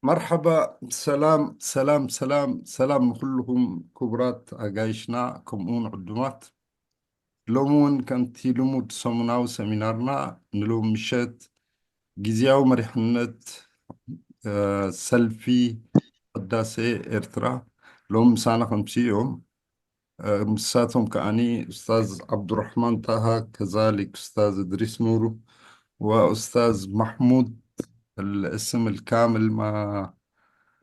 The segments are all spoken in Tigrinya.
መርሐባ፣ ሰላም ሰላም ሰላም ሰላም ንኩልኹም ክቡራት ኣጋይሽና ከምኡውን ዕዱማት። ሎሚ እውን ከምቲ ልሙድ ሰሙናዊ ሰሚናርና ንሎሚ ምሸት ግዝያዊ መሪሕነት ሰልፊ ሕዳሴ ኤርትራ ሎም ምሳና ከምሲ እዮም። ምሳቶም ከኣኒ ኡስታዝ ዓብዱራሕማን ጣሃ፣ ከዛሊክ ኡስታዝ እድሪስ ኑሩ ወኡስታዝ ማሕሙድ፣ الاسم الكامل ما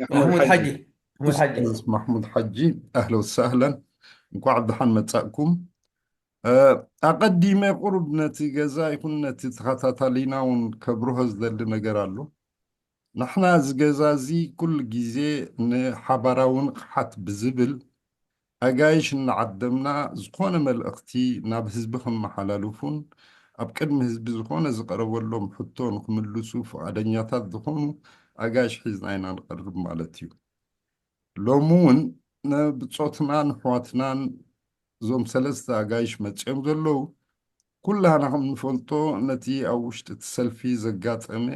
محمود حجي. محمود حجي. ኡስታዝ ማሕሙድ ሓጂ። ኣህለ ወሳህለን፣ እንኳዕ ብደሓን መጻእኩም። ኣቐዲመ ቁሩብ ነቲ ገዛ ይኹን ነቲ ተኸታታሊና እውን ከብርሆ ዝደሊ ነገር ኣሎ። ንሕና እዚ ገዛ እዚ ኩሉ ግዜ ንሓባራዊ ንቕሓት ብዝብል ኣጋይሽ እናዓደምና ዝኾነ መልእኽቲ ናብ ህዝቢ ከመሓላልፉን ኣብ ቅድሚ ህዝቢ ዝኾነ ዝቐረበሎም ሕቶ ንክምልሱ ፍቓደኛታት ዝኾኑ ኣጋይሽ ሒዝና ኢና ንቐርብ ማለት እዩ። ሎሚ እውን ንብጾትናን ኣሕዋትናን እዞም ሰለስተ ኣጋይሽ መጺኦም ዘለዉ ኩላህና ከም ንፈልጦ ነቲ ኣብ ውሽጢ እቲ ሰልፊ ዘጋጠመ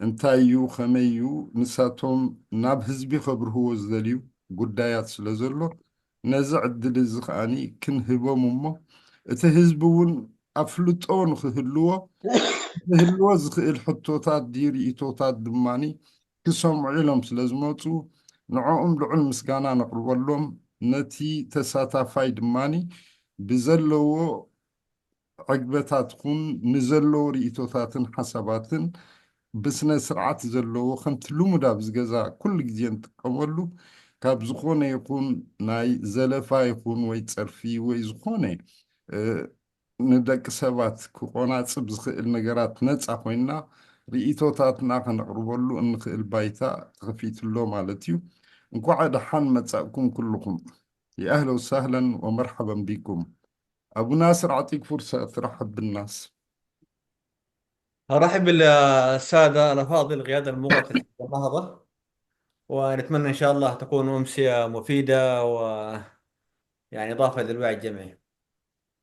እንታይ እዩ ከመይ እዩ ንሳቶም ናብ ህዝቢ ከብርህዎ ዝደልዩ ጉዳያት ስለ ዘሎ ነዚ ዕድል እዚ ከኣኒ ክንህቦም እሞ እቲ ህዝቢ እውን ኣፍልጦ ንክህልዎ ክህልዎ ዝኽእል ሕቶታት ድዩ ርእቶታት ድማኒ ክሰምዑ ኢሎም ስለ ዝመፁ ንዕኦም ልዑል ምስጋና ነቕርበሎም። ነቲ ተሳታፋይ ድማኒ ብዘለዎ ዕግበታት ኹን ንዘለዎ ርእቶታትን ሓሳባትን ብስነ ስርዓት ዘለዎ ከምቲ ልሙድ ኣብዚ ገዛ ኩሉ ግዜ ንጥቀመሉ ካብ ዝኾነ ይኹን ናይ ዘለፋ ይኹን ወይ ፀርፊ ወይ ዝኾነ ንደቂ ሰባት ክቆናፅብ ዝኽእል ነገራት ነፃ ኮይና ርእቶታትና ከነቕርበሉ እንኽእል ባይታ ተኸፊትሎ ማለት እዩ። እንኳዕ ደሓን መጻእኩም ኩልኹም። የኣህለ ወሳህለን ወመርሐበን ቢኩም። ኣቡ ናስር ኣዕጢቅ ፍርሰት ረሐብ ብናስ። أرحب بالسادة الأفاضل قيادة الموقف في النهضة، ونتمنى إن شاء الله تكون أمسية مفيدة و يعني إضافة للوعي الجمعي.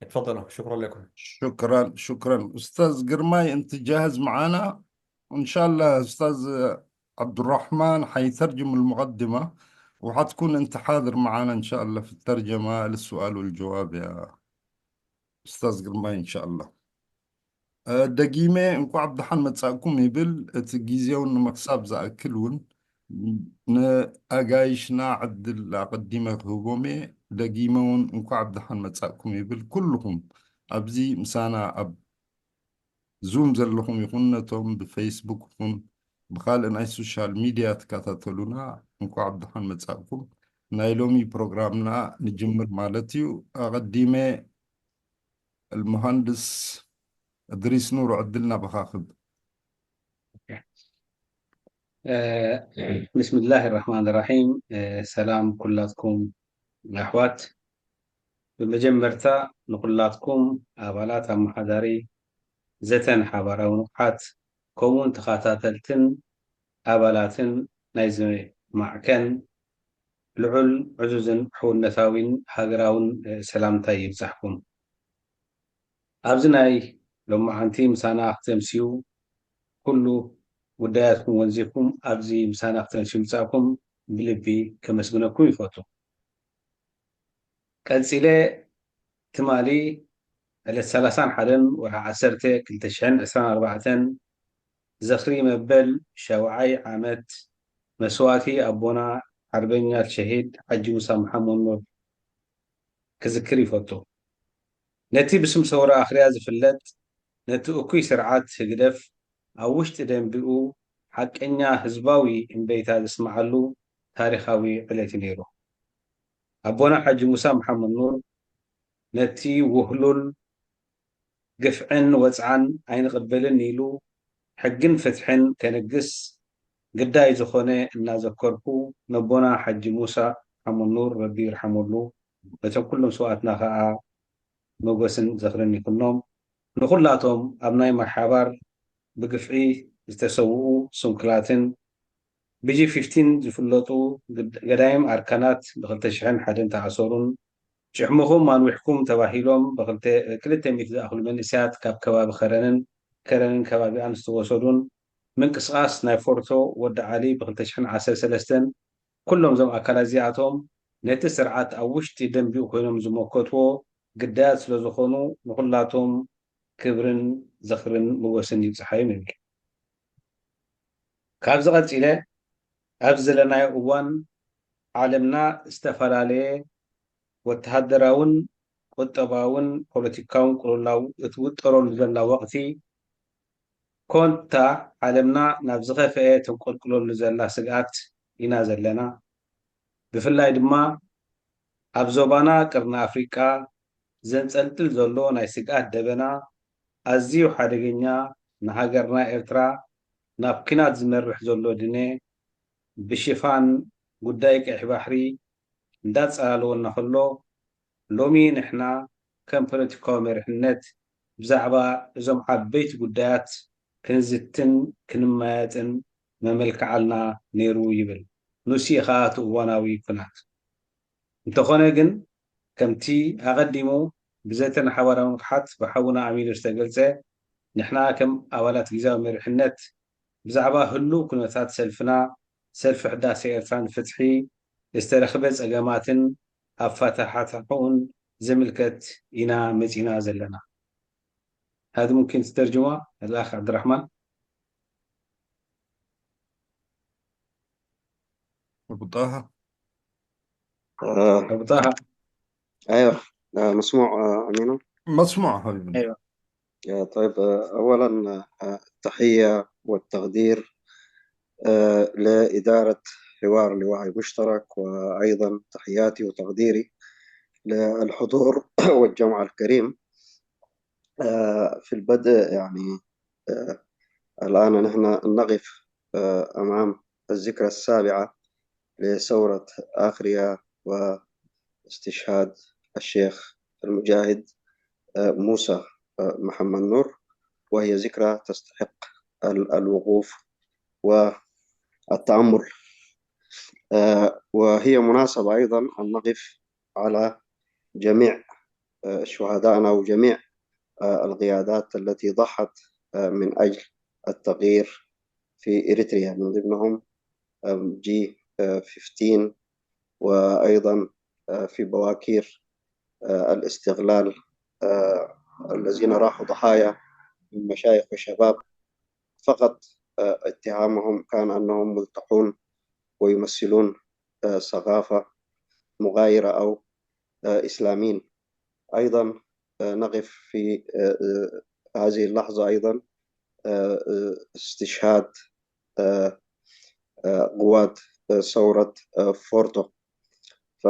اتفضلوا، شكرا لكم. شكرا شكرا أستاذ قرماي، أنت جاهز معنا؟ إن شاء الله أستاذ عبد الرحمن حيترجم المقدمة، وحتكون أنت حاضر معنا إن شاء الله في الترجمة للسؤال والجواب يا أستاذ قرماي إن شاء الله. ደጊመ እንኳዕ ብደሓን መጻእኩም ይብል። እቲ ግዜውን ንምኽሳብ ዝኣክል እውን ንኣጋይሽና ዕድል ኣቐዲመ ክህቦም እየ። ደጊመ እውን እንኳዕ ብደሓን መጻእኩም ይብል። ኩልኹም ኣብዚ ምሳና ኣብ ዙም ዘለኹም ይኹን ነቶም ብፌስቡክ ይኹን ብኻልእ ናይ ሶሻል ሚድያ ትከታተሉና እንኳዕ ብደሓን መጻእኩም። ናይ ሎሚ ፕሮግራምና ንጅምር ማለት እዩ። ኣቐዲመ المهندس እድሪስ ኑር ዕድልና ብኻኽብ። ብስምላህ ራሕማን ራሒም። ሰላም ኩላትኩም ኣሕዋት። ብመጀመርታ ንኩላትኩም ኣባላት ኣመሓዳሪ ዘተን ሓባራዊ ንቕሓት ከምኡውን ተኸታተልትን ኣባላትን ናይዚ ማዕከን ልዑል ዕዙዝን ሕውነታዊን ሃገራውን ሰላምታይ ይብጻሕኩም። ኣብዚ ናይ ሎማዓንቲ ምሳና ክትተምስዩ ኩሉ ጉዳያትኩም ወንዚፍኩም ኣብዚ ምሳና ክትተምስዩ ምጻእኩም ብልቢ ከመስግነኩም ይፈቱ። ቀጺለ ትማሊ ዕለት ሰላሳን ሓደን ወርሒ ዓሰርተ ክልተ ሽሕን ዕስራን ኣርባዕተን ዝኽሪ መበል ሻውዓይ ዓመት መስዋእቲ ኣቦና ሓርበኛ ሸሂድ ሓጂ ሙሳ መሓመድ ኑር ክዝክር ይፈቱ። ነቲ ብስም ሰውራ ኣኽርያ ዝፍለጥ ነቲ እኩይ ስርዓት ህግደፍ ኣብ ውሽጢ ደንቢኡ ሓቀኛ ህዝባዊ እምበይታ ዘስምዓሉ ታሪኻዊ ዕለት እዩ ነይሩ። ኣቦና ሓጂ ሙሳ መሓመድ ኑር ነቲ ውህሉል ግፍዕን ወጽዓን ኣይንቕበልን ኢሉ ሕግን ፍትሕን ከንግስ ግዳይ ዝኾነ እናዘከርኩ ነቦና ሓጂ ሙሳ ሓመድ ኑር ረቢ ይርሓመሉ ነቶም ኩሎም ስውኣትና ኸኣ መጎስን ዝኽርን ይኹኖም። ንኹላቶም ኣብ ናይ ማይ ሓባር ብግፍዒ ዝተሰውኡ ስንኩላትን ብጂ ፊፍቲን ዝፍለጡ ገዳይም ኣርካናት ብ ክልተ ሽሕን ሓደን ተኣሰሩን ጭሕምኹም ኣንዊሕኩም ተባሂሎም ብክልተ ሚእቲ ዝኣኽሉ መንእሰያት ካብ ከባቢ ከረንን ከረንን ከባቢኣን ዝተወሰዱን ምንቅስቓስ ናይ ፎርቶ ወዲ ዓሊ ብ ክልተ ሽሕን ዓሰርተ ሰለስተን ኩሎም እዞም ኣካላት እዚኣቶም ነቲ ስርዓት ኣብ ውሽጢ ደንቢኡ ኮይኖም ዝመከትዎ ግዳያት ስለ ዝኾኑ ንኹላቶም ክብርን ዝኽርን ሞገስን ይብጽሓዮም ይብል። ካብዚ ቀጺለ ኣብዚ ዘለናዮ እዋን ዓለምና ዝተፈላለየ ወተሃደራውን ቁጠባውን ፖለቲካውን ቅልውላው እትውጠረሉ ዘላ ወቕቲ ኮንታ ዓለምና ናብ ዝኸፍአ ተንቆልቁለሉ ዘላ ስግኣት ኢና ዘለና። ብፍላይ ድማ ኣብ ዞባና ቅርኒ ኣፍሪቃ ዘንጸልጥል ዘሎ ናይ ስግኣት ደበና ኣዝዩ ሓደገኛ ንሃገርና ኤርትራ ናብ ኲናት ዝመርሕ ዘሎ ድነ ብሽፋን ጉዳይ ቀይሕ ባሕሪ እንዳጸላለወና ከሎ ሎሚ ንሕና ከም ፖለቲካዊ መሪሕነት ብዛዕባ እዞም ዓበይቲ ጉዳያት ክንዝትን ክንመያየጥን መመልክዓልና ነይሩ ይብል። ንሱ እዩ ኸኣ እቲ እዋናዊ ኩናት። እንተኾነ ግን ከምቲ ኣቐዲሙ ብዘተ ንሓባራዊ ንቕሓት ብሓውና ኣሚኑ ዝተገልጸ ንሕና ከም ኣባላት ግዝያዊ መሪሕነት ብዛዕባ ህሉው ኩነታት ሰልፍና ሰልፊ ሕዳሴ ኤርትራ ንፍትሒ ዝተረኽበ ጸገማትን ኣፈታሓታሕኡን ዝምልከት ኢና መጺና ዘለና። هذه ممكن تترجمها الأخ عبد الرحمن؟ أبو طه. آه، أبو طه. ايوه. آه، مسموع، آه، امينو. مسموع حبيبي. أيوة. آه، طيب، آه، اولا، آه، التحيه والتقدير، آه، لاداره حوار لوعي مشترك، وايضا تحياتي وتقديري للحضور والجمع الكريم. آه، في البدء، يعني، آه، الآن نحن نقف، آه، أمام الذكرى السابعة لثورة آخريا واستشهاد الشيخ المجاهد، آه، موسى، آه، محمد نور، وهي ذكرى تستحق ال-، الوقوف والتأمل. آه، وهي مناسبة أيضا أن نقف على جميع، آه، شهدائنا وجميع، آه، القيادات التي ضحت، آه، من أجل التغيير في إريتريا، من ضمنهم، آم، جي، آه، فيفتين، وأيضا، آه، في بواكير، آه، الاستغلال، آه، الذين راحوا ضحايا من مشايخ وشباب فقط، آه، اتهامهم كان أنهم ملتحون ويمثلون، آه، ثقافة مغايرة أو، آه، إسلاميين. أيضا، آه، نقف في، آه، آه، هذه اللحظة أيضا، آه، آه، استشهاد، آه، آه، قوات، آه، ثورة، آه، فورتو. ف،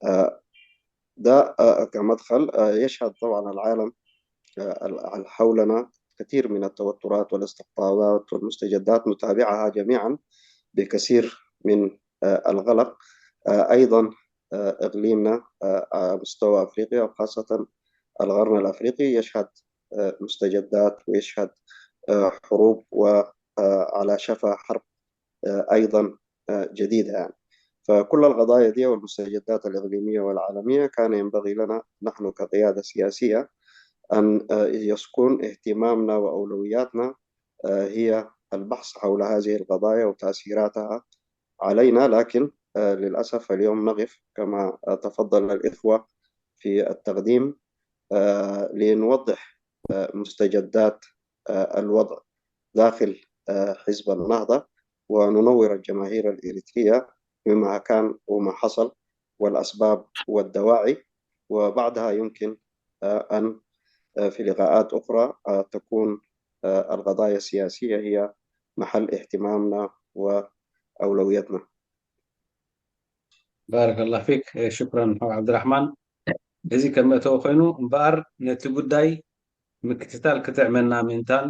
آه، ده، آه، كمدخل، آه، يشهد طبعا العالم، آه، ال-، حولنا كثير من التوترات والاستقطابات والمستجدات نتابعها جميعا بكثير من، آه، القلق. آه، أيضا، آه، إقليمنا، آه، على مستوى أفريقيا وخاصة القرن الأفريقي يشهد، آه، مستجدات ويشهد، آه، حروب و، آه، على شفا حرب، آه، أيضا، آه، جديدة يعني. فكل القضايا دي والمستجدات الإقليمية والعالمية كان ينبغي لنا نحن كقيادة سياسية أن، آه، يكون اهتمامنا وأولوياتنا، آه، هي البحث حول هذه القضايا وتأثيراتها علينا، لكن، آه، للأسف اليوم نقف كما، آه، تفضل الإخوة في التقديم، آه، لنوضح، آه، مستجدات، آه، الوضع داخل، آه، حزب النهضة، وننور الجماهير الإريترية بما كان وما حصل والأسباب والدواعي، وبعدها يمكن، آه، أن، آه، في لقاءات أخرى، آه، تكون، آه، القضايا السياسية هي محل اهتمامنا وأولويتنا. ባረከላህ ፊክ። እ፣ ሽኩራን ሓው ዓብድራሕማን። እዚ ከም መእተዊ ኮይኑ እምበኣር ነቲ ጉዳይ ምክትታል ክጥዕመና ምእንታን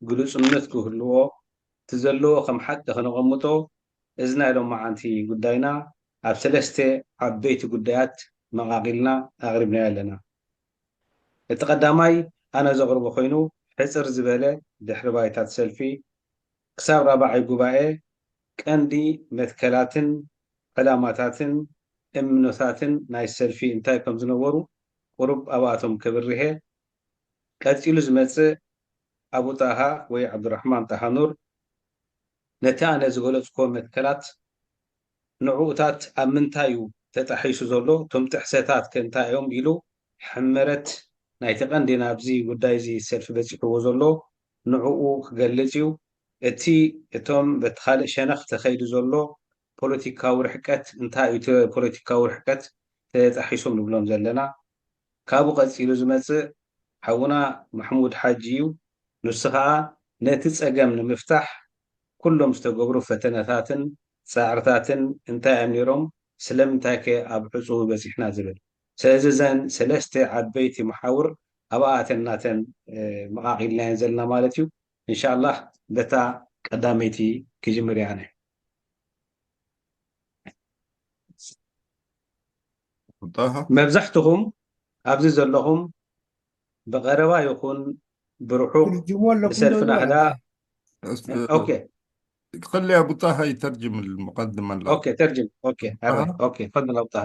ግሉጽነት ክህልዎ እቲ ዘለዎ ከም ሓቂ ከነቐምጦ እዚ ናይ ሎማዓንቲ ጉዳይና ኣብ ሰለስተ ዓበይቲ ጉዳያት መቓቒልና ኣቕሪብናዮ ኣለና። እቲ ቀዳማይ ኣነ ዘቕርቦ ኮይኑ ሕጽር ዝበለ ድሕሪ ባይታት ሰልፊ ክሳብ ራብዓይ ጉባኤ ቀንዲ መትከላትን ዕላማታትን እምነታትን ናይ ሰልፊ እንታይ ከም ዝነበሩ ቁሩብ ኣብኣቶም ከብርህ እየ። ቀጺሉ ዝመጽእ ኣቡ ጣሃ ወይ ዓብዱራሕማን ጣሃ ኑር ነቲ ኣነ ዝገለጽኩዎ መትከላት ንዕኡታት ኣብ ምንታይ እዩ ተጣሒሱ ዘሎ፣ እቶም ጥሕሰታት ከ እንታይ እዮም ኢሉ ሕመረት ናይቲ ቀንዲ ናብዚ ጉዳይ እዚ ሰልፊ በጺሕዎ ዘሎ ንዕኡ ክገልጽ እዩ። እቲ እቶም በቲ ካልእ ሸነኽ ተኸይዱ ዘሎ ፖለቲካዊ ርሕቀት እንታይ እዩ እቲ ፖለቲካዊ ርሕቀት ተጣሒሶም ንብሎም ዘለና። ካብኡ ቀጺሉ ዝመጽእ ሓውና ማሕሙድ ሓጂ እዩ። ንሱ ኸኣ ነቲ ጸገም ንምፍታሕ ኩሎም ዝተገብሩ ፈተነታትን ጻዕርታትን እንታይ እዮም ነይሮም፣ ስለምንታይ ከ ኣብ ዕጹው በጺሕና ዝብል። ስለዚ እዘን ሰለስተ ዓበይቲ መሓውር ኣብኣ ኣተን ናተን መቓቒልናየን ዘለና ማለት እዩ። እንሻላህ በታ ቀዳመይቲ ክጅምር እየ ኣነ። ጣሃ መብዛሕትኹም ኣብዚ ዘለኹም ብቐረባ ይኹን ብርሑቕ ትርጅሙ ኣለኩም ብሰልፊ ዶ ናህዳ ይበሃል? እስ- ኦኬ خلي أبو طه يترجم المقدمة ال- ኦኬ ተርጅም ኦኬ ኣረ أها. ኦኬ ፈضل أبو طه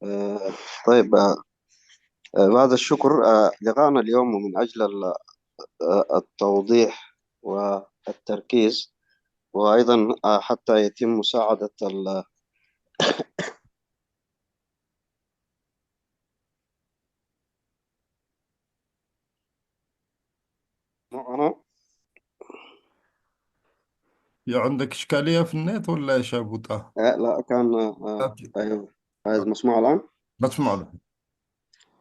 آه، طيب، آه، آه، بعد الشكر، آه، لقاءنا اليوم من أجل ال- آه، التوضيح والتركيز، وأيضا، آه، حتى يتم مساعدة ال- معنا. يا عندك إشكالية في النت ولا إيش يا أبو طه؟ آه، لا، كان، آه، أوكي. أيوه. عايز مسموع الآن؟ مسموع له.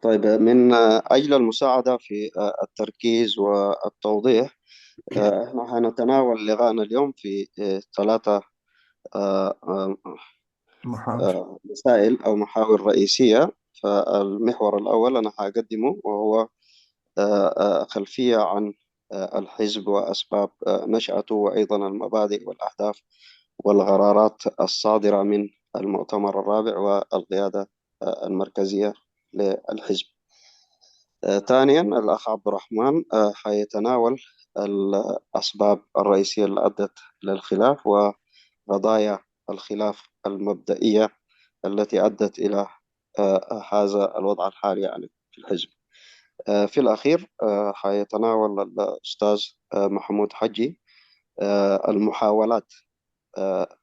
طيب، من، آه، أجل المساعدة في، آه، التركيز والتوضيح، آه، إحنا حنتناول لقاءنا اليوم في، آه، ثلاثة، آه، آه، محاور. آه، مسائل أو محاور رئيسية. فالمحور الأول أنا حقدمه، وهو، آه، آه، خلفية عن، آه، الحزب وأسباب، آه، نشأته، وأيضا المبادئ والأهداف والقرارات الصادرة من المؤتمر الرابع والقيادة، آه، المركزية للحزب. آه، ثانيا، الأخ عبد الرحمن، آه، حيتناول الأسباب الرئيسية اللي أدت للخلاف وقضايا الخلاف المبدئية التي أدت إلى، آه، هذا الوضع الحالي يعني في الحزب. آه، في الأخير، آه، حيتناول الأستاذ، آه، محمود حجي، آه، المحاولات، آه،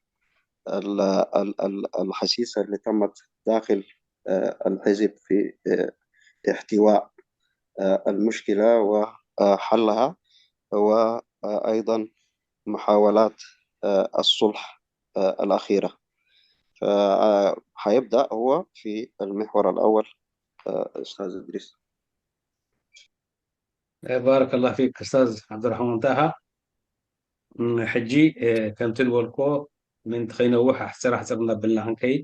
ال- ال- ال- الحسيسة اللي تمت داخل، آه، الحزب في، آه، احتواء، آه، المشكلة وحلها، وأيضا محاولات، آه، الصلح، آه، الأخيرة. فحيبدأ هو في المحور الأول، آه، أستاذ إدريس. ባረከላህ ፊክ ኡስታዝ ዓብዱራሕማን ጣሃ። እም፣ ሕጂ እ፣ ከምቲ ዝበልኮ ምእንቲ ከይነውሕ ኣሕፅር ኣሕፅር እናበልና ክንከይድ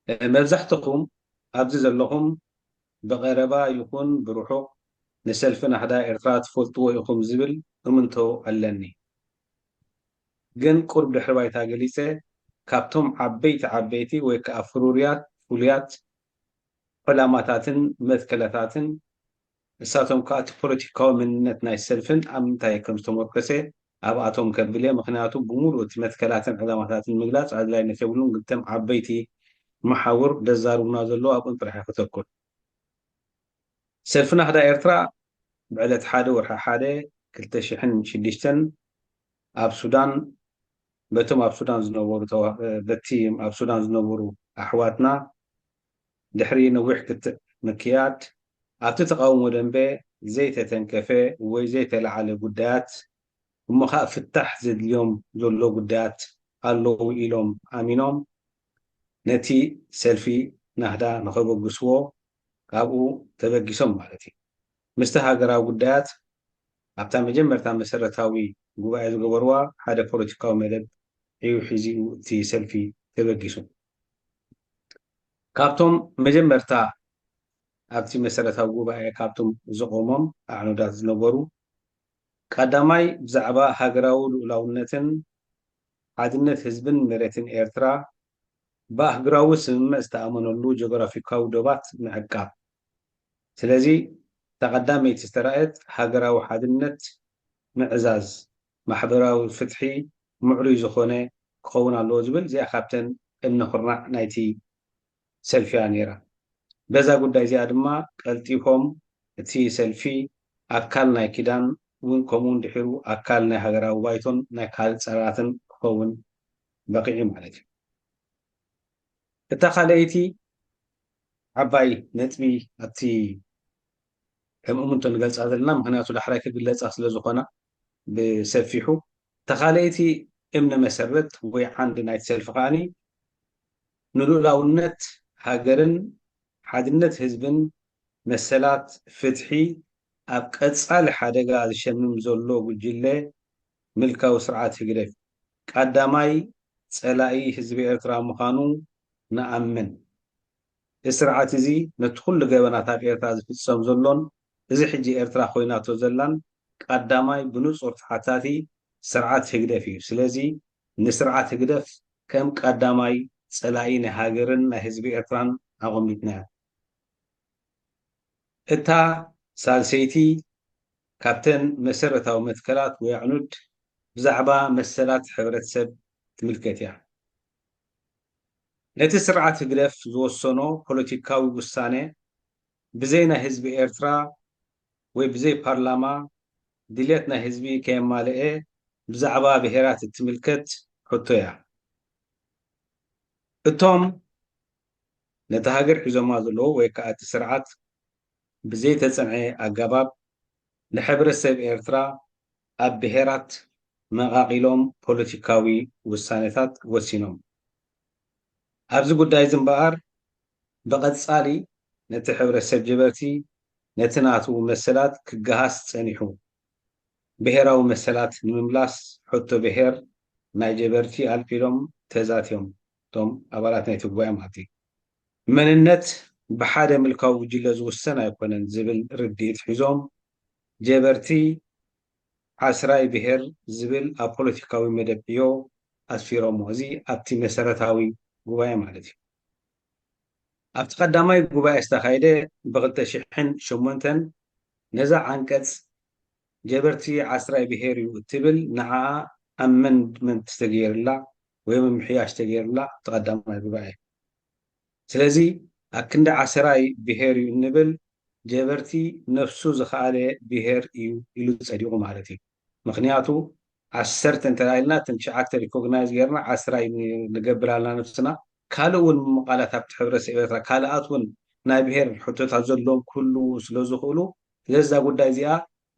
እ፣ መብዛሕትኹም ኣብዚ ዘለኹም ብቐረባ ይኹን ብርሑቕ ንሰልፊ ናህዳ ኤርትራ ትፈልጥዎ ኢኹም ዝብል እምንቶ ኣለኒ። ግን ቁርብ ድሕሪ ባይታ ገሊፀ ካብቶም ዓበይቲ ዓበይቲ ወይ ከዓ ፍሩርያት ፍሉያት ዕላማታትን መትከላታትን ንሳቶም ከዓ እቲ ፖለቲካዊ መንነት ናይ ሰልፍን ኣብ ምንታይ ከም ዝተመርኮሰ ኣብኣቶም ከብል እየ። ምክንያቱ ብምሉእ እቲ መትከላትን ዕላማታትን ምግላፅ ኣድላይነት የብሉን። ግተም ዓበይቲ መሓውር ደዛርቡና ዘለዉ ኣብኦም ጥራሕ እየ ክተኩር። ሰልፊ ናህዳ ኤርትራ ብዕለት ሓደ ወርሒ ሓደ ክልተ ሽሕን ሽዱሽተን ኣብ ሱዳን በቶም ኣብ ሱዳን ዝነበሩ ተዋ- በቲ ኣብ ሱዳን ዝነበሩ ኣሕዋትና ድሕሪ ነዊሕ ክትዕ ምክያድ ኣብቲ ተቃውሞ ደንበ ዘይተተንከፈ ወይ ዘይተለዓለ ጉዳያት እሞ ከዓ ፍታሕ ዘድልዮም ዘሎ ጉዳያት ኣለዉ ኢሎም ኣሚኖም ነቲ ሰልፊ ናህዳ ንኸበግስዎ ካብኡ ተበጊሶም ማለት እዩ። ምስቲ ሃገራዊ ጉዳያት ኣብታ መጀመርታ መሰረታዊ ጉባኤ ዝገበርዋ ሓደ ፖለቲካዊ መደብ እዩ ሒዙ እቲ ሰልፊ ተበጊሱ። ካብቶም መጀመርታ ኣብቲ መሰረታዊ ጉባኤ ካብቶም ዝቆሞም ኣዕኑዳት ዝነበሩ ቀዳማይ ብዛዕባ ሃገራዊ ልኡላውነትን ሓድነት ህዝብን መሬትን ኤርትራ ብኣህጉራዊ ስምምዕ ዝተኣመነሉ ጂኦግራፊካዊ ዶባት ምዕቃብ። ስለዚ እታ ቀዳመይቲ ዝተራእየት ሃገራዊ ሓድነት ምዕዛዝ፣ ማሕበራዊ ፍትሒ ምዕሩይ ዝኾነ ክኸውን ኣለዎ ዝብል እዚኣ ካብተን እምነ ኩርናዕ ናይቲ ሰልፊ እያ ነይራ። በዛ ጉዳይ እዚኣ ድማ ቀልጢፎም እቲ ሰልፊ ኣካል ናይ ኪዳን እውን ከምኡ ድሒሩ ኣካል ናይ ሃገራዊ ባይቶን ናይ ካልእ ጸራትን ክኸውን በቒዑ ማለት እዩ። እታ ካልኣይቲ ዓባይ ነጥቢ ኣብቲ ከም እምንቶ ንገልጻ ዘለና፣ ምኽንያቱ ዳሕራይ ክግለጻ ስለ ዝኾና ብሰፊሑ፣ እታ ካልኣይቲ እምነ መሰረት ወይ ዓንዲ ናይቲ ሰልፊ ከኣኒ ንልኡላውነት ሃገርን ሓድነት ህዝብን መሰላት ፍትሒ ኣብ ቀጻሊ ሓደጋ ዝሸምም ዘሎ ጉጅለ ምልካዊ ስርዓት ህግደፍ ቀዳማይ ጸላኢ ህዝቢ ኤርትራ ምዃኑ ንኣምን። እዚ ስርዓት እዚ ነቲ ኩሉ ገበናት ኣብ ኤርትራ ዝፍጸም ዘሎን እዚ ሕጂ ኤርትራ ኮይናቶ ዘላን ቀዳማይ ብንጹር ተሓታቲ ስርዓት ህግደፍ እዩ። ስለዚ ንስርዓት ህግደፍ ከም ቀዳማይ ጸላኢ ናይ ሃገርን ናይ ህዝቢ ኤርትራን ኣቐሚጥናያ። እታ ሳልሰይቲ ካብተን መሰረታዊ መትከላት ወይ ኣዕኑድ ብዛዕባ መሰላት ሕብረተሰብ ትምልከት እያ። ነቲ ስርዓት ህግደፍ ዝወሰኖ ፖለቲካዊ ውሳነ ብዘይ ናይ ህዝቢ ኤርትራ ወይ ብዘይ ፓርላማ ድልየት ናይ ህዝቢ ከየማልአ ብዛዕባ ብሄራት እትምልከት ሕቶ እያ። እቶም ነቲ ሃገር ሒዞማ ዘለዉ ወይ ከኣ እቲ ስርዓት ብዘይተጸንዐ ኣገባብ ንሕብረተሰብ ኤርትራ ኣብ ብሄራት መቓቒሎም ፖለቲካዊ ውሳነታት ወሲኖም። ኣብዚ ጉዳይ እዚ እምበኣር ብቐጻሊ ነቲ ሕብረተሰብ ጀበርቲ ነቲ ናቱ መሰላት ክገሃስ ጸኒሑ። ብሄራዊ መሰላት ንምምላስ ሕቶ ብሄር ናይ ጀበርቲ ኣልዒሎም ተዛትዮም፣ እቶም ኣባላት ናይቲ ጉባኤ ማለት እዩ። መንነት ብሓደ ምልካዊ ጉጅለ ዝውሰን ኣይኮነን ዝብል ርድኢት ሒዞም ጀበርቲ ዓስራይ ብሄር ዝብል ኣብ ፖለቲካዊ መደብ ዕዮ ኣስፊሮሞ። እዚ ኣብቲ መሰረታዊ ጉባኤ ማለት እዩ። ኣብቲ ቀዳማይ ጉባኤ ዝተኻየደ ብክልተ ሽሕን ሸሞንተን ነዛ ዓንቀጽ ጀበርቲ ዓስራይ ብሄር እዩ እትብል ንዓኣ ኣመንድመንት ዝተገይርላ ወይ ምምሕያሽ ዝተገይርላ ኣብቲ ቀዳማይ ጉባኤ። ስለዚ ኣክንዲ ዓስራይ ብሄር እዩ እንብል ጀበርቲ ነፍሱ ዝኸኣለ ብሄር እዩ ኢሉ ጸዲቑ ማለት እዩ። ምኽንያቱ ዓሰርተ እንተ ኢልና እተን ትሽዓተ ሪኮግናይዝ ጌርና ዓስራይ ንገብር ኣለና ነፍስና። ካልእ እውን ምቃላት ኣብቲ ሕብረተሰብ ኤርትራ ካልኣት እውን ናይ ብሄር ሕቶታት ዘለዎም ክህልዉ ስለ ዝኽእሉ ስለዛ ጉዳይ እዚኣ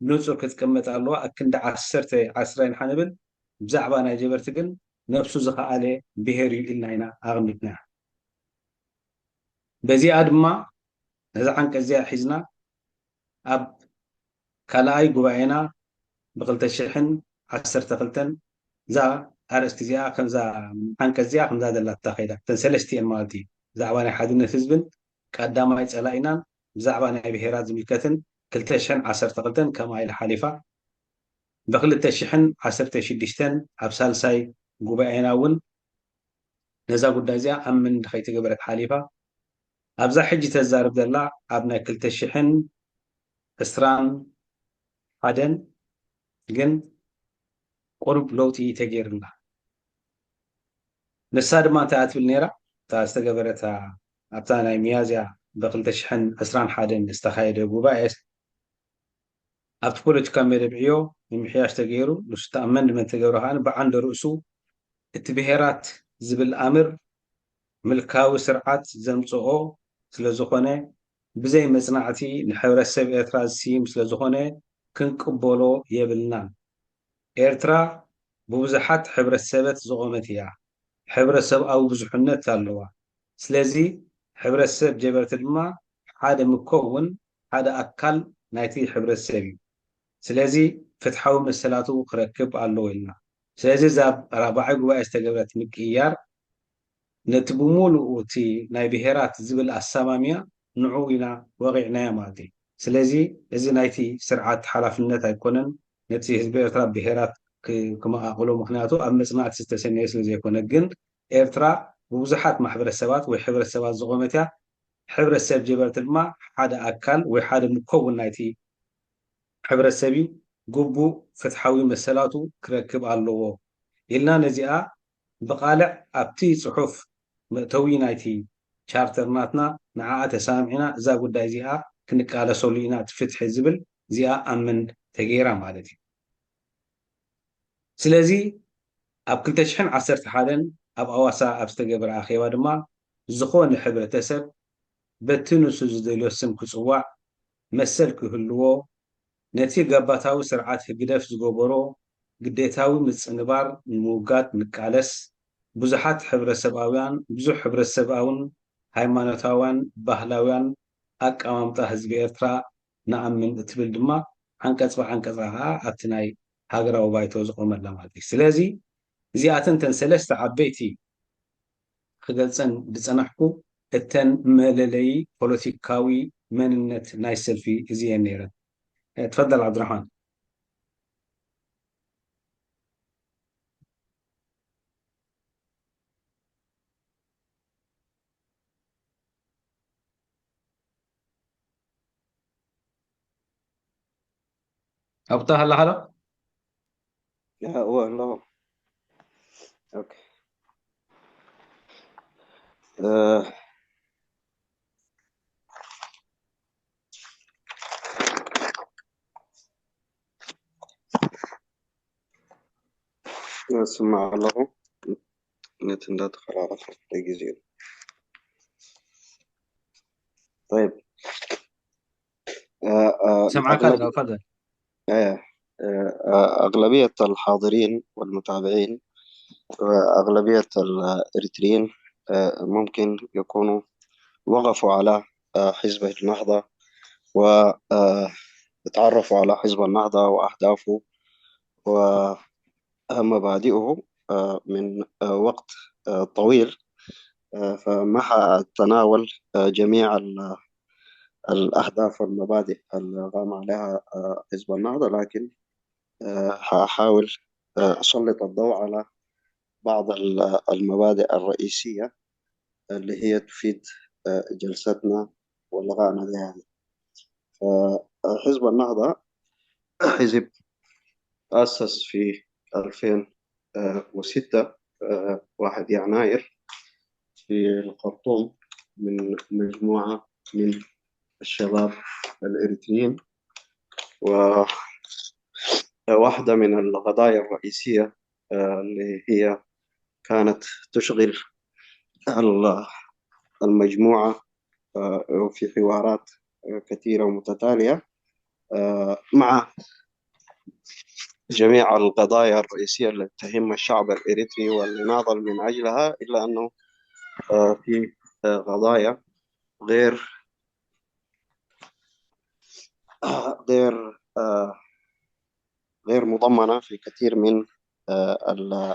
ብንጹር ክትቅመጥ ኣለዋ። ኣክንዲ ዓሰርተ ዓስራይ ንሓንብል ብዛዕባ ናይ ጀበርቲ ግን ነፍሱ ዝኸኣለ ብሄር እዩ ኢልና ኢና ኣቐሚጥና። በዚኣ ድማ ነዛ ዓንቀጽ እዚኣ ሒዝና ኣብ ካልኣይ ጉባኤና ብክልተ ሽሕን ዓሰርተ ክልተን እዛ ኣርእስቲ እዚኣ ከምዛ ዓንቀጽ እዚኣ ከምዛ ዘላታ ከይዳ እተን ሰለስቲኤን ማለት እዩ ብዛዕባ ናይ ሓድነት ህዝብን ቀዳማይ ጸላኢናን ብዛዕባ ናይ ብሄራት ዝምልከትን ክልተ ሽሕን ዓሰርተ ክልተን ከምኣ ኢላ ሓሊፋ ብክልተ ሽሕን ዓሰርተ ሽዱሽተን ኣብ ሳልሳይ ጉባኤና እውን ነዛ ጉዳይ እዚኣ ኣምን ከይተገበረት ሓሊፋ ኣብዛ ሕጂ ተዛርብ ዘላ ኣብ ናይ ክልተ ሽሕን ዕስራን ሓደን ግን ቁሩብ ለውጢ ተገይርላ። ንሳ ድማ እንታይ እያ ትብል ነይራ? እታ ዝተገበረት ኣብታ ናይ ሚያዝያ ብክልተ ሽሕን ዕስራን ሓደን ዝተኻየደ ጉባኤ ኣብቲ ፖለቲካ መደብ ዕዮ ምምሕያሽ ተገይሩ ንሱ ኣመንድመንት ተገብረ ከዓ ብዓንደ ርእሱ እቲ ብሄራት ዝብል ኣምር ምልካዊ ስርዓት ዘምፅኦ ስለ ዝኾነ ብዘይ መፅናዕቲ ንሕብረተሰብ ኤርትራ ዝስይም ስለ ዝኾነ ክንቅበሎ የብልናን። ኤርትራ ብብዙሓት ሕብረተሰበት ዝቖመት እያ። ሕብረተሰብኣዊ ብዙሕነት ኣለዋ። ስለዚ ሕብረተሰብ ጀበርቲ ድማ ሓደ ምከውን ሓደ ኣካል ናይቲ ሕብረተሰብ እዩ። ስለዚ ፍትሓዊ መሰላቱ ክረክብ ኣለዎ ኢልና። ስለዚ እዛ ኣብ ራብዓይ ጉባኤ ዝተገብረት ምቅይያር ነቲ ብምሉኡ እቲ ናይ ብሄራት ዝብል ኣሳማምያ ንዕኡ ኢና ወቒዕናዮ ማለት እዩ። ስለዚ እዚ ናይቲ ስርዓት ሓላፍነት ኣይኮነን ነቲ ህዝቢ ኤርትራ ብሄራት ክመቓቕሎ፣ ምኽንያቱ ኣብ መጽናዕቲ ዝተሰነየ ስለ ዘይኮነ። ግን ኤርትራ ብብዙሓት ማሕበረሰባት ወይ ሕብረተሰባት ዝቖመት እያ። ሕብረተሰብ ጀበርቲ ድማ ሓደ ኣካል ወይ ሓደ ምከውን ናይቲ ሕብረተሰብ እዩ። ግቡእ ፍትሓዊ መሰላቱ ክረክብ ኣለዎ ኢልና ነዚኣ ብቓልዕ ኣብቲ ጽሑፍ መእተዊ ናይቲ ቻርተር ናትና፣ ንዓኣ ተሳሚዕና እዛ ጉዳይ እዚኣ ክንቃለሰሉ ኢና፣ እቲ ፍትሒ ዝብል እዚኣ ኣምን ተገይራ ማለት እዩ። ስለዚ ኣብ ክልተ ሽሕን ዓሰርተ ሓደን ኣብ ኣዋሳ ኣብ ዝተገበረ ኣኼባ ድማ ዝኾነ ሕብረተሰብ በቲ ንሱ ዝደልዮ ስም ክጽዋዕ መሰል ክህልዎ፣ ነቲ ገባታዊ ስርዓት ህግደፍ ዝገበሮ ግዴታዊ ምጽንባር ንምውጋድ ንቃለስ። ብዙሓት ሕብረተሰብኣውያን፣ ብዙሕ ሕብረተሰብኣውን ሃይማኖታውያን ባህላውያን ኣቀማምጣ ህዝቢ ኤርትራ ንኣምን እትብል ድማ ዓንቀጽ ብዓንቀጻ ከኣ ኣብቲ ናይ ሃገራዊ ባይቶ ዝቖመላ ማለት እዩ። ስለዚ እዚኣተን እተን ሰለስተ ዓበይቲ ክገልጸን ዝጸናሕኩ እተን መለለዪ ፖለቲካዊ መንነት ናይ ሰልፊ እዚየን ነይረን። እ፣ ትፈደል ዓብድራሕማን። ኣብታ ሃላ ሃላ? እወ ኣለኹ። ኦኬ። እ፣ እስማዕ ኣለኹ። ነት እንዳተኸራረፈ ለጊዜኡ። طيب. እ፣ እ፣ سمعك أغلب- هذا، تفضل. إيه، آه، أغلبية الحاضرين والمتابعين، آه، أغلبية الإريتريين، آه، ممكن يكونوا وقفوا على، آه، حزب النهضة، و، آه، اتعرفوا على حزب النهضة وأهدافه ومبادئه، آه، من، آه، وقت، آه، طويل. آه، فما حأتناول، آه، جميع ال-، الأهداف والمبادئ اللي قام عليها، آه، حزب النهضة، لكن، آه، حأحاول، آه، أسلط الضوء على بعض ال-، المبادئ الرئيسية اللي هي تفيد، آه، جلستنا ولقائنا ده يعني. فحزب النهضة حزب تأسس في ألفين وستة، آه، واحد يناير، في الخرطوم من مجموعة من الشباب الإريتريين. وواحدة من القضايا الرئيسية، آه، اللي هي كانت تشغل ال-، المجموعة، آه، في حوارات، آه، كثيرة ومتتالية، آه، مع جميع القضايا الرئيسية اللي تهم الشعب الإريتري واللي ناضل من أجلها، إلا أنه، آه، في، آه، قضايا غير، آه، غير، آه، غير مضمنة في كثير من، آه، ال-، آه،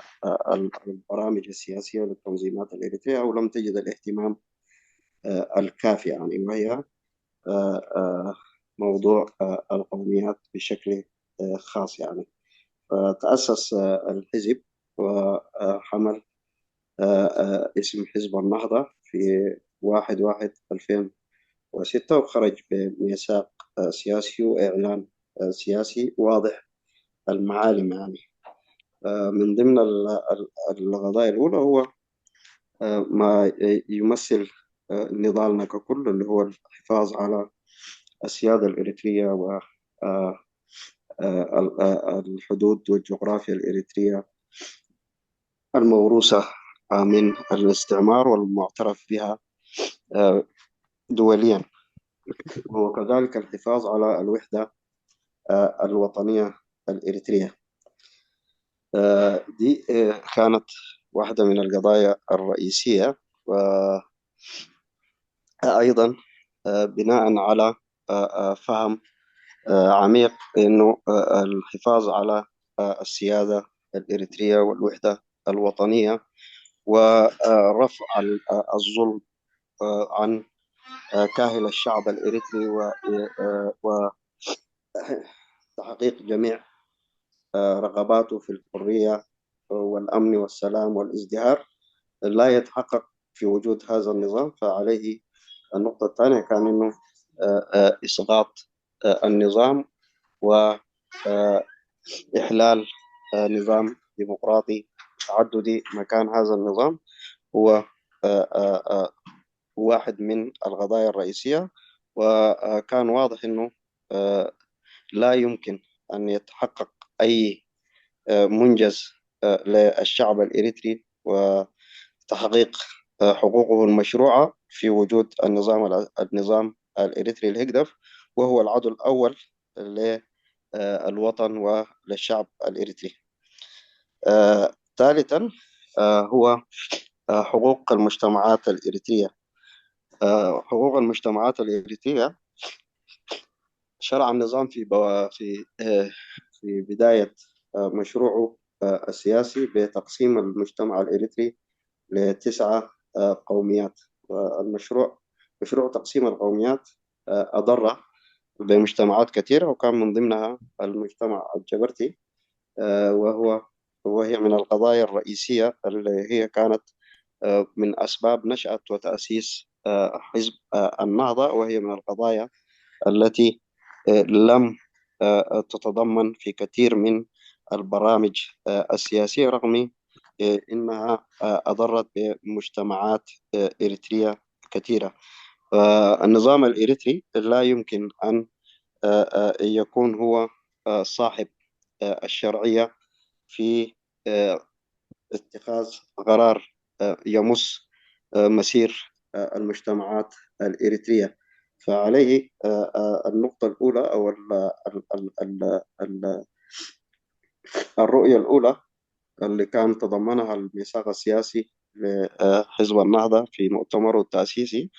ال-، البرامج السياسية للتنظيمات الإريترية، أو لم تجد الاهتمام، آه، الكافي يعني، وهي، آه، آه، موضوع، آه، القوميات بشكل، آه، خاص يعني. فتأسس، آه، الحزب وحمل، آه، آه، اسم حزب النهضة في واحد واحد ألفين وستة، وخرج بميثاق، آه، سياسي وإعلان، آه، سياسي واضح المعالم يعني. آه، من ضمن ال-، ال-، القضايا الأولى هو، آه، ما يمثل، آه، نضالنا ككل، اللي هو الحفاظ على السيادة الإريترية و، آه، آه، ال-، آه، الحدود والجغرافيا الإريترية الموروثة، آه، من الاستعمار والمعترف بها، آه، دوليا، وكذلك الحفاظ على الوحدة، آه، الوطنية الإريترية. آه، دي، آه، كانت واحدة من القضايا الرئيسية، وأيضا، آه، بناء على، آه، آه، فهم، آه، عميق إنه، آه، الحفاظ على، آه، السيادة الإريترية والوحدة الوطنية ورفع ال-، آه، الظلم، آه، عن، آه، كاهل الشعب الإريتري و، آه، وتحقيق جميع، آه، رغباته في الحرية والأمن والسلام والازدهار لا يتحقق في وجود هذا النظام. فعليه النقطة الثانية كان إنه، آه، آه، إسقاط، آه، النظام و، آه، إحلال، آه، نظام ديمقراطي تعددي مكان هذا النظام. هو، آه، آه، آه، واحد من القضايا الرئيسية، وكان واضح أنه لا يمكن أن يتحقق أي منجز للشعب الإريتري وتحقيق حقوقه المشروعة في وجود النظام النظام الإريتري الهكدف، وهو العدو الأول للوطن وللشعب الإريتري. ثالثا، هو حقوق المجتمعات الإريترية. حقوق المجتمعات الإريترية. شرع النظام في بوا... في في بداية مشروعه السياسي بتقسيم المجتمع الإريتري لتسعة قوميات. والمشروع مشروع تقسيم القوميات أضر بمجتمعات كثيرة، وكان من ضمنها المجتمع الجبرتي، وهو وهي من القضايا الرئيسية اللي هي كانت من أسباب نشأة وتأسيس حزب النهضة، وهي من القضايا التي لم تتضمن في كثير من البرامج السياسية، رغم أنها أضرت بمجتمعات إريترية كثيرة. النظام الإريتري لا يمكن أن يكون هو صاحب الشرعية في اتخاذ قرار يمس مسير المجتمعات الإريترية. فعليه النقطة الأولى أو الرؤية الأولى اللي كان تضمنها الميثاق السياسي لحزب النهضة في مؤتمره التأسيسي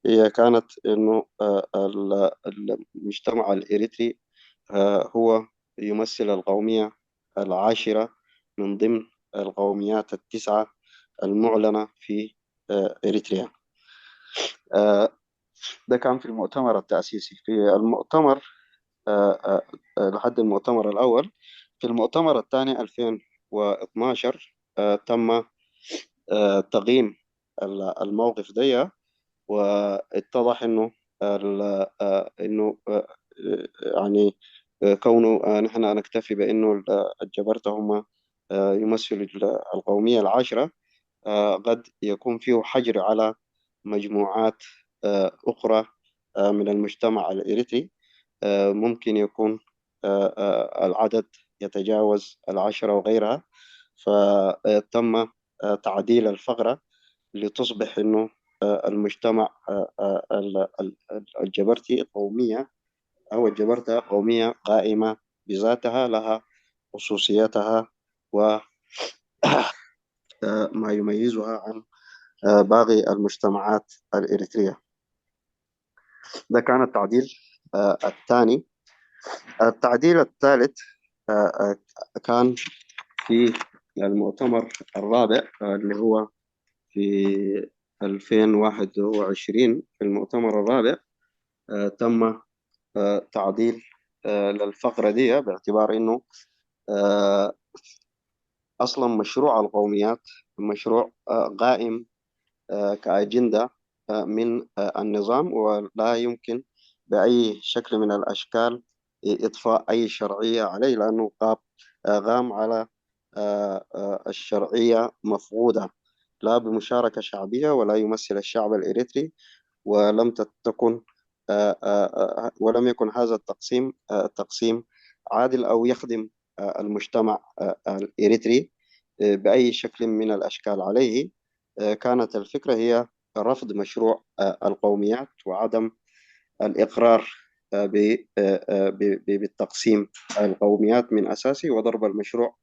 هي كانت أنه المجتمع الإريتري هو يمثل القومية العاشرة من ضمن القوميات التسعة المعلنة في إريتريا. ده كان في المؤتمر التأسيسي. في المؤتمر لحد المؤتمر الأول، في المؤتمر الثاني ألفين واثناشر تم تقييم الموقف ده، واتضح انه انه يعني كونه نحن نكتفي بانه الجبرتة هم يمثلوا القومية العاشرة، قد يكون فيه حجر على مجموعات اخرى من المجتمع الاريتري. ممكن يكون العدد يتجاوز العشرة وغيرها، فتم تعديل الفقرة لتصبح انه المجتمع الجبرتي قومية، او الجبرتة قومية قائمة بذاتها، لها خصوصيتها و ما يميزها عن باقي المجتمعات الإريترية. ده كان التعديل الثاني. التعديل الثالث كان في المؤتمر الرابع اللي هو في ألفين وواحد وعشرين. في المؤتمر الرابع تم تعديل للفقرة دي، باعتبار إنه أصلا مشروع القوميات مشروع قائم كأجندة من النظام، ولا يمكن بأي شكل من الأشكال إضفاء أي شرعية عليه، لأنه قام على الشرعية مفقودة، لا بمشاركة شعبية ولا يمثل الشعب الإريتري، ولم تكن ولم يكن هذا التقسيم تقسيم عادل أو يخدم المجتمع الإريتري بأي شكل من الأشكال عليه. كانت الفكرة هي رفض مشروع القوميات وعدم الإقرار بالتقسيم القوميات من أساسه، وضرب المشروع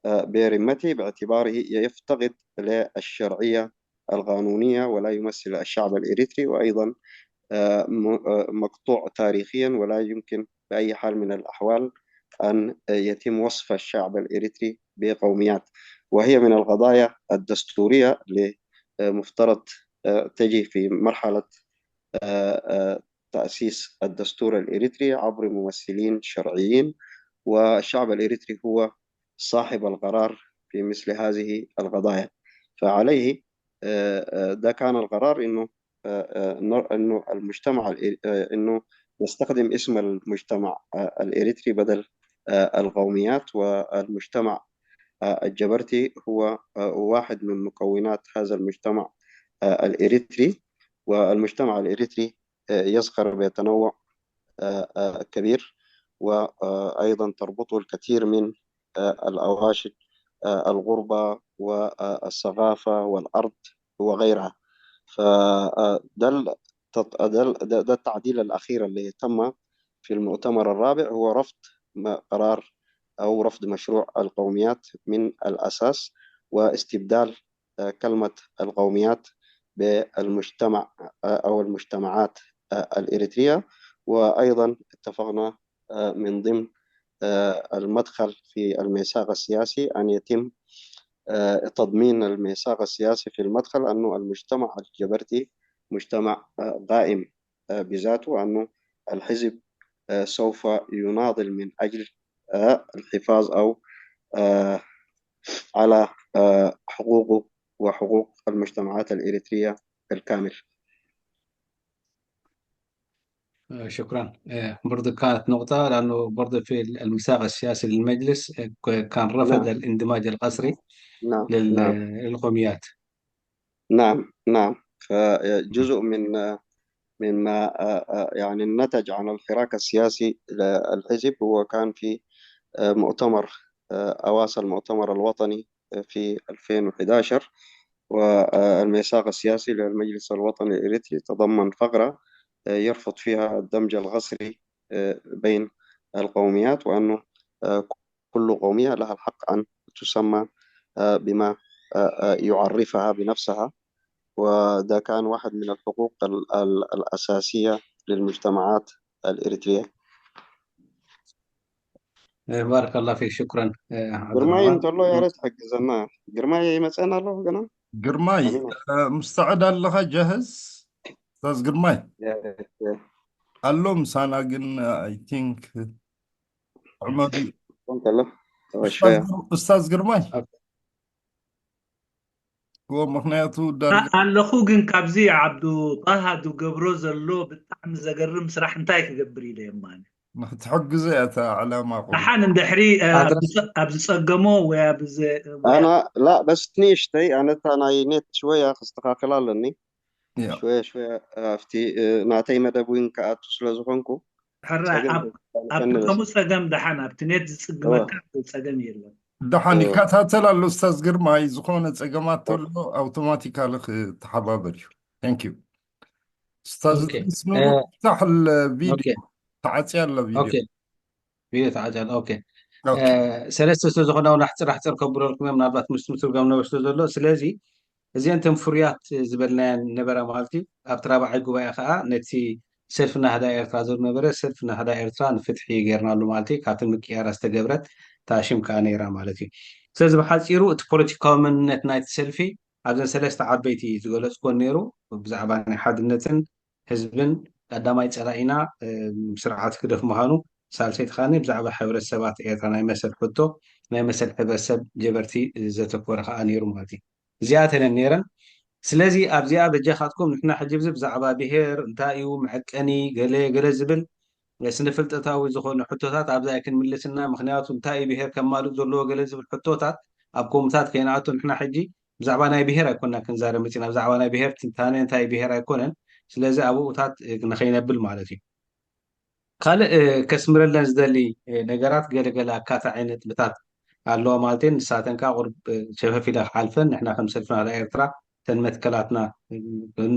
برمته باعتباره يفتقد للشرعية القانونية ولا يمثل الشعب الإريتري، وأيضا مقطوع تاريخيا ولا يمكن بأي حال من الأحوال أن يتم وصف الشعب الإريتري بقوميات، وهي من القضايا الدستورية اللي مفترض تجي في مرحلة تأسيس الدستور الإريتري عبر ممثلين شرعيين، والشعب الإريتري هو صاحب القرار في مثل هذه القضايا. فعليه ده كان القرار إنه إنه المجتمع إنه نستخدم اسم المجتمع الإريتري بدل القوميات، والمجتمع الجبرتي هو واحد من مكونات هذا المجتمع الإريتري. والمجتمع الإريتري يزخر بتنوع كبير، وأيضا تربطه الكثير من الأواشك، الغربة والثقافة والأرض وغيرها. فده ده التعديل الأخير اللي تم في المؤتمر الرابع هو رفض قرار أو رفض مشروع القوميات من الأساس، واستبدال كلمة القوميات بالمجتمع أو المجتمعات الإريترية. وأيضا اتفقنا من ضمن المدخل في الميثاق السياسي أن يتم تضمين الميثاق السياسي في المدخل أنه المجتمع الجبرتي مجتمع قائم بذاته، وأنه الحزب سوف يناضل من أجل الحفاظ أو على حقوقه وحقوق المجتمعات الإريترية بالكامل. شكرا. برضه كانت نقطة، لأنه برضه في الميثاق السياسي للمجلس كان رفض الاندماج القسري نعم. للقوميات. نعم نعم فجزء من مما يعني نتج عن الحراك السياسي للحزب هو كان في مؤتمر أواسا المؤتمر الوطني في ألفين وحداشر، والميثاق السياسي للمجلس الوطني الإريتري تضمن فقرة يرفض فيها الدمج القسري بين القوميات، وأنه كل قومية لها الحق أن تسمى بما يعرفها بنفسها، وده كان واحد من الحقوق الأساسية للمجتمعات الإريترية. بارك الله فيك، شكرا. ግርማይ እንተሎ ያረስ ሕግዘና። ግርማይ ይመፀና ኣሎ ገና። ግርማይ ምስተዕድ ኣለኻ? ጀህዝ ኡስታዝ ግርማይ ኣሎ ምሳና፣ ግን I think ዕመዱ። እንተሎ ኡስታዝ ግርማይ እዎ፣ ምኽንያቱ ዳርጋ ኣለኹ፣ ግን ካብዚ ዓብዱ ጣሃ ዝገብሮ ዘሎ ብጣዕሚ ዘገርም ስራሕ እንታይ ክገብር ኢለ የማነ። ንክትሕግዞ እያ እታ ዕላማ። ደሓን እንድሕሪ ኣብ ዝፀገሞ ወይ ኣብ ኣና ላ በስ ንእሽተይ ኣነታ ናይ ኔት ሽወያ ክስተኻከል ኣለኒ። ሽወያ ሽወያ ኣብቲ ናተይ መደብ እውን ክኣቱ ስለ ዝኾንኩ ሕራይ ኣብ ከምኡ ጸገም ደሓን ኣብቲ ኔት ዝጽግመካ ጸገም የለን። ደሓን ይከታተል ኣሎ ኡስታዝ ግርማይ፣ ዝኾነ ጸገማት ተሎ ኣውቶማቲካሊ ክተሓባበር እዩ። Thank you ኡስታዝ። Okay. እስምዑ፣ እ፣ ፍታሕ ቪዲዮ Okay. ተዓጽያ ኣሎ ቪዲዮ። Okay. ቪዲዮ ተዓጽያ ኣሎ። Okay. Okay. እ፣ ሰለስተ ስለ ዝኾነ እውን ኣሕጽር ኣሕጽር ከብለልኩም እዮም፣ ምናልባት ምስ ምትርጓም ነበረ ስለ ዘሎ። ስለዚ እዚአን እተን ፍሩያት ዝበልናየን ነበራ ማለት እዩ። ኣብቲ ራብዓይ ጉባኤ ከዓ ነቲ ሰልፊ ናህዳ ኤርትራ ዝብል ነበረ። ሰልፊ ናህዳ ኤርትራ ንፍትሒ ጌርናሉ ማለት እዩ። ካብቲ ምቅያራ ዝተገብረት እታ ሽም ከዓ ነይራ ማለት እዩ። ስለዚ ብሓጺሩ እቲ ፖለቲካዊ መንነት ናይቲ ሰልፊ ኣብዘን ሰለስተ ዓበይቲ ዝገለጽኩወን ነይሩ። ብዛዕባ ናይ ሓድነትን ህዝብን ቀዳማይ ጸላኢና፣ እ፣ ስርዓት ህግደፍ ምዃኑ፣ ሳልሰይቲ ከኣ ብዛዕባ ሕብረተሰባት ኤርትራ ናይ መሰል ሕቶ፣ ናይ መሰል ሕብረተሰብ ጀበርቲ ዘተኮረ ከኣ ነይሩ ማለት እዩ። እዚኣተን እየን ነይረን። ስለዚ ኣብዚኣ በጃኻትኩም ንሕና ሕጂ ብዚ ብዛዕባ ብሄር እንታይ እዩ መዐቀኒ ገለ ገለ ዝብል ስነ ፍልጠታዊ ዝኾነ ሕቶታት ኣብዛ ኣይክንምልስና። ምኽንያቱ እንታይ እዩ ብሄር ከማልእ ዘለዎ ገለ ዝብል ሕቶታት ኣብ ኮምታት ከይንኣቱ ንሕና ሕጂ ብዛዕባ ናይ ብሄር ኣይኮና ክንዛረብ መፂና። ብዛዕባ ናይ ብሄር ትንታነ እንታይ ብሄር ኣይኮነን። ስለዚ ኣብኡታት ንኸይነብል ማለት እዩ። ካልእ፣ እ፣ ከስምረለን ዝደሊ፣ እ፣ ነገራት ገለገለ ኣካታዒ ነጥብታት ኣለዋ ማለት እየን። ንሳተን ከዓ ቁሩብ፣ እ፣ ሸፈፍ ኢለ ክሓልፈን፣ ንሕና ከም ሰልፍና ኤርትራ እተን መትከላትና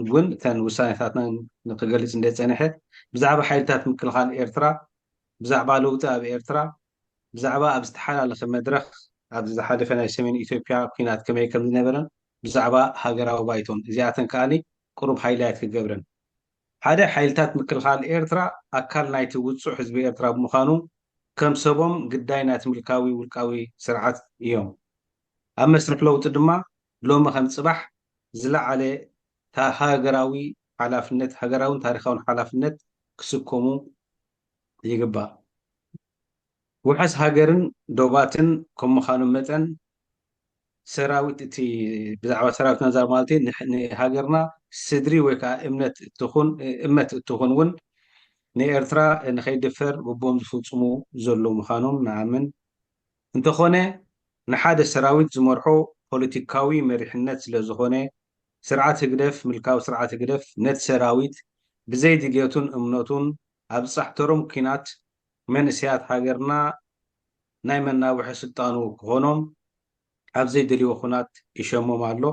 እውን እተን ውሳኔታትና ንክገልጽ እንደ ጸኒሐ፣ ብዛዕባ ሓይልታት ምክልኻል ኤርትራ፣ ብዛዕባ ለውጢ ኣብ ኤርትራ፣ ብዛዕባ ኣብ ዝተሓላለኸ መድረኽ ኣብዚ ዝሓለፈ ናይ ሰሜን ኢትዮጵያ ኲናት ከመይ ከም ዝነበረን ብዛዕባ ሃገራዊ ባይቶን፣ እዚኣተን ከኣኒ ቁሩብ ሃይላይት ክገብረን። ሓደ፣ ሓይልታት ምክልኻል ኤርትራ ኣካል ናይቲ ውጹዕ ህዝቢ ኤርትራ ብምዃኑ ከም ሰቦም ግዳይ ናይቲ ምልካዊ ውልቃዊ ስርዓት እዮም። ኣብ መስርሕ ለውጢ ድማ ሎሚ ከም ጽባሕ ዝለዓለ ታ-፣ ሃገራዊ ሓላፍነት፣ ሃገራውን ታሪኻውን ሓላፍነት ክስከሙ ይግባእ። ውሕስ ሃገርን ዶባትን ከም ምዃኑ መጠን ሰራዊት እቲ ብዛዕባ ሰራዊትና ዛር ማለት እዩ፣ ንሕ-፣ ንሃገርና ስድሪ ወይ ከዓ እምነት እትኹን፣ እመት እትኹን እውን ንኤርትራ ንኸይድፈር ብቦም ዝፍጽሙ ዘለዉ ምዃኖም ንኣምን። እንተኾነ ንሓደ ሰራዊት ዝመርሖ ፖለቲካዊ መሪሕነት ስለ ዝኾነ ስርዓት ህግደፍ፣ ምልካዊ ስርዓት ህግደፍ ነቲ ሰራዊት ብዘይ ድልየቱን እምነቱን ኣብ ጻሕተሮም ኲናት መንእሰያት ሃገርና ናይ መናውሒ ስልጣኑ ክኾኖም ኣብ ዘይደልይዎ ኹናት ይሸሞም ኣሎ።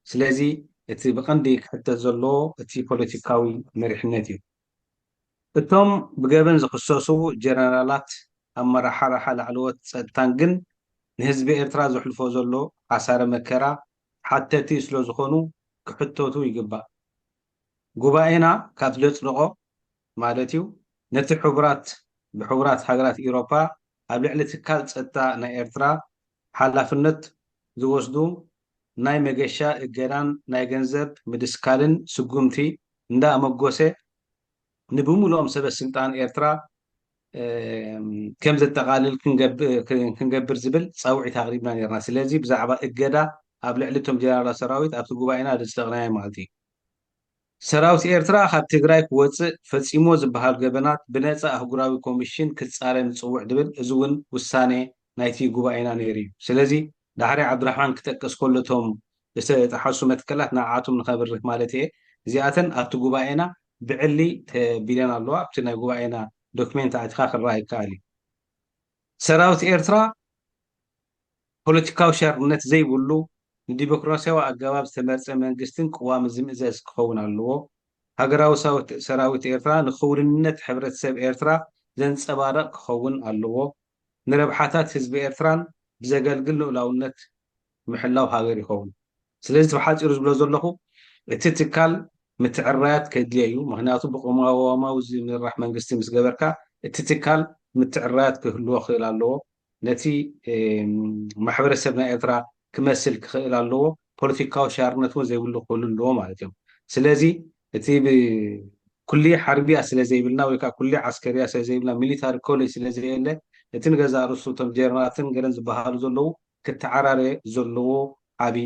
ስለዚ እቲ ብቐንዲ ክሕተት ዘለዎ እቲ ፖለቲካዊ መሪሕነት እዩ። እቶም ብገበን ዝኽሰሱ ጀነራላት ኣመራሓራሓ ላዕለዎት ጸጥታን ግን ንህዝቢ ኤርትራ ዘሕልፎ ዘሎ ሓሳረ መከራ ሓተቲ ስለ ዝኾኑ ክሕተቱ ይግባእ። ጉባኤና ካብ ዘጽደቖ ማለት እዩ ነቲ ሕቡራት ብሕቡራት ሃገራት ኢሮፓ ኣብ ልዕሊ ትካል ጸጥታ ናይ ኤርትራ ሓላፍነት ዝወስዱ ናይ መገሻ እገዳን ናይ ገንዘብ ምድስካልን ስጉምቲ እንዳኣመጎሰ ንብሙሉኦም ሰበ ስልጣን ኤርትራ ከም ዘጠቓልል ክንገብር ዝብል ፃውዒት ኣቕሪብና ነርና። ስለዚ ብዛዕባ እገዳ ኣብ ልዕሊ እቶም ጀነራላት ሰራዊት ኣብቲ ጉባኤና ዘፅደቕናዮ ማለት እዩ። ሰራዊት ኤርትራ ካብ ትግራይ ክወፅእ ፈፂሞ ዝበሃል ገበናት ብነፃ ኣህጉራዊ ኮሚሽን ክፃረ ንፅውዕ ድብል። እዚ እውን ውሳኔ ናይቲ ጉባኤና ነይሩ እዩ። ስለዚ ዳሕሪ ዓብድራሕማን ክጠቅስ ከሎ እቶም ዝተጠሓሱ መትከላት ንዓኣቶም ንኸብርህ ማለት እየ። እዚኣተን ኣብቲ ጉባኤና ብዕሊ ተቢለን ኣለዋ። ኣብቲ ናይ ጉባኤና ዶክሜንት ኣቲኻ ክረኣ ይከኣል እዩ። ሰራዊት ኤርትራ ፖለቲካዊ ሸርነት ዘይብሉ ንዲሞክራሲያዊ ኣገባብ ዝተመርጸ መንግስትን ቅዋምን ዝምእዘዝ ክኸውን ኣለዎ። ሃገራዊ ሰራዊት ኤርትራ ንክውንነት ሕብረተሰብ ኤርትራ ዘንጸባርቕ ክኸውን ኣለዎ። ንረብሓታት ህዝቢ ኤርትራን ብዘገልግል ልኡላውነት ምሕላው ሃገር ይኸውን። ስለዚ ብሓፂሩ ዝብሎ ዘለኹ እቲ ትካል ምትዕራያት ከድልዮ እዩ። ምክንያቱ ብቅዋማዊ ዝምራሕ መንግስቲ ምስ ገበርካ እቲ ትካል ምትዕራያት ክህልዎ ክእል ኣለዎ። ነቲ ማሕበረሰብ ናይ ኤርትራ ክመስል ክኽእል ኣለዎ። ፖለቲካዊ ሻርነት እውን ዘይብሉ ክህሉ ኣለዎ ማለት እዮም። ስለዚ እቲ ኩልየ ሓርብያ ስለ ዘይብልና ወይ ከዓ ኩልየ ዓስከርያ ስለ ዘይብልና ሚሊታሪ ኮሌጅ ስለ ዘየለ እቲ ንገዛእ ርእሱ እቶም ጀነራትን ገለን ዝበሃሉ ዘለዉ ክተዓራረ ዘለዎ ዓብዪ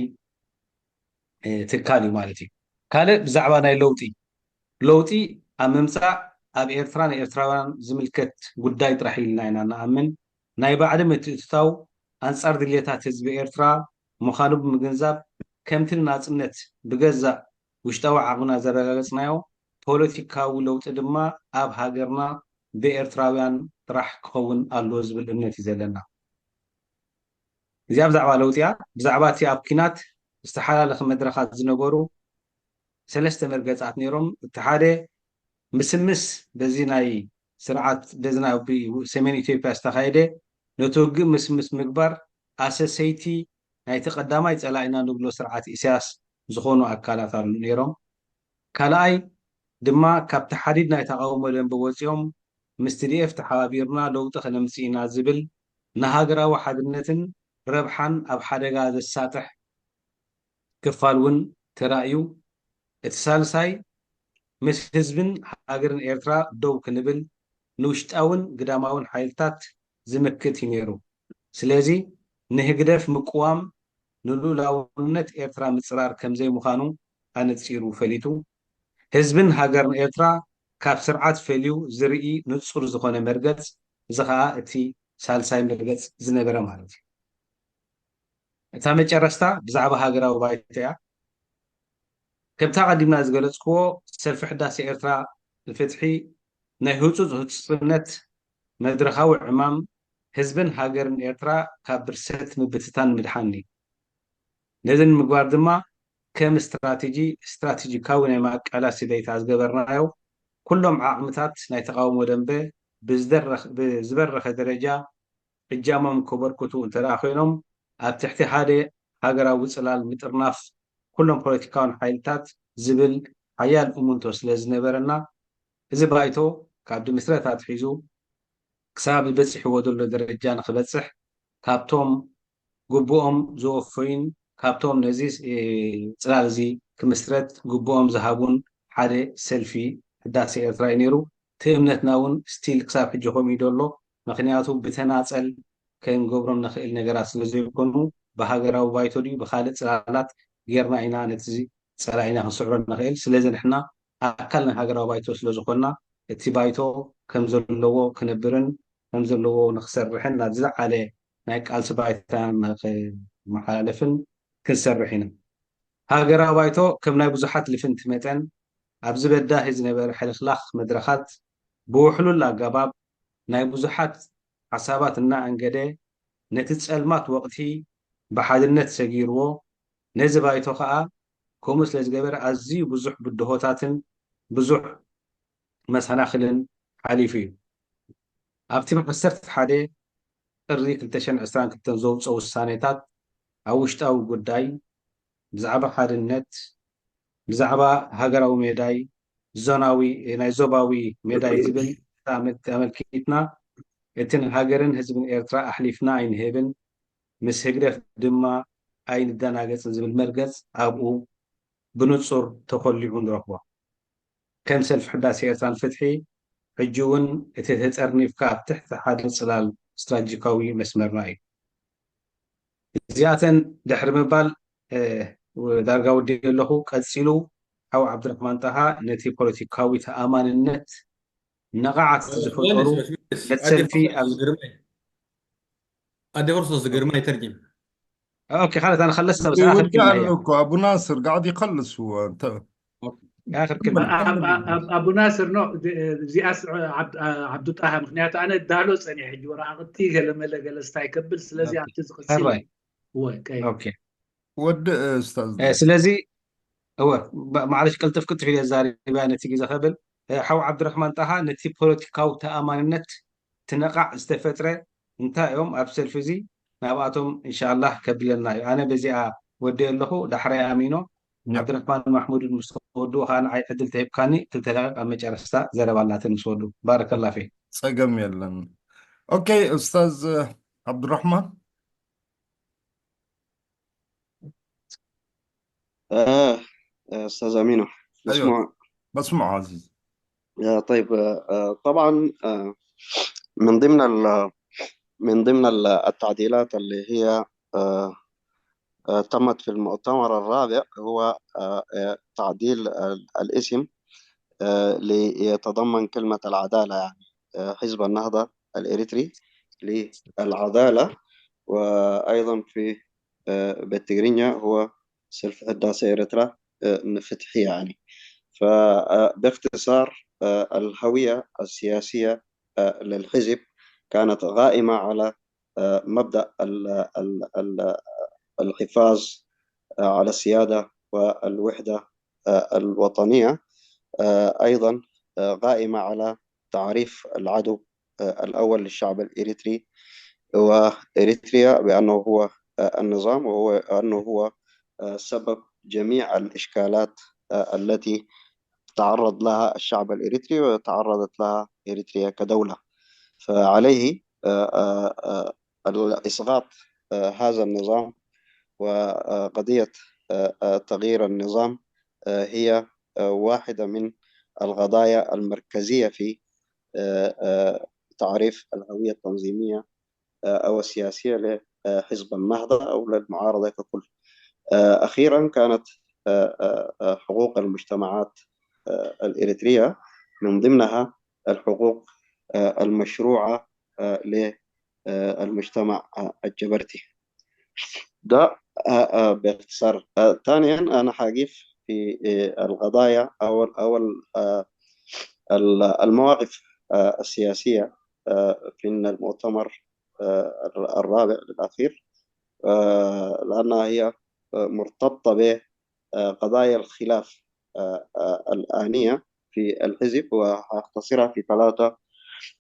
ትካል እዩ ማለት እዩ። ካልእ ብዛዕባ ናይ ለውጢ ለውጢ ኣብ ምምፃእ ኣብ ኤርትራ ንኤርትራውያን ዝምልከት ጉዳይ ጥራሕ ኢልና ኢና ንኣምን። ናይ ባዕዲ ምትእትታው ኣንፃር ድልየታት ህዝቢ ኤርትራ ምዃኑ ብምግንዛብ ከምቲ ንናፅነት ብገዛእ ውሽጣዊ ዓቕምና ዘረጋገፅናዮ ፖለቲካዊ ለውጢ ድማ ኣብ ሃገርና ብኤርትራውያን ጥራሕ ክኸውን ኣለዎ ዝብል እምነት እዩ ዘለና። እዚኣ ብዛዕባ ለውጢ እያ። ብዛዕባ እቲ ኣብ ኲናት ዝተሓላለኸ መድረኻት ዝነበሩ ሰለስተ መርገጻት ነይሮም። እቲ ሓደ ምስምስ በዚ ናይ ስርዓት በዚ ናይ ሰሜን ኢትዮጵያ ዝተኻየደ ነቲ ውግእ ምስምስ ምግባር ኣሰሰይቲ ናይቲ ቀዳማይ ጸላኢና ንብሎ ስርዓት ኢሳያስ ዝኾኑ ኣካላት ኣሉ ነይሮም። ካልኣይ ድማ ካብቲ ሓዲድ ናይ ተቓውሞ ደንበ ወጺኦም ምስ ቲ ዲ ኤፍ ተሓባቢርና ለውጢ ከነምጽእ ኢና ዝብል ንሃገራዊ ሓድነትን ረብሓን ኣብ ሓደጋ ዘሳጥሕ ክፋል እውን ተራእዩ። እቲ ሳልሳይ ምስ ህዝብን ሃገርን ኤርትራ ደው ክንብል ንውሽጣውን ግዳማውን ሓይልታት ዝምክት እዩ ነይሩ። ስለዚ ንህግደፍ ምቅዋም ንልኡላውነት ኤርትራ ምጽራር ከምዘይምዃኑ ኣነጺሩ ፈሊጡ። ህዝብን ሃገርን ኤርትራ ካብ ስርዓት ፈልዩ ዝርኢ ንጹር ዝኾነ መርገጽ፣ እዚ ኸኣ እቲ ሳልሳይ መርገጽ ዝነበረ ማለት እዩ። እታ መጨረስታ ብዛዕባ ሃገራዊ ባይቶ እያ። ከምቲ ኣቐዲምና ዝገለጽክዎ፣ ሰልፊ ሕዳሴ ኤርትራ ንፍትሒ ናይ ህጹጽ ህጹጽነት መድረኻዊ ዕማም ህዝብን ሃገርን ኤርትራ ካብ ብርሰት ምብትታን ምድሓን እዩ። ነዚ ንምግባር ድማ ከም ስትራቴጂ ስትራቴጂካዊ ናይ ማቃላሲ ለይታ ዝገበርናዮ ኩሎም ዓቕምታት ናይ ተቓውሞ ደንበ ብዝደረኽ- ብዝበረኸ ደረጃ እጃሞም ከበርክቱ እንተ ደኣ ኮይኖም ኣብ ትሕቲ ሓደ ሃገራዊ ጽላል ምጥርናፍ ኩሎም ፖለቲካውን ሓይልታት ዝብል ሓያል እሙንቶ ስለ ዝነበረና እዚ ባይቶ ካብ ድምስረት ኣትሒዙ ክሳብ ዝበፅሕዎ ዘሎ ደረጃ ንክበፅሕ ካብቶም ግቡኦም ዝወፈዩን ካብቶም ነዚ ፅላል እዚ ክምስረት ግቡኦም ዝሃቡን ሓደ ሰልፊ ህዳሴ ኤርትራ እዩ ነይሩ። እቲ እምነትና እውን ስቲል ክሳብ ሕጂ ከምኡ እዩ ዘሎ። ምክንያቱ ብተናፀል ከንገብሮም ንኽእል ነገራት ስለ ዘይኮኑ ብሃገራዊ ባይቶ ድዩ ብካልእ ፅላላት ጌርና ኢና ነቲ ፀላኢና ክንስዕሮ ንኽእል። ስለዚ ንሕና ኣካል ናይ ሃገራዊ ባይቶ ስለ ዝኾንና እቲ ባይቶ ከም ዘለዎ ክነብርን ከም ዘለዎ ንክሰርሕን ናብ ዝለዓለ ናይ ቃልሲ ባይታ ንክመሓላለፍን ክንሰርሕ ኢና። ሃገራዊ ባይቶ ከም ናይ ብዙሓት ልፍንቲ መጠን ኣብዚ በዳሂ ዝነበረ ሕልኽላኽ መድረኻት ብውሕሉል ኣገባብ ናይ ብዙሓት ሓሳባት እናኣንገደ ነቲ ጸልማት ወቕቲ ብሓድነት ሰጊርዎ፣ ነዚ ባይቶ ከኣ ከምኡ ስለ ዝገበረ ኣዝዩ ብዙሕ ብድሆታትን ብዙሕ መሰናኽልን ሓሊፉ እዩ። ኣብቲ ብ ዓሰርተ ሓደ ጥሪ ክልተ ሽሕን ዕስራን ክልተን ዘውፅኦ ውሳኔታት ኣብ ውሽጣዊ ጉዳይ ብዛዕባ ሓድነት፣ ብዛዕባ ሃገራዊ ሜዳይ፣ ዞናዊ ናይ ዞባዊ ሜዳይ ዝብል ኣመልኪትና እቲ ንሃገርን ህዝብን ኤርትራ ኣሕሊፍና ኣይንህብን፣ ምስ ህግደፍ ድማ ኣይንደናገጽን ዝብል መርገጽ ኣብኡ ብንጹር ተኾሊዑ ንረኽቦ። ከም ሰልፊ ሕዳሴ ኤርትራ ንፍትሒ ሕጂ እውን እቲ ተጠርኒፍካ ኣብ ትሕቲ ሓደ ጽላል ስትራቴጂካዊ መስመርና እዩ። እዚኣተን ድሕሪ ምባል ዳርጋ ወዲኡ ኣለኹ። ቀጺሉ ሓው ዓብድራሕማን ጣሃ ነቲ ፖለቲካዊ ተኣማንነት ነቓዓት ዝፈጠሩ ነቲ ሰልፊ ኣብ ኣደ ፈርሶ ዝገርማ ይተርጅም ኦኬ ካልት ኣነ ከለስ ሰብስ ኣኽር ይወድእ ኣሎ እኮ ኣቡ ናስር ጋዕዲ ይኸልስ እወ እንተ ኣኽር ክልመ ኣቡ ናስር ኖ እዚኣስ ዓብዱ ጣሃ ምክንያቱ ኣነ ዳሎ ፀኒሐ ሕጂ ወረቃቅቲ ገለመለ ገለ ስታይ ከብል ስለዚ ኣብቲ ዝቅፅል ሕራይ ወቀይ ኦኬ ወድእ እስታዝ ስለዚ እወ ማዕለሽ ቅልጥፍ ቅልጥፍ ኢለ ዛሪባ ነቲ ግዜ ከብል ሓው ዓብድራሕማን ጣሃ ነቲ ፖለቲካዊ ተኣማንነት ትነቓዕ ዝተፈጥረ እንታይ እዮም ኣብ ሰልፊ እዚ ናብኣቶም እንሻላህ ከብለና እዩ ኣነ በዚኣ ወዲ ኣለኹ ዳሕራይ ኣሚኖ ዓብድራሕማን ማሕሙድን ምስ ተወድኡ ከዓ ንዓይ ዕድል ተሂብካኒ ክልተ ደቂቕ ኣብ መጨረስታ ዘረባ ኣላትን ምስ ወዱ ባረከላ ፊ ጸገም የለን ኦኬ እስታዝ ዓብዱራሕማን آه، أستاذ أمينة أيوة. بسمع بسمع عزيز آه، طيب آه، طبعا آه، من ضمن ال- من ضمن ال- التعديلات اللي هي آه، آه، تمت في المؤتمر الرابع هو آه، آه، تعديل ال- الاسم آه، ليتضمن كلمة العدالة يعني آه، حزب النهضة الإريتري للعدالة وأيضا في آه، بالتقرينيا هو سلف حداسة إريترا آه، نفتح يعني فباختصار آه، الهوية السياسية آه، للحزب كانت قائمة على آه، مبدأ ال- ال- ال- الحفاظ آه، على السيادة والوحدة آه، الوطنية آه، أيضا آه، قائمة على تعريف العدو آه، الأول للشعب الإريتري وإريتريا بأنه هو آه، النظام وهو أنه هو آه، سبب جميع الإشكالات آه، التي تعرض لها الشعب الإريتري وتعرضت لها إريتريا كدولة فعليه آه، آه، آه، الإسقاط آه، هذا النظام وقضية آه، آه، تغيير النظام آه، هي آه، واحدة من القضايا المركزية في آه، آه، تعريف الهوية التنظيمية آه، أو السياسية لحزب النهضة أو للمعارضة ككل. آه، أخيرا كانت آه، آه، آه، حقوق المجتمعات آه، الإريترية من ضمنها الحقوق آه، المشروعة آه، للمجتمع آه، الجبرتي. ده آه، آه، باختصار. آه، ثانيا أنا حقيف في آه، القضايا أو أو ال- آه، ال- المواقف آه، السياسية آه، في المؤتمر آه، الرابع الأخير آه، لأنها هي آه، مرتبطة بقضايا الخلاف آه، آه، الآنية في الحزب وأختصرها في ثلاثة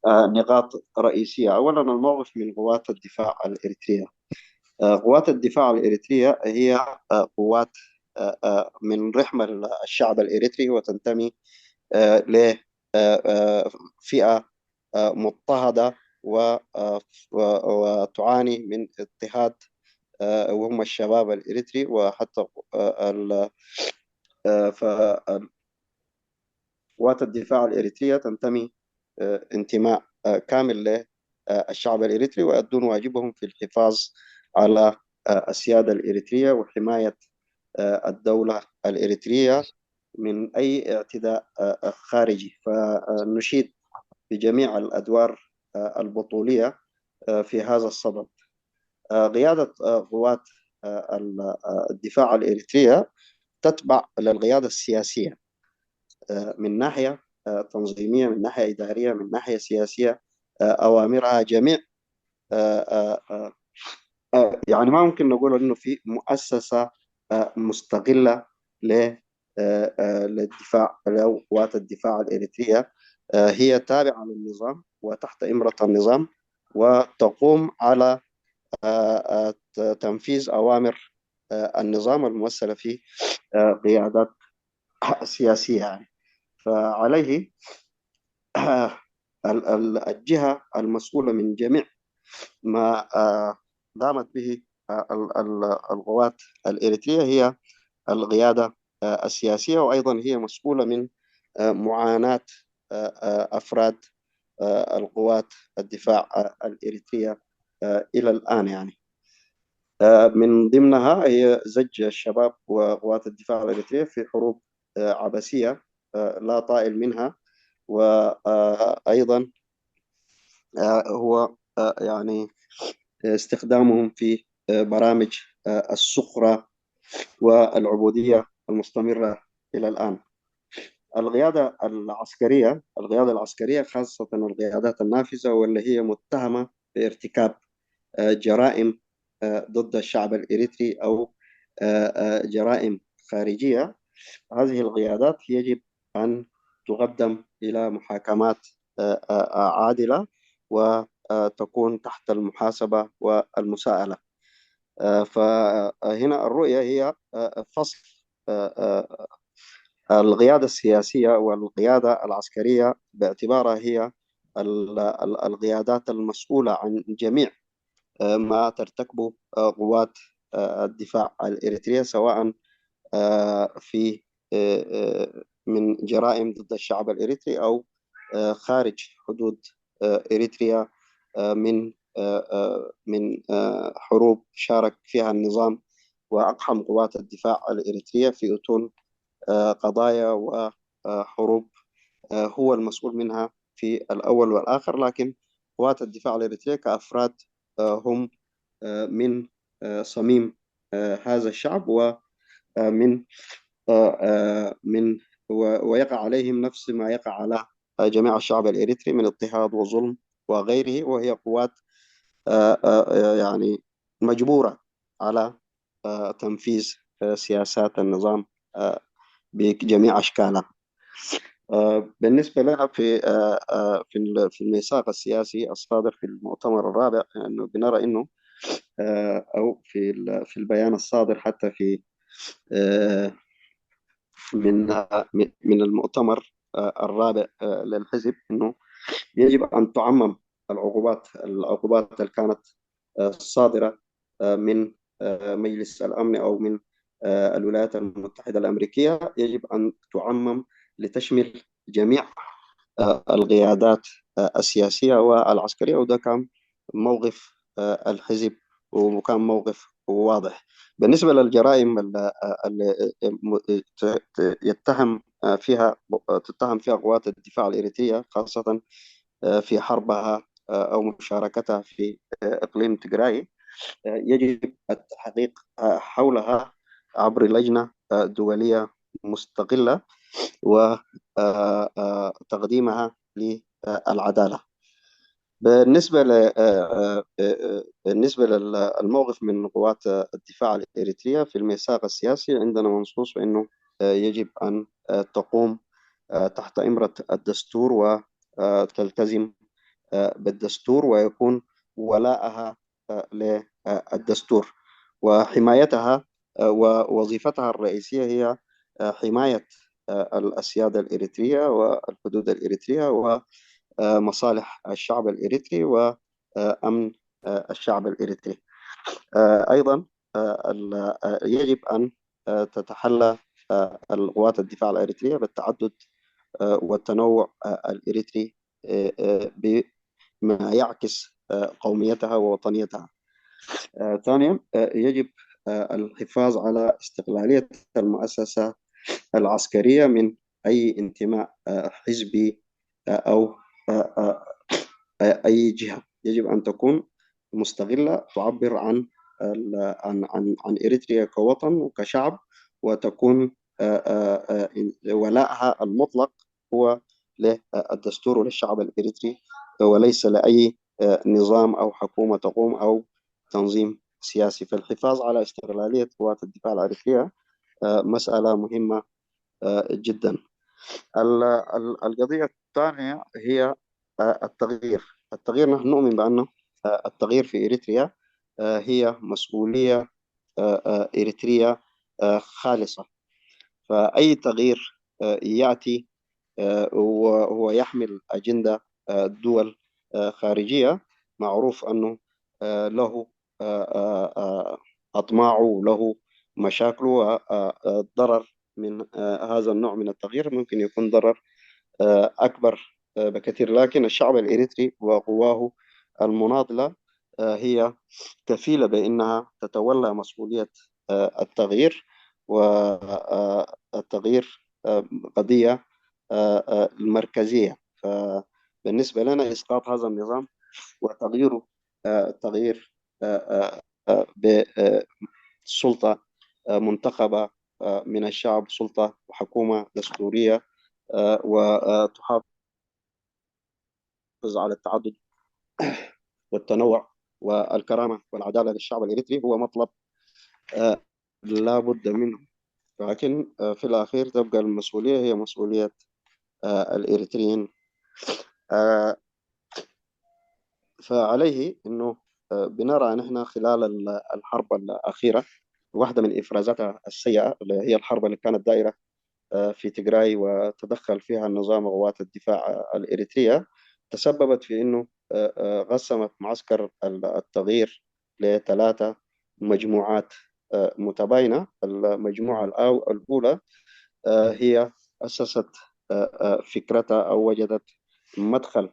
آه، نقاط رئيسية. أولا الموقف من قوات الدفاع الإريترية. آه، قوات الدفاع الإريترية هي آه، قوات آه، آه، من رحم الشعب الإريتري وتنتمي آه، ل آه، آه، فئة آه، مضطهدة و- آه، و- وتعاني من اضطهاد آه، وهم الشباب الإريتري وحتى آه، ال- آه، ف- قوات الدفاع الإريترية تنتمي آه، انتماء آه، كامل للشعب الإريتري ويؤدون واجبهم في الحفاظ على آه، السيادة الإريترية وحماية آه، الدولة الإريترية من أي اعتداء آه، خارجي فنشيد بجميع الأدوار آه، البطولية آه، في هذا الصدد آه، قيادة آه، قوات آه، ال- آه، الدفاع الإريترية تتبع للقيادة السياسية، آه، من ناحية، آه، تنظيمية، من ناحية إدارية، من ناحية سياسية، آه، أوامرها جميع، آه، آه، آه، آه، يعني ما ممكن نقول إنه في مؤسسة، آه، مستقلة ل-، آه، آه، للدفاع أو قوات الدفاع الإريترية. آه، هي تابعة للنظام وتحت إمرة النظام، وتقوم على، آه، آه، ت-، تنفيذ أوامر، آه، النظام الممثلة في، آه، قيادات سياسية يعني. فعليه ال-، ال-، الجهة المسؤولة من جميع ما، آه، قامت به، آه، ال-، ال-، القوات الإريترية هي القيادة، آه، السياسية، وأيضًا هي مسؤولة من، آه، معاناة، آه، آه، أفراد، آه، القوات الدفاع، آه، الإريترية، آه، إلى الآن يعني. آه، من ضمنها هي زج الشباب وقوات الدفاع الإريترية في حروب، آه، عبثية، آه، لا طائل منها، وأيضًا، آه، هو، آه، يعني استخدامهم في، آه، برامج، آه، السخرة والعبودية المستمرة إلى الآن. القيادة العسكرية، القيادة العسكرية خاصة القيادات النافذة واللي هي متهمة بارتكاب، آه، جرائم، آه، ضد الشعب الإريتري أو، آه، آه، جرائم خارجية، هذه القيادات يجب أن تقدم إلى محاكمات، آه، آه، آه، عادلة، وتكون تحت المحاسبة والمساءلة. آه، فهنا الرؤية هي، آه، فصل، آه، آه، القيادة السياسية والقيادة العسكرية باعتبارها هي ال-، ال-، القيادات المسؤولة عن جميع، آه، ما ترتكبه، آه، قوات، آه، الدفاع الإريترية، سواء، آه، في، آه، آه، من جرائم ضد الشعب الإريتري أو، آه، خارج حدود، آه، إريتريا، آه، من، آه، آه، من، آه، حروب شارك فيها النظام وأقحم قوات الدفاع الإريترية في أتون، آه، قضايا وحروب، آه، هو المسؤول منها في الأول والآخر، لكن قوات الدفاع الإريترية كأفراد، آه، هم، آه، من، آه، صميم، آه، هذا الشعب، ومن، آه، آه، من و-، ويقع عليهم نفس ما يقع على، آه، جميع الشعب الإريتري من اضطهاد وظلم وغيره، وهي قوات، آه، آه، آه، يعني مجبورة على، آه، تنفيذ، آه، سياسات النظام، آه، بجميع أشكالها. آه، بالنسبة لنا في، آه، آه، في ال-، في الميثاق السياسي الصادر في المؤتمر الرابع، لأنه بنرى إنه، آه، أو في ال-، في البيان الصادر حتى في، آه، من، آه، من من المؤتمر، آه، الرابع، آه، للحزب، إنه يجب أن تعمم العقوبات، العقوبات اللي كانت، آه، صادرة، آه، من، آه، مجلس الأمن أو من، آه، الولايات المتحدة الأمريكية، يجب أن تعمم لتشمل جميع، آه، القيادات، آه، السياسية والعسكرية، وده كان موقف، آه، الحزب، وكان موقف واضح. بالنسبة للجرائم ال-، آه، ال-، م-، ت-، ت-، يتهم، آه، فيها، آه، تتهم فيها قوات الدفاع الإريترية، خاصة، آه، في حربها، آه، أو مشاركتها في، آه، إقليم تجراي، آه، يجب التحقيق، آه، حولها عبر لجنة، آه، دولية مستقلة، و، آه، آه، تقديمها للعدالة. بالنسبة ل-، آه، آه، آه، بالنسبة للموقف من قوات الدفاع الإريترية في الميثاق السياسي، عندنا منصوص بأنه، آه، يجب أن، آه، تقوم، آه، تحت إمرة الدستور، وتلتزم، آه، بالدستور، ويكون ولاءها، آه، للدستور، وحمايتها، آه، ووظيفتها الرئيسية هي، آه، حماية، آه، السيادة الإريترية والحدود الإريترية ومصالح الشعب الإريتري وأمن، آه، الشعب الإريتري. آه، أيضًا، آه، ال-، آه، يجب أن، آه، تتحلى، آه، القوات الدفاع الإريترية بالتعدد، آه، والتنوع، آه، الإريتري، آه، آه، بما يعكس، آه، قوميتها ووطنيتها. آه، ثانيًا، آه، يجب، آه، الحفاظ على استقلالية المؤسسة العسكرية من أي انتماء، آه، حزبي، آه، أو، آه، آه، آه، أي جهة. يجب أن تكون مستقلة، تعبر عن ال-، عن، عن، عن إريتريا كوطن وكشعب، وتكون ولائها المطلق هو للدستور وللشعب الإريتري، وليس لأي نظام أو حكومة تقوم أو تنظيم سياسي. فالحفاظ على استقلالية قوات الدفاع الإريترية مسألة مهمة جدا. القضية الثانية هي التغيير. التغيير، نحن نؤمن بأنه التغيير في إريتريا هي مسؤولية إريترية خالصة. فأي تغيير يأتي وهو يحمل أجندة دول خارجية، معروف أنه له أطماعه وله مشاكله، والضرر من هذا النوع من التغيير ممكن يكون ضرر أكبر بكثير. لكن الشعب الإريتري وقواه المناضلة هي كفيلة بأنها تتولى مسؤولية التغيير، والتغيير قضية مركزية. فبالنسبة لنا إسقاط هذا النظام وتغييره، تغيير بسلطة منتخبة من الشعب، سلطة وحكومة دستورية وتحافظ على التعدد والتنوع والكرامة والعدالة للشعب الإريتري هو مطلب لا بد منه. لكن في الأخير تبقى المسؤولية هي مسؤولية الإريتريين. فعليه أنه بنرى نحن خلال الحرب الأخيرة واحدة من إفرازاتها السيئة، اللي هي الحرب اللي كانت دائرة في تجراي، وتدخل فيها النظام وقوات الدفاع الإريترية، تسببت في أنه قسمت معسكر التغيير لثلاثة مجموعات متباينة. المجموعة الأولى هي أسست فكرتها أو وجدت مدخل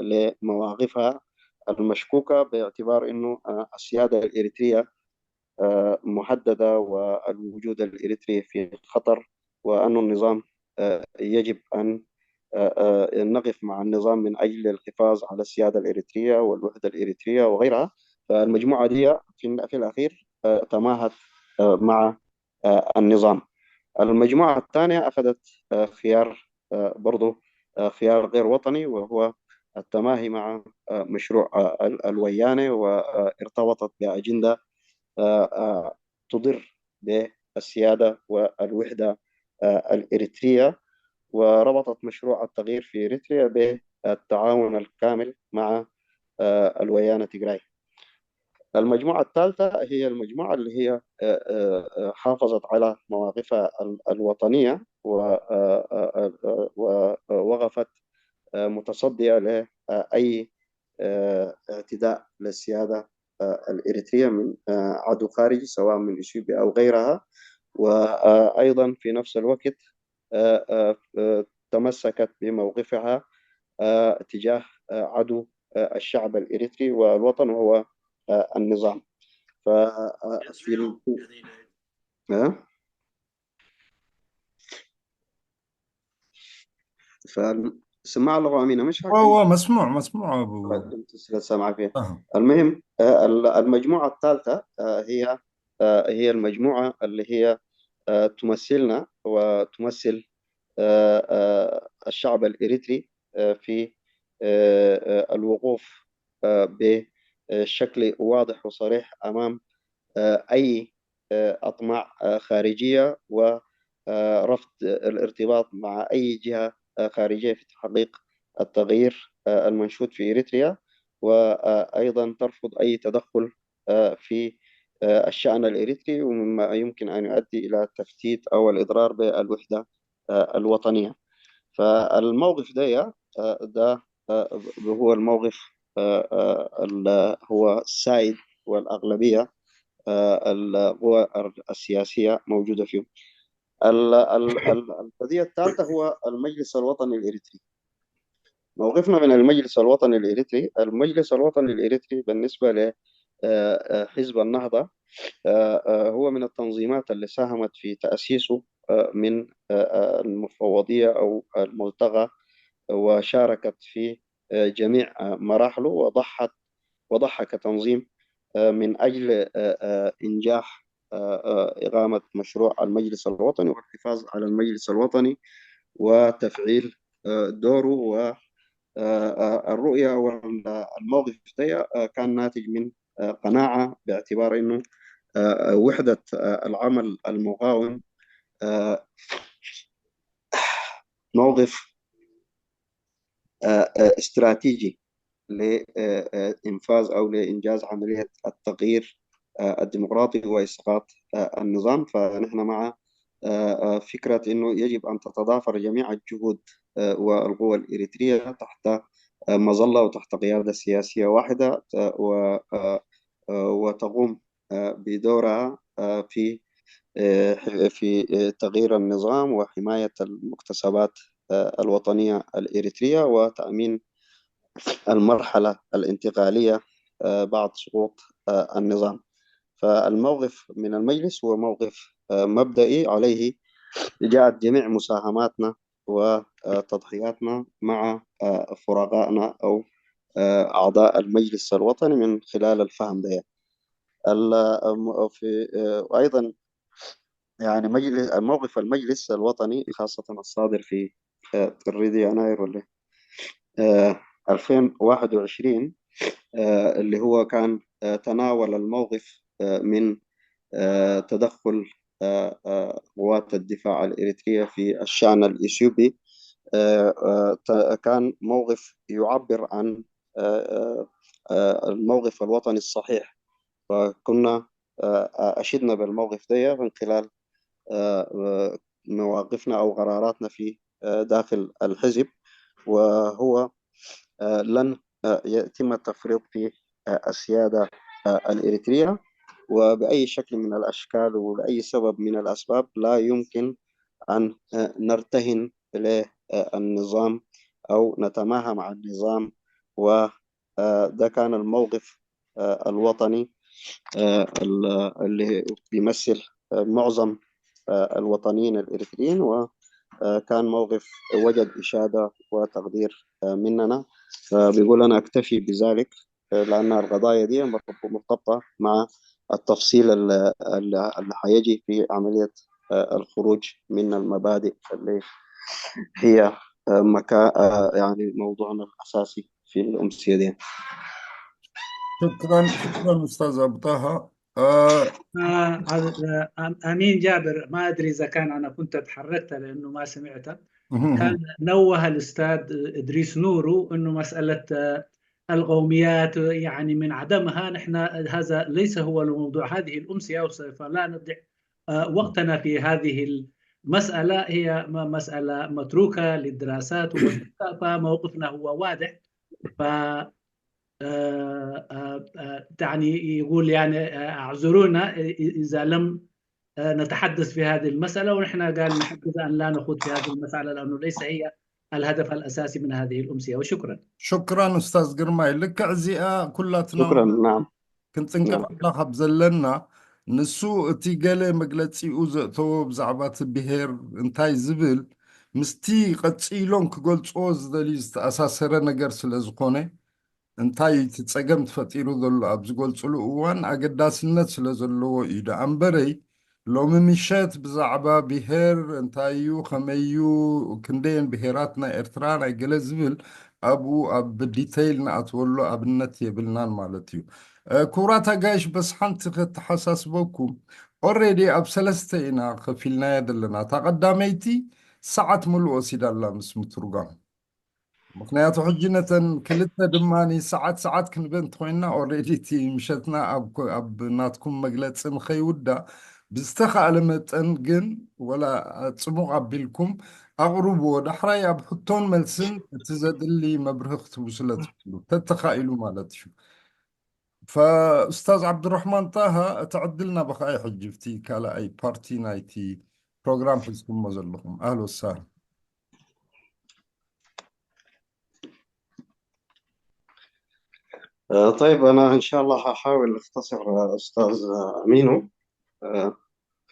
لمواقفها المشكوكة، باعتبار أنه السيادة الإريترية مهددة والوجود الإريتري في خطر، وأن النظام يجب أن نقف مع النظام من أجل الحفاظ على السيادة الإريترية والوحدة الإريترية وغيرها. فالمجموعة دي في الأخير تماهت مع النظام. المجموعة الثانية أخذت خيار برضو خيار غير وطني، وهو التماهي مع مشروع الويانة، وارتبطت بأجندة تضر بالسيادة والوحدة الإريترية، وربطت مشروع التغيير في إريتريا بالتعاون الكامل مع الويانة تجراي. المجموعة الثالثة هي المجموعة اللي هي حافظت على مواقفها الوطنية، ووقفت متصدية لأي اعتداء للسيادة الإريترية من عدو خارجي، سواء من إثيوبيا أو غيرها. وأيضا في نفس الوقت تمسكت بموقفها تجاه عدو الشعب الإريتري والوطن، وهو النظام. ففي فسمع له أمينة، مش هكذا؟ هو مسموع، مسموع أبو. سامع فيه. المهم، المجموعة الثالثة هي هي المجموعة اللي هي تمثلنا وتمثل الشعب الإريتري في الوقوف بشكل واضح وصريح أمام أي أطماع خارجية، ورفض الارتباط مع أي جهة خارجية في تحقيق التغيير المنشود في إريتريا، وأيضا ترفض أي تدخل في الشأن الإريتري، ومما يمكن أن يؤدي إلى تفتيت أو الإضرار بالوحدة الوطنية. فالموقف ده، ده هو الموقف اللي هو السائد، والأغلبية القوى السياسية موجودة فيه. القضية الثالثة هو المجلس الوطني الإريتري. موقفنا من المجلس الوطني الإريتري، المجلس الوطني الإريتري بالنسبة لحزب النهضة هو من التنظيمات اللي ساهمت في تأسيسه من المفوضية أو الملتقى، وشاركت في جميع مراحله، وضحت وضحى كتنظيم من أجل إنجاح آه، آه، إقامة مشروع المجلس الوطني والحفاظ على المجلس الوطني وتفعيل آه، دوره. والرؤية والموقف ده كان ناتج من قناعة باعتبار إنه وحدة العمل المقاوم موقف استراتيجي لإنفاذ أو لإنجاز عملية التغيير الديمقراطي وإسقاط النظام. فنحن مع فكرة إنه يجب أن تتضافر جميع الجهود والقوى الإريترية تحت مظلة وتحت قيادة سياسية واحدة، وتقوم بدورها في في تغيير النظام وحماية المكتسبات الوطنية الإريترية وتأمين المرحلة الانتقالية بعد سقوط النظام. فالموقف من المجلس هو موقف مبدئي، عليه جاءت جميع مساهماتنا وتضحياتنا مع فرقائنا أو أعضاء المجلس الوطني من خلال الفهم ده. في وأيضا يعني مجلس موقف المجلس الوطني خاصة الصادر في تقريد يناير ولا ألفين وواحد وعشرين اللي هو كان تناول الموقف من تدخل قوات الدفاع الإريترية في الشأن الإثيوبي كان موقف يعبر عن الموقف الوطني الصحيح. فكنا أشدنا بالموقف ده من خلال مواقفنا أو قراراتنا في داخل الحزب، وهو لن يتم التفريط في السيادة الإريترية، وبأي شكل من الأشكال وبأي سبب من الأسباب لا يمكن أن نرتهن للنظام أو نتماهى مع النظام. وده كان الموقف الوطني اللي بيمثل معظم الوطنيين الإريتريين، وكان موقف وجد إشادة وتقدير مننا. فبيقول أنا أكتفي بذلك لأن القضايا دي مرتبطة مع التفصيل اللي حيجي في عملية الخروج من المبادئ اللي هي مكا يعني موضوعنا الأساسي في الأمسية دي. شكرا شكرا أستاذ أبو طه. آه. آه، آه، أمين جابر، ما أدري إذا كان أنا كنت تحركت لأنه ما سمعت. كان نوه الأستاذ إدريس نورو أنه مسألة القوميات يعني من عدمها نحن هذا ليس هو الموضوع هذه الأمسية، فلا نضيع وقتنا في هذه المسألة، هي مسألة متروكة للدراسات، فموقفنا هو واضح. ف يعني يقول يعني اعذرونا اذا لم نتحدث في هذه المساله، ونحن قال نحب ان لا نخوض في هذه المساله لانه ليس هي الهدف الاساسي من هذه الامسيه. وشكرا. شكرا استاذ ግርማይ። ልክዕ እዚኣ ኩላትና شكرا نعم ክንጽንቀቐላ ካብ ዘለና ንሱ እቲ ገለ መግለጺኡ ዘእተዎ ብዛዕባ እቲ ብሄር እንታይ ዝብል ምስቲ ቀጺሎም ክገልጽዎ ዝደልዩ ዝተኣሳሰረ ነገር ስለ ዝኾነ እንታይ እቲ ጸገም ተፈጢሩ ዘሎ ኣብ ዝገልጽሉ እዋን ኣገዳስነት ስለ ዘለዎ እዩ ደኣ እምበረይ ሎሚ ምሸት ብዛዕባ ብሄር እንታይ እዩ ከመይ እዩ ክንደየን ብሄራት ናይ ኤርትራ ናይ ገለ ዝብል ኣብኡ ኣብ ዲተይል ንኣትወሉ ኣብነት የብልናን ማለት እዩ። ክቡራት ኣጋይሽ በስ ሓንቲ ከተሓሳስበኩም ኦሬዲ ኣብ ሰለስተ ኢና ከፊልናያ ዘለና። እታ ቀዳመይቲ ሰዓት ሙሉእ ወሲዳ ኣላ ምስ ምትርጓም። ምክንያቱ ሕጂ ነተን ክልተ ድማ ሰዓት ሰዓት ክንበ እንተኮይንና ኦሬዲ እቲ ምሸትና ኣብ ናትኩም መግለፂ ንከይውዳእ ብዝተካእለ መጠን ግን ወላ ፅሙቕ ኣቢልኩም ኣቕርብዎ። ዳሕራይ ኣብ ሕቶን መልስን እቲ ዘድሊ መብርሂ ክትህቡ ስለ ትኽእሉ ተተኻኢሉ ማለት እዩ። ፈኡስታዝ ዓብዱራሕማን ጣሃ እቲ ዕድል ናባኻ እዩ ሕጂ ብቲ ካልኣይ ፓርቲ ናይቲ ፕሮግራም ሒዝኩሞ ዘለኹም። ኣህሎ ወሳህል። طيب أنا إن شاء الله هحاول أختصر أستاذ أمينو.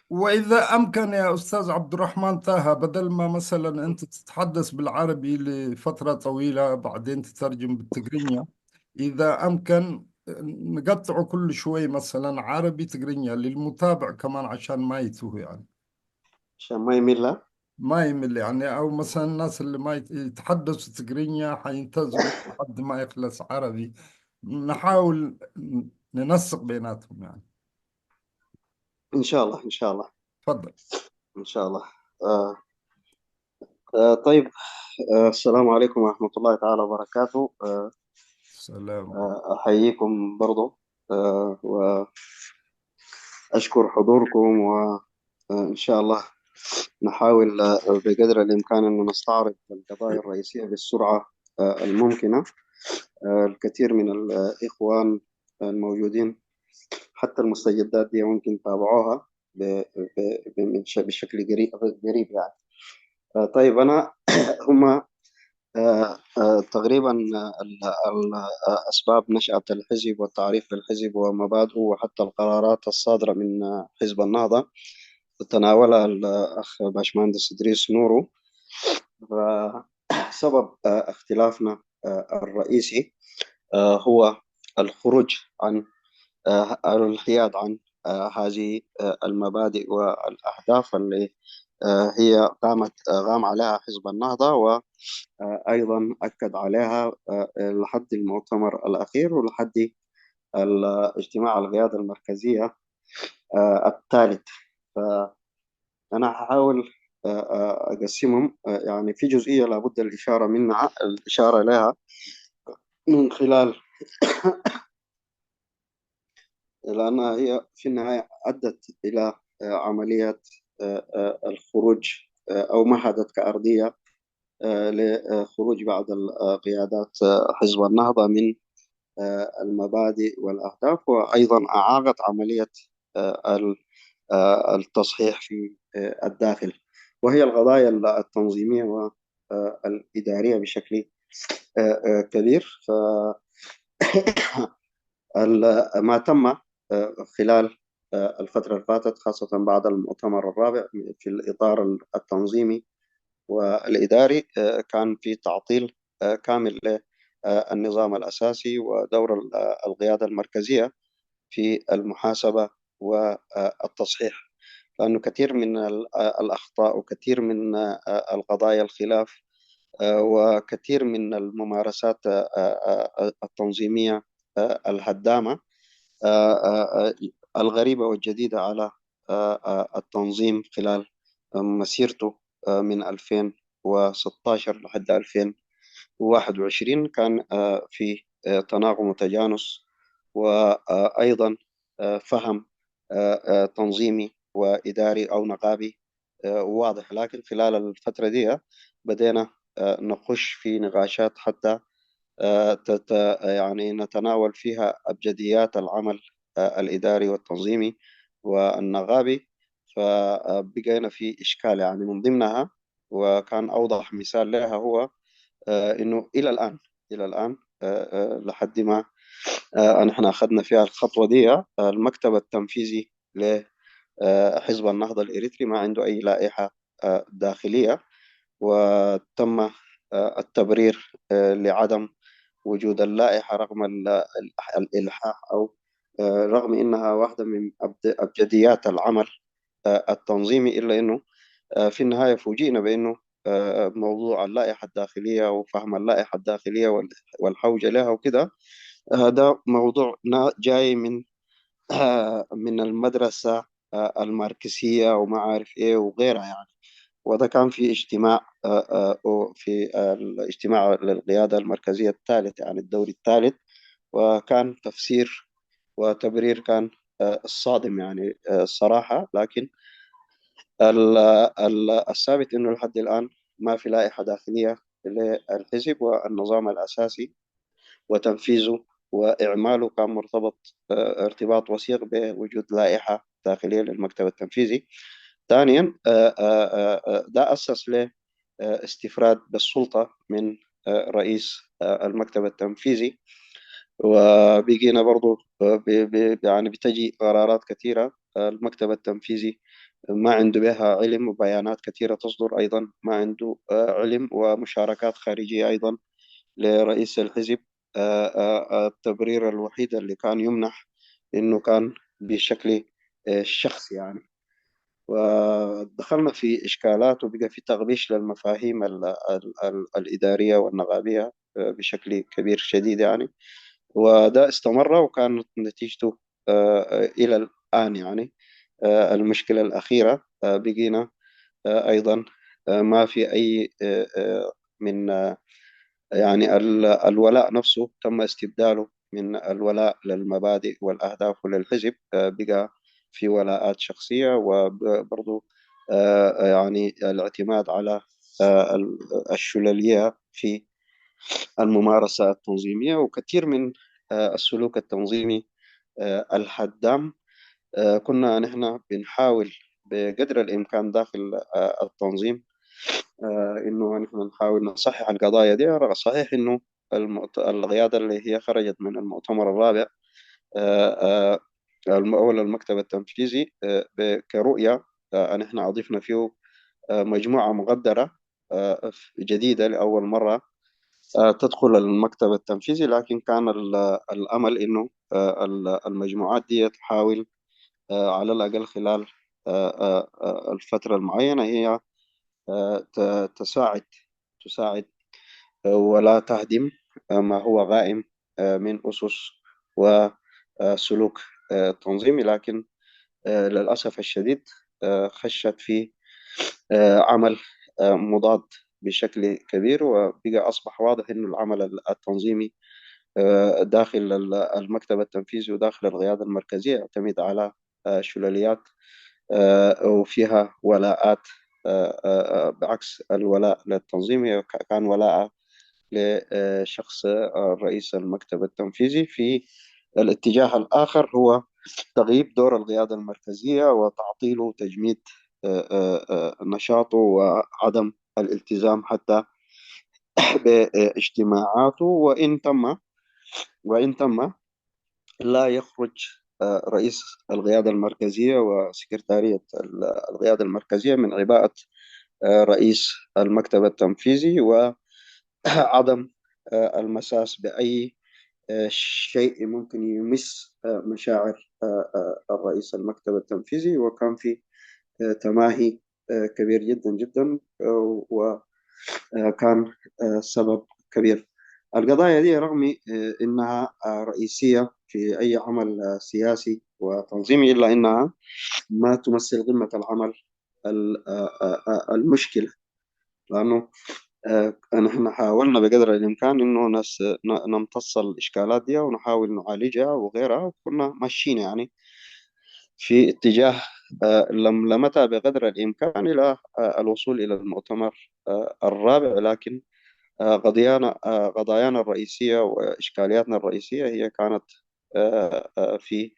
وإذا أمكن يا أستاذ عبد الرحمن طه، بدل ما مثلا أنت تتحدث بالعربي لفترة طويلة بعدين تترجم بالتقرينيا، إذا أمكن نقطعه كل شوي، مثلا عربي، تقرينيا، للمتابع كمان، عشان ما يتوه يعني. عشان ما يمل. ما يمل يعني، او مثلا الناس اللي ما يت- يتحدثوا تقرينيا حينتظروا لحد ما يخلص عربي. نحاول ننسق بيناتهم يعني. ان شاء الله، ان شاء الله. تفضل. ان شاء الله. آه. آه طيب. آه السلام عليكم ورحمه الله تعالى وبركاته. آه سلام. آه احييكم برضو. آه واشكر حضوركم، وان شاء الله نحاول، آه، بقدر الامكان انه نستعرض القضايا الرئيسيه بالسرعه، آه، الممكنه. آه، الكثير من الاخوان الموجودين، حتى المستجدات دي ممكن تابعوها ب- ب- ب- بش- بشكل قريب، قريب يعني. آه، طيب، انا هم آه، آه، تقريبا، آه، ال- ال- آه، اسباب نشأة الحزب والتعريف بالحزب ومبادئه وحتى القرارات الصادره من، آه، حزب النهضه، تناولها الاخ باشمهندس ادريس نورو. فسبب، آه، اختلافنا، آه، الرئيسي، آه، هو الخروج عن، آه، الحياد عن، آه، هذه، آه، المبادئ والأهداف اللي، آه، هي قامت، آه، قام عليها حزب النهضة، وأيضا أكد عليها، آه، لحد المؤتمر الأخير ولحد الاجتماع القيادة المركزية، آه، الثالث. فأنا هحاول، آه، آه، أقسمهم، آه، يعني في جزئية لابد الإشارة منها، الإشارة لها من خلال لأنها هي في النهاية أدت إلى، آه، عملية، آه، آه، الخروج، آه، أو مهدت كأرضية، آه، لخروج بعض ال- آه، قيادات، آه، حزب النهضة من، آه، المبادئ والأهداف، وأيضا أعاقت عملية، آه، ال- آه، التصحيح في، آه، الداخل، وهي القضايا ال- التنظيمية والإدارية بشكل، آه، آه، كبير. ف ال- ما تم، آه، خلال، آه، الفترة اللي فاتت، خاصة بعد المؤتمر الرابع، في الإطار التنظيمي والإداري، آه، كان في تعطيل، آه، كامل للنظام الأساسي ودور ال- آه، القيادة المركزية في المحاسبة والتصحيح، لأنه كثير من ال- آه، الأخطاء وكثير من، آه، القضايا الخلاف، آه، وكثير من الممارسات، آه، آه، آه، التنظيمية، آه، الهدامة، آه، آه، آه، الغريبة والجديدة على، آه، آه، التنظيم خلال، آه، مسيرته، آه، من ألفين وستاشر لحد ألفين وواحد وعشرين، كان، آه، في، آه، تناغم وتجانس، وأيضا، آه، فهم، آه، آه، تنظيمي وإداري أو نقابي، آه، واضح. لكن خلال الفترة دي بدينا، آه، نخش في نقاشات حتى، آه، تت-، يعني نتناول فيها أبجديات العمل، آه، الإداري والتنظيمي والنقابي. فبقينا في إشكال، يعني من ضمنها، وكان أوضح مثال لها هو، آه، إنه إلى الآن، إلى الآن، آه، آه، لحد ما، آه، نحن أخذنا فيها الخطوة دي، آه، المكتب التنفيذي لحزب النهضة الإريتري ما عنده أي لائحة، آه، داخلية، وتم، آه، التبرير، آه، لعدم وجود اللائحة رغم ال- ال- الإلحاح، أو، آه، رغم إنها واحدة من أبد- أبجديات العمل، آه، التنظيمي، إلا إنه، آه، في النهاية فوجئنا بإنه، آه، موضوع اللائحة الداخلية وفهم اللائحة الداخلية وال- والحوجة لها وكده، آه، ده موضوع نا- جاي من، آه، من المدرسة، آه، الماركسية وما عارف إيه وغيرها يعني. وده كان في اجتماع، آه، آه، أو في، آه، الاجتماع للقيادة المركزية الثالث، يعني الدوري الثالث، وكان تفسير وتبرير كان، آه، الصادم يعني، آه، الصراحة. لكن ال- ال- الثابت إنه لحد الآن ما في لائحة داخلية للحزب، والنظام الأساسي وتنفيذه وإعماله كان مرتبط، آه، ارتباط وثيق بوجود لائحة داخلية للمكتب التنفيذي. ثانيا، آه، آه، آه، آه، ده أسس له، آه، استفراد بالسلطة من، آه، رئيس، آه، المكتب التنفيذي. وبيجينا برضو، آه، ب- ب- يعني بتجي قرارات كثيرة، آه، المكتب التنفيذي ما عنده بها علم، وبيانات كثيرة تصدر أيضا ما عنده، آه، علم، ومشاركات خارجية أيضا لرئيس الحزب، آه، آه، التبرير الوحيد اللي كان يمنح إنه كان بشكل آه، شخصي يعني. ودخلنا في إشكالات وبقى في تغبيش للمفاهيم ال- ال- ال- الإدارية والنقابية آه، بشكل كبير شديد يعني. وده استمر وكانت نتيجته آه، إلى الآن يعني. آه، المشكلة الأخيرة آه، بقينا آه، أيضا آه، ما في أي آه، آه، من آه، يعني ال- الولاء نفسه تم استبداله من الولاء للمبادئ والأهداف وللحزب، آه، بقى في ولاءات شخصية، وبرضو آه، يعني الاعتماد على آه، ال- الشللية في الممارسة التنظيمية، وكثير من آه، السلوك التنظيمي آه، الهدام. آه، كنا نحن بنحاول بقدر الإمكان داخل آه، التنظيم آه، إنه نحن نحاول نصحح القضايا دي. صحيح إنه المؤت- القيادة اللي هي خرجت من المؤتمر الرابع آه، آه، الم- أول المكتب التنفيذي آه، ب- كرؤية آه، أن إحنا أضفنا فيه آه، مجموعة مقدرة آه، جديدة لأول مرة آه، تدخل المكتب التنفيذي، لكن كان ال- الأمل إنه آه، ال- المجموعات دي تحاول آه، على الأقل خلال آه، آه، آه، الفترة المعينة هي آه، ت- تساعد تساعد آه، ولا تهدم آه، ما هو قائم آه، من أسس وسلوك آه، تنظيمي، لكن آه، للأسف الشديد آه، خشت في آه، عمل آه، مضاد بشكل كبير، وبقى أصبح واضح إنه العمل التنظيمي آه، داخل ال- المكتب التنفيذي وداخل القيادة المركزية يعتمد على آه، شلليات آه، وفيها ولاءات آه، آه، آه، بعكس الولاء للتنظيم، هي ك- كان ولاء لشخص آه، رئيس المكتب التنفيذي. في الاتجاه الآخر هو تغييب دور القيادة المركزية وتعطيله وتجميد آه، آه، آه، نشاطه وعدم الالتزام حتى باجتماعاته، وإن تم وإن تم لا يخرج آه، رئيس القيادة المركزية وسكرتارية ال- القيادة المركزية من عباءة آه، رئيس المكتب التنفيذي، وعدم آه، المساس بأي آه، شيء ممكن يمس آه، مشاعر آه، آه، الرئيس المكتب التنفيذي. وكان في آه، تماهي آه، كبير جدا جدا آه، وكان آه، سبب كبير. القضايا دي رغم آه، إنها آه، رئيسية في أي عمل آه، سياسي وتنظيمي، إلا إنها ما تمثل قمة العمل ال- آه، آه، آه، المشكلة، لأنه آه، نحن حاولنا بقدر الإمكان إنه نس- ن- نمتص الإشكالات دي ونحاول نعالجها وغيرها، وكنا ماشيين يعني في اتجاه آه، لملمتها بقدر الإمكان إلى آه، الوصول إلى المؤتمر آه، الرابع. لكن آه، قضيانا آه، قضايانا الرئيسية وإشكالياتنا الرئيسية هي كانت آه، آه، في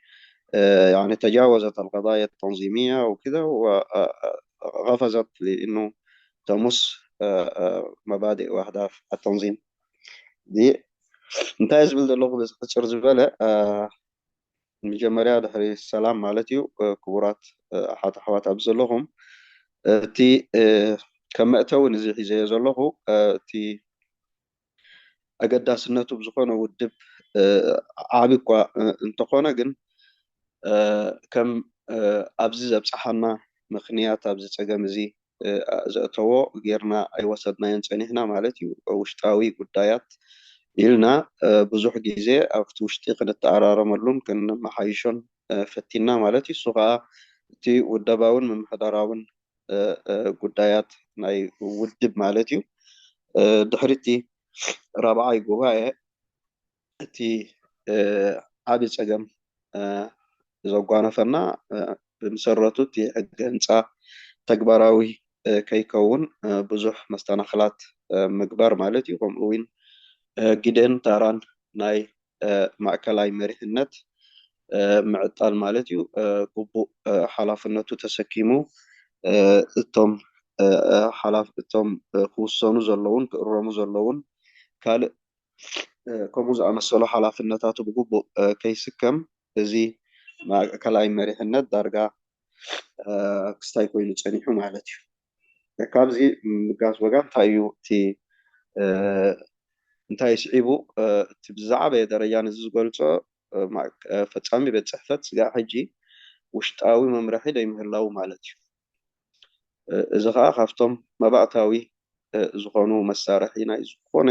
آه، يعني تجاوزت القضايا التنظيمية وكده، وقفزت لأنه تمس آه، آه، مبادئ وأهداف التنظيم دي. እንታይ ዝብል ዘለኹ ብዝሕፅር ዝበለ መጀመርያ ድሕሪ ሰላም ማለት እዩ። ክቡራት ኣሓት ኣሕዋት ኣብ ዘለኹም እቲ ከም መእተዊ ንዚ ሒዘዮ ዘለኹ እቲ ኣገዳስነቱ ብዝኾነ ውድብ ዓቢ እኳ እንተኾነ ግን ከም ኣብዚ ዘብፅሓና ምኽንያት ኣብዚ ፀገም እዚ ዘእተዎ ጌርና ኣይወሰድናዮን ፀኒሕና ማለት እዩ። ውሽጣዊ ጉዳያት ኢልና ብዙሕ ግዜ ኣብቲ ውሽጢ ክንተኣራረመሉን ክንመሓይሾን ፈቲና ማለት እዩ። እሱ ከዓ እቲ ውደባውን ምምሕዳራውን ጉዳያት ናይ ውድብ ማለት እዩ። ድሕሪ እቲ ራብዓይ ጉባኤ እቲ ዓቢ ፀገም ዘጓነፈና ብመሰረቱ እቲ ሕገ ህንፃ ተግባራዊ ከይከውን ብዙሕ መስተናኽላት ምግባር ማለት እዩ። ከምኡ እውን ግደን ታራን ናይ ማእከላይ መሪሕነት ምዕጣል ማለት እዩ። ግቡእ ሓላፍነቱ ተሰኪሙ እቶም ሓላፍ እቶም ክውሰኑ ዘለውን ክእረሙ ዘለውን ካልእ ከምኡ ዝኣመሰሉ ሓላፍነታቱ ብግቡእ ከይስከም እዚ ማእከላይ መሪሕነት ዳርጋ ክስታይ ኮይኑ ጸኒሑ ማለት እዩ። ካብዚ ምጋስ ወጋ እንታይ እዩ እቲ እንታይ ስዒቡ? እቲ ብዝዓበየ ደረጃ ነዚ ዝገልጾ ፈጻሚ ቤት ጽሕፈት ስጋዕ ሕጂ ውሽጣዊ መምርሒ ዘይምህላው ማለት እዩ። እዚ ከዓ ካብቶም መባእታዊ ዝኾኑ መሳርሒ ናይ ዝኾነ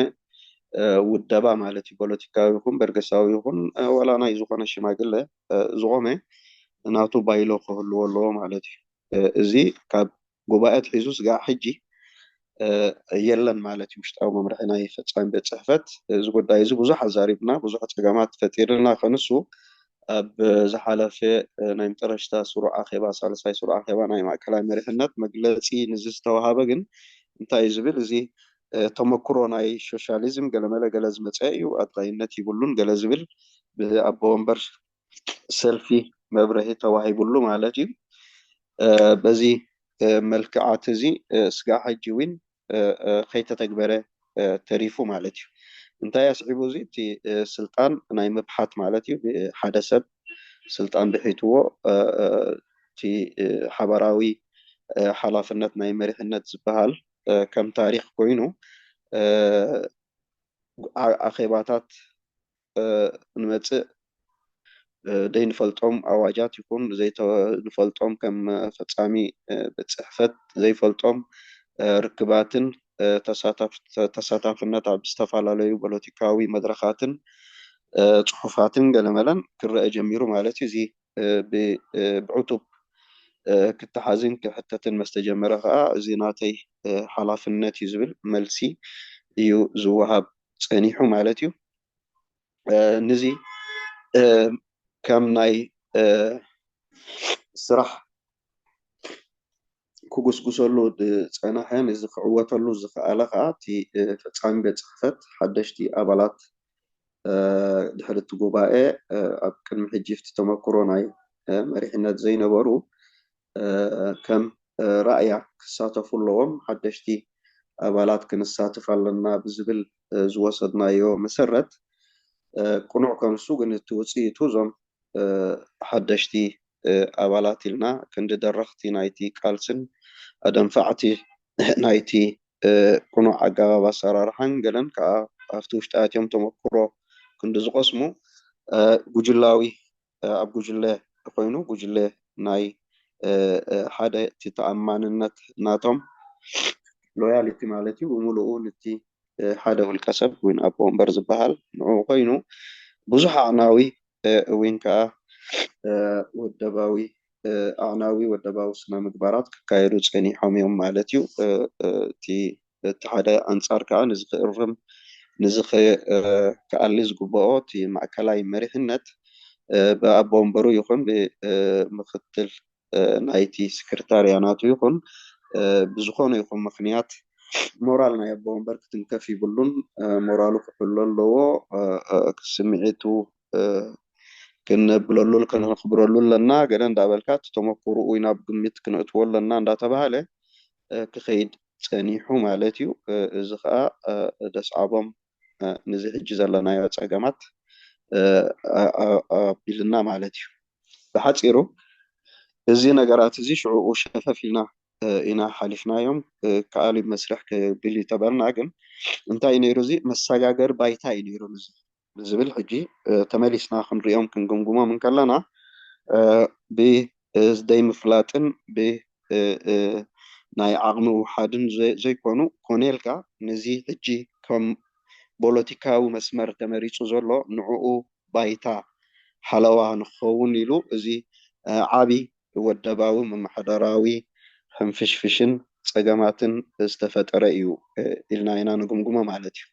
ውደባ ማለት እዩ፣ ፖለቲካዊ ይኹን በርገሳዊ ይኹን ዋላ ናይ ዝኾነ ሽማግለ ዝቆመ ናቱ ባይሎ ክህልዎ ኣለዎ ማለት እዩ። እዚ ካብ ጉባኤ ኣትሒዙ ስጋዕ ሕጂ የለን ማለት እዩ። ውሽጣዊ መምርሒ ናይ ፈጻሚ ቤት ጽሕፈት እዚ ጉዳይ እዚ ብዙሕ ኣዛሪብና፣ ብዙሕ ጸገማት ፈጢርና ከንሱ ኣብ ዝሓለፈ ናይ መጨረሽታ ስሩዕ ኣኼባ፣ ሳልሳይ ስሩዕ ኣኼባ ናይ ማእከላይ መሪሕነት መግለጺ ንዚ ዝተዋሃበ ግን እንታይ እዩ ዝብል፣ እዚ ተመክሮ ናይ ሶሻሊዝም ገለመለ ገለ ዝመፀ እዩ፣ ኣድላይነት ይብሉን ገለ ዝብል ብኣቦ ወንበር ሰልፊ መብርሂ ተዋሂቡሉ ማለት እዩ። በዚ መልክዓት እዚ ስጋ ሕጂ እውን ከይተተግበረ ተሪፉ ማለት እዩ። እንታይ ኣስዒቡ? እዚ እቲ ስልጣን ናይ ምብሓት ማለት እዩ። ሓደ ሰብ ስልጣን ብሒትዎ እቲ ሓበራዊ ሓላፍነት ናይ መሪሕነት ዝበሃል ከም ታሪክ ኮይኑ ኣኼባታት ንመፅእ ዘይንፈልጦም ኣዋጃት ይኹን ዘይንፈልጦም ከም ፈፃሚ ቤት ፅሕፈት ዘይፈልጦም ርክባትን ተሳታፍነት ኣብ ዝተፈላለዩ ፖለቲካዊ መድረኻትን ፅሑፋትን ገለመለን ክረአ ጀሚሩ ማለት እዩ። እዚ ብዕቱብ ክተሓዝን ክሕተትን መስተጀመረ ከዓ እዚ ናተይ ሓላፍነት እዩ ዝብል መልሲ እዩ ዝወሃብ ፀኒሑ ማለት እዩ። ንዚ ከም ናይ ስራሕ ክጉስጉሰሉ ዝፀናሐ፣ ንዚ ክዕወተሉ ዝኸኣለ ከዓ እቲ ፈፃሚ ቤት ፅሕፈት ሓደሽቲ ኣባላት ድሕሪ እቲ ጉባኤ ኣብ ቅድሚ ሕጂ እቲ ተመክሮ ናይ መሪሕነት ዘይነበሩ ከም ራእያ ክሳተፉ ኣለዎም። ሓደሽቲ ኣባላት ክንሳትፍ ኣለና ብዝብል ዝወሰድናዮ መሰረት ቅኑዕ ከምሱ ግን እቲ ውፅኢቱ እዞም ሓደሽቲ ኣባላት ኢልና ክንዲ ደረኽቲ ናይቲ ቃልስን ኣደንፋዕቲ ናይቲ ቅኑዕ ኣገባብ ኣሰራርሓን ገለን ከዓ ኣብቲ ውሽጢ ኣትዮም ተመክሮ ክንዲ ዝቐስሙ ጉጅላዊ ኣብ ጉጅለ ኮይኑ ጉጅለ ናይ ሓደ እቲ ተኣማንነት ናቶም ሎያሊቲ ማለት እዩ ብምሉኡ ነቲ ሓደ ውልቀ ሰብ ወይ ኣቦ ወንበር ዝበሃል ንኡ ኮይኑ ብዙሕ ኣዕናዊ እውን ከዓ ወደባዊ ኣዕናዊ ወደባዊ ስነ ምግባራት ክካየዱ ፀኒሖም እዮም ማለት እዩ። እቲ በቲ ሓደ ኣንፃር ከዓ ንዚ ክእርም ንዚ ክኣሊ ዝግበኦ እቲ ማእከላይ መሪሕነት ብኣቦ ወንበሩ ይኹን ብምክትል ናይቲ ስክርታርያ ናቱ ይኹን ብዝኾነ ይኹን ምክንያት ሞራል ናይ ኣቦ ወንበር ክትንከፍ ይብሉን ሞራሉ ክሕሎ ኣለዎ። ስምዒቱ ክነብለሉ ከነኽብረሉ ኣለና ገለ እንዳበልካ እቲ ተመክሮኡ ናብ ግምት ክነእትዎ ኣለና እንዳተባሃለ ክኸይድ ፀኒሑ ማለት እዩ። እዚ ከዓ ደስዓቦም ንዚ ሕጂ ዘለናዮ ፀገማት ኣቢልና ማለት እዩ። ብሓፂሩ እዚ ነገራት እዚ ሽዕኡ ሸፈፍ ኢልና ኢና ሓሊፍናዮም። ከኣሊ መስርሕ ክብል ይተበልና ግን እንታይ ነይሩ እዚ መሰጋገሪ ባይታ እዩ ነይሩ ንዚ ብዝብል ሕጂ ተመሊስና ክንሪኦም ክንግምግሞም እንከለና ብደይ ምፍላጥን ብ ናይ ዓቕሚ ውሓድን ዘይኮኑ ኮነ ኢልካ ነዚ ሕጂ ከም ፖለቲካዊ መስመር ተመሪፁ ዘሎ ንዕኡ ባይታ ሓለዋ ንክኸውን ኢሉ እዚ ዓቢ ወደባዊ መመሓደራዊ ሕንፍሽፍሽን ፀገማትን ዝተፈጠረ እዩ ኢልና ኢና ንግምግሞ ማለት እዩ።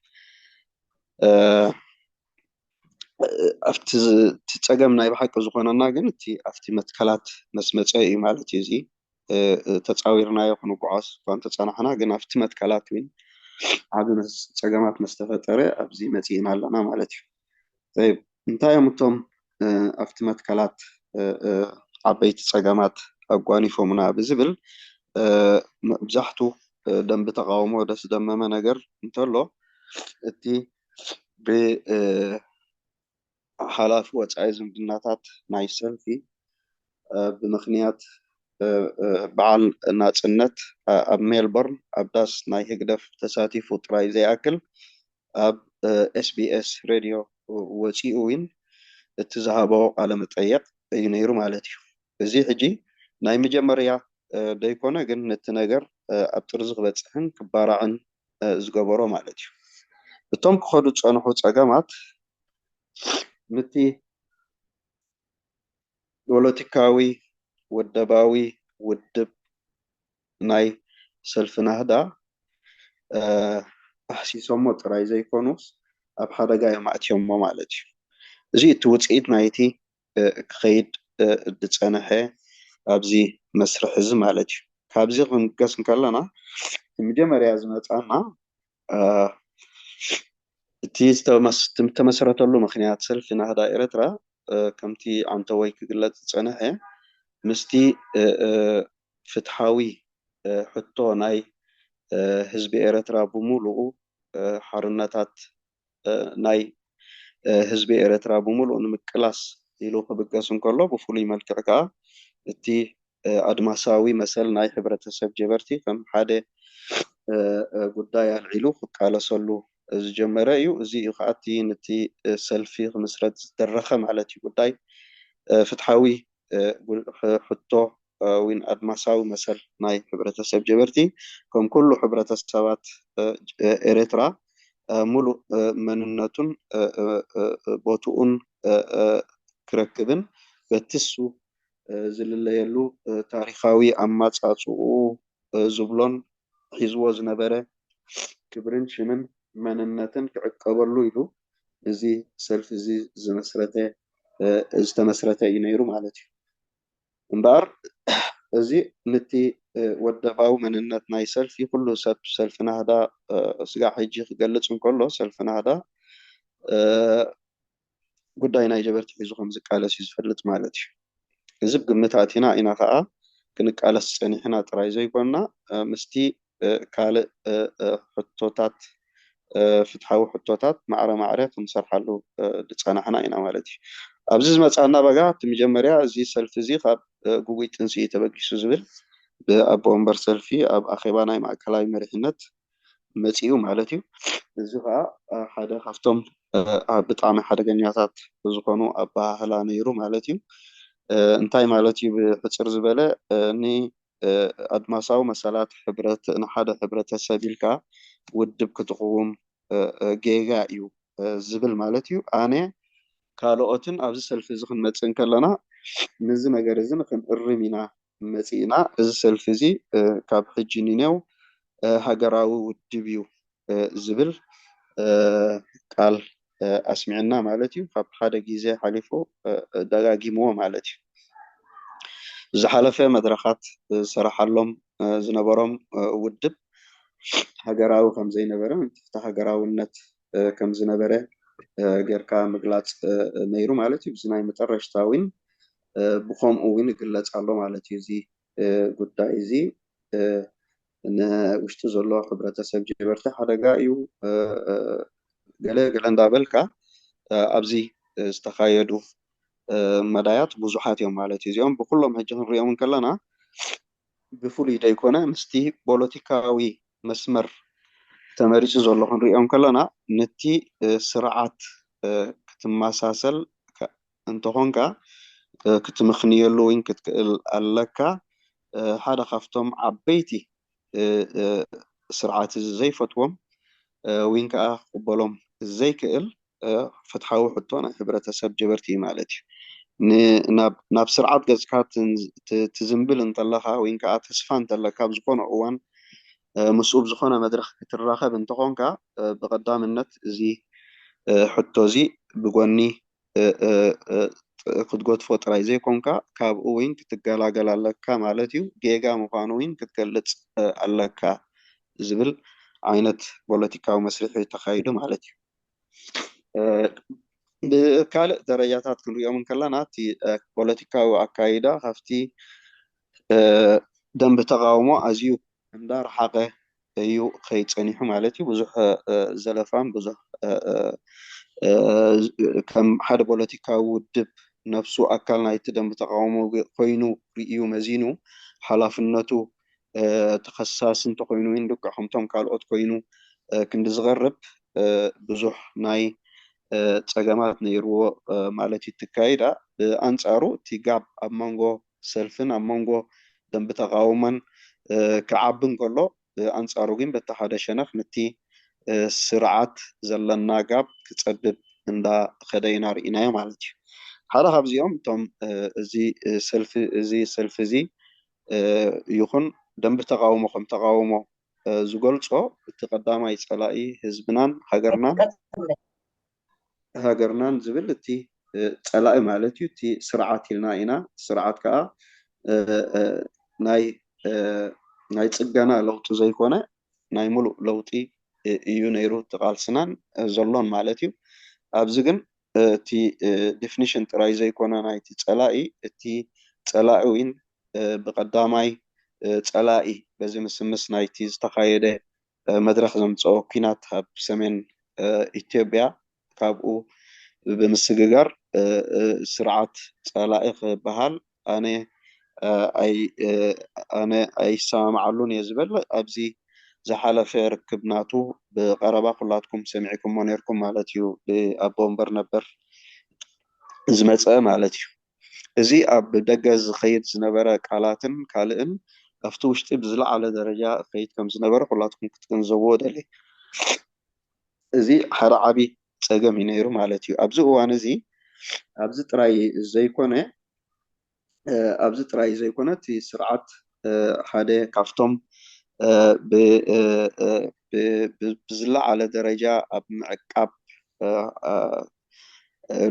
ኣብቲ እቲ ፀገም ናይ ብሓቂ ዝኾነና ግን እቲ ኣብቲ መትከላት መስመፀ እዩ ማለት እዩ። እዚ ተፃዊርናዮ ክንጓዓዝ እኳ እንተፀናሕና ግን ኣብቲ መትከላት እውን ዓቢ ፀገማት መስተፈጠረ ኣብዚ መፂእና ኣለና ማለት እዩ። እንታይ እዮም እቶም ኣብቲ መትከላት ዓበይቲ ፀገማት ኣጓኒፎምና ብዝብል መብዛሕቱ ደንቢ ተቃውሞ ደስደመመ ነገር እንተሎ እቲ ብሓላፊ ወፃኢ ዝምድናታት ናይ ሰልፊ ብምክንያት በዓል ናፅነት ኣብ ሜልቦርን ኣብ ዳስ ናይ ህግደፍ ተሳቲፉ ጥራይ ዘይኣክል ኣብ ኤስቢኤስ ሬድዮ ወፂኡ እውን እቲ ዝሃቦ ቃለ መጠየቅ እዩ ነይሩ ማለት እዩ። እዚ ሕጂ ናይ መጀመርያ ደይኮነ፣ ግን ነቲ ነገር ኣብ ጥርዚ ክበፅሕን ክባራዕን ዝገበሮ ማለት እዩ። እቶም ክኸዱ ዝፀንሑ ፀገማት ንቲ ፖለቲካዊ ውደባዊ ውድብ ናይ ሰልፊ ናህዳ ኣሕሲሶሞ ጥራይ ዘይኮኑስ ኣብ ሓደጋ እዮም ኣእትዮሞ ማለት እዩ። እዚ እቲ ውፅኢት ናይቲ ክኸይድ ዝፀንሐ ኣብዚ መስርሕ እዚ ማለት እዩ። ካብዚ ክንገስ እንከለና መጀመርያ ዝመፃና እቲ ዝተመሰረተሉ ምክንያት ሰልፊ ናህዳ ኤረትራ ከምቲ ዓንተወይ ክግለጽ ዝጸንሐ ምስቲ ፍትሓዊ ሕቶ ናይ ህዝቢ ኤረትራ ብምሉኡ ሓርነታት ናይ ህዝቢ ኤረትራ ብምሉኡ ንምቅላስ ኢሉ ክብገስ እንከሎ ብፍሉይ መልክዕ ከኣ እቲ ኣድማሳዊ መሰል ናይ ሕብረተሰብ ጀበርቲ ከም ሓደ ጉዳይ ኣልዒሉ ክቃለሰሉ ዝጀመረ እዩ። እዚ እዩ ከዓ እቲ ነቲ ሰልፊ ክምስረት ዝደረኸ ማለት እዩ። ጉዳይ ፍትሓዊ ሕቶ ወይን ኣድማሳዊ መሰል ናይ ሕብረተሰብ ጀበርቲ ከም ኩሉ ሕብረተሰባት ኤረትራ ሙሉእ መንነቱን ቦትኡን ክረክብን በቲ እሱ ዝልለየሉ ታሪኻዊ ኣማፃፅኡ ዝብሎን ሒዝዎ ዝነበረ ክብርን ሽምን መንነትን ክዕቀበሉ ኢሉ እዚ ሰልፊ እዚ ዝመስረተ ዝተመስረተ እዩ ነይሩ ማለት እዩ። እምበኣር እዚ ንቲ ወደባዊ መንነት ናይ ሰልፊ ኩሉ ሰብ ሰልፊ ናህዳ ስጋዕ ሕጂ ክገልፅ እንከሎ ሰልፊ ናህዳ ጉዳይ ናይ ጀበርቲ ሒዙ ከም ዝቃለስ እዩ ዝፈልጥ ማለት እዩ። እዚ ብግምት ኣቲና ኢና ከዓ ክንቃለስ ፀኒሕና ጥራይ ዘይኮንና ምስቲ ካልእ ሕቶታት ፍትሓዊ ሕቶታት ማዕረ ማዕረ ክንሰርሓሉ ዝፀናሕና ኢና ማለት እዩ። ኣብዚ ዝመፃና በጋ እቲ መጀመርያ እዚ ሰልፊ እዚ ካብ ጉጉይ ጥንሲ እዩ ተበጊሱ ዝብል ብኣቦ ወንበር ሰልፊ ኣብ ኣኼባ ናይ ማእከላዊ መሪሕነት መፂኡ ማለት እዩ። እዚ ከዓ ሓደ ካብቶም ብጣዕሚ ሓደገኛታት ዝኾኑ ኣበሃህላ ነይሩ ማለት እዩ። እንታይ ማለት እዩ? ብሕፅር ዝበለ ንኣድማሳዊ መሰላት ሕብረት ንሓደ ሕብረተሰብ ኢልካ ውድብ ክትቕውም ጌጋ እዩ ዝብል ማለት እዩ። ኣነ ካልኦትን ኣብዚ ሰልፊ እዚ ክንመፅእ እንከለና ነዚ ነገር እዚ ንክንእርም ኢና መፂእና። እዚ ሰልፊ እዚ ካብ ሕጂ ንኔው ሃገራዊ ውድብ እዩ ዝብል ቃል ኣስሚዕና ማለት እዩ። ካብ ሓደ ግዜ ሓሊፉ ደጋጊምዎ ማለት እዩ። ዝሓለፈ መድረኻት ዝሰራሓሎም ዝነበሮም ውድብ ሃገራዊ ከም ዘይነበረ፣ ትሕቲ ሃገራውነት ከም ዝነበረ ጌርካ ምግላፅ ነይሩ ማለት እዩ። እዚ ናይ መጨረሽታ እውን ብከምኡ እውን ይግለፅ ኣሎ ማለት እዩ። እዚ ጉዳይ እዚ ንውሽጢ ዘሎ ሕብረተሰብ ጀበርቲ ሓደጋ እዩ። ገለ ገለ እንዳበልካ ኣብዚ ዝተኻየዱ መዳያት ብዙሓት እዮም ማለት እዩ። እዚኦም ብኩሎም ሕጂ ክንሪኦም እንከለና ብፍሉይ ደይኮነ ምስቲ ፖለቲካዊ መስመር ተመሪፁ ዘሎ ክንሪኦም ከለና ነቲ ስርዓት ክትመሳሰል እንተኾንካ ክትምኽንየሉ ወይ ክትክእል ኣለካ። ሓደ ካብቶም ዓበይቲ ስርዓት እዚ ዘይፈትዎም ወይ ከዓ ክቕበሎም ዘይክእል ፍትሓዊ ሕቶ ናይ ሕብረተሰብ ጀበርቲ እዩ ማለት እዩ። ናብ ስርዓት ገፅካ ትዝንብል እንተለካ ወይ ከዓ ተስፋ እንተለካ ኣብ ዝኾነ እዋን ምስኡ ብዝኾነ መድረክ ክትራኸብ እንተኾንካ ብቀዳምነት እዚ ሕቶ እዚ ብጎኒ ክትጎትፎ ጥራይ ዘይኮንካ ካብኡ እውን ክትገላገል ኣለካ ማለት እዩ። ጌጋ ምዃኑ እውን ክትገልፅ ኣለካ ዝብል ዓይነት ፖለቲካዊ መስርሒ ተኻይዱ ማለት እዩ። ብካልእ ደረጃታት ክንሪኦም እንከለና እቲ ፖለቲካዊ ኣካይዳ ካብቲ ደንቢ ተቃውሞ ኣዝዩ እንዳረሓቀ እዩ ከይድ ጸኒሑ ማለት እዩ። ብዙሕ ዘለፋን ብዙሕ ከም ሓደ ፖለቲካዊ ውድብ ነብሱ ኣካል ናይቲ ደንቢ ተቃውሞ ኮይኑ ርእዩ መዚኑ ሓላፍነቱ ተኸሳሲ እንተኮይኑ ወይ ልክዕ ከምቶም ካልኦት ኮይኑ ክንዲ ዝቐርብ ብዙሕ ናይ ፀገማት ነይርዎ ማለት እዩ። ትካይዳ ብኣንፃሩ እቲ ጋብ ኣብ መንጎ ሰልፍን ኣብ መንጎ ደንቢ ተቃውሞን ክዓቢ እንከሎ፣ ብኣንፃሩ ግን በቲ ሓደ ሸነኽ ነቲ ስርዓት ዘለና ጋብ ክፀብብ እንዳኸደ ኢና ርኢናዮ ማለት እዩ። ሓደ ካብዚኦም እቶም እዚ ሰልፊ እዚ ሰልፊ እዚ ይኹን ደንቢ ተቃውሞ ከም ተቃውሞ ዝገልጾ፣ እቲ ቀዳማይ ጸላኢ ህዝብናን ሃገርናን ሃገርናን ዝብል እቲ ጸላኢ ማለት እዩ። እቲ ስርዓት ኢልና ኢና። ስርዓት ከዓ ናይ ናይ ጽገና ለውጢ ዘይኮነ ናይ ሙሉእ ለውጢ እዩ ነይሩ እቲ ቃልስናን ዘሎን ማለት እዩ። ኣብዚ ግን እቲ ዲፊኒሽን ጥራይ ዘይኮነ ናይቲ ጸላኢ፣ እቲ ጸላኢ እውን ብቐዳማይ ጸላኢ በዚ ምስምስ ናይቲ ዝተኻየደ መድረኽ ዘምፀኦ ኲናት ኣብ ሰሜን ኢትዮጵያ ካብኡ ብምስግጋር ስርዓት ጸላኢ ክበሃል ኣነ ኣይ ኣነ ኣይሰማማዓሉን እየ ዝበል ኣብዚ ዝሓለፈ ርክብ ናቱ ብቐረባ ኩላትኩም ሰሚዕኩሞ ነርኩም ማለት እዩ። ብኣቦ ወንበር ነበር ዝመፀ ማለት እዩ። እዚ ኣብ ደገ ዝኸይድ ዝነበረ ቃላትን ካልእን ኣብቲ ውሽጢ ብዝለዓለ ደረጃ ከይድ ከም ዝነበረ ኩላትኩም ክትግንዘብዎ ደሊ። እዚ ሓደ ዓቢ ጸገም እዩ ነይሩ ማለት እዩ። ኣብዚ እዋን እዚ ኣብዚ ጥራይ ዘይኮነ ኣብዚ ጥራይ ዘይኮነ እቲ ስርዓት ሓደ ካብቶም ብዝለዓለ ደረጃ ኣብ ምዕቃብ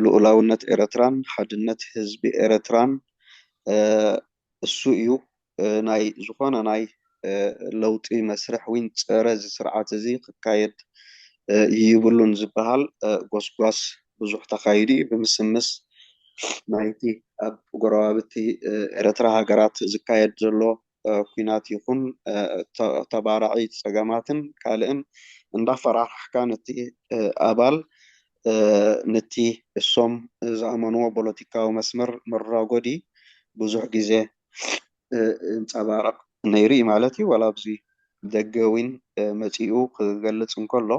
ልኡላውነት ኤረትራን ሓድነት ህዝቢ ኤረትራን እሱ እዩ። ናይ ዝኾነ ናይ ለውጢ መስርሕ ዊን ጸረ እዚ ስርዓት እዚ ክካየድ ይብሉን ዝበሃል ጎስጓስ ብዙሕ ተኻይዱ እዩ። ብምስምስ ናይቲ ኣብ ጎረባብቲ ኤረትራ ሃገራት ዝካየድ ዘሎ ኲናት ይኹን ተባራዒ ጸገማትን ካልእን እንዳፈራርሕካ ነቲ ኣባል ነቲ እሶም ዝኣመንዎ ፖለቲካዊ መስመር መራጎዲ ብዙሕ ግዜ እንፀባረቕ ነይሩ እዩ ማለት እዩ። ዋላ ኣብዚ ደገ እውን መፂኡ ክገልፅ እንከሎ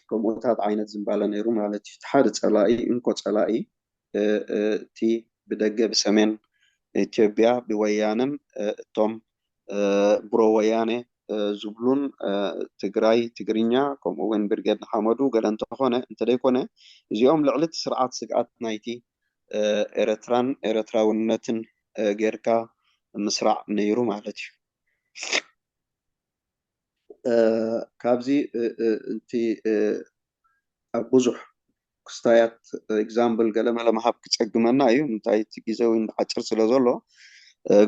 ከምኡታት ዓይነት ዝንባለ ነይሩ ማለት እዩ። እቲ ሓደ ፀላኢ እንኮ ፀላኢ እቲ ብደገ ብሰሜን ኢትዮጵያ ብወያነን እቶም ብሮ ወያነ ዝብሉን ትግራይ ትግርኛ ከምኡ እውን ብርጌድ ንሓመዱ ገለ እንተኾነ እንተደይኮነ እዚኦም ልዕሊ እቲ ስርዓት ስግኣት ናይቲ ኤረትራን ኤረትራውነትን ጌርካ ምስራዕ ነይሩ ማለት እዩ። ካብዚ እቲ ኣብ ብዙሕ ክስታያት ኤግዛምፕል ገለመለ ምሃብ ክፀግመና እዩ። እንታይ እቲ ግዜ እውን ሓፂር ስለ ዘሎ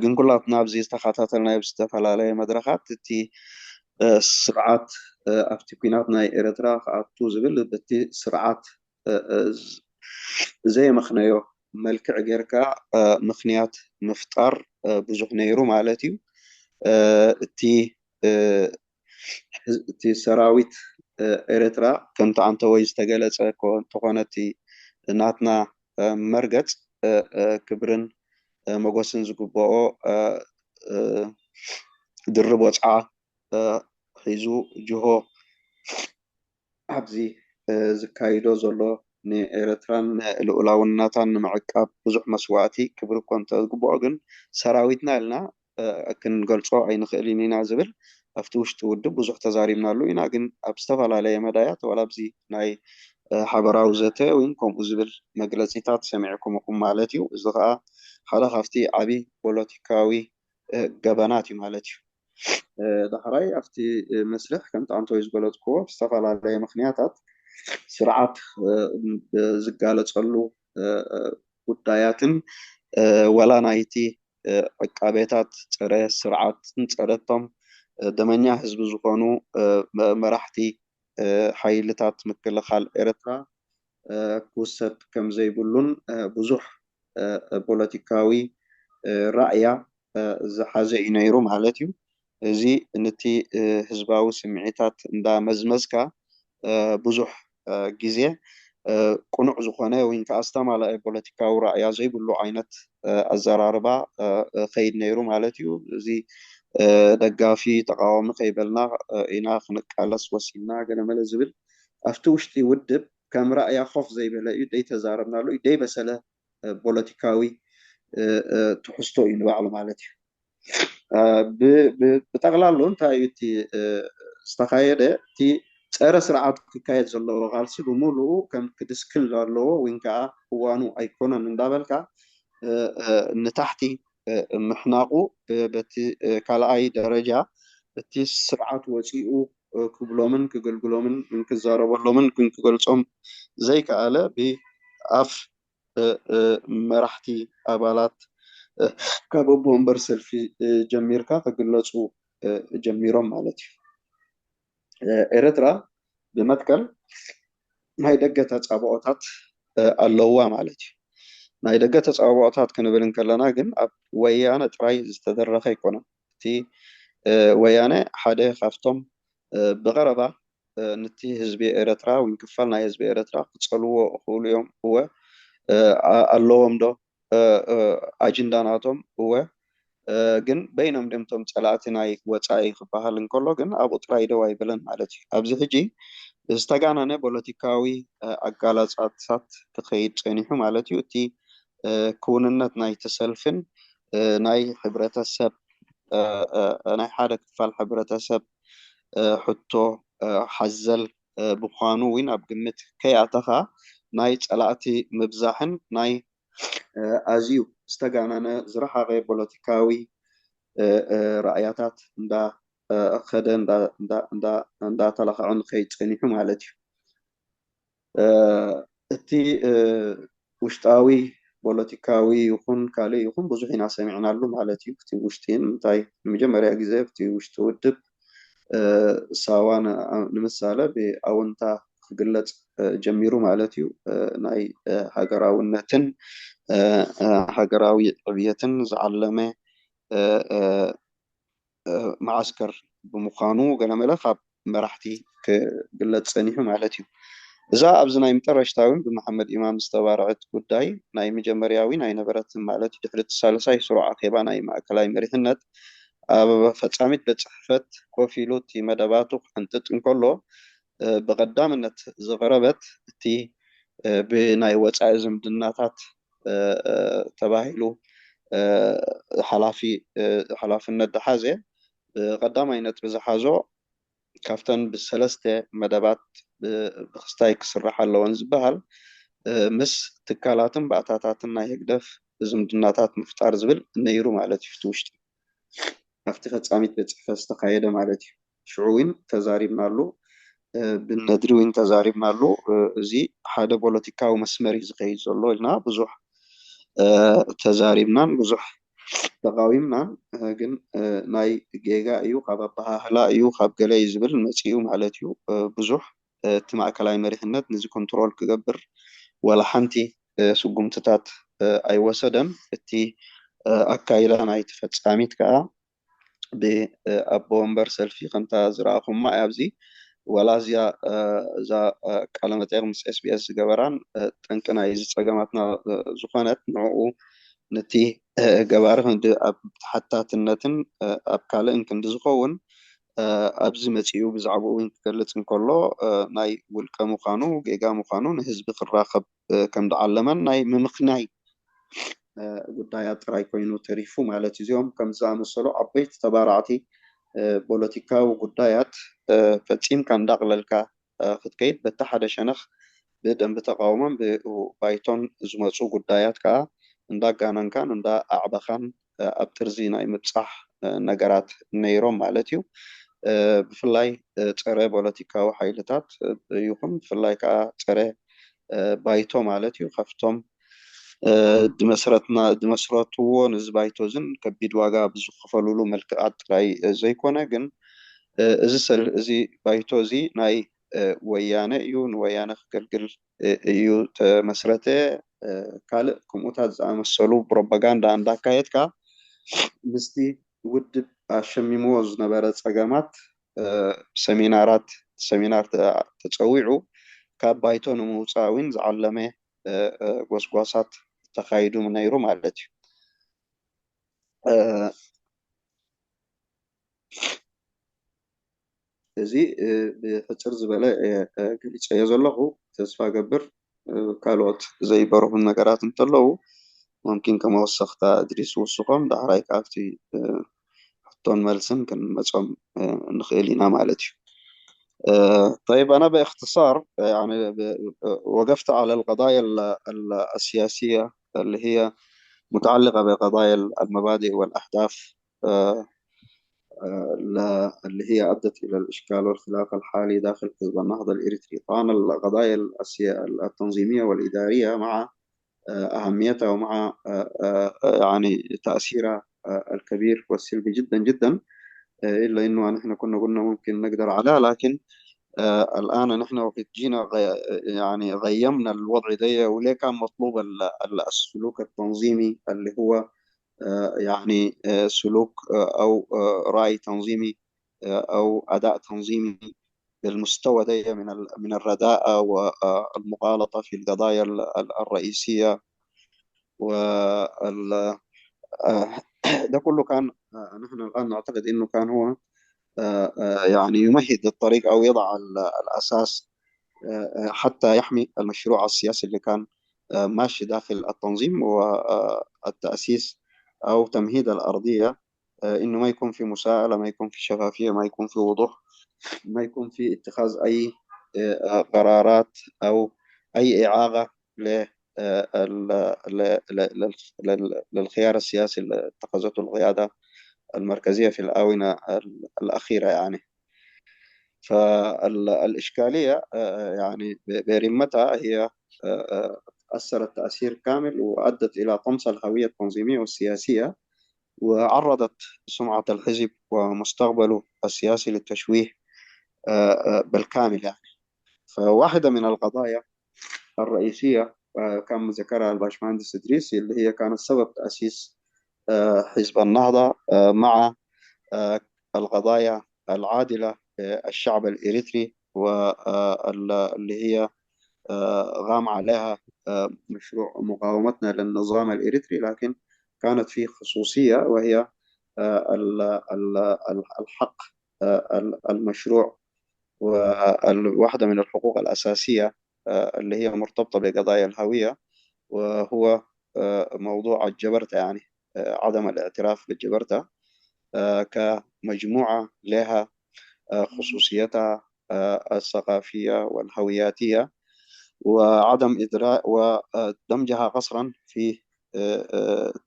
ግን ኩላትና ኣብዚ ዝተኸታተልናዮ ዝተፈላለየ መድረኻት እቲ ስርዓት ኣብቲ ኲናት ናይ ኤረትራ ክኣቱ ዝብል በቲ ስርዓት ዘየመኽነዮ መልክዕ ጌርካ ምኽንያት ምፍጣር ብዙሕ ነይሩ ማለት እዩ። እቲ እቲ ሰራዊት ኤረትራ ከምቲ ኣንተወይ ዝተገለጸ እንተኾነ እቲ ናትና መርገጽ ክብርን መጎስን ዝግብኦ ድርብ ወጽዓ ሒዙ ጅሆ ኣብዚ ዝካይዶ ዘሎ ንኤረትራን ልኡላውነታን ንምዕቃብ ብዙሕ መስዋእቲ ክብሪ እኮ እንተዝግብኦ ግን ሰራዊትና ኢልና ክንገልጾ ኣይንኽእልን ኢና ዝብል ኣብቲ ውሽጢ ውድብ ብዙሕ ተዛሪብናሉ ኢና። ግን ኣብ ዝተፈላለየ መዳያት ዋላ ኣብዚ ናይ ሓበራዊ ዘተ እውን ከምኡ ዝብል መግለጺታት ሰሚዕኩም ኢኹም ማለት እዩ። እዚ ከዓ ሓደ ካብቲ ዓቢ ፖለቲካዊ ገበናት እዩ ማለት እዩ። ዳሕራይ ኣብቲ መስርሕ ከምቲ ኣንቶይ ዝገለፅክዎ ብዝተፈላለየ ምኽንያታት ስርዓት ዝጋለፀሉ ጉዳያትን ዋላ ናይቲ ዕቃቤታት ፀረ ስርዓትን ፀረቶም ደመኛ ህዝቢ ዝኾኑ መራሕቲ ሓይልታት ምክልኻል ኤርትራ ክውሰድ ከም ዘይብሉን ብዙሕ ፖለቲካዊ ራእያ ዝሓዘ እዩ ነይሩ ማለት እዩ። እዚ ነቲ ህዝባዊ ስምዒታት እንዳመዝመዝካ ብዙሕ ግዜ ቅኑዕ ዝኾነ ወይ ከዓ ዝተማልአ ፖለቲካዊ ራእያ ዘይብሉ ዓይነት ኣዘራርባ ከይድ ነይሩ ማለት እዩ። እዚ ደጋፊ ተቃዋሚ ከይበልና ኢና ክንቃለስ ወሲንና ገለመለ ዝብል ኣብቲ ውሽጢ ውድብ ከም ራእያ ኮፍ ዘይበለ እዩ፣ ደይተዛረብናሉ እዩ፣ ደይበሰለ ፖለቲካዊ ትሕዝቶ እዩ ንባዕሉ ማለት እዩ። ብጠቕላሉ እንታይ እዩ እቲ ዝተኻየደ? እቲ ፀረ ስርዓት ክካየድ ዘለዎ ቃልሲ ብምሉኡ ከም ክድስክል ኣለዎ ወይ ከዓ እዋኑ ኣይኮነን እንዳበልካ ንታሕቲ ምሕናቑ፣ በቲ ካልኣይ ደረጃ እቲ ስርዓት ወፂኡ ክብሎምን ክግልግሎምን ክዛረበሎምን ክገልፆም ዘይከኣለ ብኣፍ መራሕቲ ኣባላት ካብ ኣቦ ወንበር ሰልፊ ጀሚርካ ክግለፁ ጀሚሮም ማለት እዩ። ኤረትራ ብመትከል ናይ ደገ ተፃብኦታት ኣለዋ ማለት እዩ። ናይ ደገ ተፃብኦታት ክንብል እንከለና ግን ኣብ ወያነ ጥራይ ዝተደረኸ ኣይኮነን። እቲ ወያነ ሓደ ካብቶም ብቐረባ ንቲ ህዝቢ ኤረትራ ወይ ክፋል ናይ ህዝቢ ኤረትራ ክጸልዎ እኽእሉ እዮም። እወ ኣለዎም ዶ ኣጅንዳ ናቶም? እወ ግን በይኖም ድምቶም ጸላእቲ ናይ ወጻኢ ክበሃል እንከሎ ግን ኣብኡ ጥራይ ደው ኣይብለን ማለት እዩ። ኣብዚ ሕጂ ዝተጋነነ ፖለቲካዊ ኣጋላጻታት ክኸይድ ጸኒሑ ማለት እዩ። እቲ ክውንነት ናይቲ ሰልፍን ናይ ሕብረተሰብ ናይ ሓደ ክፋል ሕብረተሰብ ሕቶ ሓዘል ብኳኑ እውን ኣብ ግምት ከይኣተኻ ናይ ጸላእቲ ምብዛሕን ናይ ኣዝዩ ዝተጋነነ ዝረሓቐ ፖለቲካዊ ራእያታት እንዳኸደ እንዳተለኸዐ ንኸይድ ጸኒሑ ማለት እዩ። እቲ ውሽጣዊ ፖለቲካዊ ይኹን ካልእ ይኹን ብዙሕ ኢና ሰሚዕናሉ ማለት እዩ። እቲ ውሽጢ እንታይ ንመጀመርያ ግዜ እቲ ውሽጢ ውድብ ሳዋ ንምሳሌ ብኣወንታ ክግለፅ ጀሚሩ ማለት እዩ። ናይ ሃገራውነትን ሃገራዊ ዕብየትን ዝዓለመ መዓስከር ብምዃኑ ገለመለ ካብ መራሕቲ ክግለፅ ፀኒሑ ማለት እዩ። እዛ ኣብዚ ናይ መጠረሽታ እውን ብመሓመድ ኢማም ዝተባረዐት ጉዳይ ናይ መጀመርያዊ ናይ ነበረት ማለት ድሕሪ እቲ ሳልሳይ ስሩዕ ኣኼባ ናይ ማእከላይ መሪሕነት ኣብ ፈጻሚት ቤት ጽሕፈት ኮፍ ኢሉ እቲ መደባቱ ክሕንጥጥ እንከሎ ብቐዳምነት ዝቐረበት እቲ ብናይ ወጻኢ ዝምድናታት ተባሂሉ ሓላፊ ሓላፍነት ዝሓዘ ብቐዳማይ ነጥቢ ዝሓዞ ካብተን ብሰለስተ መደባት ብክስታይ ክስራሕ ኣለወን ዝበሃል ምስ ትካላትን ባእታታትን ናይ ህግደፍ ዝምድናታት ምፍጣር ዝብል ነይሩ ማለት እዩ። እቲ ውሽጢ ኣብቲ ፈጻሚት ቤት ጽሕፈት ዝተኻየደ ማለት እዩ። ሽዑ እውን ተዛሪብናሉ፣ ብነድሪ እውን ተዛሪብናሉ። እዚ ሓደ ፖለቲካዊ መስመር እዩ ዝኸይድ ዘሎ ኢልና ብዙሕ ተዛሪብናን ብዙሕ ተቃዊምናን፣ ግን ናይ ጌጋ እዩ፣ ካብ ኣበሃህላ እዩ፣ ካብ ገለ እዩ ዝብል መፂኡ ማለት እዩ። ብዙሕ እቲ ማእከላይ መሪሕነት ነዚ ኮንትሮል ክገብር ዋላ ሓንቲ ስጉምትታት ኣይወሰደን። እቲ ኣካይዳ ናይ ተፈጻሚት ከዓ ብኣቦ ወንበር ሰልፊ ከምታ ዝረኣኹማ ኣብዚ ዋላ እዚኣ እዛ ቃለ መጠይቕ ምስ ኤስቢኤስ ዝገበራን ጠንቂ ናይ እዚ ጸገማትና ዝኾነት ንዕኡ ነቲ ገባሪ ክንዲ ኣብ ተሓታትነትን ኣብ ካልእን ክንዲ ዝኸውን ኣብዚ መጺኡ ብዛዕባኡ እውን ክገልጽ እንከሎ ናይ ውልቀ ምዃኑ ጌጋ ምዃኑ ንህዝቢ ክራኸብ ከም ዝዓለመን ናይ ምምኽናይ ጉዳያት ጥራይ ኮይኑ ተሪፉ ማለት እዩ። እዚኦም ከም ዝኣመሰሉ ዓበይቲ ተባራዕቲ ፖለቲካዊ ጉዳያት ፈጺምካ እንዳቕለልካ ክትከይድ በቲ ሓደ ሸነኽ ብደንቢ ተቃውሞን ብባይቶን ዝመፁ ጉዳያት ከዓ እንዳጋነንካን እንዳኣዕበኻን ኣብ ጥርዚ ናይ ምብፃሕ ነገራት ነይሮም ማለት እዩ። ብፍላይ ፀረ ፖለቲካዊ ሓይልታት ይኹን ብፍላይ ከዓ ፀረ ባይቶ ማለት እዩ ካብቶም ድመስረትና ድመስረትዎ ነዚ ባይቶ እዝን ከቢድ ዋጋ ብዝኸፈሉሉ መልክዓት ጥራይ ዘይኮነ ግን እዚ ሰል እዚ ባይቶ እዚ ናይ ወያነ እዩ፣ ንወያነ ክገልግል እዩ ተመስረተ። ካልእ ከምኡታት ዝኣመሰሉ ፕሮፓጋንዳ እንዳካየድካ ምስቲ ውድብ ኣሸሚምዎ ዝነበረ ጸገማት ሰሚናራት ሰሚናር ተጸዊዑ ካብ ባይቶ ንምውጻእ እውን ዝዓለመ ጎስጓሳት ተኻይዱ ነይሩ ማለት እዩ። እዚ ብሕፅር ዝበለ ገሊፀዮ ዘለኹ። ተስፋ ገብር ካልኦት ዘይበርሁን ነገራት እንተለዉ፣ መምኪን ከመወሰኽታ እድሪስ ውስኾም፣ ዳሕራይ ካብቲ ሕቶን መልስን ክንመፆም ንኽእል ኢና ማለት እዩ። طيب، أنا باختصار يعني وقفت على القضايا السياسية اللي هي متعلقة بقضايا المبادئ والأهداف اللي هي أدت إلى الإشكال والخلاف الحالي داخل حزب النهضة الإريتري. طبعا القضايا التنظيمية والإدارية مع أهميتها ومع يعني تأثيرها الكبير والسلبي جدا جدا، إلا إنه نحن كنا قلنا ممكن نقدر عليها، لكن الآن نحن وقت جينا يعني غيمنا الوضع ده، وليه كان مطلوب السلوك التنظيمي اللي هو يعني سلوك أو رأي تنظيمي أو أداء تنظيمي بالمستوى ده من من الرداءة والمغالطة في القضايا الرئيسية. وال ده كله كان، نحن الآن نعتقد إنه كان هو يعني يمهد الطريق أو يضع الأساس حتى يحمي المشروع السياسي اللي كان ماشي داخل التنظيم والتأسيس أو تمهيد الأرضية، إنه ما يكون في مساءلة، ما يكون في شفافية، ما يكون في وضوح، ما يكون في اتخاذ أي قرارات أو أي إعاقة للخيار السياسي اللي اتخذته القيادة المركزية في الآونة الأخيرة يعني. فالإشكالية يعني برمتها هي أثرت تأثير كامل وأدت إلى طمس الهوية التنظيمية والسياسية، وعرضت سمعة الحزب ومستقبله السياسي للتشويه بالكامل يعني. فواحدة من القضايا الرئيسية كان ذكرها الباشمهندس إدريس، اللي هي كانت سبب تأسيس حزب النهضة مع القضايا العادلة للشعب الإريتري، واللي هي قام عليها مشروع مقاومتنا للنظام الإريتري، لكن كانت في خصوصية، وهي الحق المشروع، وواحدة من الحقوق الأساسية اللي هي مرتبطة بقضايا الهوية، وهو موضوع الجبرتة، يعني عدم الاعتراف بالجبرتة كمجموعة لها خصوصيتها الثقافية والهوياتية، وعدم إدراء ودمجها قصرا في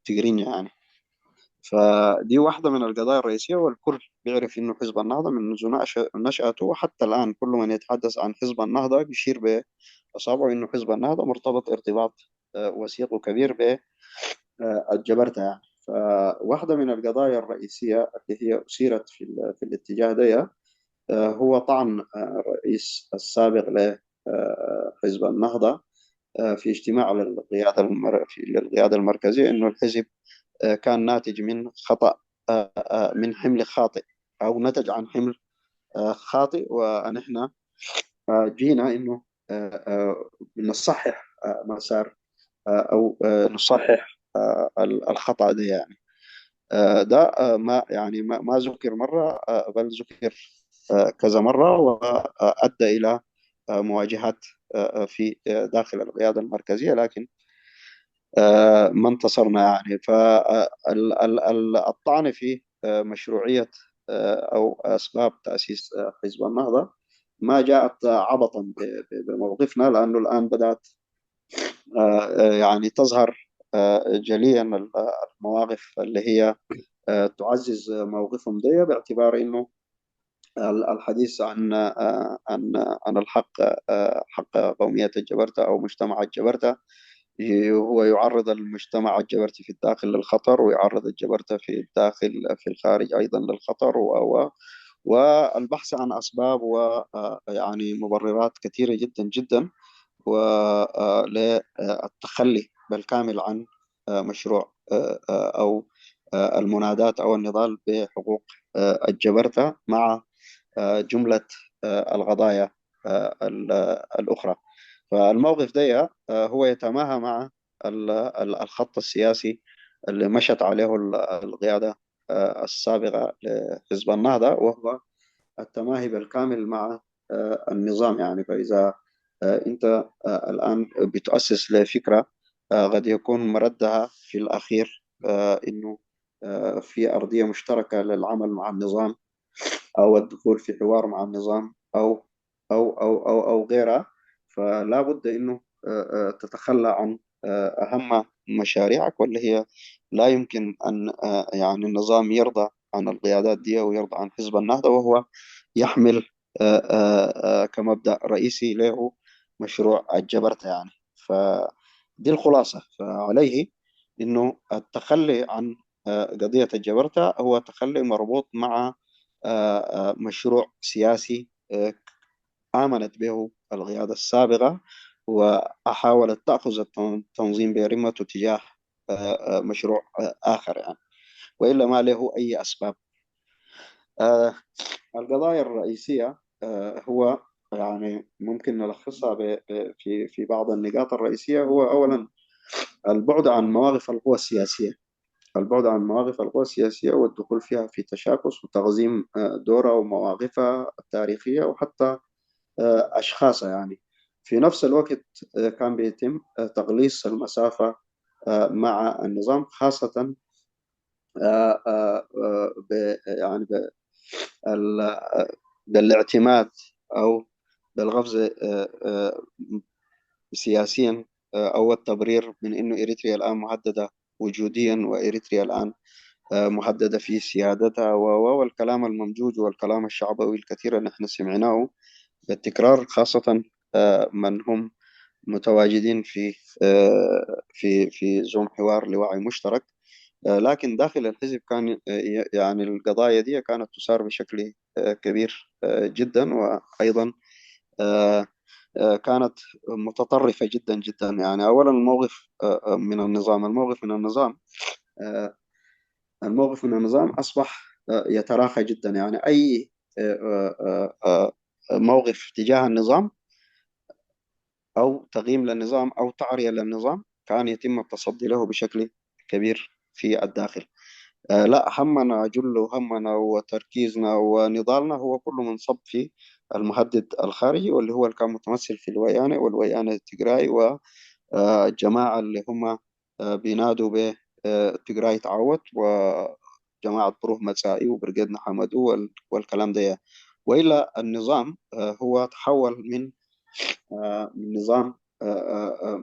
تجرينيا يعني. فدي واحدة من القضايا الرئيسية، والكل بيعرف إنه حزب النهضة من منذ نشأته وحتى الآن كل من يتحدث عن حزب النهضة بيشير بأصابعه إنه حزب النهضة مرتبط ارتباط وثيق وكبير بالجبرتة يعني. فواحدة من القضايا الرئيسية اللي هي أثيرت في, في الاتجاه ده هو طعن الرئيس السابق لحزب النهضة في اجتماع للقيادة المر... للقيادة المركزية إنه الحزب كان ناتج من خطأ، من حمل خاطئ، أو نتج عن حمل خاطئ، ونحن جينا إنه نصحح مسار أو نصحح الخطأ ده يعني. ده ما يعني ما ذكر مرة، بل ذكر كذا مرة، وأدى إلى مواجهات في داخل القيادة المركزية، لكن ما انتصرنا يعني. فالطعن في مشروعية أو أسباب تأسيس حزب النهضة ما جاءت عبطا بموقفنا، لأنه الآن بدأت يعني تظهر جليا المواقف اللي هي تعزز موقفهم ده، باعتبار إنه الحديث عن عن عن الحق، حق قومية الجبرتة أو مجتمع الجبرتة، هو يعرض المجتمع الجبرتي في الداخل للخطر، ويعرض الجبرتة في الداخل في الخارج أيضا للخطر، و والبحث عن أسباب و يعني مبررات كثيرة جدا جدا وللتخلي بالكامل عن مشروع أو المناداة أو النضال بحقوق الجبرتة مع جملة القضايا الأخرى. فالموقف ده هو يتماهى مع الخط السياسي اللي مشت عليه القيادة السابقة لحزب النهضة، وهو التماهي بالكامل مع النظام. يعني فإذا أنت الآن بتؤسس لفكرة قد يكون مردها في الأخير إنه في أرضية مشتركة للعمل مع النظام أو الدخول في حوار مع النظام أو أو أو أو أو غيرها، فلا بد إنه تتخلى عن أهم مشاريعك، واللي هي لا يمكن أن يعني النظام يرضى عن القيادات دي ويرضى عن حزب النهضة، وهو يحمل كمبدأ رئيسي له مشروع الجبرتة يعني. فدي الخلاصة. فعليه إنه التخلي عن قضية الجبرتة هو تخلي مربوط مع مشروع سياسي آمنت به القيادة السابقة، وحاولت تأخذ التنظيم برمته تجاه مشروع آخر يعني، وإلا ما له أي أسباب. القضايا الرئيسية هو يعني ممكن نلخصها في في بعض النقاط الرئيسية. هو أولا البعد عن مواقف القوى السياسية، البعد عن مواقف القوى السياسية والدخول فيها في تشاكس وتغزيم دورها ومواقفها التاريخية وحتى أشخاصها يعني. في نفس الوقت كان بيتم تقليص المسافة مع النظام، خاصة يعني بالاعتماد أو بالقفز سياسيا أو التبرير من إنه إريتريا الآن مهددة وجوديا، وإريتريا الآن مهددة في سيادتها والكلام الممجوج والكلام الشعبوي الكثير اللي احنا سمعناه بالتكرار، خاصة من هم متواجدين في في في زوم حوار لوعي مشترك. لكن داخل الحزب كان يعني القضايا دي كانت تثار بشكل كبير جدا، وأيضا كانت متطرفة جدا جدا. يعني أولا الموقف من النظام، الموقف من النظام الموقف من النظام أصبح يتراخى جدا. يعني أي موقف تجاه النظام أو تقييم للنظام أو تعرية للنظام كان يتم التصدي له بشكل كبير في الداخل. لا، همنا جل همنا وتركيزنا ونضالنا هو كله منصب في المهدد الخارجي، واللي هو اللي كان متمثل في الويانة والويانة التجراي والجماعة اللي هم بينادوا ب تجراي تعاود وجماعة بروه متسائي وبرقيد نحمدو والكلام ده. وإلا النظام هو تحول من من نظام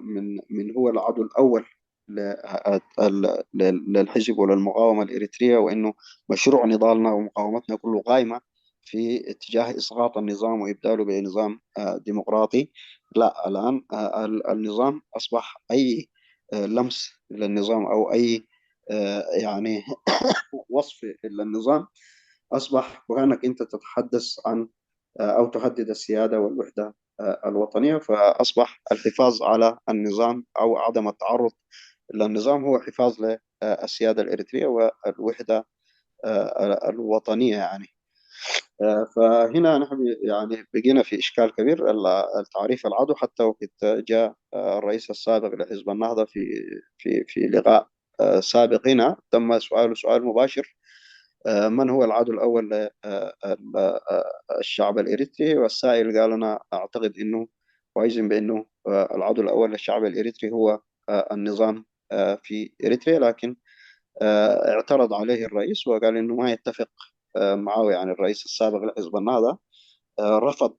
من من هو العدو الأول للحزب وللمقاومة الإريترية، وإنه مشروع نضالنا ومقاومتنا كله قائمة في اتجاه إسقاط النظام وإبداله بنظام ديمقراطي. لا، الآن النظام أصبح أي لمس للنظام أو أي يعني وصف للنظام أصبح وكأنك أنت تتحدث عن أو تهدد السيادة والوحدة الوطنية. فأصبح الحفاظ على النظام أو عدم التعرض للنظام هو حفاظ للسيادة الإريترية والوحدة الوطنية يعني. فهنا نحن يعني بقينا في إشكال كبير. التعريف العدو حتى وقت جاء الرئيس السابق لحزب النهضة في في في لقاء سابق هنا تم سؤاله سؤال مباشر: من هو العدو الأول للشعب الإريتري؟ والسائل قال: أنا أعتقد إنه وأجزم بأنه العدو الأول للشعب الإريتري هو النظام في إريتريا، لكن اعترض عليه الرئيس وقال إنه ما يتفق معه، يعني الرئيس السابق لحزب النهضة رفض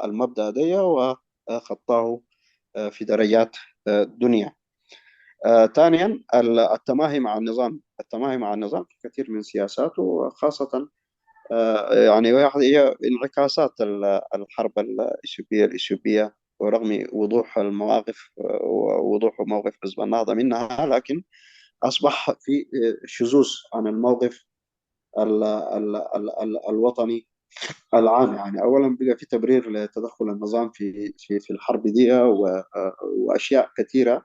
المبدأ ده وخطاه في درجات دنيا. ثانيا، التماهي مع النظام، التماهي مع النظام في كثير من سياساته، خاصة يعني هي انعكاسات الحرب الإثيوبية الإثيوبية، ورغم وضوح المواقف ووضوح موقف حزب النهضة منها، لكن أصبح في شذوذ عن الموقف ال ال ال ال الوطني العام. يعني أولا بقى في تبرير لتدخل النظام في في في الحرب دي وأشياء كثيرة،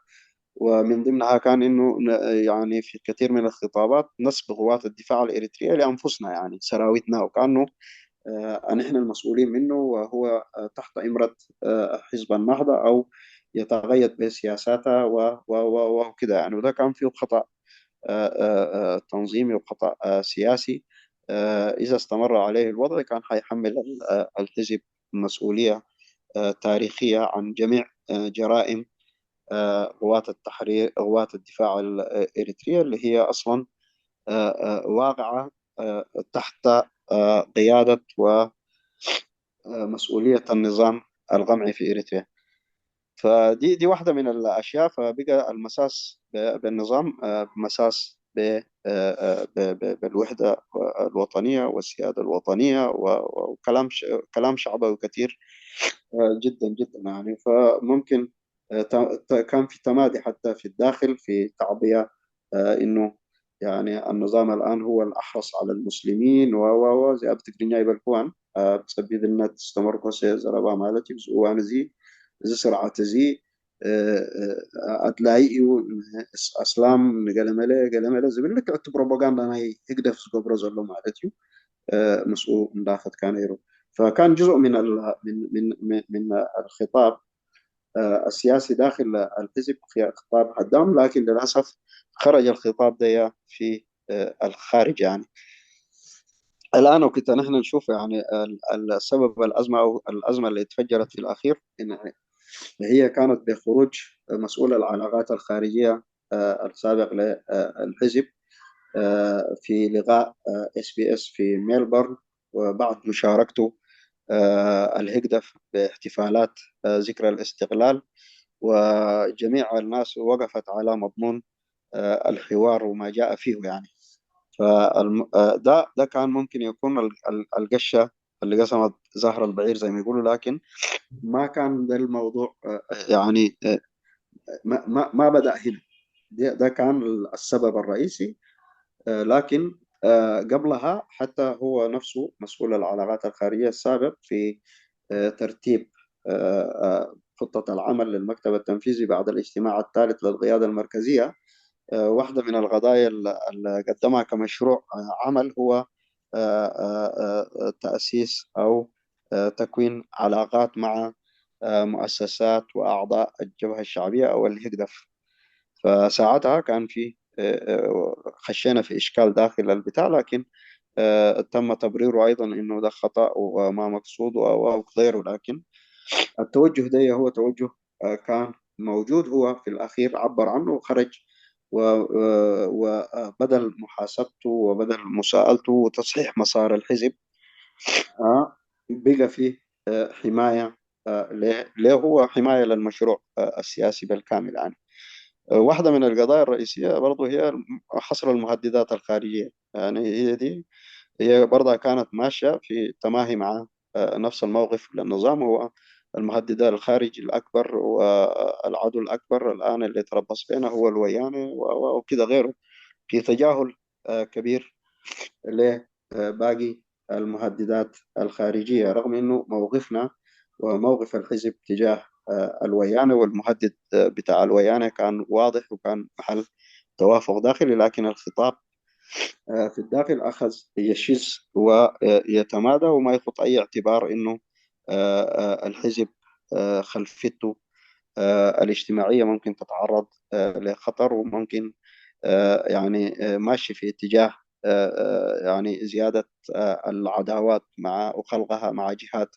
ومن ضمنها كان إنه يعني في كثير من الخطابات نسب قوات الدفاع الإريترية لأنفسنا، يعني سراويتنا، وكأنه نحن المسؤولين منه وهو تحت إمرة حزب النهضة أو يتقيد بسياساتها وكذا يعني. وده كان فيه خطأ تنظيمي وخطأ سياسي آه، إذا استمر عليه الوضع كان حيحمل ال- آه، الحزب مسؤولية آه، تاريخية عن جميع آه، جرائم آه، قوات التحرير، قوات الدفاع الإريترية، اللي هي أصلا آه، آه، واقعة آه، تحت آه، قيادة ومسؤولية النظام القمعي في إريتريا. فدي دي واحدة من الأشياء. فبقى المساس ب- بالنظام آه، مساس ب- آه، آه، ب- ب- بالوحدة الوطنية والسيادة الوطنية و- وكلام ش- كلام شعبوي كثير آه، جدا جدا، يعني. فممكن آه، ت- ت- كان في تمادي حتى في الداخل في تعبئة آه، إنه يعني النظام الآن هو الأحرص على المسلمين و و و እዚኣ ብትግርኛ ይበልክዋን ኣብ ጸቢብነት ዝተመርኮሰ ዘረባ ማለት እዩ። እዚ እዋን እዚ እዚ ስርዓት እዚ ኣድላይ እዩ፣ ኣስላም ንገለመለ ገለመለ ዝብል ልክዕ እቲ ፕሮፓጋንዳ ናይ ህግደፍ ዝገብሮ ዘሎ ማለት እዩ። ምስኡ እንዳኸድካ ነይሩ። فكان جزء من ال من من من الخطاب السياسي داخل الحزب خطاب هدام، لكن للأسف خرج الخطاب ده في الخارج يعني. الآن وقت نحن نشوف يعني السبب الأزمة أو الأزمة اللي اتفجرت في الأخير إن هي كانت بخروج مسؤول العلاقات الخارجية السابق للحزب في لقاء اس بي اس في ميلبورن، وبعد مشاركته الهجدف باحتفالات ذكرى الاستقلال، وجميع الناس وقفت على مضمون الحوار وما جاء فيه يعني. فده ده كان ممكن يكون القشه اللي قسمت ظهر البعير زي ما يقولوا، لكن ما كان ده الموضوع يعني ما ما ما بدا هنا. ده, ده كان السبب الرئيسي. لكن قبلها حتى هو نفسه مسؤول العلاقات الخارجيه السابق في ترتيب خطة العمل للمكتب التنفيذي بعد الاجتماع الثالث للقيادة المركزية. واحدة من القضايا اللي قدمها كمشروع عمل هو تأسيس أو تكوين علاقات مع مؤسسات وأعضاء الجبهة الشعبية أو الهجدف. فساعتها كان في خشينا في إشكال داخل البتاع، لكن تم تبريره أيضا إنه ده خطأ وما مقصود وغيره. لكن التوجه ده هو توجه كان موجود، هو في الأخير عبر عنه وخرج، وبدل محاسبته وبدل مساءلته وتصحيح مسار الحزب بقى فيه حماية له، هو حماية للمشروع السياسي بالكامل يعني. واحدة من القضايا الرئيسية برضو هي حصر المهددات الخارجية، يعني هي دي هي برضها كانت ماشية في تماهي مع نفس الموقف للنظام. هو المهدد الخارجي الأكبر والعدو الأكبر الآن اللي يتربص بينه هو الويانة وكذا غيره، في تجاهل كبير لباقي المهددات الخارجية، رغم إنه موقفنا وموقف الحزب تجاه الويانة والمهدد بتاع الويانة كان واضح وكان محل توافق داخلي، لكن الخطاب في الداخل أخذ يشز ويتمادى وما يخط أي اعتبار إنه الحزب خلفيته الاجتماعية ممكن تتعرض لخطر، وممكن يعني ماشي في اتجاه يعني زيادة العداوات مع وخلقها مع جهات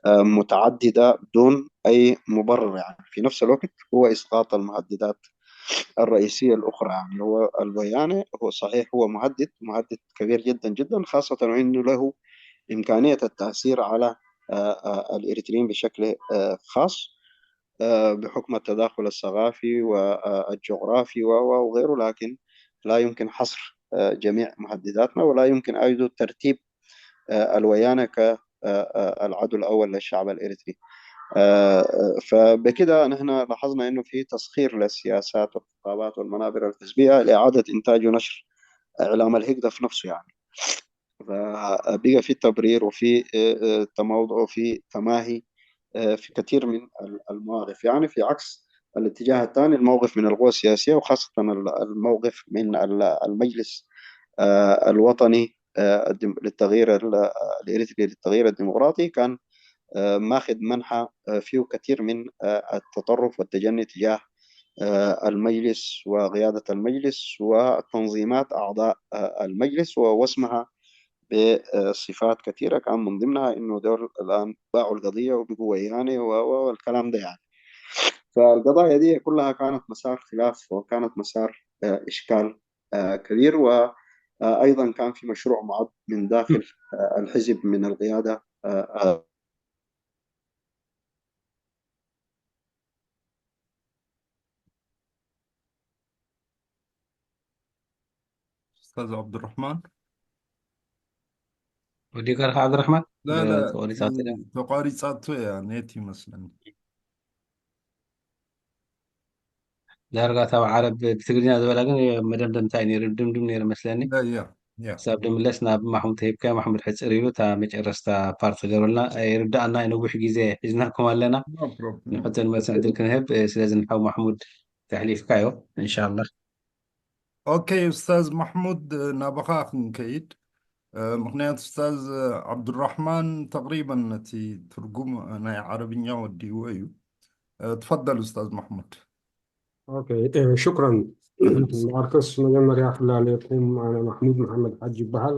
متعددة بدون أي مبرر. يعني في نفس الوقت هو إسقاط المهددات الرئيسية الأخرى. يعني هو الويانة هو صحيح هو مهدد، مهدد كبير جدا جدا، خاصة وإنه له إمكانية التأثير على الإريتريين بشكل خاص بحكم التداخل الثقافي والجغرافي وغيره، لكن لا يمكن حصر جميع مهدداتنا، ولا يمكن أيضا ترتيب الويانة كالعدو الأول للشعب الإريتري. فبكده نحن لاحظنا إنه في تسخير للسياسات والخطابات والمنابر الحزبية لإعادة إنتاج ونشر إعلام الهجدف نفسه يعني. فبقى في تبرير وفي تموضع وفي تماهي في كثير من المواقف، يعني في عكس الاتجاه الثاني، الموقف من القوى السياسية وخاصة الموقف من المجلس الوطني للتغيير الإريتري للتغيير الديمقراطي كان ماخذ منحى فيه كثير من التطرف والتجني تجاه المجلس وقيادة المجلس وتنظيمات أعضاء المجلس ووسمها بصفات كثيرة، كان من ضمنها إنه دول الآن باعوا القضية وبقوا ويهانة و- و- والكلام ده يعني. فالقضايا دي كلها كانت مسار خلاف، وكانت مسار آه، إشكال آه، كبير، وأيضا كان في مشروع معد من داخل آه، الحزب، من القيادة آه، آه، أستاذ عبد الرحمن. ወዲእካ ዲኻ ዓብድራሕማን? لا لا ተቋሪጻቶ ድያ? ተቋሪጻቶ እያ ኔት ይመስለኒ። ዳርጋ ካብ ዓረብ ብትግርኛ ዝበላ ግን መደምደምታ እዩ ነይሩ፣ ድምድም ነይሩ መስለኒ። لا ያ ያ ክሳብ ድምለስ ናብ ማሕሙድ ተሂብካ፣ ማሕሙድ ሕጽር ኢሉ እታ መጨረስታ ፓርት ክገብረልና። ይርዳኣና እዩ፣ ነዊሕ ግዜ ሒዝናኩም ኣለና። No problem. ንሕቶን መልስን ዕድል ክንህብ፣ ስለዚ ንሓው ማሕሙድ ተሕሊፍካዮ። እንሻላ ኦኬ ኡስታዝ ማሕሙድ፣ ናባኻ ክንከይድ። ምክንያቱ ኡስታዝ ዓብዱራሕማን ተቅሪበን ነቲ ትርጉም ናይ ዓረብኛ ወዲእዎ እዩ። ትፈደል ኡስታዝ ማሕሙድ። ኦኬ፣ ሽኩራን። ማርከስ፣ መጀመርያ ክላለየኩም፣ ኣነ ማሕሙድ መሓመድ ሓጂ ይበሃል።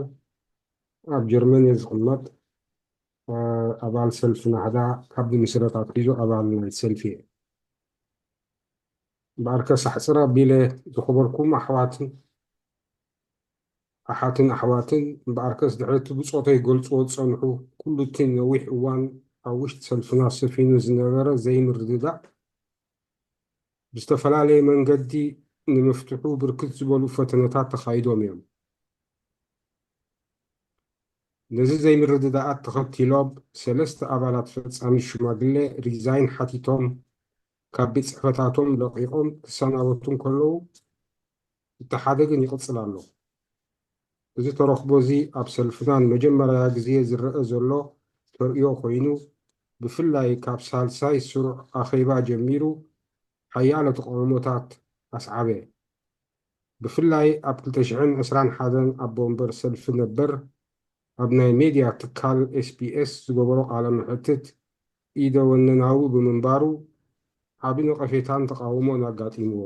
ኣብ ጀርመን እየ ዝቕመጥ። ኣባል ሰልፊ ናህዳ ካብ ምስረታ ኣትሒዙ ኣባል ናይ ሰልፊ እየ። እምበኣርከስ ኣሕፅር ኣቢለ፣ ዝኸበርኩም ኣሕዋትን ኣሓትን ኣሕዋትን፣ እምበኣርከስ ድሕሪ እቲ ብጾተይ ክገልጽዎ ዝጸንሑ ኩሉ እቲ ነዊሕ እዋን ኣብ ውሽጢ ሰልፍና ሰፊኑ ዝነበረ ዘይምርድዳእ ብዝተፈላለየ መንገዲ ንምፍትሑ ብርክት ዝበሉ ፈተነታት ተኻይዶም እዮም። ነዚ ዘይምርድዳኣት ተኸቲሎም ሰለስተ ኣባላት ፈጻሚ ሽማግለ ሪዛይን ሓቲቶም ካብ ቤት ጽሕፈታቶም ለቒቖም ክሰናበቱ እንከለዉ፣ እቲ ሓደ ግን ይቕጽል ኣሎ። እዚ ተረኽቦ እዚ ኣብ ሰልፍና ንመጀመርያ ግዜ ዝረአ ዘሎ ተርእዮ ኮይኑ፣ ብፍላይ ካብ ሳልሳይ ስሩዕ ኣኼባ ጀሚሩ ሓያሎ ተቓውሞታት ኣስዓበ። ብፍላይ ኣብ ክልተ ሽሕን ዕስራን ሓደን ኣቦ ወንበር ሰልፊ ነበር ኣብ ናይ ሜድያ ትካል ኤስ ቢ ኤስ ዝገበሮ ቃለ መሕትት ኢደ ወነናዊ ብምንባሩ ዓቢ ነቐፌታን ተቓውሞን ኣጋጢምዎ።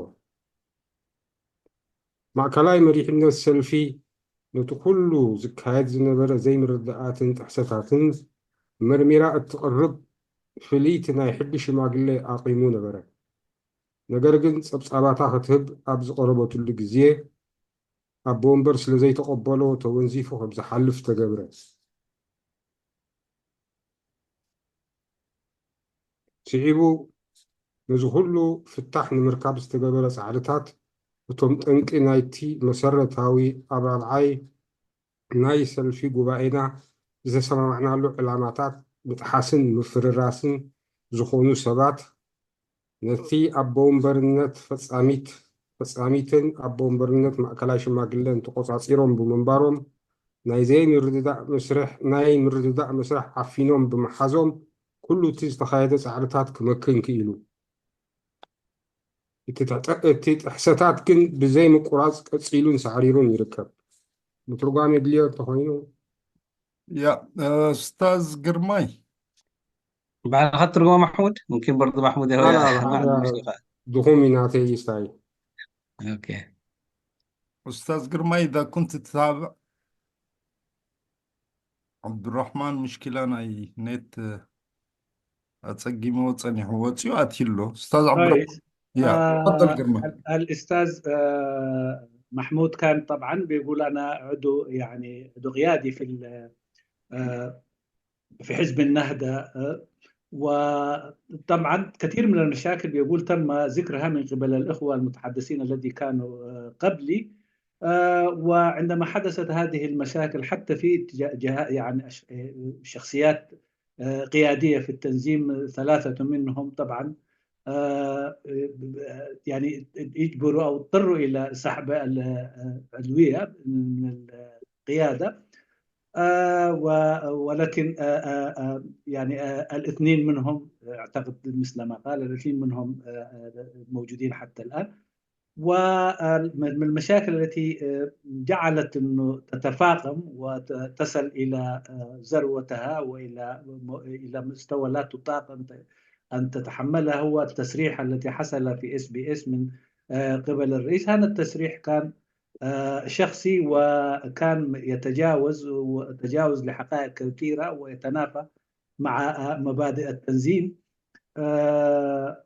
ማእከላይ መሪሕነት ሰልፊ ነቲ ኩሉ ዝካየድ ዝነበረ ዘይምርድኣትን ጥሕሰታትን መርሚራ እትቕርብ ፍልይቲ ናይ ሕጊ ሽማግለ ኣቒሙ ነበረ። ነገር ግን ጸብጻባታ ክትህብ ኣብ ዝቐረበትሉ ግዜ ኣቦ ወንበር ስለ ዘይተቐበሎ ተወንዚፉ ከም ዝሓልፍ ተገብረ። ስዒቡ ነዚ ኩሉ ፍታሕ ንምርካብ ዝተገበረ ጻዕርታት እቶም ጠንቂ ናይቲ መሰረታዊ ኣብ ራብዓይ ናይ ሰልፊ ጉባኤና ዝተሰማማዕናሉ ዕላማታት ምጥሓስን ምፍርራስን ዝኾኑ ሰባት ነቲ ኣቦ ወንበርነት ፈጻሚት ፈጻሚትን ኣቦ ወንበርነት ማእከላይ ሽማግለን ተቖጻጺሮም ብምንባሮም ናይ ዘይምርድዳእ መስርሕ ናይ ምርድዳእ መስርሕ ዓፊኖም ብምሓዞም ኩሉ እቲ ዝተኻየደ ጻዕርታት ክመክን ክኢሉ። እቲ ጥሕሰታት ግን ብዘይ ምቁራጽ ቀጺሉን ሳዕሪሩን ይርከብ። ምትርጓም የድልዮ እንተኾይኑ ያ ኡስታዝ ግርማይ ባዕልኻ ትርጉሞ ማሕሙድ ሙምኪን በርዱ ማሕሙድ ድኹም ኢናተይ ይስታይ። ኡስታዝ ግርማይ إذا كنت تتابع عبد الرحمن مشكلة ናይ ኔት ኣጸጊምዎ ጸኒሑ ወጺኡ ኣትዩ ኣሎ። ኡስታዝ ዓብዱራሕማን ያ ተፈደል ግርማ الأستاذ محمود كان طبعا بيقول أنا عضو يعني عضو قيادي في في حزب النهضة وطبعا كثير من المشاكل بيقول تم ذكرها من قبل الإخوة المتحدثين الذي كانوا قبلي وعندما حدثت هذه المشاكل حتى في يعني شخصيات قيادية في التنظيم ثلاثة منهم طبعا يعني يجبروا أو اضطروا إلى سحب العضوية من القيادة ولكن يعني الاثنين منهم اعتقد مثل ما قال الاثنين منهم موجودين حتى الان ومن المشاكل التي جعلت انه تتفاقم وتصل الى ذروتها والى الى مستوى لا تطاق ان تتحملها هو التسريح التي حصل في اس بي اس من قبل الرئيس. هذا التسريح كان آه، شخصي، وكان يتجاوز وتجاوز لحقائق كثيرة ويتنافى مع، آه، مبادئ التنظيم. آه،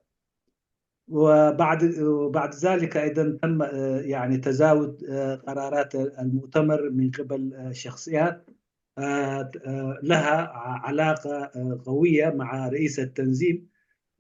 وبعد وبعد ذلك أيضًا تم، آه، يعني تزاوج، آه، قرارات المؤتمر من قبل، آه، شخصيات، آه، آه، لها علاقة، آه، قوية مع رئيس التنظيم.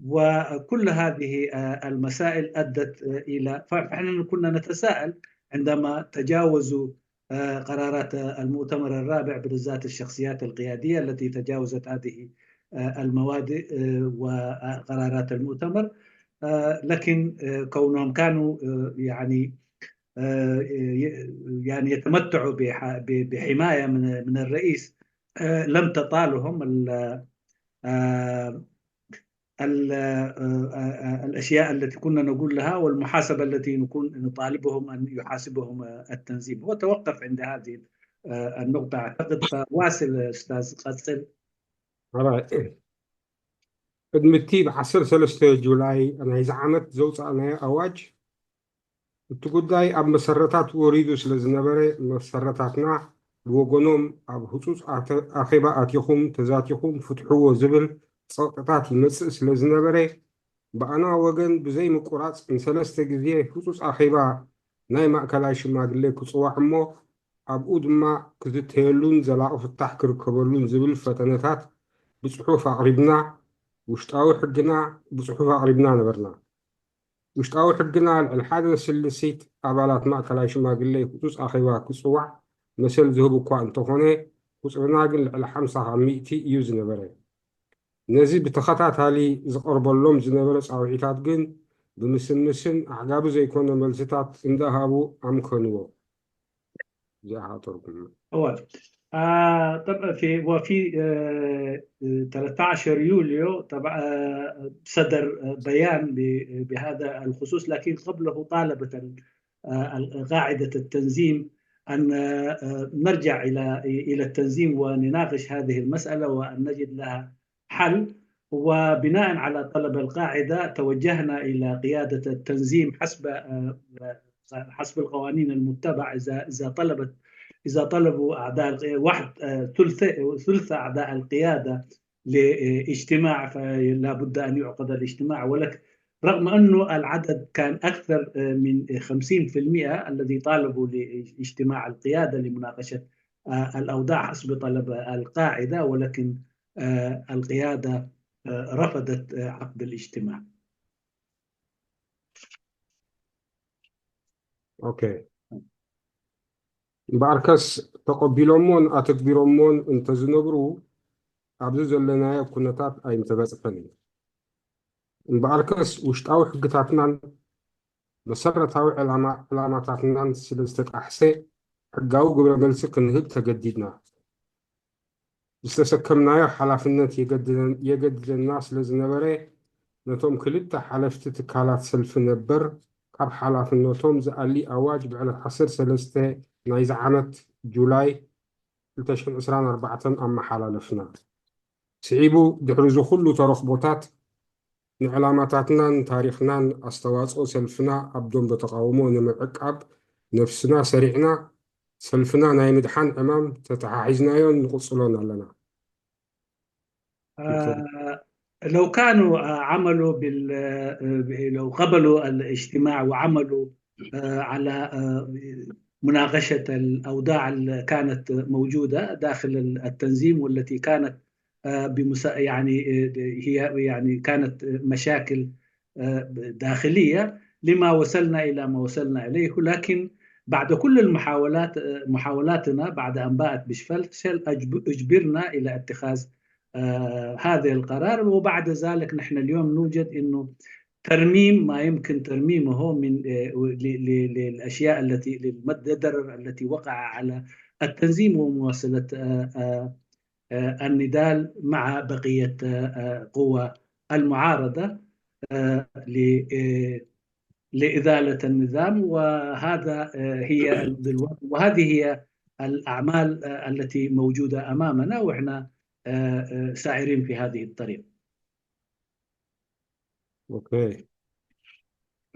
وكل هذه، آه، المسائل أدت، آه، إلى، فإحنا كنا نتساءل عندما تجاوزوا، آه، قرارات، آه، المؤتمر الرابع، بالذات الشخصيات القيادية التي تجاوزت هذه، آه، المواد، آه، وقرارات المؤتمر. آه، لكن، آه، كونهم كانوا، آه، يعني، آه، ي- يعني يتمتعوا بح- ب- بحماية من من الرئيس، آه، لم تطالهم ال- آه، ال- آه، آه، آه، الأشياء التي كنا نقول لها والمحاسبة التي نكون نطالبهم أن يحاسبهم، آه، التنظيم. هو توقف عند هذه، آه، النقطة أعتقد. فواصل أستاذ، قصر. Alright. ቅድሚ እቲ ብ13 ጁላይ ናይዚ ዓመት ዘውፃእናዮ ኣዋጅ፣ እቲ ጉዳይ ኣብ መሰረታት ወሪዱ ስለ ዝነበረ፣ መሰረታትና ብወገኖም ኣብ ህፁፅ ኣተ- ኣኼባ ኣቲኹም ተዛቲኹም ፍትሕዎ ዝብል ፀቕጥታት ይመፅእ ስለ ዝነበረ፣ ብኣና ወገን ብዘይ ምቁራፅ ንሰለስተ ግዜ ህፁፅ ኣኼባ ናይ ማእከላይ ሽማግሌ ክፅዋዕ እሞ ኣብኡ ድማ ክዝተየሉን ዘላቒ ፍታሕ ክርከበሉን ዝብል ፈተነታት ብፅሑፍ ኣቕሪብና፣ ውሽጣዊ ሕግና ብፅሑፍ ኣቕሪብና ነበርና። ውሽጣዊ ሕግና ልዕሊ ሓደ ስልሲት ኣባላት ማእከላይ ሽማግሌ ህፁፅ ኣኼባ ክፅዋዕ መሰል ዝህብ እኳ እንተኾነ፣ ቁፅርና ግን ልዕሊ ሓምሳ ካብ ሚእቲ እዩ ዝነበረ። ነዚ ብተኸታታሊ ዝቐርበሎም ዝነበረ ጻውዒታት ግን ብምስምስን ኣዕጋቢ ዘይኮነ መልስታት እንዳሃቡ ኣምከንዎ። እዚኣ ተርጉም أول. آه، طبعا في وفي آه، آه، ثلاثة عشر يوليو طبعا آه، صدر آه، بيان ب- بهذا الخصوص، لكن قبله طالبت ال- آه، ال- قاعدة التنظيم أن آه، آه، نرجع إلى إلى التنظيم ونناقش هذه المسألة وأن نجد لها حل. وبناء على طلب القاعدة توجهنا إلى قيادة التنظيم حسب آه، حسب القوانين المتبعة. إذا إذا طلبت إذا طلبوا أعضاء الق- واحد آه، ثلث ثلث أعضاء القيادة لاجتماع، فلا بد أن يعقد الاجتماع. ولكن رغم أنه العدد كان أكثر آه، من خمسين في المئة الذي طالبوا لاجتماع القيادة لمناقشة آه، الأوضاع حسب طلب القاعدة، ولكن آه، القيادة آه، رفضت آه، عقد الاجتماع. ኦኬ። እምበኣርከስ ተቐቢሎሞን ኣተግቢሮሞን እንተዝነብሩ ኣብዚ ዘለናዮ ኩነታት ኣይምተበፅሐን እዩ። እምበኣርከስ ውሽጣዊ ሕግታትናን መሰረታዊ ዕላማ ዕላማታትናን ስለ ዝተጣሕሰ ሕጋዊ ግብረ መልሲ ክንህብ ተገዲድና። ዝተሰከምናዮ ሓላፍነት የገድደን- የገድደና ስለ ዝነበረ ነቶም ክልተ ሓለፍቲ ትካላት ሰልፊ ነበር ካብ ሓላፍነቶም ዝኣሊ ኣዋጅ ብዕለት ዓሰርተ ሰለስተ ናይዚ ዓመት ጁላይ ክልተ ሽሕን ዕስራን ኣርባዕተን ኣመሓላለፍና። ስዒቡ ድሕሪ እዚ ኩሉ ተረኽቦታት ንዕላማታትናን ታሪኽናን ኣስተዋፅኦ ሰልፍና ኣብ ደንበ ተቓውሞ ንምዕቃብ ነብስና ሰሪዕና ሰልፍና ናይ ምድሓን ዕማም ተተሓሒዝናዮን ንቕፅሎን ኣለና። آه، لو كانوا آه، عملوا بال آه، لو قبلوا الاجتماع وعملوا آه، على آه، مناقشة الأوضاع اللي كانت موجودة داخل التنظيم، والتي كانت آه، بمسا يعني آه، هي يعني كانت مشاكل آه، داخلية لما وصلنا إلى ما وصلنا إليه. لكن بعد كل المحاولات آه، محاولاتنا بعد أن باءت بالفشل أجب- أجبرنا إلى اتخاذ آه، هذا القرار. وبعد ذلك نحن اليوم نوجد أنه ترميم ما يمكن ترميمه من آه، ل- ل- للأشياء التي للمد- الضرر التي وقع على التنظيم ومواصلة آه، آه، آه، النضال مع بقية آه، آه، قوى المعارضة آه، ل- آه، لإزالة النظام. وهذا آه، هي دلوقتي وهذه هي الأعمال آه، التي موجودة أمامنا، وإحنا آه، آه، سائرين في هذه الطريق. ኦኬ።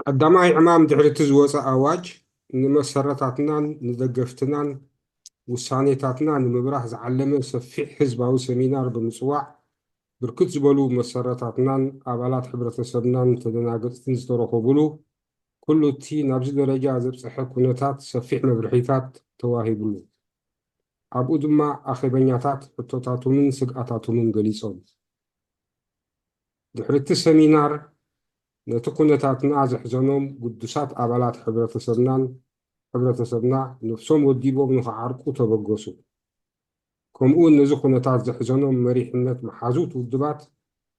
ቀዳማይ ዕማም ድሕሪ እቲ ዝወፀ ኣዋጅ ንመሰረታትናን ንደገፍትናን ውሳኔታትና ንምብራህ ዝዓለመ ሰፊሕ ህዝባዊ ሰሚናር ብምጽዋዕ፣ ብርክት ዝበሉ መሰረታትናን ኣባላት ሕብረተሰብናን ተደናገጽትን ዝተረኸቡሉ፣ ኩሉ እቲ ናብዚ ደረጃ ዘብጽሐ ኩነታት ሰፊሕ መብርሂታት ተዋሂብሉ። ኣብኡ ድማ ኣኼበኛታት ሕቶታቶምን ስግኣታቶምን ገሊጾም። ድሕሪ እቲ ሰሚናር፣ ነቲ ኩነታትና ዘሕዘኖም ግዱሳት ኣባላት ሕብረተሰብናን፣ ሕብረተሰብና ነፍሶም ወዲቦም ንኽዓርቁ ተበገሱ። ከምኡውን ነዚ ኩነታት ዘሕዘኖም መሪሕነት መሓዙት ውድባት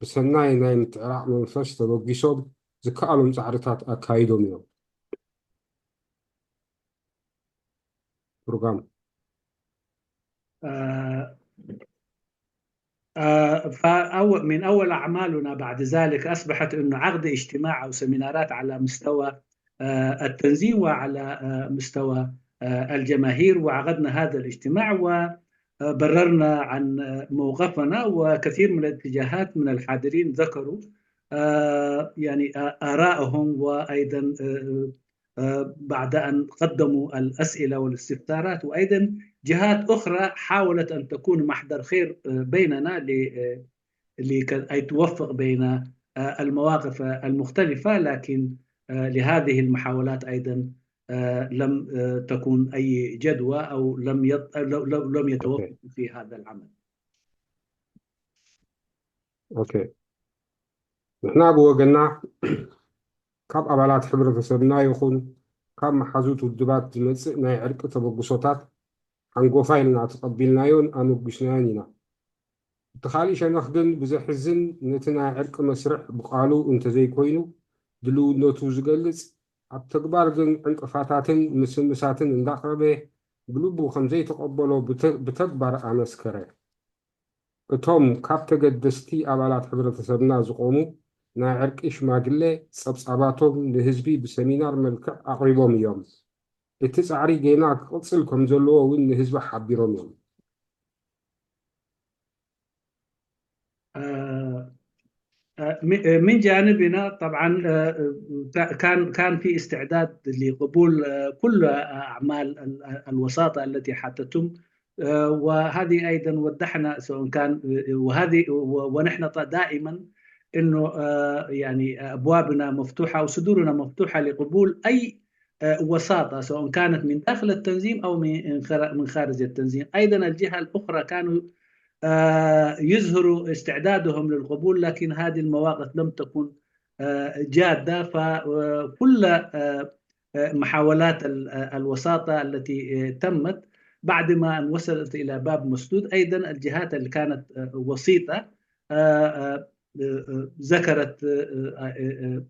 ብሰናይ ናይ ምትዕራቕ መንፈስ ተበጊሶም ዝከኣሎም ጻዕርታት ኣካይዶም እዮም። ፕሮግራም آه، آه، فأول من أول أعمالنا بعد ذلك أصبحت أنه عقد اجتماع أو سيمينارات على مستوى آه، التنظيم وعلى آه، مستوى آه، الجماهير، وعقدنا هذا الاجتماع وبررنا عن آه، موقفنا، وكثير من الاتجاهات من الحاضرين ذكروا آه، يعني آه، آرائهم، وأيضا آه، آه، بعد أن قدموا الأسئلة والاستفسارات، وأيضا جهات أخرى حاولت أن تكون محضر خير آه، بيننا ل- آه، لكي توفق بين آه، المواقف المختلفة، لكن آه، لهذه المحاولات أيضا آه، لم آه، تكن أي جدوى أو لم يط- لو- لو- لم يتوفقوا في هذا العمل. ኦኬ። ንሕና ብወገንና ካብ ኣባላት ሕብረተሰብና ይኹን ካብ መሓዙት ውድባት ዝመጽእ ናይ ዕርቂ ተበግሶታት ሓንጎፋይ ኢልና ተቐቢልናዮን ኣመጉስናዮን ኢና። እቲ ካልእ ሸነኽ ግን ብዘሕዝን ነቲ ናይ ዕርቂ መስርሕ ብቓሉ እንተዘይኮይኑ ድልውነቱ ዝገልጽ ኣብ ተግባር ግን ዕንቅፋታትን ምስምሳትን እንዳቕረበ ብልቡ ከም ዘይተቐበሎ ብተ- ብተግባር ኣመስከረ። እቶም ካብ ተገደስቲ ኣባላት ሕብረተሰብና ዝቖሙ ናይ ዕርቂ ሽማግለ ጸብጻባቶም ንህዝቢ ብሰሚናር መልክዕ ኣቕሪቦም እዮም። እቲ ጻዕሪ ጌና ክቕጽል ከም ዘለዎ እውን ንህዝቢ ሓቢሮም እዮም። آه، آه، م- آه، من جانبنا طبعا آه، آه، كان كان في استعداد لقبول آه، كل اعمال ال- الوساطه التي حتتم آه، وهذه ايضا وضحنا سواء كان آه، وهذه و- ونحن ط- دائما انه آه، يعني ابوابنا مفتوحه وصدورنا مفتوحه لقبول اي آه، وساطه سواء كانت من داخل التنظيم او من خار- من خارج التنظيم. ايضا الجهه الاخرى كانوا آه، يظهروا استعدادهم للقبول، لكن هذه المواقف لم تكن آه، جادة. فكل آه، آه، محاولات ال- آه، الوساطة التي آه، تمت بعد ما أن وصلت إلى باب مسدود، أيضا الجهات اللي كانت آه، وسيطة آه، آه، آه، ذكرت آه، آه، آه،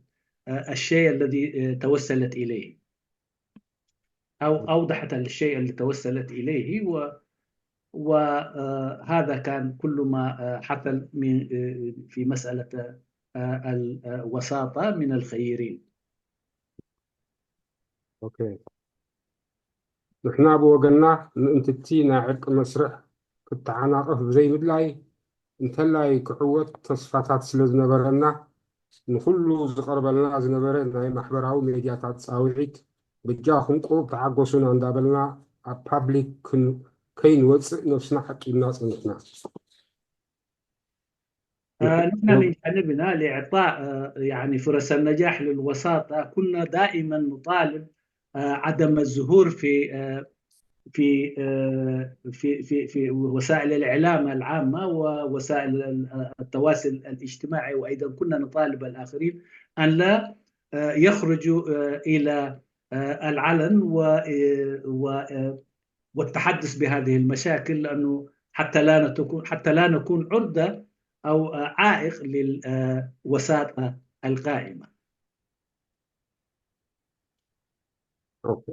آه، الشيء الذي آه، توسلت إليه أو أوضحت الشيء اللي توسلت إليه و وهذا كان كل ما آه، حصل من آه، في مسألة آه، الوساطة من الخيرين. ኦኬ። ንሕና ብወገንና ምእንቲ እቲ ናይ ዕርቂ መስርሕ ክተዓናቐፍ ብዘይምድላይ እንተላይ ክዕወት ተስፋታት ስለ ዝነበረና ንኹሉ ዝቐርበልና ዝነበረ ናይ ማሕበራዊ ሜድያታት ጻውዒት በጃኹም ቁሩብ ተዓገሱና እንዳበልና ኣብ ፓብሊክ ክን- ከይንወጽእ ነብስና ዓቂብና ጸኒሕና። آه، نحن من جانبنا لإعطاء آه، يعني فرص النجاح للوساطة كنا دائما نطالب آه، عدم الظهور في آه، في آه، في في في وسائل الإعلام العامة ووسائل ال- آه، التواصل الاجتماعي، وأيضا كنا نطالب الآخرين أن لا آه، يخرجوا آه، إلى آه، العلن و آه، و آه، والتحدث بهذه المشاكل، لأنه حتى لا نكون حتى لا نكون عرضة أو آه، عائق للوساطة القائمة. ኦኬ።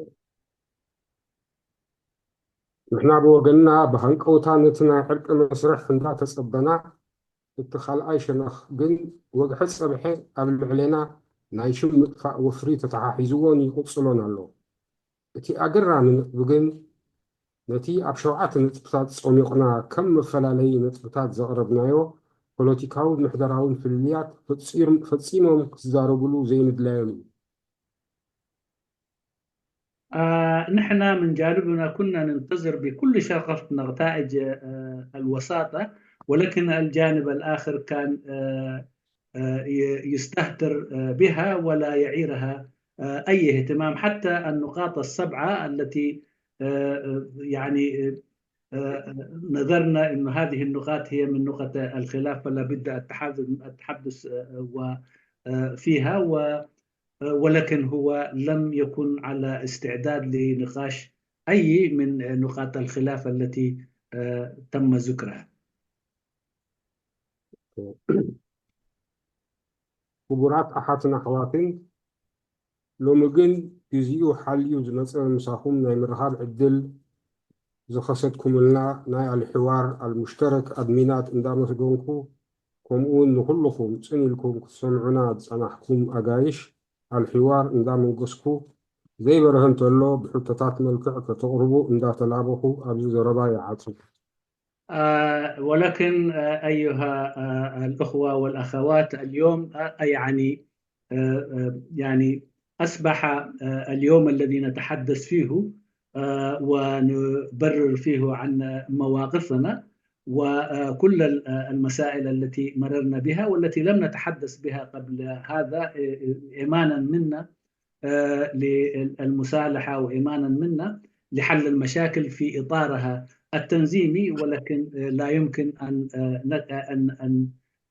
ንሕና ብወገንና ብሃንቀውታ ነቲ ናይ ዕርቂ መስርሕ እንዳተጸበና፣ እቲ ካልኣይ ሸነኽ ግን ወግሐ ጸብሐ ኣብ ልዕሌና ናይ ሽም ምጥፋእ ወፍሪ ተተሓሒዝዎን ይቕጽሎን ኣሎ። እቲ ኣገራሚ ነጥቢ ግን ነቲ ኣብ ሸውዓተ ነጥብታት ጸሚቑና ከም መፈላለዪ ነጥብታት ዘቕረብናዮ ፖለቲካውን ምሕደራውን ፍልልያት ፈጺም- ፈጺሞም ክዛረብሉ ዘይምድላዮም እዩ። آه، نحن من جانبنا كنا ننتظر بكل شغف نتائج آه، الوساطة، ولكن الجانب الآخر كان آه، آه، ي- يستهتر آه، بها ولا يعيرها آه، أي اهتمام. حتى النقاط السبعة التي آه، آه، يعني آه، نظرنا أن هذه النقاط هي من نقط الخلاف، فلا بد التحدث التحدث آه، و- آه، فيها و- آه، ولكن هو لم يكن على استعداد لنقاش أي من نقاط الخلاف التي آه، تم ذكرها. ክቡራት ኣሓትን ኣሕዋትን፣ ሎሚ ግን ግዜኡ ሓልዩ ዝመጸ ምሳኹም ናይ ምርኻብ ዕድል ዝኸሰትኩምልና ናይ ኣልሕዋር ኣልሙሽተረክ ኣድሚናት እንዳመስገንኩ፣ ከምኡውን ንኹልኹም ጽን ኢልኩም ክትሰምዑና ዝጸናሕኩም ኣጋይሽ ኣልሕዋር እንዳመንገስኩ፣ ዘይበርሀ እንተሎ ብሕቶታት መልክዕ ከተቕርቡ እንዳተላበኹ ኣብዚ ዘረባ ይዓጽው። آه، ولكن آه، أيها آه، الأخوة والأخوات، اليوم آه، يعني آه، آه، يعني أصبح آه، اليوم الذي نتحدث فيه آه، ونبرر فيه عن مواقفنا وكل ال- آه، المسائل التي مررنا بها والتي لم نتحدث بها قبل هذا آه، إيمانا منا آه، للمصالحة وإيمانا منا لحل المشاكل في إطارها التنظيمي، ولكن آه، لا يمكن أن آه، ن- آه، أن أن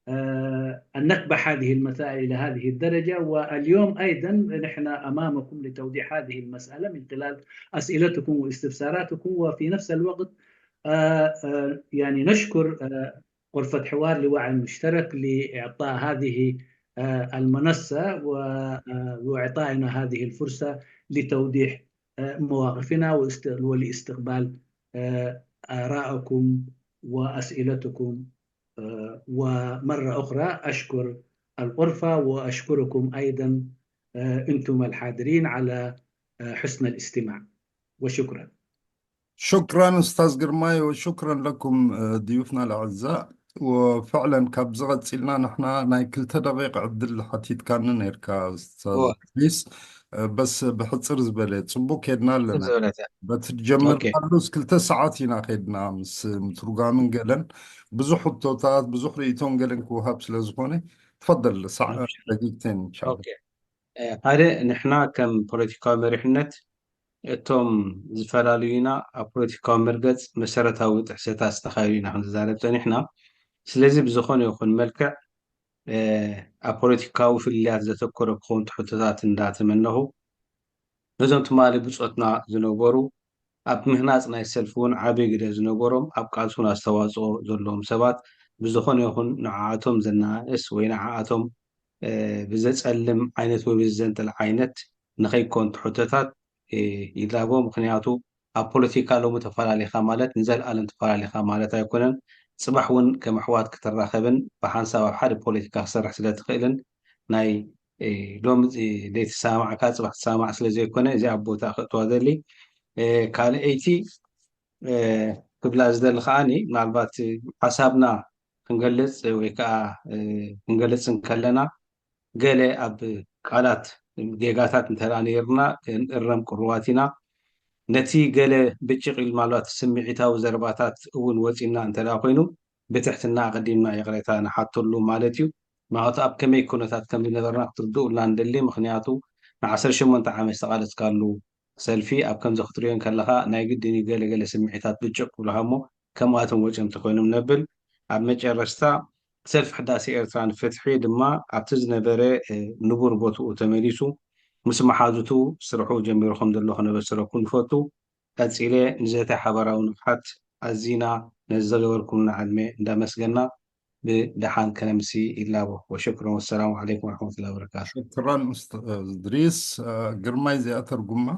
آه، أن نكبح هذه المسائل إلى هذه الدرجة. واليوم أيضا نحن أمامكم لتوضيح هذه المسألة من خلال أسئلتكم واستفساراتكم، وفي نفس الوقت آه، آه، يعني نشكر آه، غرفة حوار لوعي مشترك لإعطاء هذه آه، المنصة و- آه، وإعطائنا هذه الفرصة لتوضيح آه، مواقفنا واست- ولاستقبال آه، آرائكم وأسئلتكم. آه، ومرة أخرى أشكر الغرفة وأشكركم أيضا آه، أنتم الحاضرين على آه، حسن الاستماع. وشكرا. شكرا أستاذ قرماي، وشكرا لكم آه، ضيوفنا الأعزاء. وفعلا ካብ ዝቐጽልና ንሕና ናይ ክልተ ደቂቕ ዕድል ሓቲትካኒ ነርካ أستاذ እወ። ፕሊስ። በስ ብሕፅር ዝበለ ፅቡቅ ከድና ኣለና። ዝበለተ በቲ ጀመርካሉስ ክልተ ሰዓት ኢና ከድና ምስ ምትርጓምን ገለን ብዙሕ ሕቶታት ብዙሕ ርእይቶን ገለን ክወሃብ ስለ ዝኾነ ትፈደል ሳዕ ደጊግተን ኢንሻላ። ሓደ ንሕና ከም ፖለቲካዊ መሪሕነት እቶም ዝፈላልዩና ኣብ ፖለቲካዊ መርገፅ መሰረታዊ ጥሕሰታት ዝተኻየዱ ኢና ክንዛረብ ፀኒሕና። ስለዚ ብዝኾነ ይኹን መልክዕ ኣብ ፖለቲካዊ ፍልልያት ዘተኮረ ክኸውን ትሕቶታት እንዳተመነኹ ነዞም ትማሊ ብፆትና ዝነበሩ ኣብ ምህናፅ ናይ ሰልፊ እውን ዓብይ ግደ ዝነበሮም ኣብ ቃልሲ እውን ኣስተዋፅኦ ዘለዎም ሰባት ብዝኾነ ይኹን ንዓኣቶም ዘናእስ ወይ ንዓኣቶም ብዘፀልም ዓይነት ወይ ብዘዘንጥል ዓይነት ንኸይኮን ትሕቶታት ይላቦ። ምክንያቱ ኣብ ፖለቲካ ሎሚ ተፈላለኻ ማለት ንዘለኣለም ተፈላለኻ ማለት ኣይኮነን። ፅባሕ እውን ከም ኣሕዋት ክትራኸብን ብሓንሳብ ኣብ ሓደ ፖለቲካ ክሰርሕ ስለትኽእልን ናይ ሎሚ ዘይተሰማማዕካ ፅባሕ ትሰማማዕ ስለዘይኮነ እዚኣ ኣብ ቦታ ክእትዋ ዘሊ። ካልኣይቲ ክብላ ዝደሊ ከዓኒ ምናልባት ሓሳብና ክንገልፅ ወይ ከዓ ክንገልፅ እንከለና ገለ ኣብ ቃላት ጌጋታት እንተ ነይርና ክንእረም ቅሩባት ኢና። ነቲ ገለ ብጭቕ ኢሉ ምናልባት ስምዒታዊ ዘረባታት እውን ወፂና እንተ ኮይኑ ብትሕትና ኣቐዲምና ይቕሬታ ንሓተሉ ማለት እዩ። ምክንያቱ ኣብ ከመይ ኩነታት ከም ዝነበርና ክትርድኡልና ንደሊ። ምክንያቱ ንዓሰርተ ሸሞንተ ዓመት ዝተቓለስካሉ ሰልፊ ኣብ ከምዚ ክትሪኦ እንከለኻ ናይ ግድን እዩ ገለ ገለ ስምዒታት ብጭቕ ክብሉኻ እሞ ከምኣቶም ወፂኦም እንተኮይኖም ነብል። ኣብ መጨረሽታ ሰልፊ ሕዳሴ ኤርትራ ንፍትሒ ድማ ኣብቲ ዝነበረ ንቡር ቦትኡ ተመሊሱ ምስ መሓዙቱ ስርሑ ጀሚሩ ከም ዘሎ ክነበስረኩም ንፈቱ። ቀፂለ ንዘተ ሓበራዊ ንቕሓት ኣዚና ነዚ ዘገበርኩምና ዕድመ እንዳመስገና ብደሓን ከነምሲ ይላቦ። ወሽክሮን ወሰላሙ ዓለይኩም ወረሕመቱላሂ ወበረካቱ። ሽክራን ኡስታዝ እድሪስ። ግርማይ እዚኣ ተርጉማ።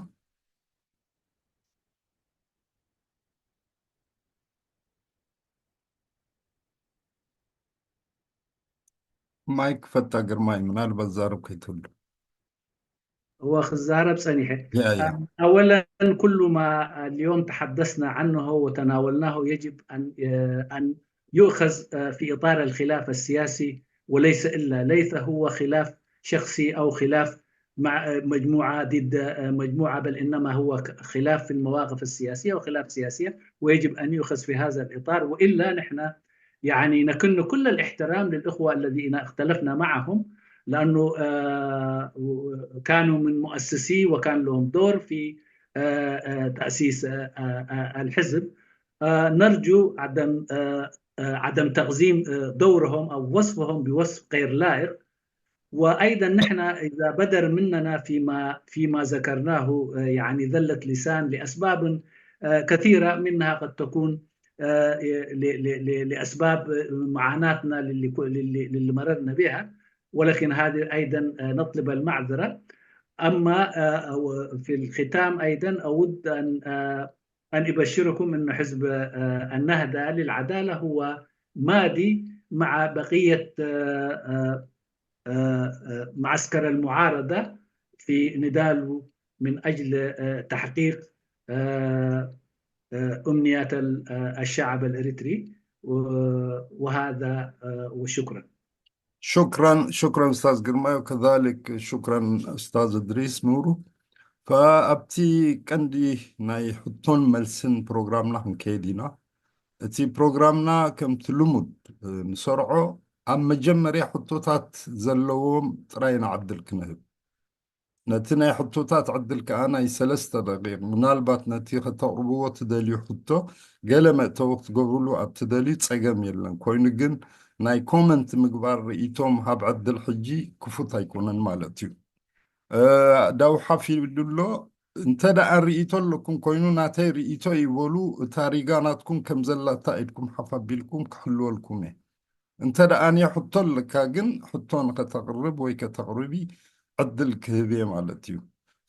ማይክ ፈታ ግርማይ ምናልባት ዛረብ ከይትህሉ። هو خزارة بصنيحة. يا يا أولا، كل ما اليوم تحدثنا عنه وتناولناه يجب أن أن يؤخذ في إطار الخلاف السياسي، وليس إلا، ليس هو خلاف شخصي أو خلاف مع مجموعة ضد مجموعة، بل إنما هو خلاف في المواقف السياسية وخلاف سياسية، ويجب أن يؤخذ في هذا الإطار، وإلا نحن يعني نكن كل الاحترام للإخوة الذين اختلفنا معهم، لأنه كانوا من مؤسسي وكان لهم دور في تأسيس الحزب. نرجو عدم عدم تقزيم دورهم أو وصفهم بوصف غير لائق. وأيضا نحن إذا بدر مننا فيما فيما ذكرناه يعني ذلة لسان لأسباب كثيرة، منها قد تكون لأسباب معاناتنا للي مررنا بها، ولكن هذه أيضا نطلب المعذرة. أما في الختام أيضا أود أن أن أبشركم أن حزب النهضة للعدالة هو ماضي مع بقية معسكر المعارضة في نضاله من أجل تحقيق أمنيات الشعب الإريتري، وهذا وشكرا. شكرا شكرا أستاذ ግርማይ، وكذلك شكرا أستاذ إدريس نورو. فأبتي ቀንዲ ናይ ሕቶን መልስን ፕሮግራምና ክንከይድ ኢና። እቲ ፕሮግራምና ከምቲ ልሙድ ንሰርዖ ኣብ መጀመርያ ሕቶታት ዘለዎም ጥራይ ኢና ዕድል ክንህብ። ነቲ ናይ ሕቶታት ዕድል ከኣ ናይ ሰለስተ ደቂቕ፣ ምናልባት ነቲ ከተቕርብዎ ትደልዩ ሕቶ ገለ መእተዊ ክትገብርሉ ኣብ ትደልዩ ጸገም የለን። ኮይኑ ግን ናይ ኮመንት ምግባር ርእይቶ ምሃብ ዕድል ሕጂ ክፉት ኣይኮነን ማለት እዩ። ዳውሓፍ ኢሉ ኣሎ። እንተ ደኣ ርእይቶ ኣለኩም ኮይኑ ናተይ ርእይቶ ይበሉ፣ እታ ሪጋ ናትኩም ከም ዘላታ ኢድኩም ሓፍ ኣቢልኩም ክሕልወልኩም እየ። እንተ ደኣ ሕቶ ኣለካ ግን ሕቶ ንኸተቕርብ ወይ ከተቕርቢ ዕድል ክህብ እየ ማለት እዩ።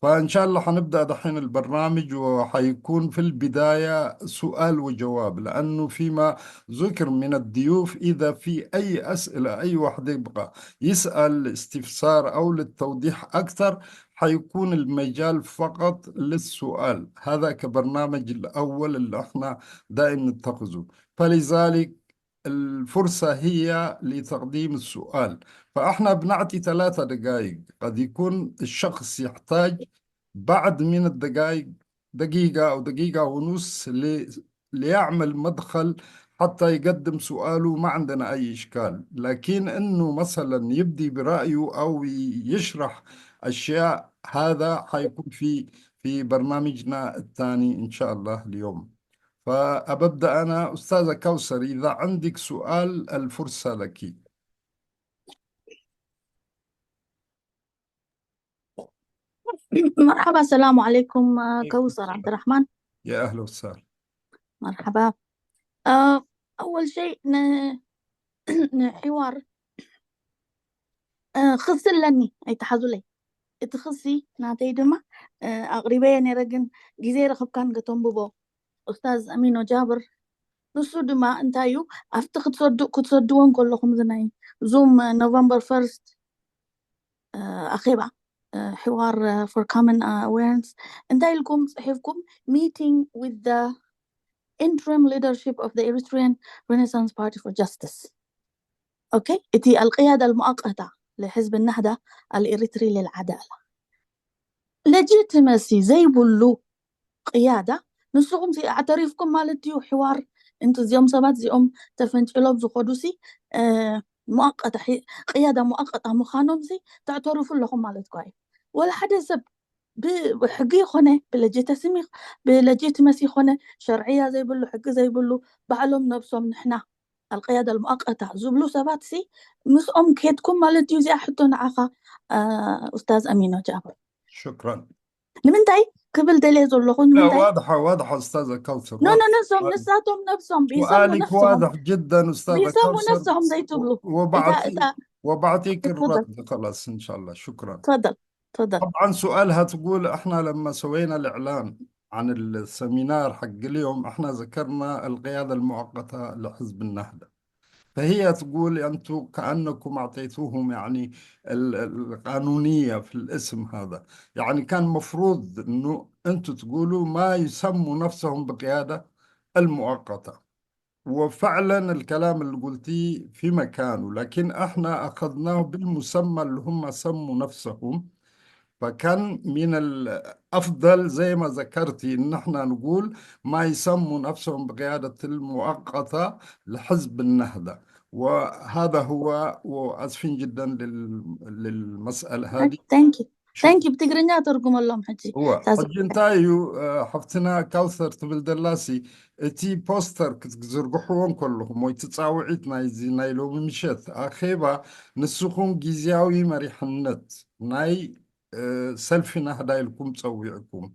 فإن شاء الله حنبدأ دحين البرنامج، وحيكون في البداية سؤال وجواب، لأنه فيما ذكر من الضيوف، إذا في أي أسئلة، أي واحد يبغى يسأل استفسار أو للتوضيح أكثر، حيكون المجال فقط للسؤال. هذا كبرنامج الأول اللي احنا دائم نتخذه، فلذلك الفرصة هي لتقديم السؤال. فاحنا بنعطي ثلاثة دقائق، قد يكون الشخص يحتاج بعد من الدقائق، دقيقة أو دقيقة ونص ل... ليعمل مدخل حتى يقدم سؤاله، ما عندنا أي إشكال. لكن إنه مثلا يبدي برأيه أو يشرح أشياء، هذا حيكون في في برنامجنا الثاني إن شاء الله اليوم. فأببدأ أنا. أستاذة كوثر، إذا عندك سؤال الفرصة لك. مرحبا، السلام عليكم. كوثر عبد الرحمن. يا أهلا وسهلا. مرحبا. آه، أول شيء ن... ንሕዋር ክሲ ኣለኒ፣ ኣይትሓዙለይ። እቲ ክሲ ናተይ ድማ ኣቕሪበየ ነይረ፣ ግን ግዜ ረኽብካን ከተንብቦ። ኡስታዝ ኣሚኖ ጃብር፣ ንሱ ድማ እንታይ እዩ፣ ኣብቲ ክትሰዱ ክትሰድዎ እንከለኹም፣ እዚ ናይ ዙም ኖቨምበር ፈርስት ኣኼባ ሕዋር for common awareness እንታይ ኢልኩም ጽሒፍኩም? Meeting with the interim leadership of the Eritrean Renaissance Party for Justice. ኦኬ፣ እቲ ኣልቅያዳ ኣልሙኣቀታ ለሕዝብ ናህዳ ኣልኤሪትሪ ለልዓዳላ ለጂትመሲ ዘይብሉ ቅያዳ፣ ንስኹም ሲ ኣዕተሪፍኩም ማለት እዩ። ሕዋር እንት እዚኦም ሰባት እዚኦም ተፈንጭሎም ዝኸዱ ሲ ሙኣቀታ ቅያዳ ሙኣቀታ ምዃኖም ሲ ተዕተርፉ ኣለኹም ማለት ኳ እዩ። ወላ ሓደ ሰብ ብሕጊ ይኾነ ብለጂትመሲ ይኾነ ሸርዕያ ዘይብሉ ሕጊ ዘይብሉ ባዕሎም ነብሶም ንሕና ኣልቅያዳ ኣልሙኣቀታ ዝብሉ ሰባት ሲ ምስኦም ከድኩም ማለት እዩ። እዚኣ ሕቶ ንዓኻ ኡስታዝ ኣሚኖ ጃብር። ሽክራን። ንምንታይ ክብል ደልየ ዘለኹ ንምንታይ ዋድሓ ዋድሓ ኡስታዝ ካውሰር ኖ ኖ ነሶም ንሳቶም ነብሶም ቢሰሙ سؤالك ነብሶም واضح جدا أستاذة ቢሰሙ كوثر. ነብሶም ዘይትብሉ وبعطي إذا- إذا- وبعطيك الرد تفضل. خلاص إن شاء الله. شكرا. تفضل تفضل طبعا سؤالها تقول: احنا لما سوينا الإعلان عن السيمينار حق اليوم احنا ذكرنا القيادة المؤقتة لحزب النهضة، فهي تقول انتم كأنكم اعطيتوهم يعني ال- القانونية في الاسم هذا، يعني كان مفروض انه انتم تقولوا ما يسموا نفسهم بقيادة المؤقتة. وفعلا الكلام اللي قلتيه في مكانه، لكن احنا اخذناه بالمسمى اللي هم سموا نفسهم. فكان من الأفضل زي ما ذكرتي إن احنا نقول ما يسموا نفسهم بقيادة المؤقتة لحزب النهضة، وهذا هو. وأسفين جدا لل... للمسألة هذه. Thank you. Thank you. ብትግርኛ ተርጉመሎም ሕጂ። እወ፣ ሕጂ እንታይ እዩ ሓፍትና ካውሰር ትብል ዘላሲ፣ እቲ ፖስተር ክትዝርግሕዎ እንከለኹም ወይ ትጻውዒት ናይዚ ናይ ሎሚ ምሸት ኣኼባ፣ ንስኹም ግዝያዊ መሪሕነት ናይ ሰልፊ ናህዳ ኢልኩም ጸዊዕኩም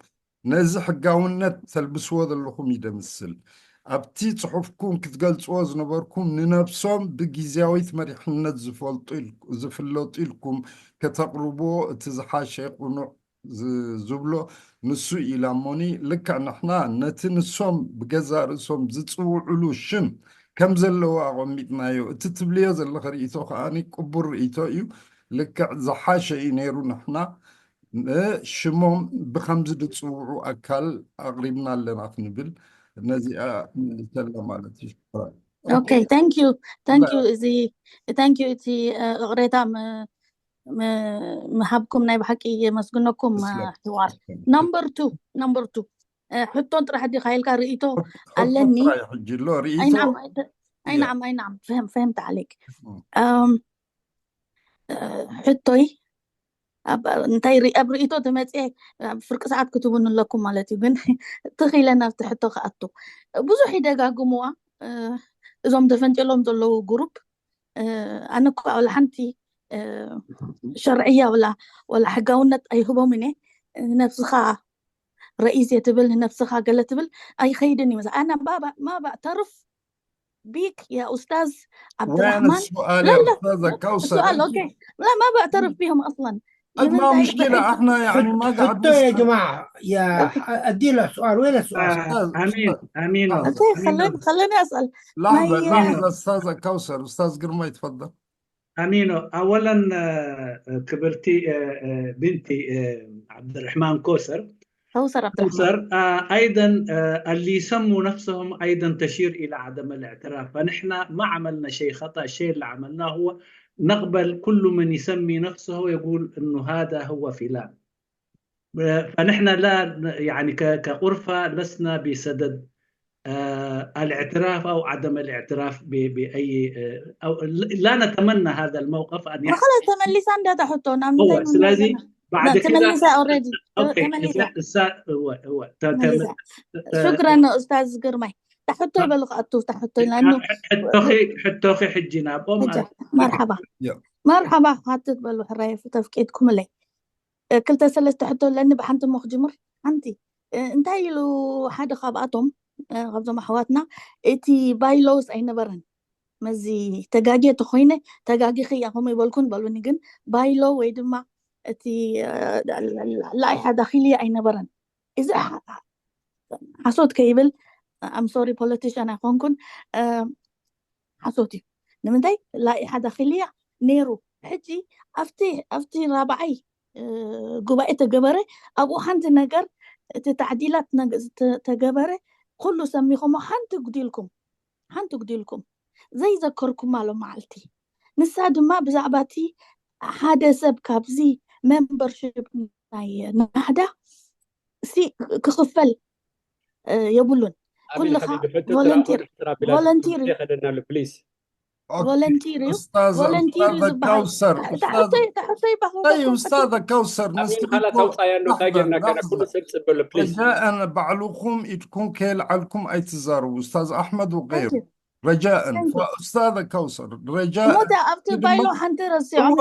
ነዚ ሕጋውነት ተልብስዎ ዘለኹም ይደምስል። ኣብቲ ጽሑፍኩም ክትገልጽዎ ዝነበርኩም ንነብሶም ብግዝያዊት መሪሕነት ዝፍለጡ ኢልኩም ከተቕርብዎ እቲ ዝሓሸ ቅኑዕ ዝብሎ ንሱ ኢላ እሞኒ፣ ልክዕ ንሕና ነቲ ንሶም ብገዛ ርእሶም ዝጽውዕሉ ሽም ከም ዘለዎ ኣቐሚጥናዮ። እቲ ትብልዮ ዘለኸ ርእይቶ ከኣ ቅቡል ርእይቶ እዩ። ልክዕ ዝሓሸ እዩ ነይሩ ንሕና ንሽሞም ብኸምዚ ዝጽውዑ ኣካል ኣቕሪብና ኣለና ክንብል ነዚኣ ምልሰላ ማለት እዩ። Okay, thank you. Thank you. እዚ thank you እቲ እቕሬታ ምሃብኩም ናይ ብሓቂ የመስግነኩም። ሕዋር number two number two ሕቶን ጥራሕ ዲኻ ኢልካ ርእይቶ ኣለኒ። ሕጂ ኣሎ ርእይቶ ኣይናዓም ኣይናዓም ፈህምት ዓሌክ ሕቶይ እንታይ ኣብ ርእይቶ ተመፅአ ኣብ ፍርቂ ሰዓት ክትቡን ኣለኩም ማለት እዩ። ግን ትኽኢለ ናብቲ ሕቶ ክኣቱ ብዙሕ ይደጋግምዋ እዞም ተፈንጭሎም ዘለዉ ግሩፕ። ኣነ እኳ ወላ ሓንቲ ሸርዕያ ወላ ወላ ሕጋውነት ኣይህቦም እኔ። ንነብስኻ ረኢስ የትብል ንነብስኻ ገለ ትብል ኣይኸይድን እዩ። ኣነ ማባእ ተርፍ بيك يا أستاذ عبد الرحمن. السؤال يا أستاذة كوثر. السؤال أوكي. لا ما بعترف بهم أصلا. ما مشكلة احنا يعني ما قاعد يا جماعة يا أديله سؤال وين السؤال؟ آه أمين أمين خليني خليني أسأل. لحظة لحظة أستاذة كوثر، أستاذ قرمي تفضل. أمينو أولا ክብርቲ ብንቲ ዓብድራሕማን ኮሰር ኮሰር ኮሰር ኣይደን اللي يسموا نفسهم ኣይደን تشير إلى عدم الاعتراف. فنحن ما عملنا شيء خطأ. الشيء اللي عملناه هو نقبل كل من يسمي نفسه يقول إنه هذا هو فلان. فنحن لا يعني كغرفة لسنا بصدد الاعتراف أو عدم الاعتراف بأي أو لا نتمنى هذا الموقف أن يحدث. خلاص ተመሊሳ እንዳታ ሕቶ ናብ ስለዚ بعد كده ተመሊሳ already أوكي. ተመሊሳ እሳ- እወ- እወ። ተ- ተ- ተመሊሳ ተ- شكرا أستاذ ግርማይ። ታሕቶ ይበሉ ክኣቱ ታሕቶ ኢላኑ ሕቶኺ ሕቶኺ ሕጂ ናብኦም መርሓባ ያ። መርሓባ ክሓትት በሉ ሕራይ ተፍቂድኩምለይ ክልተ ሰለስተ ሕቶ ኣለኒ ብሓንቲ እሞ ክጅምር ሓንቲ እንታይ ኢሉ ሓደ ካብኣቶም ካብዞም ኣሕዋትና እቲ bylaws ኣይነበረን መዚ ተጋጌ ተኮይነ ተጋጊኺ እያ ከምኡ ይበልኩን በሉኒ ግን bylaw ወይ ድማ እቲ ላኢሓ ዳኺልያ ኣይነበረን እዚ ሓሶት ከይብል I'm sorry politician ኣይኮንኩን ሓሶት እዩ ንምንታይ ላኢሓ ዳኺልያ ነይሩ ሕጂ ኣብቲ ኣብቲ ራብዓይ ጉባኤ ተገበረ ኣብኡ ሓንቲ ነገር እቲ ታዕዲላት ተገበረ ኩሉ ሰሚኹሞ ሓንቲ ጉዲልኩም ሓንቲ ጉዲልኩም ዘይዘከርኩም ኣሎ መዓልቲ ንሳ ድማ ብዛዕባ እቲ ሓደ ሰብ ካብዚ membership ናይ ናህዳ ሲ ክኽፈል የብሉን ኩልኻ volunteer እዩ volunteer እዩ volunteer እዩ ዝበሃል أستاذة كوثر تحتي تحتي أستاذة كوثر نستكون. رجاء بعلكم إدكم كيل علكم أي تزاروا أستاذ أحمد وغيره رجاء فأستاذة كوثر رجاء ሞታ ኣብቲ bylaw ሓንቲ ረሲዖም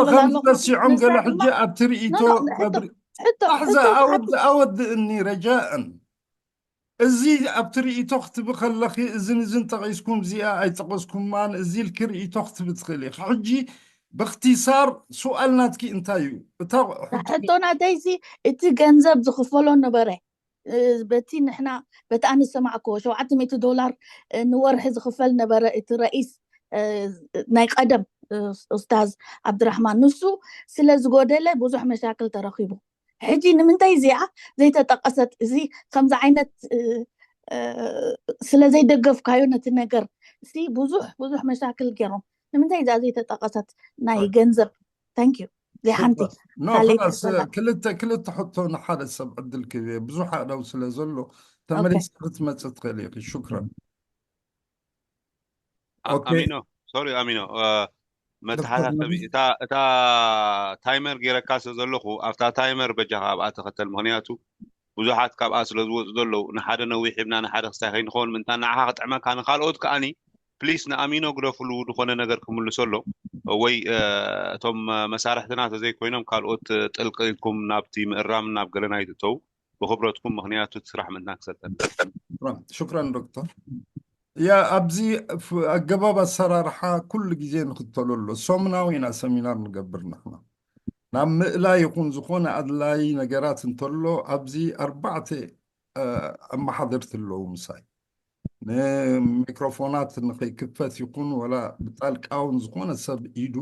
ረሲዖም ገለ ሕጂ ኣብቲ ርእይቶ لحظة أود أود إني رجاء እዚ ኣብቲ ርእይቶ ክትብ ከለኺ እዝን እዝን ጠቒስኩም እዚኣ ኣይጠቐስኩማን እዚ ኢልኪ ርእይቶ ክትብ ትኽእል ኢኺ ሕጂ باختصار سؤال ናትኪ እንታይ እዩ እታ ሕቶ ናተይሲ እቲ ገንዘብ ዝኽፈሎ ነበረ በቲ ንሕና በቲ ኣነ ዝሰማዕክዎ ሸውዓተ ሚእቲ ዶላር ንወርሒ ዝኽፈል ነበረ እቲ ረኢስ ናይ ቀደም ኡስታዝ ዓብድራሕማን ንሱ ስለ ዝጎደለ ብዙሕ መሻክል ተረኺቡ ሕጂ ንምንታይ እዚኣ ዘይተጠቀሰት እዚ ከምዚ ዓይነት ስለ ዘይደገፍካዮ ነቲ ነገር ሲ ብዙሕ ብዙሕ መሻክል ገይሮም ንምንታይ እዚኣ ዘይተጠቀሰት ናይ ገንዘብ thank you እዚኣ ሓንቲ ኖ ካልኣይቲ ኸላስ ዘላ ክልተ ክልተ ሕቶ ንሓደ ሰብ ዕድል ክህብ እየ። ብዙሕ ኣእዳው ስለ ዘሎ ተመሊስ ክትመጽእ ትኽእል ኢኺ። ሽክረን። ኦኬ ኣሚኖ ሶሪ ኣሚኖ እ፣ ዶክተር መተሓሳሰቢ ነቢይ እታ እታ ታይመር ገይረካ ስለ ዘለኹ ኣብታ ታይመር በጃኻ ኣብኣ ተኸተል። ምክንያቱ ብዙሓት ካብኣ ስለ ዝወፁ ዘለዉ ንሓደ ነዊሕ ሂብና ንሓደ ክስታይ ከይንኸውን ምእንታን ንዓኻ ክጥዕመካ ንካልኦት ከኣኒ ፕሊስ ንኣሚኖ ግደፍሉ ዝኾነ ነገር ክምልሰሎ ወይ እ፣ እቶም መሳርሕትና ተዘይኮይኖም ካልኦት ጥልቂ ኢልኩም ናብቲ ምእራም ናብ ገለና ይትእተው ብክብረትኩም ምክንያቱ እቲ ስራሕ ምእንታን ክሰልጠን ሽክራን ዶክተር። ያ ኣብዚ ፍ- ኣገባብ ኣሰራርሓ ኩሉ ግዜ ንክተሎ ኣሎ። ሰሙናዊ ኢና ሰሚናር ንገብር ንሕና። ናብ ምእላይ ይኹን ዝኾነ ኣድላይ ነገራት እንተሎ ኣብዚ ኣርባዕተ እ፣ ኣመሓደርቲ ኣለዉ ምሳይ። ንሚክሮፎናት ንኸይክፈት ይኹን ወላ ብጣልቃውን ዝኾነ ሰብ ኢዱ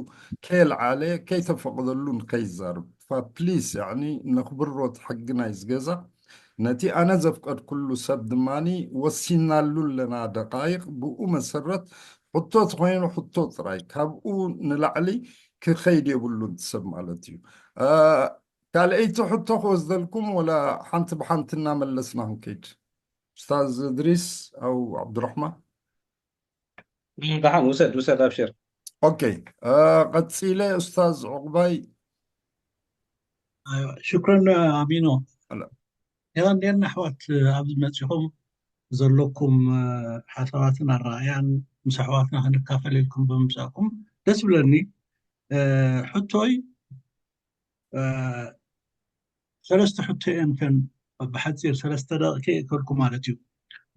ከየልዓለ ከይተፈቕደሉ ንኸይዛርብ ፋፕሊስ ያዕኒ ነኽብሮ እቲ ሕጊ ናይ ዝገዛ ነቲ ኣነ ዘፍቀድኩሉ ሰብ ድማኒ ወሲናሉ ኣለና ደቃይቕ ብኡ መሰረት ሕቶ ተኾይኑ ሕቶ ጥራይ ካብኡ ንላዕሊ ክኸይድ የብሉን እቲ ሰብ ማለት እዩ። እ፣ ካልኣይቲ ሕቶ ክወስደልኩም ወላ ሓንቲ ብሓንቲ እናመለስና ክንከይድ ኡስታዝ እድሪስ ኣው ዓብዱራሕማን ደሓን ውሰድ ውሰድ ኣብሽር ኦኬ እ፣ ቀፂለ ኡስታዝ ዕቑባይ ሽክረን ኣሚኖ ኣላ። የቐንየልና ኣሕዋት ኣብዚ መፂኹም ዘለኩም ሓሳባትን ኣረኣያን ምስ ኣሕዋትና ክንካፈል ኢልኩም ብምምፃእኩም ደስ ብለኒ ሕቶይ ሰለስተ ሕቶ እየን ከን ብሓፂር ሰለስተ ደቂቀ ይእከልኩ ማለት እዩ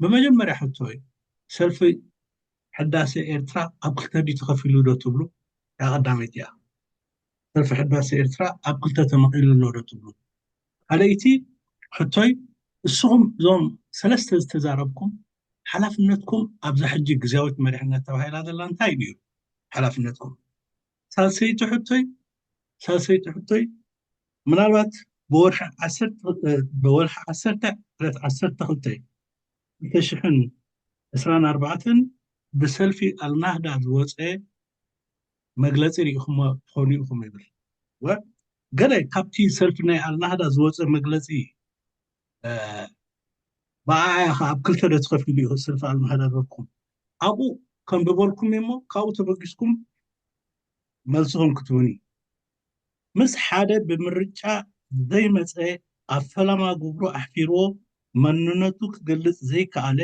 ብመጀመርያ ሕቶይ ሰልፊ ሕዳሴ ኤርትራ ኣብ ክልተ ድዩ ተኸፊሉ ዶ ትብሉ እያ ቀዳመይቲ እያ ሰልፊ ሕዳሴ ኤርትራ ኣብ ክልተ ተመቒሉ ኣሎ ዶ ትብሉ ካልኣይቲ ሕቶይ እስኹም እዞም ሰለስተ ዝተዛረብኩም ሓላፍነትኩም ኣብዛ ሕጂ ግዝያዊት መሪሕነት ተባሂላ ዘላ እንታይ እዩ ሓላፍነትኩም ሳልሰይቲ ሕቶይ ሳልሰይቲ ሕቶይ ምናልባት ብወርሒ ዓሰርተ ብወርሒ ዓሰርተ ዕለት ዓሰርተ ክልተ ክልተ ሽሕን ዕስራን ኣርባዕተን ብሰልፊ ኣልናህዳ ዝወፀ መግለፂ ርኢኹሞ ትኾኑ ኢኹም ይብል ገለ ካብቲ ሰልፊ ናይ ኣልናህዳ ዝወፀ መግለፂ ብኣያ ከዓ ኣብ ክልተ ዶ ተኸፊሉ እዩ ሰልፊ ኣልናህዳ ዝበልኩም ኣብኡ ከም ዝበልኩም እሞ ካብኡ ተበጊስኩም መልስኹም ክትህቡኒ ምስ ሓደ ብምርጫ ዘይመፀ ኣብ ፈላማ ግብሩ ኣሕፊርዎ መንነቱ ክገልፅ ዘይከኣለ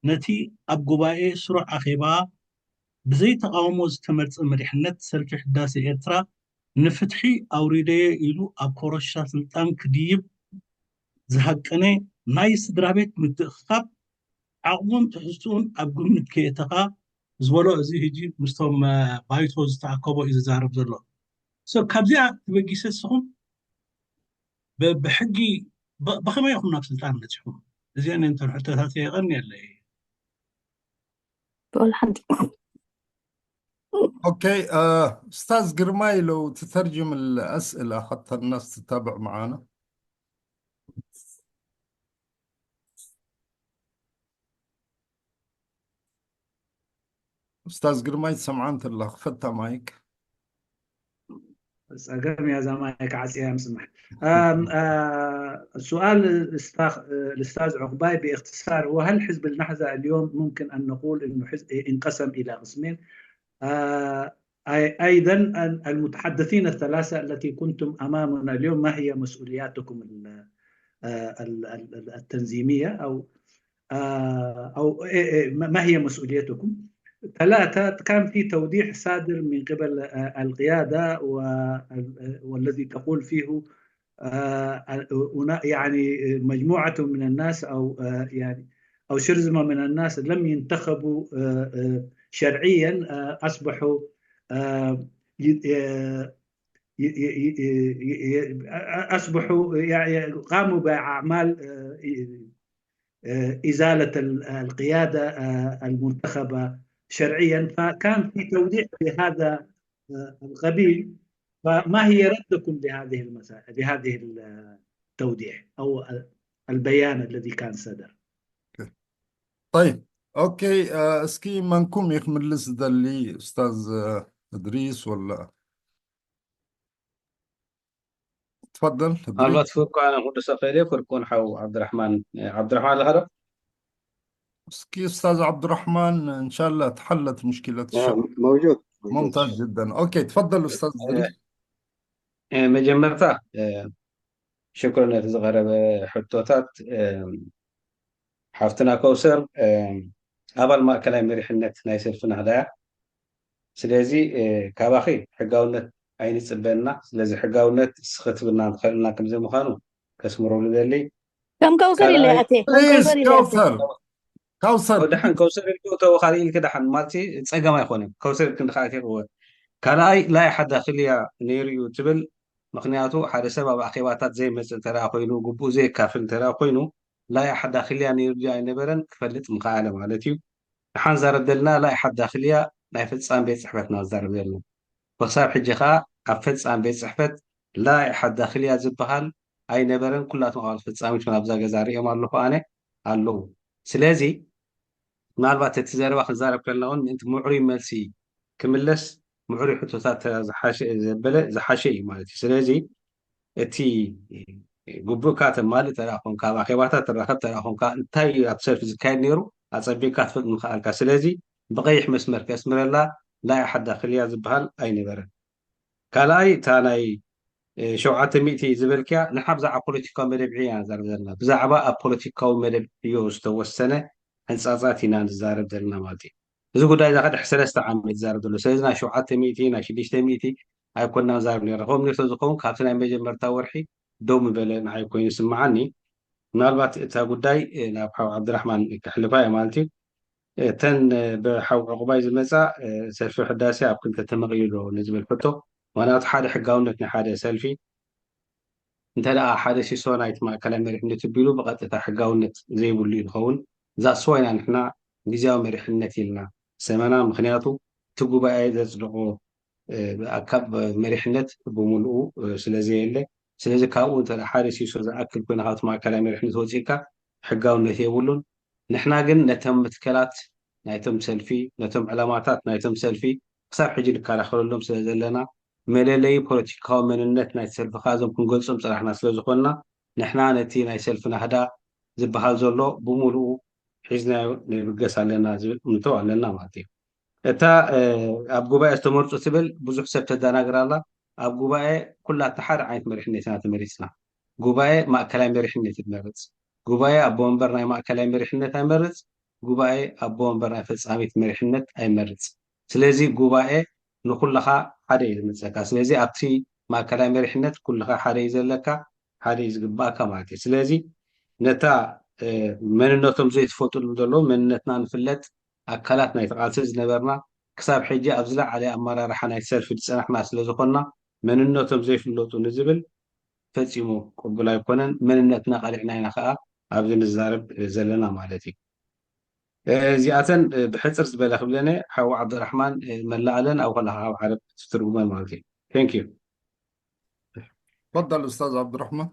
ነቲ ኣብ ጉባኤ ስሩዕ ኣኼባ ብዘይ ተቓውሞ ዝተመርጸ መሪሕነት ሰልፊ ሕዳሴ ኤርትራ ንፍትሒ ኣውሪደዮ ኢሉ ኣብ ኮረሻ ስልጣን ክድይብ ዝሃቀነ ናይ ስድራ ቤት ምትእኽኻብ ዓቕሙን ትሕዝትኡን ኣብ ግምት ከየእተኻ ዝበሎ እዚ ሕጂ ምስቶም ባይቶ ዝተኣከቦ እዩ ዝዛረብ ዘሎ። So ካብዚኣ ተበጊሰ ንስኹም ብሕጊ ብኸመይ ኢኹም ናብ ስልጣን መፂኹም? እዚአን እየን እተን ሕቶታት የቐንየለይ። ትበል ሓንቲ ኦኬ ኡስታዝ ግርማይ ለው ትተርጅም الأسئلة حتى الناس تتابع معنا ኡስታዝ ግርማይ ትሰምዓ እንተላ ክፈታ ማይክ ጸገም እያ እዛ ማይክ ዓጽያ ምስማዕ ኣም፣ አ፣ سؤال الأستاذ الأستاذ عقباي باختصار هو هل حزب النهضة اليوم ممكن أن نقول أنه حزب انقسم إلى قسمين آه، أي- أيضا المتحدثين الثلاثة التي كنتم أمامنا اليوم ما هي مسؤولياتكم ال- آه، ال- ال- ال- التنظيمية أو آه، أو إيه- إيه، ما ما هي مسؤوليتكم؟ ثلاثة كان في توضيح صادر من قبل آه، القيادة و- والذي تقول فيه آه، هنا- يعني مجموعة من الناس أو آه، يعني أو شرذمة من الناس لم ينتخبوا آه، آه، شرعيا آه، أصبحوا آه، ي- آه، ي- ي- ي- ي- ي- أصبحوا يعني قاموا بأعمال آه، آه، إزالة ال- القيادة آه، المنتخبة شرعيا فكان في توضيح بهذا آه، القبيل فما هي ردكم لهذه المسائل لهذه التوضيح أو البيان الذي كان صدر طيب ኦኬ እስኪ መንኩም እዩ ክምልስ ዝደሊ ኡስታዝ እድሪስ ወላ تفضل بريك. ምናልባት ፍርቁ ኣነ ኩሉ ሰብ ከይደ ፍርቁን ሓው ዓብድራሕማን ዓብድራሕማን ኣለኻ ዶ? እስኪ استاذ عبد الرحمن، ان شاء الله اتحلت مشكلة نعم، الشبكة. موجود موجود. ممتاز جدا. اوكي، تفضل استاذ بريك. መጀመርታ ሽኩር ነቲ ዝቐረበ ሕቶታት። ሓፍትና ከውሰር ኣባል ማእከላይ መሪሕነት ናይ ሰልፊ ናህዳ እያ። ስለዚ ካባኺ ሕጋውነት ኣይንፅበና። ስለዚ ሕጋውነት እስኺ ክትብልና ትኽእልና ከምዘይ ምዃኑ ከስምሮ ልደሊ። ከም ከውሰር ኢለ ካልኣይ- ኣቴ ከም ፕሊዝ ከውሰር ኢለ ኣቴ ከውሰር፣ ከውሰር ደሓን ከውሰር ኢልኪ ተወኻሪ ኢልኪ ደሓን ማለት እዩ፣ ፀገም ኣይኮነን። ከውሰር ኢልኪ እንድኻ ኣቴ ክወ ካልኣይ لا أحد داخلية ነይሩ እዩ ትብል። ምክንያቱ ሓደ ሰብ ኣብ ኣኼባታት ዘይመፅእ እንተደኣ ኮይኑ፣ ግቡኡ ዘየካፍል እንተደኣ ኮይኑ لا أحد داخلية ነይሩ ድዩ ኣይነበረን ክፈልጥ ምኸኣለ ማለት እዩ። ደሓን ዛረብ ዘለና لا أحد داخلية ናይ ፈፃሚ ቤት ፅሕፈትና ዛረብ ዘለና። ብክሳብ ሕጂ ከዓ ኣብ ፈፃሚ ቤት ፅሕፈት لا أحد داخلية ዝበሃል ኣይነበረን። ኩላቶም ኣባላት ፈፃሚት እውን ኣብዛ ገዛ ሪኦም ኣለኹ ኣነ ኣለዉ። ስለዚ ምናልባት እቲ ዘረባ ክንዛረብ ከለና እውን ምእንቲ ምዕሩይ መልሲ ክምለስ ምዕሩይ ሕቶታት ዝሓሸ ዘበለ ዝሓሸ እዩ ማለት እዩ። ስለዚ እቲ ግቡእካ ተማልእ ተደኣ ኮንካ፣ ኣብ ኣኼባታት ትራኸብ ተደኣ ኮንካ፣ እንታይ እዩ ኣብ ሰልፊ ዝካየድ ነይሩ ኣጸቢቕካ ትፈልጥ ምኽኣልካ። ስለዚ ብቐይሕ መስመር ከስምረላ لا أحد داخلية ዝበሃል ኣይነበረን። ካልኣይ እታ ናይ ሸውዓተ ሚእቲ ዝበልክያ ንሓ ብዛዕባ ፖለቲካዊ መደብ ዕዮ ኢና ንዛረብ ዘለና። ብዛዕባ ኣብ ፖለቲካዊ መደብ ዕዮ ዝተወሰነ ሕንጻጻት ኢና ንዛረብ ዘለና ማለት እዩ። እዚ ጉዳይ እዛ ከድሕ ሰለስተ ዓመት ይዛረብ ዘሎ። ስለዚ ናይ ሸውዓተ ሚእቲ ናይ ሽዱሽተ ሚእቲ ኣይኮንና ንዛረብ ነርና። ከምኡ ነቶ ዝኸውን ካብቲ ናይ መጀመርታ ወርሒ ደው ምበለ ንዓይ ኮይኑ ይስምዓኒ። ምናልባት እታ ጉዳይ ናብ ሓው ዓብድራሕማን ክሕልፋ እየ ማለት እዩ። እተን ብሓው ዕቑባይ ዝመፃ ሰልፊ ሕዳሴ ኣብ ክልተ ተመቒሉ ዶ ንዝብል ሕቶ፣ ምክንያቱ ሓደ ሕጋውነት ናይ ሓደ ሰልፊ እንተ ደኣ ሓደ ሲሶ ናይቲ ማእከላይ መሪሕነት ኣቢሉ ብቐጥታ ሕጋውነት ዘይብሉ እዩ ዝኸውን። እዛ ስዋይና ንሕና ግዜያዊ መሪሕነት ኢልና ሰመና፣ ምክንያቱ እቲ ጉባኤ ዘጽድቆ ኣካብ መሪሕነት ብምሉኡ ስለዘየለ፣ ስለዚ ካብኡ እንተ ሓደ ሲሶ ዝኣክል ኮይነ ካብቲ ማእከላይ መሪሕነት ወፂእካ ሕጋውነት የብሉን። ንሕና ግን ነቶም መትከላት ናይቶም ሰልፊ፣ ነቶም ዕላማታት ናይቶም ሰልፊ ክሳብ ሕጂ ንከላኸለሎም ስለ ዘለና፣ መለለዪ ፖለቲካዊ መንነት ናይቲ ሰልፊ ከዓ እዞም ክንገልፆም ፅናሕና ስለ ዝኾንና፣ ንሕና ነቲ ናይ ሰልፊ ናህዳ ዝበሃል ዘሎ ብምሉኡ ሒዝናዮ ንብገስ ኣለና ዝብል እምንቶ ኣለና ማለት እዩ። እታ ኣብ ጉባኤ ዝተመርፁ ትብል ብዙሕ ሰብ ተደናግር ኣላ። ኣብ ጉባኤ ኩላትና ሓደ ዓይነት መሪሕነት ኢና ተመሪፅና። ጉባኤ ማእከላይ መሪሕነት እዩ ዝመርፅ። ጉባኤ ኣቦ ወንበር ናይ ማእከላይ መሪሕነት ኣይመርፅ። ጉባኤ ኣቦ ወንበር ናይ ፈፃሚት መሪሕነት ኣይመርፅ። ስለዚ ጉባኤ ንኩልኻ ሓደ እዩ ዝመፀካ። ስለዚ ኣብቲ ማእከላይ መሪሕነት ኩልኻ ሓደ እዩ ዘለካ፣ ሓደ እዩ ዝግባእካ ማለት እዩ። ስለዚ ነታ መንነቶም ዘይትፈልጡ ዘለዉ መንነትና ንፍለጥ ኣካላት ናይቲ ቃልሲ ዝነበርና ክሳብ ሕጂ ኣብ ዝለዓለ ኣመራርሓ ናይቲ ሰልፊ ዝፀናሕና ስለ ዝኾንና መንነቶም ዘይፍለጡ ንዝብል ፈፂሙ ቅቡል ኣይኮነን። መንነትና ቀሊዕና ኢና ከዓ ኣብዚ ንዛረብ ዘለና ማለት እዩ። እዚኣተን ብሕፅር ዝበለ ክብለነ ሓው ዓብዱራሕማን መላኣለን ኣብ ከለካ ካብ ዓረብ ትትርጉመን ማለት እዩ። Thank you። تفضل استاذ عبد الرحمن.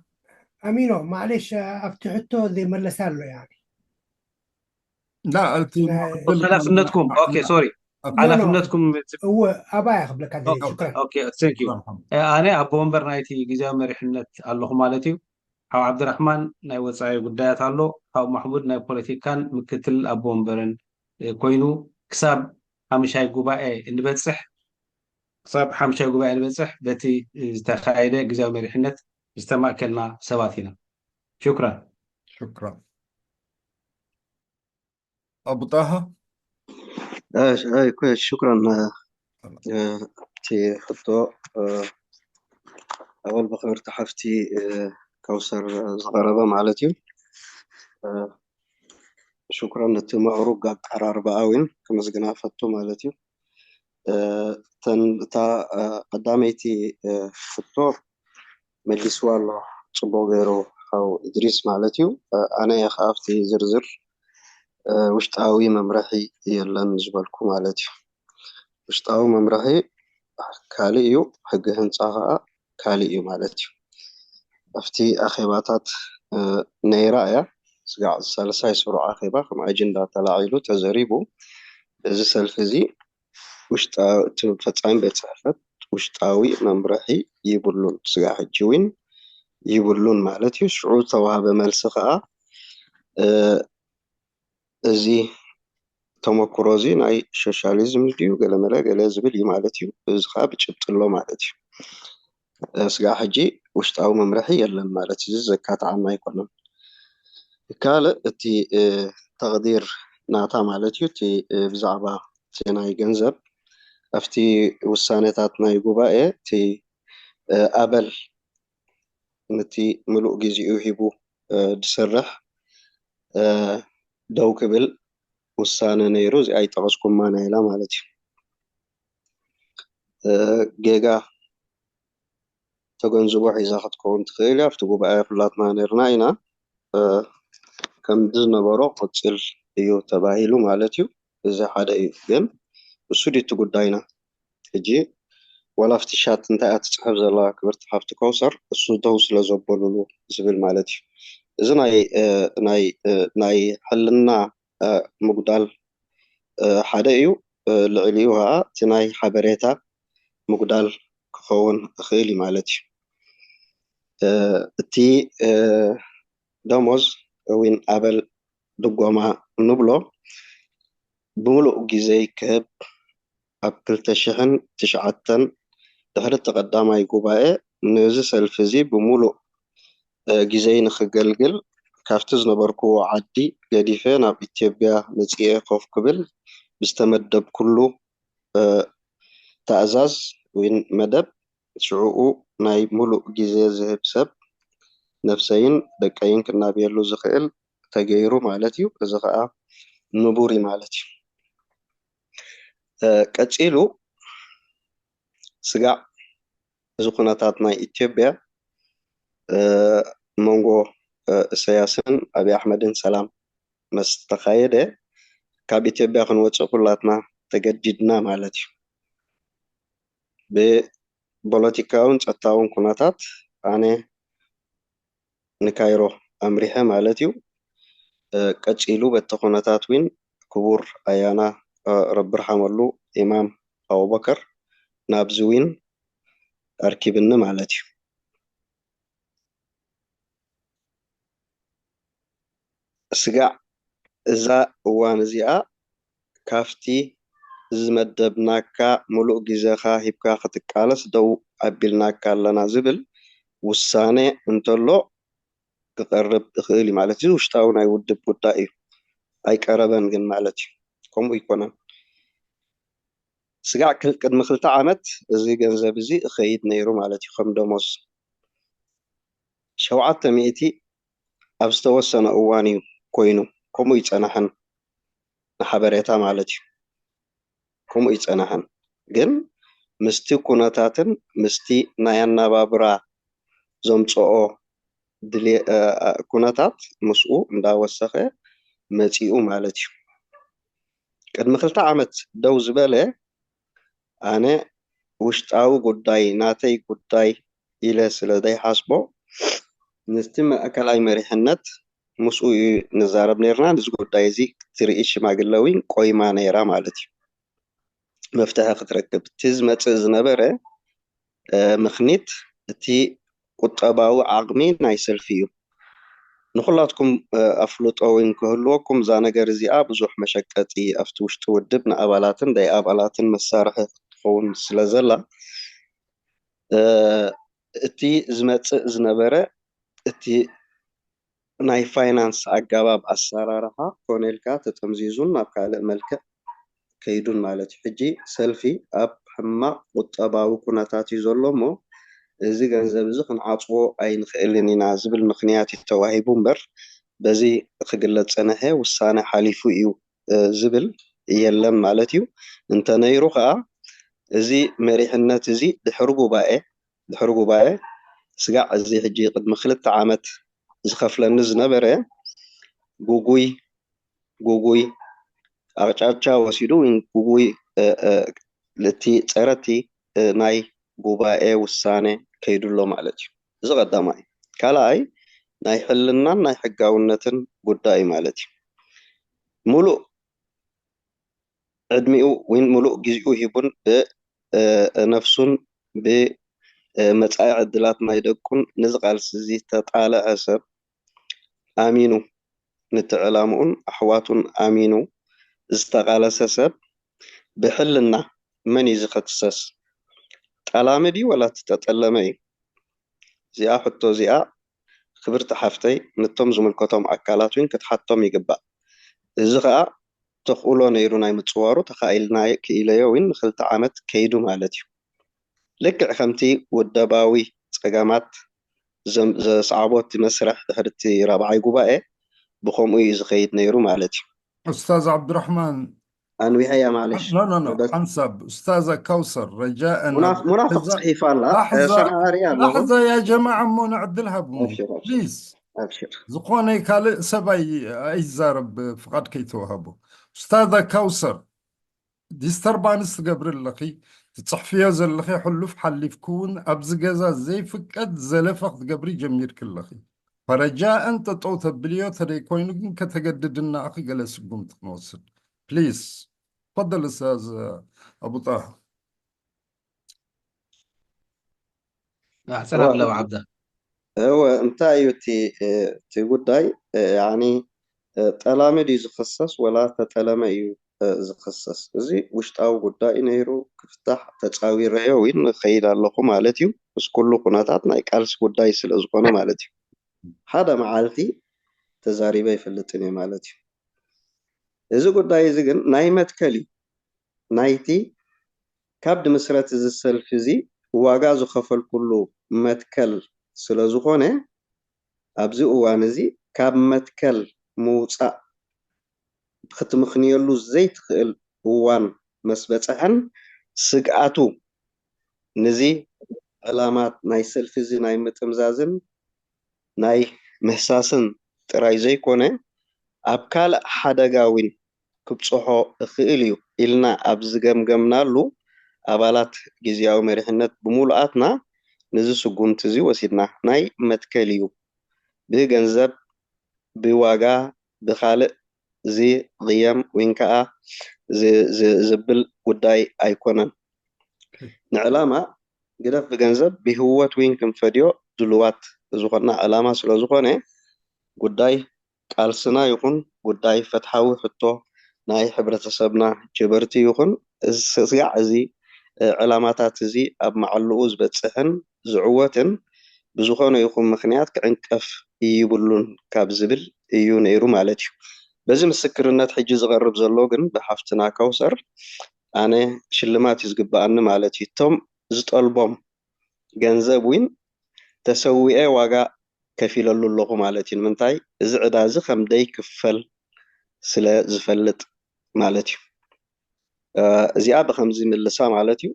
ኣሚኖ ማዕሌሽ ኣብቲ ሕቶ ዘይመለሰ ኣሎ ያ لا እቲ ናይ- ክብል ሓላፍነትኩም ከለና okay sorry ኖ፣ ኖ። ሓላፍነትኩም እወ ኣባያ ክብለካ ደልየ ኦኬ። ሽክረን okay thank you ኣነ ኣቦ ወንበር ናይቲ ግዜያዊ መሪሕነት ኣለኹ ማለት እዩ። ሓው ዓብድራሕማን ናይ ወፃኢ ጉዳያት ኣሎ፣ ሓው ማሕሙድ ናይ ፖለቲካን ምክትል ኣቦ ወንበርን ኮይኑ ክሳብ ሓምሻይ ጉባኤ እንበፅሕ ክሳብ ሓምሻይ ጉባኤ እንበፅሕ በቲ ዝተኻየደ ግዜያዊ መሪሕነት ዝተማእከልና ሰባት ኢና። ሽክራን። شكرا. أبو طه. أي كويس شكرا. እቲ ሕቶ ኣወል ብክብርቲ ሓፍቲ ከውሰር ዝቐረበ ማለት እዩ። ሽኩረን ነቲ ምዕሩግ ኣቀራርባኣ እውን ከመስግና ፈቱ ማለት እዩ። እተን እታ ቀዳመይቲ ሕቶ መሊስዋ ኣሎ ፅቡቅ ገይሩ ሓው እድሪስ ማለት እዩ። ኣነ እየ ከዓ ኣብቲ ዝርዝር ውሽጣዊ መምርሒ የለን ዝበልኩ ማለት እዩ። ውሽጣዊ መምርሒ ካልእ እዩ፣ ሕጊ ህንፃ ከዓ ካልእ እዩ ማለት እዩ። ኣብቲ ኣኼባታት ነይራ እያ። ስጋዕ ሳልሳይ ስሩዕ ኣኼባ ከም ኣጀንዳ ተላዒሉ ተዘሪቡ። እዚ ሰልፊ እዚ ውሽጣ እቲ ፈፃሚ ቤት ፅሕፈት ውሽጣዊ መምርሒ ይብሉን ስጋዕ ሕጂ እውን ይብሉን ማለት እዩ። ሽዑ ዝተዋህበ መልሲ ከዓ እዚ ተመክሮ እዚ ናይ ሶሻሊዝም ድዩ ገለመለ ገለ ዝብል እዩ ማለት እዩ። እዚ ከዓ ብጭብጢ ኣሎ ማለት እዩ። ስጋዕ ሕጂ ውሽጣዊ መምርሒ የለን ማለት እዩ። እዚ ዘካትዓና ኣይኮነን። ካልእ እቲ ተቕዲር ናታ ማለት እዩ። እቲ ብዛዕባ እቲ ናይ ገንዘብ ኣብቲ ውሳኔታት ናይ ጉባኤ እቲ ኣበል ነቲ ምሉእ ግዜኡ ሂቡ ዝሰርሕ ደው ክብል ውሳነ ነይሩ። እዚኣ ኣይጠቐስኩማን እያ ኢላ ማለት እዩ። ጌጋ ተገንዝቦ ሒዛ ክትከውን ትኽእል እያ። ኣብቲ ጉባኤ ኩላትና ነርና ኢና። ከምዚ ዝነበሮ ክቕፅል እዩ ተባሂሉ ማለት እዩ። እዚ ሓደ እዩ። ግን እሱ ድዩ እቲ ጉዳይና? ሕጂ ዋላ ኣብቲ ሻት እንታይ እያ ትፅሕፍ ዘላ ክብርቲ ሓፍቲ ከውሰር፣ እሱ ደው ስለ ዘበሉሉ ዝብል ማለት እዩ። እዚ ናይ ናይ ናይ ሕልና ምጉዳል ሓደ እዩ። ልዕሊኡ ከዓ እቲ ናይ ሓበሬታ ምጉዳል ክኸውን ይኽእል እዩ ማለት እዩ። እቲ ደሞዝ እውን ኣበል ድጎማ እንብሎ ብምሉእ ግዜ ክህብ ኣብ ክልተ ሽሕን ትሽዓተን ድሕሪ እቲ ቀዳማይ ጉባኤ ነዚ ሰልፊ እዚ ብምሉእ ግዜይ ንኽገልግል ካብቲ ዝነበርኩዎ ዓዲ ገዲፈ ናብ ኢትዮጵያ መፂኤ ኮፍ ክብል ብዝተመደብኩሉ ታእዛዝ ወይ መደብ ሽዕኡ ናይ ሙሉእ ግዜ ዝህብ ሰብ ነብሰይን ደቀይን ክናብየሉ ዝኽእል ተገይሩ ማለት እዩ። እዚ ከዓ ንቡር እዩ ማለት እዩ። ቀፂሉ ስጋዕ እዚ ኩነታት ናይ ኢትዮጵያ መንጎ እሰያስን ኣብይ ኣሕመድን ሰላም መስተኻየደ ካብ ኢትዮጵያ ክንወፅእ ኩላትና ተገዲድና ማለት እዩ። ብፖለቲካውን ፀጥታውን ኩነታት ኣነ ንካይሮ ኣምሪሐ ማለት እዩ። ቀፂሉ በቲ ኩነታት ዊን ክቡር ኣያና ረቢ ርሓመሉ ኢማም ኣቡበከር ናብዚ ዊን ኣርኪብኒ ማለት እዩ። ስጋዕ እዛ እዋን እዚኣ ካብቲ ዝመደብናካ ሙሉእ ግዜኻ ሂብካ ክትቃለስ ደው ኣቢልናካ ኣለና ዝብል ውሳነ እንተሎ ክቐርብ ይኽእል እዩ ማለት እዩ። ውሽጣዊ ናይ ውድብ ጉዳይ እዩ። ኣይቀረበን ግን ማለት እዩ። ከምኡ ኣይኮነን። ስጋዕ ክል- ቅድሚ ክልተ ዓመት እዚ ገንዘብ እዚ እኸይድ ነይሩ ማለት እዩ። ከም ደሞዝ ሸውዓተ ሚእቲ ኣብ ዝተወሰነ እዋን እዩ ኮይኑ። ከምኡ ይጸናሕን ንሓበሬታ ማለት እዩ። ከምኡ ይጸናሕን ግን ምስቲ ኩነታትን ምስቲ ናይ ኣናባብራ ዘምጽኦ ድሌ- እ- እ- ኩነታት ምስኡ እንዳወሰኸ መጺኡ ማለት እዩ። ቅድሚ ክልተ ዓመት ደው ዝበለ ኣነ ውሽጣዊ ጉዳይ ናተይ ጉዳይ ኢለ ስለ ዘይሓስቦ ምስቲ ማእከላይ መሪሕነት ምስኡ እዩ ንዛረብ ነርና። ነዚ ጉዳይ እዚ ትርኢ ሽማግለ እውን ቆይማ ነይራ ማለት እዩ። መፍትሒ ክትረክብ እቲ ዝመፅእ ዝነበረ ምኽኒት እቲ ቁጠባዊ ዓቕሚ ናይ ሰልፊ እዩ። ንኹላትኩም ኣፍልጦ እውን ክህልወኩም እዛ ነገር እዚኣ ብዙሕ መሸቀጢ ኣብቲ ውሽጢ ውድብ ንኣባላትን ደይ ኣባላትን መሳርሒ ክትኸውን ስለ ዘላ እቲ ዝመፅእ ዝነበረ እቲ ናይ ፋይናንስ ኣጋባብ ኣሰራርሓ ኮነ ኢልካ ተጠምዚዙን ናብ ካልእ መልክዕ ከይዱን ማለት እዩ። ሕጂ ሰልፊ ኣብ ሕማቕ ቁጠባዊ ኩነታት እዩ ዘሎ እሞ እዚ ገንዘብ እዚ ክንዓፅዎ ኣይንኽእልን ኢና ዝብል ምኽንያት እዩ ተዋሂቡ እምበር በዚ ክግለፅ ፀንሐ ውሳነ ሓሊፉ እዩ ዝብል የለን ማለት እዩ። እንተነይሩ ከዓ እዚ መሪሕነት እዚ ድሕሪ ጉባኤ ድሕሪ ጉባኤ ስጋዕ እዚ ሕጂ ቅድሚ ክልተ ዓመት ዝኸፍለኒ ዝነበረ ጉጉይ ጉጉይ ኣቕጫጫ ወሲዱ ጉጉይ እቲ ፀረቲ ናይ ጉባኤ ውሳነ ከይዱ ኣሎ ማለት እዩ። እዚ ቀዳማይ። ካልኣይ ናይ ሕልናን ናይ ሕጋውነትን ጉዳይ ማለት እዩ። ሙሉእ ዕድሚኡ ወይ ሙሉእ ግዜኡ ሂቡን ብነፍሱን ብ መፃኢ ዕድላት ናይ ደቁን ነዚ ቃልሲ እዚ ተጣለዐ ሰብ ኣሚኑ፣ ነቲ ዕላምኡን ኣሕዋቱን ኣሚኑ ዝተቓለሰ ሰብ ብሕልና መን እዩ ዝኸሰስ? ጠላሚ ድዩ ወላ እቲ ተጠለመ እዩ? እዚኣ ሕቶ እዚኣ ክብርቲ ሓፍተይ ነቶም ዝምልከቶም ኣካላት እውን ክትሓቶም ይግባእ። እዚ ከዓ ተኽእሎ ነይሩ ናይ ምፅዋሩ፣ ተኻኢልና ክኢለዮ እውን ንክልተ ዓመት ከይዱ ማለት እዩ። ልክዕ ከምቲ ውደባዊ ፀገማት ዘስዓቦ እቲ መስርሕ ድሕሪ እቲ ራብዓይ ጉባኤ ብከምኡ እዩ ዝኸይድ ነይሩ ማለት እዩ። ኡስታዝ ዓብዱራሕማን ኣንዊሐያ ማለሽ ኖ ኖ ኖ ሓንሳብ ኡስታዛ ካውሰር ረጃእን ሙናፍቅ ፅሒፋ ኣላ ሰማሪ ኣለኹ። ላሕዛ ያ ጀማዓ እሞ ንዕድል ሃብኒ ፕሊዝ። ዝኾነ ካልእ ሰብ ኣይዛረብ ፍቓድ ከይተዋህቦ። ኡስታዛ ካውሰር ዲስተርባንስ ትገብሪ ኣለኺ፣ ትፅሕፍዮ ዘለኺ ሕሉፍ ሓሊፍኪ እውን ኣብዚ ገዛ ዘይፍቀድ ዘለፋ ክትገብሪ ጀሚርኪ ኣለኺ። ፈረጃእን ጠጠው ተብልዮ ተደይ ኮይኑ ግን ከተገድድና እኺ ገለ ስጉምቲ ክንወስድ ፕሊስ። ተፈደል ኡስታዝ ኣቡ ጣሃ። ኣሕፅር ኣለዋ ዓብዳ። እወ እንታይ እዩ እቲ እቲ ጉዳይ ያኒ ጠላሚ ድዩ ዝኽሰስ ወላ ተጠለመ እዩ ዝኽሰስ? እዚ ውሽጣዊ ጉዳይ ነይሩ ክፍታሕ ተፃዊረዮ እውን እኸይድ ኣለኹ ማለት እዩ። ምስ ኩሉ ኩነታት ናይ ቃልሲ ጉዳይ ስለ ዝኾነ ማለት እዩ። ሓደ መዓልቲ ተዛሪበ ይፈልጥን እየ ማለት እዩ። እዚ ጉዳይ እዚ ግን ናይ መትከል እዩ። ናይቲ ካብ ድምስረት እዚ ሰልፊ እዚ ዋጋ ዝኸፈልኩሉ መትከል ስለ ዝኾነ ኣብዚ እዋን እዚ ካብ መትከል ምውፃእ ክትምኽንየሉ ዘይትኽእል እዋን መስበፅሐን ስግኣቱ ንዚ ዕላማት ናይ ሰልፊ እዚ ናይ ምጥምዛዝን ናይ ምህሳስን ጥራይ ዘይኮነ ኣብ ካልእ ሓደጋ እውን ክብፅሖ እኽእል እዩ ኢልና ኣብ ዝገምገምናሉ ኣባላት ግዝያዊ መሪሕነት ብምሉኣትና ነዚ ስጉምቲ እዚ ወሲድና። ናይ መትከል እዩ። ብገንዘብ፣ ብዋጋ፣ ብኻልእ ዝቕየም ወይን ከዓ ዝብል ጉዳይ ኣይኮነን። ንዕላማ ግደፍ ብገንዘብ ብህወት ወይን ክንፈድዮ ድልዋት ዝኾንና ዕላማ ስለ ዝኾነ ጉዳይ ቃልስና ይኹን ጉዳይ ፍትሓዊ ሕቶ ናይ ሕብረተሰብና ጀበርቲ ይኹን ስጋዕ እዚ ዕላማታት እዚ ኣብ መዓልኡ ዝበፅሕን ዝዕወትን ብዝኾነ ይኹን ምኽንያት ክዕንቀፍ ይብሉን ካብ ዝብል እዩ ነይሩ ማለት እዩ። በዚ ምስክርነት ሕጂ ዝቐርብ ዘሎ ግን ብሓፍትና ከውሰር ኣነ ሽልማት እዩ ዝግበኣኒ ማለት እዩ። እቶም ዝጠልቦም ገንዘብ እውን ተሰዊኤ ዋጋ ከፊለሉ ኣለኹ ማለት እዩ። ንምንታይ እዚ ዕዳ እዚ ከም ደይክፈል ስለ ዝፈልጥ ማለት እዩ። እዚኣ ብከምዚ ምልሳ ማለት እዩ።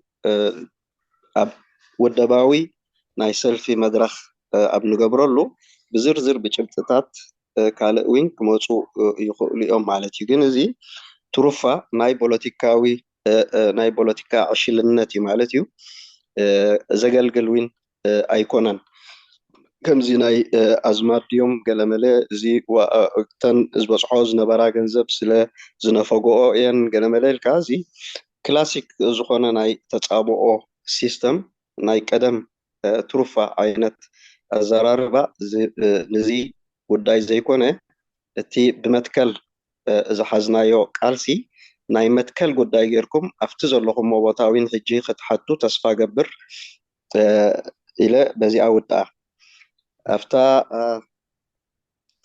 ኣብ ወደባዊ ናይ ሰልፊ መድረኽ ኣብ ንገብረሉ ብዝርዝር ብጭብጥታት ካልእ ዊን ክመፁ ይኽእሉ እዮም ማለት እዩ። ግን እዚ ትሩፋ ናይ ፖለቲካዊ ናይ ፖለቲካ ዕሽልነት እዩ ማለት እዩ። ዘገልግል ዊን ኣይኮነን። ከምዚ ናይ ኣዝማድ ድዮም ገለመለ እዚ ተን ዝበፅሖ ዝነበራ ገንዘብ ስለ ዝነፈግኦ እየን ገለመለ ኢልካ እዚ ክላሲክ ዝኾነ ናይ ተፃብኦ ሲስተም ናይ ቀደም ትሩፋ ዓይነት ኣዘራርባ ንዚ ጉዳይ ዘይኮነ እቲ ብመትከል ዝሓዝናዮ ቃልሲ ናይ መትከል ጉዳይ ጌርኩም ኣብቲ ዘለኹሞ ቦታ ዊን ሕጂ ክትሓቱ ተስፋ ገብር ኢለ በዚኣ ውድኣ። ኣብታ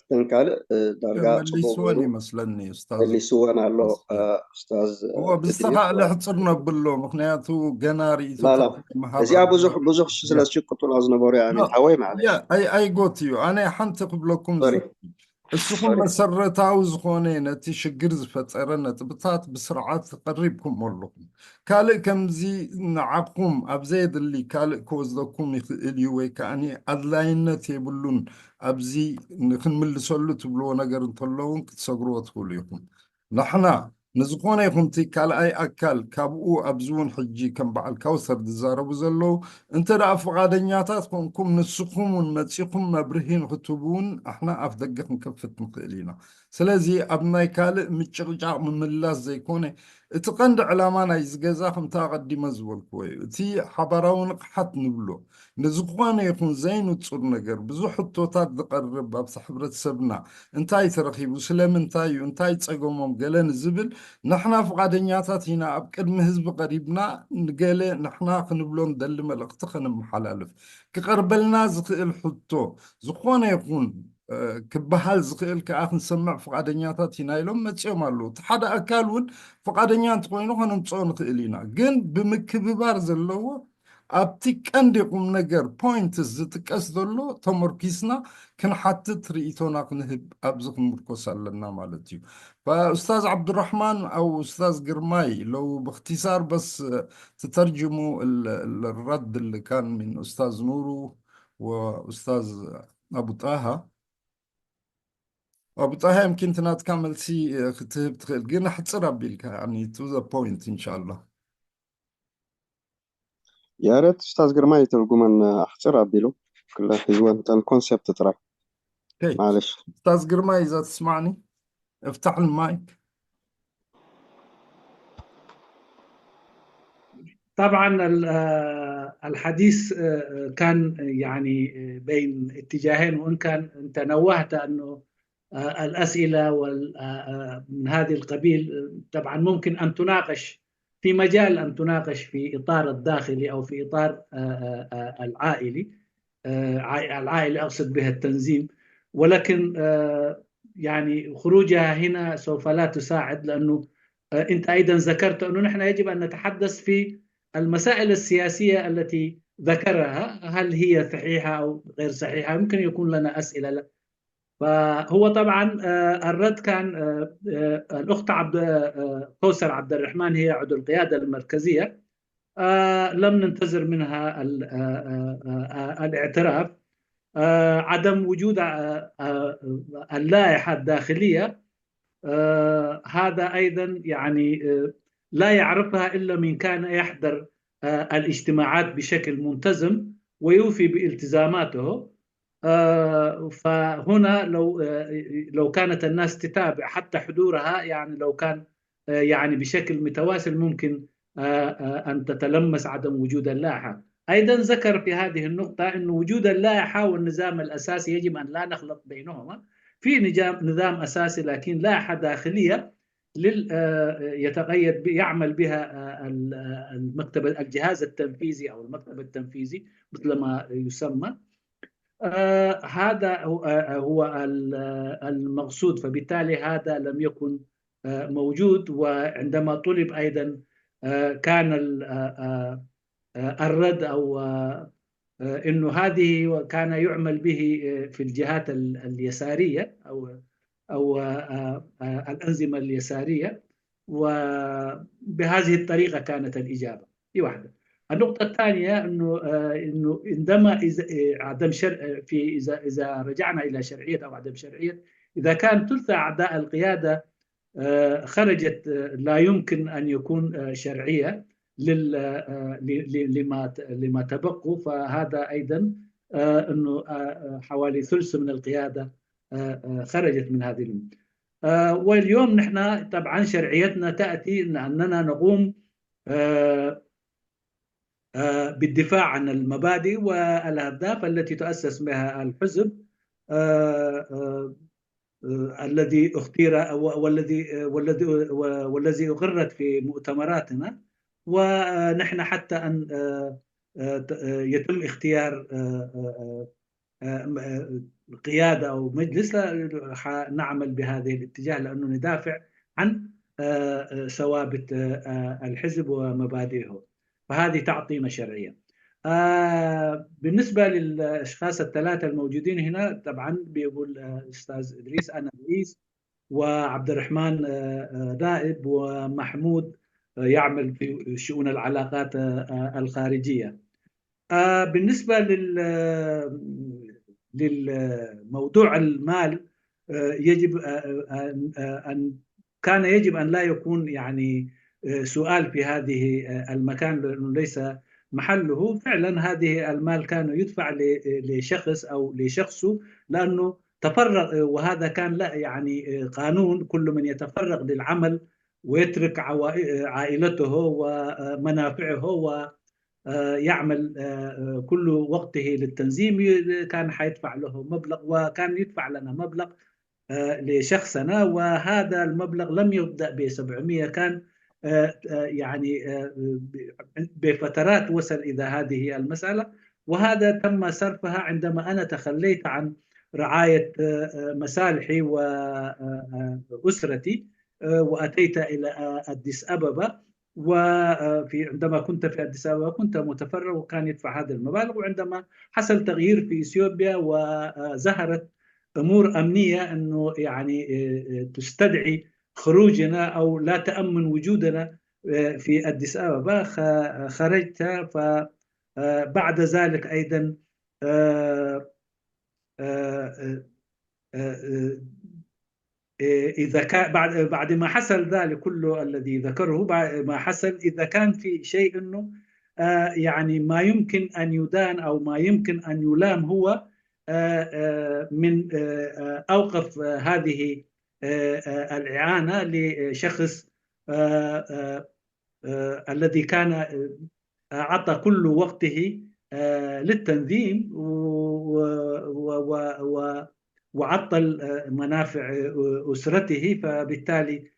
እተን ካልእ ዳርጋ መሊስወን ይመስለኒ ኡስታዝ። መሊስወን ኣሎ ኡስታዝ። እዎ ብዝተኻእለ ሕፅር ነብሎ፣ ምክንያቱ ገና ርእይቶ እዚኣ ብዙሕ ብዙሕ ስለ ዝሽቅጡላ ዝነበሩ እያ ሓወይ ማለት ኣይጎት እዩ። ኣነ ሓንቲ ክብለኩም እስኹም መሰረታዊ ዝኾነ ነቲ ሽግር ዝፈጠረ ነጥብታት ብስርዓት ቀሪብኩም ኣለኹም። ካልእ ከምዚ ንዓኹም ኣብ ዘየድሊ ካልእ ክወስደኩም ይኽእል እዩ ወይ ከዓኒ ኣድላይነት የብሉን ኣብዚ ንክንምልሰሉ ትብልዎ ነገር እንተሎ እውን ክትሰግርዎ ትኽእሉ ኢኹም። ንሕና ንዝኾነ ይኹን እቲ ካልኣይ ኣካል ካብኡ ኣብዚ እውን ሕጂ ከም በዓል ካውሰር ዝዛረቡ ዘለዉ እንተ ደኣ ፍቓደኛታት ኮንኩም ንስኹም እውን መጺኹም መብርሂ ንክትህቡ እውን ኣሕና ኣፍ ደገ ክንከፍት ንኽእል ኢና። ስለዚ ኣብ ናይ ካልእ ምጭቕጫቕ ምምላስ ዘይኮነ እቲ ቀንዲ ዕላማ ናይ ዝገዛ ከምቲ ኣቐዲመ ዝበልክዎ እዩ። እቲ ሓባራዊ ንቕሓት ንብሎ ንዝኾነ ይኹን ዘይንጹር ነገር ብዙሕ ሕቶታት ዝቐርብ ኣብቲ ሕብረተሰብና እንታይ ተረኺቡ ስለምንታይ እዩ እንታይ ጸገሞም ገለ ንዝብል ንሕና ፍቓደኛታት ኢና ኣብ ቅድሚ ህዝቢ ቀሪብና ንገለ ንሕና ክንብሎ ንደሊ መልእኽቲ ከነመሓላልፍ ክቐርበልና ዝኽእል ሕቶ ዝኾነ ይኹን ክበሃል ዝኽእል ከዓ ክንሰምዕ ፍቓደኛታት ኢና ኢሎም መፂኦም ኣለዉ እቲ ሓደ ኣካል እውን ፍቓደኛ እንተኮይኑ ከነምፅኦ ንኽእል ኢና ግን ብምክብባር ዘለዎ ኣብቲ ቀንዲ ቁም ነገር ፖይንትስ ዝጥቀስ ዘሎ ተመርኪስና ክንሓትት ርእይቶና ክንህብ ኣብዚ ክንምርኮስ ኣለና ማለት እዩ ኡስታዝ ዓብዱራሕማን او استاذ ግርማይ لو باختصار بس تترجموا الرد اللي كان من استاذ نورو واستاذ ابو طه ابو طه يمكن تناتكا ملسي ክትህብ ትኽእል ግን ኣሕፅር ኣቢልካ يعني to the point ان شاء الله يا ريت استاذ ግርማይ ይትርጉመን ኣሕፅር ኣቢሉ ክለ ሒዝወን ተን ኮንሰፕት ጥራይ معلش استاذ ግርማይ اذا تسمعني افتح المايك طبعا الحديث كان يعني بين اتجاهين وان كان انت نوهت انه الاسئله من هذه القبيل طبعا ممكن ان تناقش في مجال ان تناقش في اطار الداخلي او في اطار العائلي العائلي اقصد بها التنظيم ولكن يعني خروجها هنا سوف لا تساعد لانه انت ايضا ذكرت انه نحن يجب ان نتحدث في المسائل السياسيه التي ذكرها هل هي صحيحه او غير صحيحه يمكن يكون لنا اسئله لا فهو طبعا الرد كان الاخت عبد كوثر عبد الرحمن هي عضو القياده المركزيه لم ننتظر منها الاعتراف عدم وجود اللائحه الداخليه هذا ايضا يعني لا يعرفها الا من كان يحضر الاجتماعات بشكل منتظم ويوفي بالتزاماته فهنا لو لو كانت الناس تتابع حتى حضورها يعني لو كان يعني بشكل متواصل ممكن ان تتلمس عدم وجود اللائحه. ايضا ذكر في هذه النقطه ان وجود اللائحه والنظام الاساسي يجب ان لا نخلط بينهما. في نظام نظام اساسي لكن لائحه داخليه لل يتقيد يعمل بها المكتب الجهاز التنفيذي او المكتب التنفيذي مثل ما يسمى. هذا هو المقصود فبالتالي هذا لم يكن موجود وعندما طلب ايضا كان الرد او انه هذه كان يعمل به في الجهات اليساريه او او الانظمه اليساريه وبهذه الطريقه كانت الاجابه. دي واحده. النقطة الثانية انه انه عندما اذا عدم شرع في اذا اذا رجعنا الى شرعية او عدم شرعية اذا كان ثلث اعضاء القيادة خرجت لا يمكن ان يكون شرعية لل لما لما تبقوا فهذا ايضا انه حوالي ثلث من القيادة خرجت من هذه واليوم نحن طبعا شرعيتنا تاتي اننا نقوم بالدفاع عن المبادئ والاهداف التي تؤسس بها الحزب الذي اختير والذي والذي والذي اقرت في مؤتمراتنا ونحن حتى ان يتم اختيار قيادة أو مجلس نعمل بهذه الاتجاه لأنه ندافع عن ثوابت الحزب ومبادئه. فهذه تعطينا شرعية. بالنسبة للأشخاص الثلاثة الموجودين هنا طبعا بيقول أستاذ إدريس أنا رئيس وعبد الرحمن نائب ومحمود يعمل في شؤون العلاقات الخارجية. بالنسبة لل للموضوع المال يجب أن كان يجب أن لا يكون يعني سؤال في هذه المكان، لأنه ليس محله. فعلا هذه المال كان يدفع لشخص أو لشخصه، لأنه تفرغ، وهذا كان لا يعني قانون، كل من يتفرغ للعمل ويترك عوائ- عائلته ومنافعه ويعمل كل وقته للتنظيم كان حيدفع له مبلغ، وكان يدفع لنا مبلغ لشخصنا، وهذا المبلغ لم يبدأ ب سبعمية، كان يعني بفترات وصل إلى هذه المسألة. وهذا تم صرفها عندما أنا تخليت عن رعاية مصالحي وأسرتي، وأتيت إلى أديس أبابا. وفي عندما كنت في أديس أبابا كنت متفرغ، وكان يدفع هذا المبالغ. وعندما حصل تغيير في إثيوبيا وظهرت أمور أمنية أنه يعني تستدعي خروجنا أو لا تأمن وجودنا في أديس أبابا، خرجت. فبعد ذلك أيضا إذا كان بعد بعد ما حصل ذلك كله الذي ذكره، بعد ما حصل، إذا كان في شيء أنه يعني ما يمكن أن يدان أو ما يمكن أن يلام هو من أوقف هذه الإعانة لشخص الذي كان أعطى كل وقته للتنظيم وعطل منافع أسرته. فبالتالي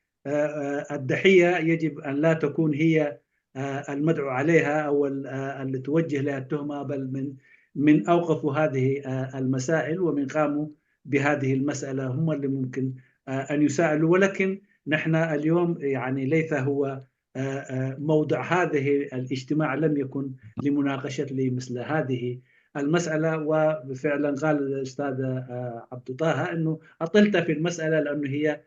الضحية يجب أن لا تكون هي المدعو عليها أو اللي توجه لها التهمة، بل من من أوقفوا هذه المسائل ومن قاموا بهذه المسألة هم اللي ممكن أن يساءلوا. ولكن نحن اليوم يعني ليس هو موضع هذه الاجتماع، لم يكن لمناقشة مثل هذه المسألة. وفعلا قال الأستاذ عبد طه أنه أطلت في المسألة لأنه هي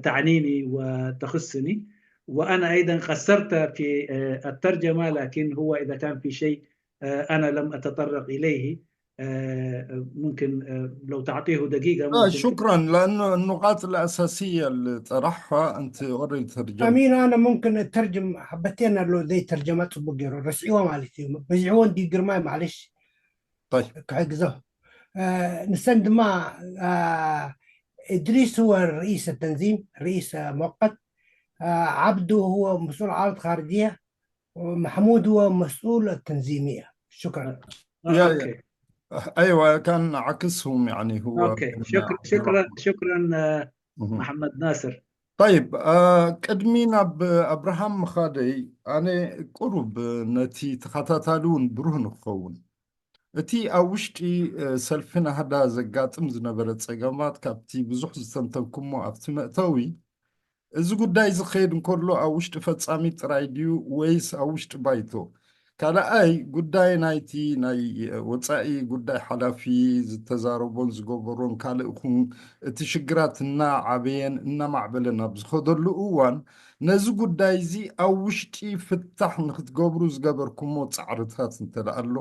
تعنيني وتخصني، وأنا أيضا قصرت في الترجمة، لكن هو إذا كان في شيء أنا لم أتطرق إليه ممكن لو تعطيه دقيقة. شكرا، لأنه النقاط الأساسية اللي طرحها أنت اوريدي ترجمت. أمين، أنا ممكن أترجم حبتين لو زي ترجمة بقيرو رسعيوه مالتي بزعوان دي قرماي معلش. طيب. كعقزه نسند ما إدريس هو رئيس التنظيم، رئيس مؤقت. عبده هو مسؤول عرض خارجية، ومحمود هو مسؤول التنظيمية. شكرا. أوكي. ايوه، كان عكسهم، يعني هو أوكي. شكرا شكرا شكرا محمد ناصر. طيب، ቅድሚ ናብ ኣብርሃም ምኻደይ ኣነ ቁሩብ ነቲ ተኸታታሊ እውን ብሩህ ንክኸውን፣ እቲ ኣብ ውሽጢ ሰልፊ ናህዳ ዘጋጥም ዝነበረ ጸገማት ካብቲ ብዙሕ ዝተንተንኩሞ ኣብቲ መእተዊ፣ እዚ ጉዳይ ዝኸይድ እንከሎ ኣብ ውሽጢ ፈጻሚት ጥራይ ድዩ ወይስ ኣብ ውሽጢ ባይቶ? ካልኣይ ጉዳይ ናይቲ ናይ ወጻኢ ጉዳይ ሓላፊ ዝተዛረቦን ዝገበሮን ካልእኹም እቲ ሽግራት እናዓበየን እናማዕበለን ኣብ ዝኸደሉ እዋን ነዚ ጉዳይ እዚ ኣብ ውሽጢ ፍታሕ ንክትገብሩ ዝገበርኩሞ ጻዕርታት እንተ ደኣ ኣሎ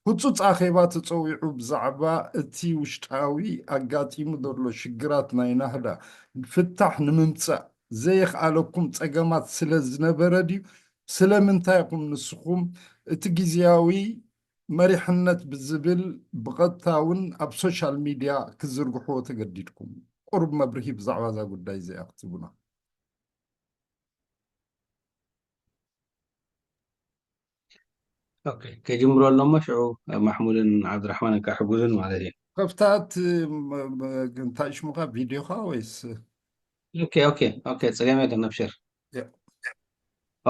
ህጹጽ ኣኼባ ተጸዊዑ ብዛዕባ እቲ ውሽጣዊ ኣጋጢሙ ዘሎ ሽግራት ናይ ናህዳ ፍታሕ ንምምጻእ ዘየኽኣለኩም ጸገማት ስለ ዝነበረ ድዩ? ስለምንታይ ኢኹም ንስኹም እቲ ግዝያዊ መሪሕነት ብዝብል ብቐጥታ እውን ኣብ ሶሻል ሚድያ ክትዝርግሕዎ ተገዲድኩም? ቁሩብ መብርሂ ብዛዕባ እዛ ጉዳይ እዚኣ ክትህቡና። ኦኬ፣ ከጅምሮ ኣሎ እሞ ሽዑ ማሕሙድን ዓብድራሕማንን ክሕግዙን ማለት እዩ። ከፍታት እንታይ ሽሙኻ ቪድዮኻ ወይስ? ኦኬ ኦኬ ኦኬ፣ ጸገም የለን ኣብሽር። ያ።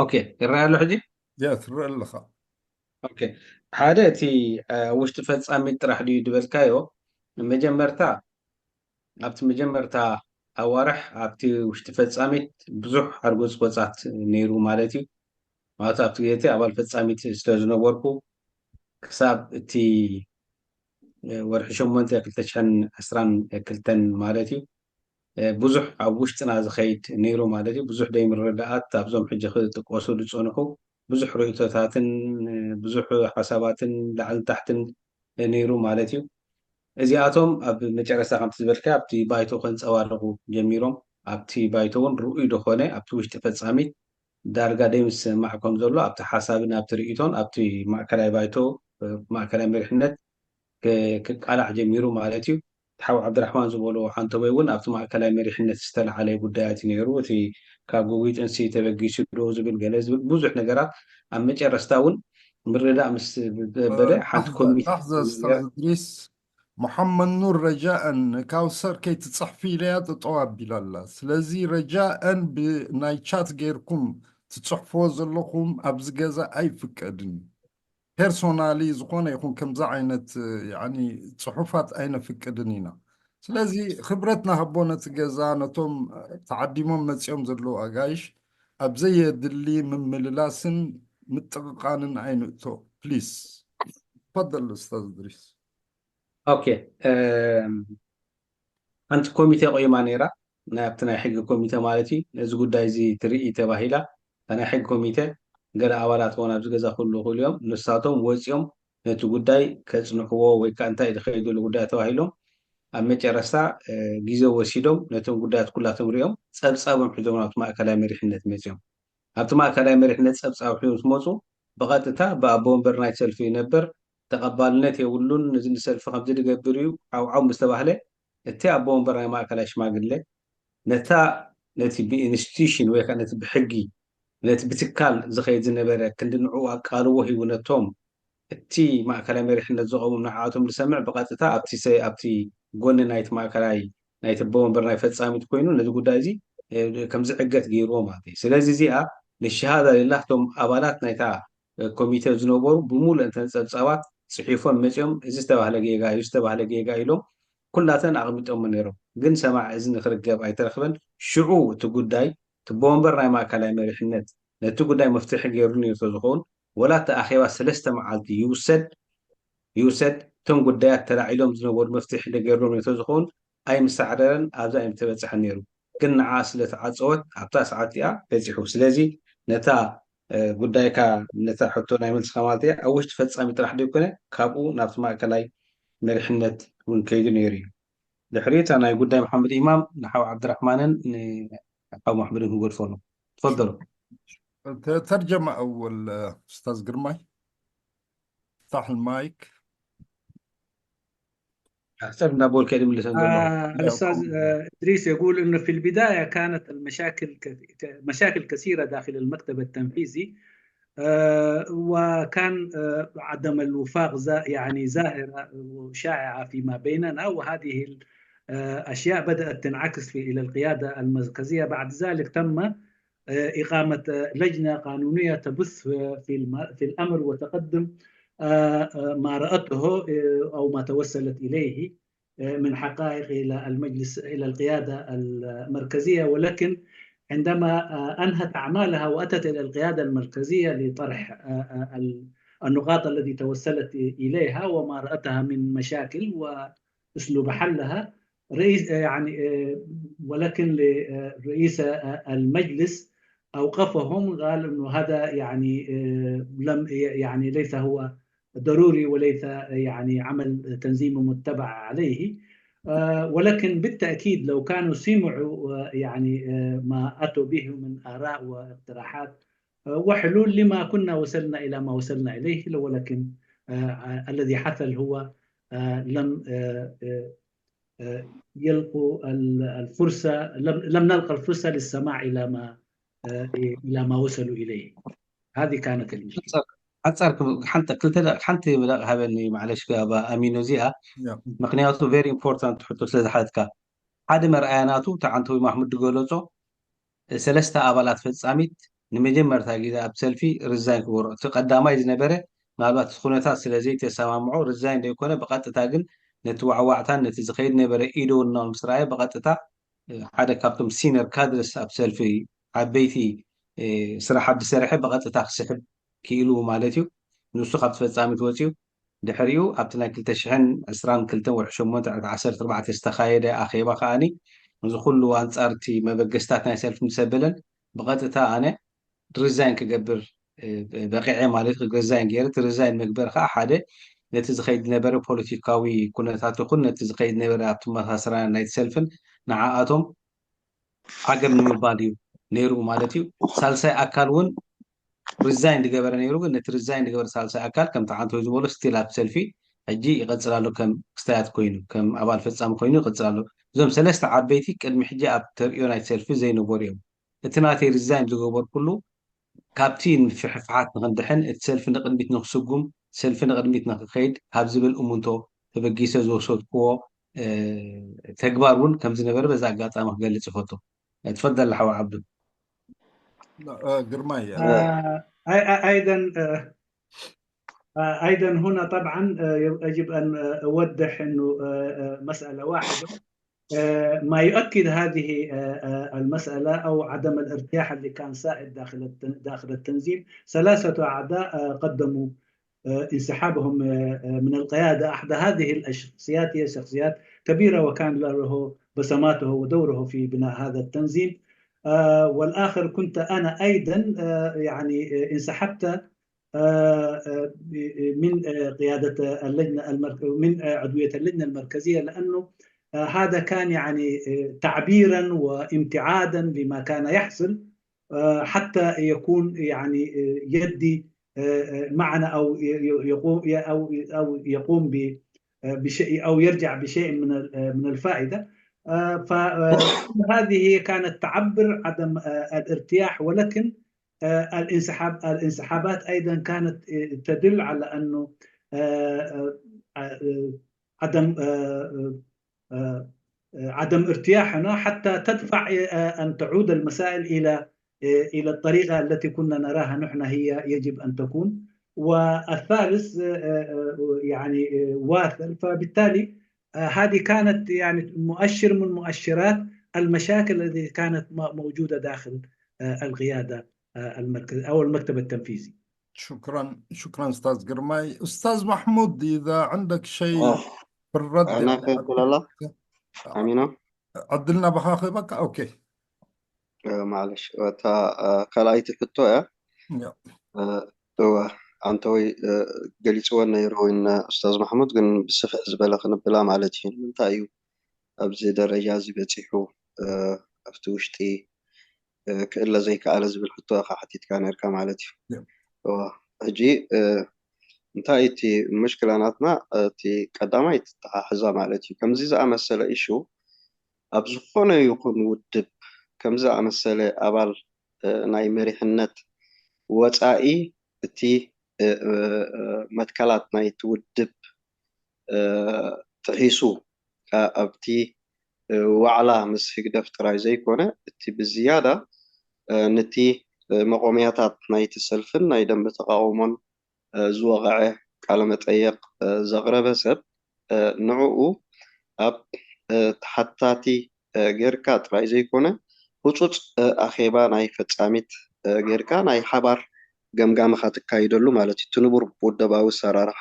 ኦኬ፣ ይረኣይ ኣሎ ሕጂ? ያ፣ ትረአ ኣለኻ። ኦኬ፣ ሓደ እቲ ውሽጢ ፈጻሚት ጥራሕ ድዩ ዝበልካዮ፣ መጀመርታ ኣብቲ መጀመርታ ኣዋርሕ ኣብቲ ውሽጢ ፈጻሚት ብዙሕ ሓርጎጽ ቆጻት ነይሩ ማለት እዩ። ማለት ኣብቲ ግዜ እቲ ኣባል ፈጻሚት ስለ ዝነበርኩ ክሳብ እቲ ወርሒ ሸሞንተ ክልተ ሽሕን ዕስራን ክልተን ማለት እዩ ብዙሕ ኣብ ውሽጥና ዝኸይድ ነይሩ ማለት እዩ። ብዙሕ ደይምርድዳኣት ኣብዞም ሕጂ ክጥቀሱ ዝጸንሑ ብዙሕ ርእይቶታትን ብዙሕ ሓሳባትን ላዕልን ታሕትን ነይሩ ማለት እዩ። እዚኣቶም ኣብ መጨረስታ ከምቲ ዝበልካ ኣብቲ ባይቶ ከንጸባርቑ ጀሚሮም። ኣብቲ ባይቶ እውን ርኡይ ዝኾነ ኣብቲ ውሽጢ ፈጻሚት ዳርጋ ደይምስምማዕ ከም ዘሎ ኣብቲ ሓሳብን ኣብቲ ርእይቶን ኣብቲ ማእከላይ ባይቶ ማእከላይ መሪሕነት ክቃላዕ ጀሚሩ ማለት እዩ። ሓው ዓብድራሕማን ዝበሎ ሓንተቦይ እውን ኣብቲ ማእከላይ መሪሕነት ዝተለዓለ ጉዳያት እዩ ነይሩ። እቲ ካብ ግጉይ ጥንሲ ተበጊሱ ዶ ዝብል ገለ ዝብል ብዙሕ ነገራት ኣብ መጨረስታ እውን ምርዳእ ምስ በለ ሓንቲ ኮሚቴ ኡስታዝ እድሪስ፣ መሐመድ ኑር ረጃእን ካውሰር ከይትፅሕፊ ኢለያ ጠጠው ኣቢላ ኣላ። ስለዚ ረጃእን ብናይ ቻት ገይርኩም ትፅሕፎ ዘለኹም ኣብዚ ገዛ ኣይፍቀድን። ፐርሶናሊ ዝኾነ ይኹን ከምዚ ዓይነት ጽሑፋት ኣይነፍቅድን ኢና። ስለዚ ክብረት ንሃቦ ነቲ ገዛ፣ ነቶም ተዓዲሞም መጺኦም ዘለዉ ኣጋይሽ ኣብ ዘየድሊ ምምልላስን ምጥቕቓንን ኣይንእቶ ፕሊስ። ተፈደል ኡስታዝ እድሪስ። ኦኬ ሓንቲ ኮሚቴ ቆይማ ነይራ ኣብቲ ናይ ሕጊ ኮሚቴ ማለት እዩ። ነዚ ጉዳይ እዚ ትርኢ ተባሂላ እታ ናይ ሕጊ ኮሚቴ ገለ ኣባላት ውን ኣብዚ ገዛ ክህሉ ይኽእሉ እዮም። ንሳቶም ወፂኦም ነቲ ጉዳይ ከፅንዕዎ ወይ ከዓ እንታይ ዝኸይድሉ ጉዳይ ተባሂሎም ኣብ መጨረስታ ግዜ ወሲዶም ነቶም ጉዳያት ኩላቶም ሪኦም ፀብፃቦም ሒዞም ናብቲ ማእከላይ መሪሕነት መፂኦም። ኣብቲ ማእከላይ መሪሕነት ፀብፃብ ሒዞም ዝመፁ ብቐጥታ ብኣቦ ወንበር ናይ ሰልፊ ነበር ተቐባልነት የብሉን፣ እዚ ንሰልፊ ከምዚ ዝገብር እዩ ዓውዓው ምስ ተባህለ እቲ ኣቦ ወንበር ናይ ማእከላይ ሽማግለ ነታ ነቲ ብኢንስቲቱሽን ወይ ከዓ ነቲ ብሕጊ ነቲ ብትካል ዝኸይድ ዝነበረ ክንዲ ንዕኡ ኣቃልቦ ሂቡ ነቶም እቲ ማእከላይ መሪሕነት ዘቐውሞም ንዓኣቶም ዝሰምዕ ብቐጥታ ኣብቲ ሰ ኣብቲ ጎኒ ናይቲ ማእከላይ ናይቲ ኣቦ ወንበር ናይ ፈጻሚት ኮይኑ ነዚ ጉዳይ እዚ ከም ዝዕገት ገይርዎ ማለት እዩ። ስለዚ እዚኣ ንሸሃዳ ሌላህ እቶም ኣባላት ናይታ ኮሚቴ ዝነበሩ ብምሉእ እተን ጸብጻባት ጽሒፎም መጺኦም እዚ ዝተባህለ ጌጋ እዩ ዝተባህለ ጌጋ ኢሎም ኩላተን ኣቕሚጦሞ ነይሮም። ግን ሰማዕ እዝኒ ክርከብ ኣይተረኽበን። ሽዑ እቲ ጉዳይ እቲ ኣቦ ወንበር ናይ ማእከላይ መሪሕነት ነቲ ጉዳይ መፍትሒ ገይሩ ነይሩ ተዝኸውን ወላ እቲ ኣኼባ ሰለስተ መዓልቲ ይውሰድ ይውሰድ እቶም ጉዳያት ተላዒሎም ዝነበሩ መፍትሒ ተገይርሎም ነይሩ ተዝኸውን ኣይምሳዕረረን ኣብዛ ኣይምተበፅሐን ነይሩ። ግን ንዓ ስለ ተዓፀወት ኣብታ ሰዓት እቲኣ በፂሑ። ስለዚ ነታ ጉዳይካ ነታ ሕቶ ናይ መልስካ ማለት እያ ኣብ ውሽጢ ፈፃሚ ጥራሕ ዘይኮነ ካብኡ ናብቲ ማእከላይ መሪሕነት እውን ከይዱ ነይሩ እዩ። ድሕሪ እታ ናይ ጉዳይ መሓመድ ኢማም ንሓው ዓብድራሕማንን ንሓው ማሕሙድን ክገድፎ ኣሎ። ትፈደሉ። ተርጀማ ኣወል ኡስታዝ ግርማይ። افتح المايك. حسب نابول كلمة اللي سنقول آه الأستاذ آه إدريس يقول أنه في البداية كانت المشاكل مشاكل كثيرة داخل المكتب التنفيذي آه وكان آه عدم الوفاق يعني ظاهرة وشائعة فيما بيننا، وهذه الأشياء بدأت تنعكس في إلى القيادة المركزية. بعد ذلك تم إقامة لجنة قانونية تبث في في الأمر وتقدم ما رأته أو ما توصلت إليه من حقائق إلى المجلس، إلى القيادة المركزية، ولكن عندما أنهت أعمالها وأتت إلى القيادة المركزية لطرح النقاط التي توصلت إليها وما رأتها من مشاكل وأسلوب حلها، رئيس يعني ولكن لرئيس المجلس أوقفهم، قال أنه هذا يعني لم يعني ليس هو ضروري وليس يعني عمل تنظيمي متبع عليه. ولكن بالتأكيد لو كانوا سمعوا يعني ما أتوا به من آراء واقتراحات وحلول لما كنا وصلنا إلى ما وصلنا إليه، ولكن الذي حصل هو لم يلقوا الفرصة، لم, لم نلقى الفرصة للسماع إلى ما إلى ما وصلوا إليه. هذه كانت المشكلة. ሓጻር ሓንቲ ክልተ ሓንቲ ደቂ ሃበኒ ማዕለሽ ኣባ ኣሚኖ እዚኣ ምክንያቱ very important ሕቶ ስለ ዝሓትካ ሓደ መርኣያ ናቱ ተዓንተዊ ማሕሙድ ዝገለጾ ሰለስተ ኣባላት ፈጻሚት ንመጀመርታ ግዜ ኣብ ሰልፊ ርዛይን ክገብሮ እቲ ቀዳማይ ዝነበረ ምናልባት እቲ ኩነታት ስለ ዘይተሰማምዖ ርዛይን ዘይኮነ ብቐጥታ ግን ነቲ ዋዕዋዕታን ነቲ ዝኸይድ ነበረ ኢዶ እናው ምስ ረኣየ ብቐጥታ ሓደ ካብቶም ሲነር ካድርስ ኣብ ሰልፊ ዓበይቲ ስራሓት ዝሰርሐ ብቐጥታ ክስሕብ ክኢሉ ማለት እዩ። ንሱ ካብቲ ፈጻሚት ወፂኡ ድሕሪኡ ኣብቲ ናይ ክልተ ሽሕን ዕስራን ክልተን ወርሒ ሸሞንተ ዕለት ዓሰርተ ኣርባዕተ ዝተኻየደ ኣኼባ ከዓኒ እዚ ኩሉ ኣንጻር እቲ መበገስታት ናይ ሰልፊ ምስ ኣበለን ብቐጥታ ኣነ ሪዛይን ክገብር በቂዐ ማለት ሪዛይን ገይረ እቲ ሪዛይን መግበር ከዓ ሓደ ነቲ ዝኸይድ ዝነበረ ፖለቲካዊ ኩነታት ይኹን ነቲ ዝኸይድ ነበረ ኣብቲ መሳስራ ናይቲ ሰልፍን ንዓኣቶም ዓገብ ንምባል እዩ ነይሩ ማለት እዩ። ሳልሳይ ኣካል እውን ሪዛይን ዝገበረ ነይሩ፣ ግን ነቲ ሪዛይን ዝገበረ ሳልሳይ ኣካል ከምቲ ዓንተወይ ዝበሎ ስቲል ኣብ ሰልፊ ሕጂ ይቐፅል ኣሎ፣ ከም ክስታያት ኮይኑ ከም ኣባል ፈፃሚ ኮይኑ ይቐፅል ኣሎ። እዞም ሰለስተ ዓበይቲ ቅድሚ ሕጂ ኣብ ተርእዮ ናይ ሰልፊ ዘይነበሩ እዮም። እቲ ናተይ ሪዛይን ዝገበርኩሉ ካብቲ ምፍሕፍሓት ንክንድሕን፣ እቲ ሰልፊ ንቕድሚት ንክስጉም፣ ሰልፊ ንቕድሚት ንክኸይድ ካብ ዝብል እሙንቶ ተበጊሰ ዝወሰድክዎ ተግባር እውን ከምዝነበረ በዛ ኣጋጣሚ ክገልፅ ይፈቱ። ትፈደል ሓው ዓብዱ። ግርማይ أيضا أيضا هنا طبعا يجب أن أوضح أنه مسألة واحدة ما يؤكد هذه المسألة أو عدم الارتياح اللي كان سائد داخل داخل التنظيم. ثلاثة أعضاء قدموا انسحابهم من القيادة. أحد هذه الشخصيات هي شخصيات كبيرة وكان له بصماته ودوره في بناء هذا التنظيم. والآخر كنت أنا أيضا يعني انسحبت من قيادة اللجنة المرك... من عضوية اللجنة المركزية، لأنه هذا كان يعني تعبيرا وامتعادا لما كان يحصل، حتى يكون يعني يدي معنا أو يقوم أو أو يقوم بشيء أو يرجع بشيء من من الفائدة. فهذه كانت تعبر عدم الارتياح، ولكن الانسحاب الانسحابات ايضا كانت تدل على انه عدم عدم ارتياحنا حتى تدفع ان تعود المسائل الى الى الطريقه التي كنا نراها نحن هي يجب ان تكون. والثالث يعني واثل، فبالتالي هذه كانت يعني مؤشر من مؤشرات المشاكل التي كانت موجوده داخل القياده المركز او المكتب التنفيذي. شكرا شكرا استاذ قرماي. استاذ محمود، اذا عندك شيء في الرد أنا كنت لا عمينا عدلنا بخاخبك. اوكي. معلش، تا كلايت حتو يا እወ፣ ኣንተወይ ገሊፅወን ነይሩ እውን ኡስታዝ ማሕሙድ፣ ግን ብስፍሕ ዝበለ ክንብላ ማለት እዩ። ንምንታይ እዩ ኣብዚ ደረጃ እዚ በፂሑ? ኣብቲ ውሽጢ ክእለ ዘይከኣለ ዝብል ሕቶ ኢኻ ሓቲትካ ነርካ ማለት እዩ። ሕጂ እንታይ እቲ ምሽክላ ናትና? እቲ ቀዳማይ ተተሓሕዛ ማለት እዩ። ከምዚ ዝኣመሰለ ኢሹ ኣብ ዝኾነ ይኹን ውድብ ከምዚ ዝኣመሰለ ኣባል ናይ መሪሕነት ወፃኢ እቲ መትከላት ናይቲ ውድብ ጥሒሱ ኣብቲ ዋዕላ ምስ ህግደፍ ጥራይ ዘይኮነ እቲ ብዝያዳ ነቲ መቆምያታት ናይቲ ሰልፍን ናይ ደንበ ተቃውሞን ዝወቐዐ ቃለ መጠየቕ ዘቕረበ ሰብ ንዕኡ ኣብ ተሓታቲ ጌርካ ጥራይ ዘይኮነ ህፁፅ ኣኼባ ናይ ፈፃሚት ጌርካ ናይ ሓባር ገምጋምኻ ትካይደሉ ማለት እዩ። እቲ ንቡር ውደባዊ ኣሰራርሓ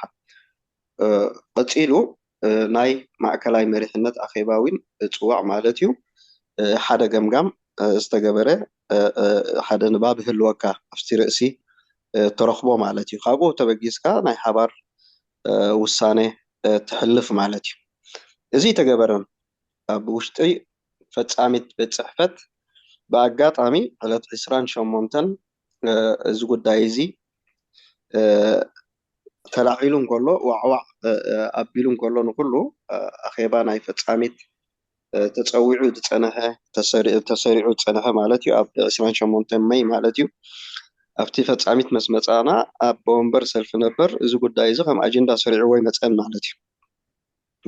ቀፂሉ ናይ ማእከላይ መሪሕነት ኣኼባ እውን ፅዋዕ ማለት እዩ። ሓደ ገምጋም ዝተገበረ ሓደ ንባብ ይህልወካ ኣብቲ ርእሲ ተረኽቦ ማለት እዩ። ካብኡ ተበጊስካ ናይ ሓባር ውሳነ ትሕልፍ ማለት እዩ። እዚ ተገበረን ኣብ ውሽጢ ፈፃሚት ቤት ፅሕፈት ብኣጋጣሚ ዕለት ዕስራን ሸሞንተን እዚ ጉዳይ እዚ ተላዒሉ እንከሎ ዋዕዋዕ ኣቢሉ እንከሎ ንኩሉ ኣኼባ ናይ ፈፃሚት ተፀዊዑ ዝፀነሐ ተሰሪዑ ዝፀነሐ ማለት እዩ። ኣብ ዕስራን ሸሞንተን መይ ማለት እዩ። ኣብቲ ፈፃሚት መስ መፃና ኣብ ወንበር ሰልፊ ነበር እዚ ጉዳይ እዚ ከም ኣጀንዳ ሰሪዕዎ ይመፀን ማለት እዩ።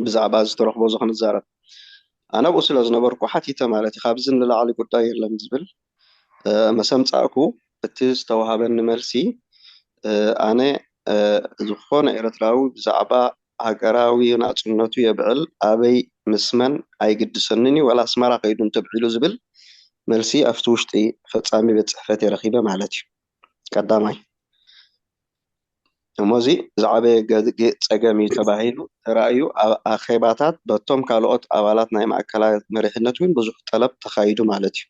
ብዛዕባ ዝተረኽቦ እዚ ክንዛረብ ኣነ ኣብኡ ስለ ዝነበርኩ ሓቲተ ማለት እዩ። ካብዚ ንላዕሊ ጉዳይ የለን ዝብል መሰምፃእኩ እቲ ዝተዋሃበኒ መልሲ ኣነ ዝኾነ ኤርትራዊ ብዛዕባ ሃገራዊ ናፅነቱ የብዕል ኣበይ ምስ መን ኣይግድሰንን እዩ ወላ ኣስመራ ከይዱ እንተብዒሉ ዝብል መልሲ ኣብቲ ውሽጢ ፈፃሚ ቤት ፅሕፈት የረኪበ ማለት እዩ። ቀዳማይ እሞ እዚ ዝዓበየ ጸገም እዩ ተባሂሉ ተራእዩ ኣብ ኣኼባታት በቶም ካልኦት ኣባላት ናይ ማእከላይ መሪሕነት እውን ብዙሕ ጠለብ ተኻይዱ ማለት እዩ።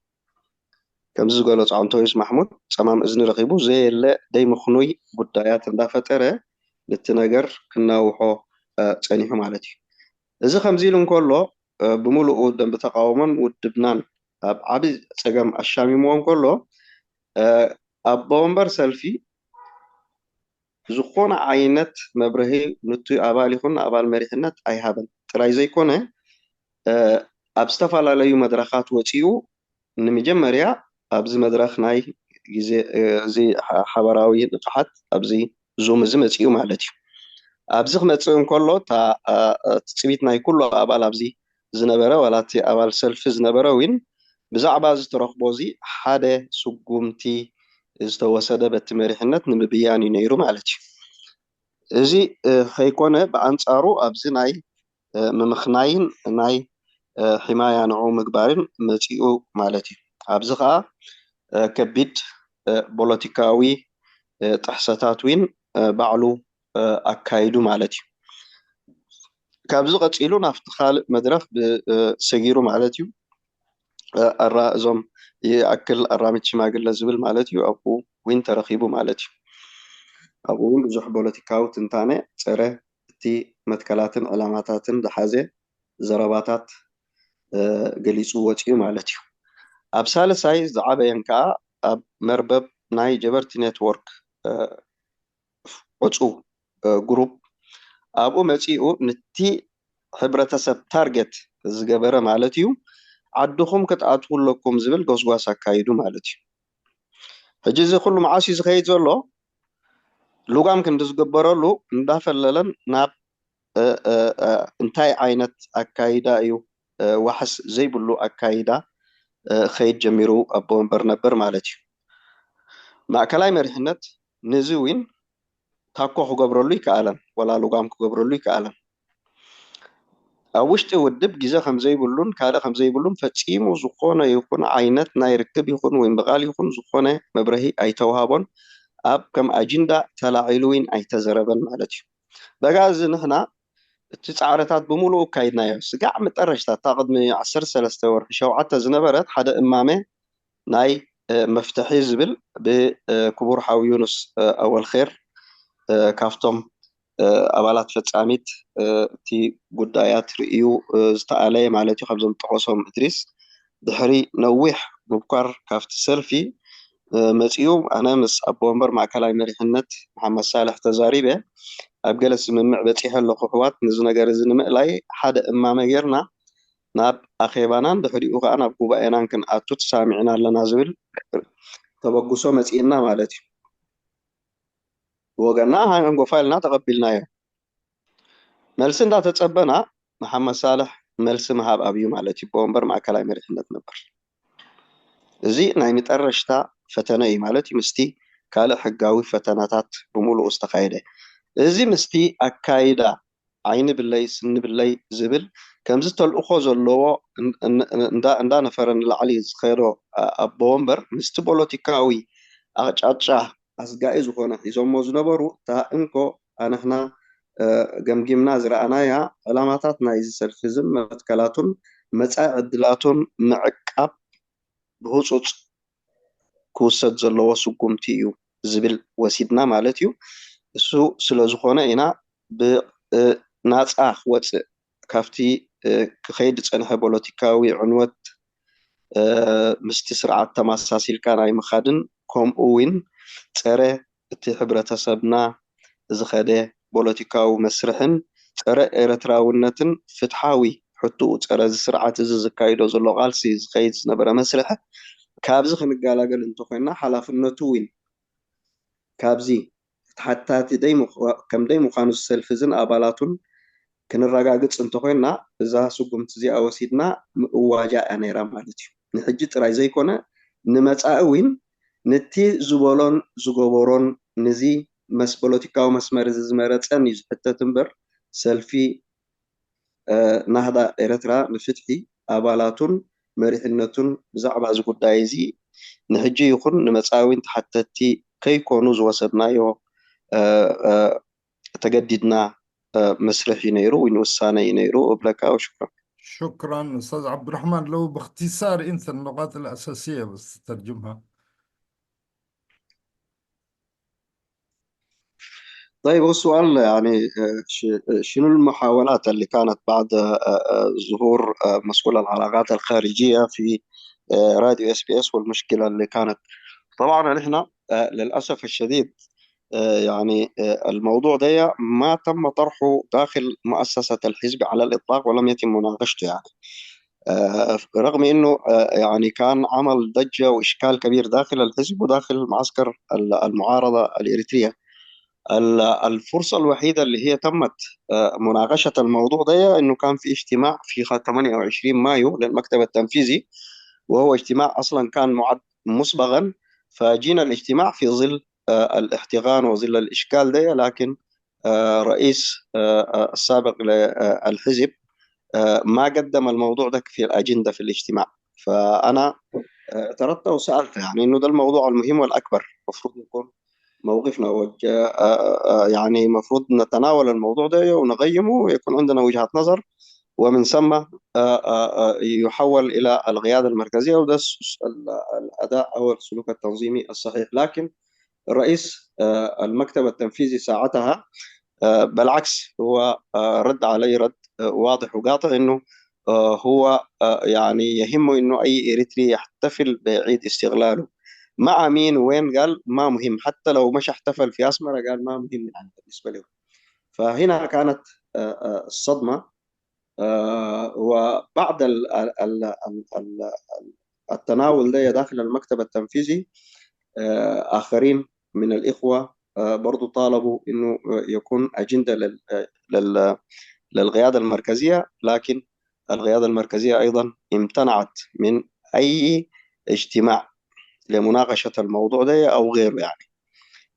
ከምዚ ዝገለጹ ኣንቶኒስ ማሕሙድ ጸማም እዝኒ ረኺቡ ዘየለ ደይምኽኑይ ጉዳያት እንዳፈጠረ ነቲ ነገር ክናውሖ ጸኒሑ ማለት እዩ። እዚ ከምዚ ኢሉ እንከሎ ብምሉኡ ደንቢ ተቃውሞን ውድብናን ኣብ ዓቢ ጸገም ኣሻሚምዎ እንከሎ ኣቦ ወንበር ሰልፊ ዝኾነ ዓይነት መብርሂ ኑቲ ኣባል ይኹን ኣባል መሪሕነት ኣይሃበን ጥራይ ዘይኮነ ኣብ ዝተፈላለዩ መድረኻት ወፂኡ ንምጀመርያ ኣብዚ መድረኽ ናይ ግዜ እዚ ሓበራዊ ንቕሓት ኣብዚ ዙም እዚ መፂኡ ማለት እዩ። ኣብዚ ክመፅእ እንከሎ እታ ትፅቢት ናይ ኩሉ ኣባል ኣብዚ ዝነበረ ዋላ እቲ ኣባል ሰልፊ ዝነበረ እውን ብዛዕባ እዚ ተረኽቦ እዚ ሓደ ስጉምቲ ዝተወሰደ በቲ መሪሕነት ንምብያን እዩ ነይሩ ማለት እዩ። እዚ ከይኮነ ብኣንፃሩ ኣብዚ ናይ ምምኽናይን ናይ ሒማያ ንዑ ምግባርን መፂኡ ማለት እዩ። ኣብዚ ከዓ ከቢድ ፖለቲካዊ ጥሕሰታት እውን ባዕሉ ኣካይዱ ማለት እዩ። ካብዚ ቀፂሉ ናብቲ ካልእ መድረኽ ሰጊሩ ማለት እዩ። ኣራ እዞም ይኣክል ኣራሚት ሽማግለ ዝብል ማለት እዩ ኣብኡ ዊን ተረኺቡ ማለት እዩ። ኣብኡ እውን ብዙሕ ፖለቲካዊ ትንታነ ፀረ እቲ መትከላትን ዕላማታትን ዝሓዘ ዘረባታት ገሊፁ ወፂኡ ማለት እዩ። ኣብ ሳልሳይ ዝዓበየን ከዓ ኣብ መርበብ ናይ ጀበርቲ ኔትወርክ ዕፁ ግሩፕ ኣብኡ መፂኡ ንቲ ሕብረተሰብ ታርጌት ዝገበረ ማለት እዩ ዓድኹም ክትኣትዉ ኣለኩም ዝብል ጎስጓስ ኣካይዱ ማለት እዩ። ሕጂ እዚ ኩሉ መዓስ እዩ ዝኸይድ ዘሎ? ልጓም ክንዲ ዝገበረሉ እንዳፈለለን ናብ እንታይ ዓይነት ኣካይዳ እዩ ዋሕስ ዘይብሉ ኣካይዳ ከይድ ጀሚሩ ኣቦ ወንበር ነበር ማለት እዩ። ማእከላይ መሪሕነት ንዚ ዊን ታኮ ክገብረሉ ይከኣለን ወላ ልጓም ክገብረሉ ይከኣለን። ኣብ ውሽጢ ውድብ ግዜ ከምዘይብሉን ካልእ ከምዘይብሉን ፈጺሙ ዝኾነ ይኹን ዓይነት ናይ ርክብ ይኹን ወይ ብቓል ይኹን ዝኾነ መብረሂ ኣይተዋሃቦን ኣብ ከም ኣጅንዳ ተላዒሉ ዊን ኣይተዘረበን ማለት እዩ። በጋ እዚ ንሕና እቲ ጻዕርታት ብምሉኡ ኣካይድናዮ። ስጋዕ መጠረሽታ እታ ቅድሚ ዓሰርተ ሰለስተ ወርሒ ሸውዓተ ዝነበረት ሓደ እማመ ናይ መፍትሒ ዝብል ብክቡር ሓው ዩኑስ ኣወል ኼር ካብቶም ኣባላት ፈጻሚት እቲ ጉዳያት ርእዩ ዝተኣለየ ማለት እዩ። ካብዞም ጠቐሶም እድሪስ ድሕሪ ነዊሕ ምብኳር ካብቲ ሰልፊ መፂኡ ኣነ ምስ ኣቦ ወንበር ማእከላይ መሪሕነት መሓመድ ሳልሕ ተዛሪበ ኣብ ገለ ስምምዕ በፂሐ ኣለኹ ኣሕዋት ነዚ ነገር እዚ ንምእላይ ሓደ እማመ ጌርና ናብ ኣኼባናን ድሕሪኡ ከዓ ናብ ጉባኤናን ክንኣቱ ተሳሚዕና ኣለና ዝብል ተበግሶ መፂእና ማለት እዩ። ብወገና ሃንጎፋ ኢልና ተቐቢልናዮ። መልሲ እንዳተፀበና መሓመድ ሳልሕ መልሲ ምሃብ ኣብዩ ማለት እዩ። ኣቦ ወንበር ማእከላይ መሪሕነት ነበር። እዚ ናይ መጠረሽታ ፈተነ እዩ ማለት እዩ። ምስቲ ካልእ ሕጋዊ ፈተናታት ብምሉኡ ዝተኻየደ እዚ ምስቲ ኣካይዳ ዓይኒ ብለይ ስኒ ብለይ ዝብል ከምዚ ተልእኾ ዘለዎ እንዳነፈረ ንላዕሊ ዝኸዶ ኣቦ ወንበር ምስቲ ፖለቲካዊ ኣቕጫጫ ኣስጋኢ ዝኾነ ሒዞሞ ዝነበሩ እታ እንኮ ኣንሕና ገምጊምና ዝረኣናያ ዕላማታት ናይዚ ሰልፊ ዝን መትከላቱን መፃኢ ዕድላቱን ምዕቃብ ብህፁፅ ክውሰድ ዘለዎ ስጉምቲ እዩ ዝብል ወሲድና ማለት እዩ። እሱ ስለ ዝኾነ ኢና ብናፃ ክወፅእ ካብቲ ክኸይድ ዝፀንሐ ፖለቲካዊ ዕንወት ምስቲ ስርዓት ተመሳሲልካ ናይ ምኻድን ከምኡ እውን ፀረ እቲ ሕብረተሰብና ዝኸደ ፖለቲካዊ መስርሕን ፀረ ኤርትራውነትን ፍትሓዊ ሕትኡ ፀረ እዚ ስርዓት እዚ ዝካይዶ ዘሎ ቃልሲ ዝኸይድ ዝነበረ መስርሕ ካብዚ ክንገላገል እንተኮይና ሓላፍነቱ እውን ካብዚ ተሓታቲ ከም ደይ ምዃኑ ሰልፊ ዝን ኣባላቱን ክንረጋግፅ እንተኮይና እዛ ስጉምቲ እዚኣ ወሲድና ምእዋጃ እያ ነይራ ማለት እዩ። ንሕጂ ጥራይ ዘይኮነ ንመፃኢ እውን ንቲ ዝበሎን ዝገበሮን ንዚ መስ ፖለቲካዊ መስመር እዚ ዝመረፀን እዩ ዝሕተት እምበር ሰልፊ ናህዳ ኤረትራ ንፍትሒ ኣባላቱን መሪሕነቱን ብዛዕባ እዚ ጉዳይ እዚ ንሕጂ ይኹን ንመጻኢ እውን ተሓተትቲ ከይኮኑ ዝወሰድናዮ ተገዲድና መስርሕ እዩ ነይሩ ወይ ንውሳነ እዩ ነይሩ እብለካ። ሽክራን። شكرا أستاذ عبد الرحمن، لو باختصار أنت النقاط الأساسية بس تترجمها. طيب، هو السؤال يعني شنو المحاولات اللي كانت بعد ظهور مسؤول العلاقات الخارجية في آه، راديو SBS، والمشكلة اللي كانت. طبعا نحن، آه، للأسف الشديد، آه، يعني آه، الموضوع ده ما تم طرحه داخل مؤسسة الحزب على الإطلاق، ولم يتم مناقشته يعني. آه، رغم إنه آه، يعني كان عمل ضجة وإشكال كبير داخل الحزب وداخل معسكر المعارضة الإريترية. الفرصة الوحيدة اللي هي تمت آه، مناقشة الموضوع ده إنه كان في اجتماع في ثمانية وعشرين مايو للمكتب التنفيذي، وهو اجتماع أصلا كان معد مسبقا. فجينا الاجتماع في ظل آه، الاحتقان وظل الإشكال ده، لكن آه، رئيس آه، آه، السابق للحزب ما قدم الموضوع ده في الأجندة في الاجتماع. فأنا اعترضت وسألت يعني إنه ده الموضوع المهم والأكبر، المفروض يكون موقفنا وجه، يعني المفروض نتناول الموضوع ده ونقيمه ويكون عندنا وجهة نظر، ومن ثم يحول إلى القيادة المركزية، وده الأداء أو السلوك التنظيمي الصحيح. لكن الرئيس المكتب التنفيذي ساعتها بالعكس، هو رد علي رد واضح وقاطع إنه هو يعني يهمه إنه أي إريتري يحتفل بعيد استقلاله. مع مين وين؟ قال ما مهم، حتى لو مش احتفل في أسمرة قال ما مهم يعني بالنسبة له. فهنا كانت الصدمة. وبعد التناول ده داخل المكتب التنفيذي، آخرين من الإخوة برضو طالبوا إنه يكون أجندة للقيادة المركزية، لكن القيادة المركزية أيضا امتنعت من أي اجتماع لمناقشة الموضوع ده أو غيره يعني.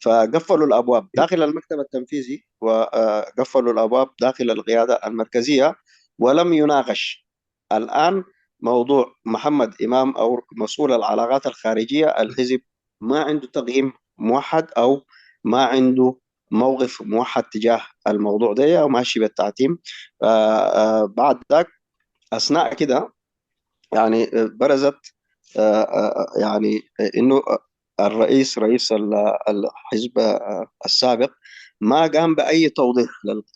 فقفلوا الأبواب داخل المكتب التنفيذي، وقفلوا الأبواب داخل القيادة المركزية، ولم يناقش الآن موضوع محمد إمام أو مسؤول العلاقات الخارجية الحزب. ما عنده تقييم موحد أو ما عنده موقف موحد تجاه الموضوع ده، وماشي بالتعتيم. آه، آه، بعد ذاك، أثناء كده، يعني برزت آه، آه، يعني انه الرئيس، رئيس الحزب السابق، ما قام باي توضيح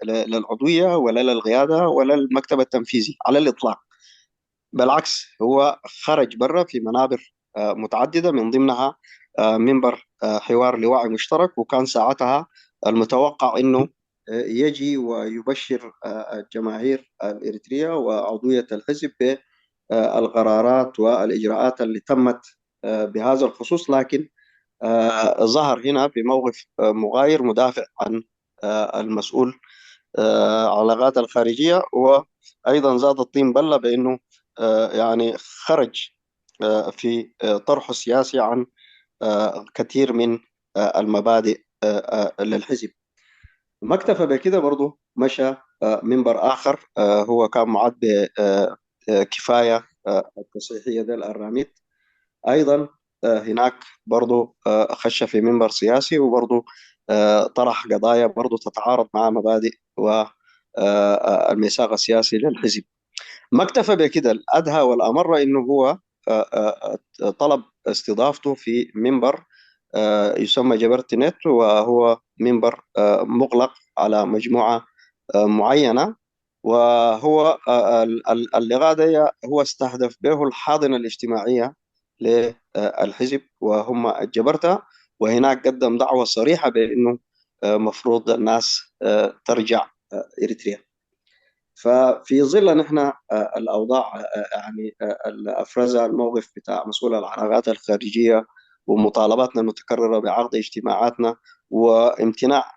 للعضويه ولا للقياده ولا للمكتب التنفيذي على الاطلاق. بالعكس، هو خرج برا في منابر متعدده، من ضمنها منبر حوار لوعي مشترك، وكان ساعتها المتوقع انه يجي ويبشر الجماهير الاريتريه وعضويه الحزب بالقرارات والاجراءات اللي تمت بهذا الخصوص. لكن ظهر هنا بموقف مغاير، مدافع عن المسؤول علاقات الخارجيه، وايضا زاد الطين بله بانه يعني خرج في طرحه السياسي عن كثير من المبادئ للحزب. ما اكتفى بكده، برضه مشى منبر آخر، هو كان معد بكفاية التصحيحية ده الأراميد. أيضا هناك برضه خش في منبر سياسي، وبرضه طرح قضايا برضه تتعارض مع مبادئ والميثاق السياسي للحزب. ما اكتفى بكده، الأدهى والأمر إنه هو طلب استضافته في منبر يسمى جبرت نت، وهو منبر مغلق على مجموعة معينة. وهو اللقاء ده هو استهدف به الحاضنة الاجتماعية للحزب وهم الجبرتة، وهناك قدم دعوة صريحة بأنه مفروض الناس ترجع إريتريا. ففي ظل نحن الأوضاع يعني اللي أفرزها الموقف بتاع مسؤول العلاقات الخارجية ومطالباتنا المتكررة بعقد اجتماعاتنا وامتناع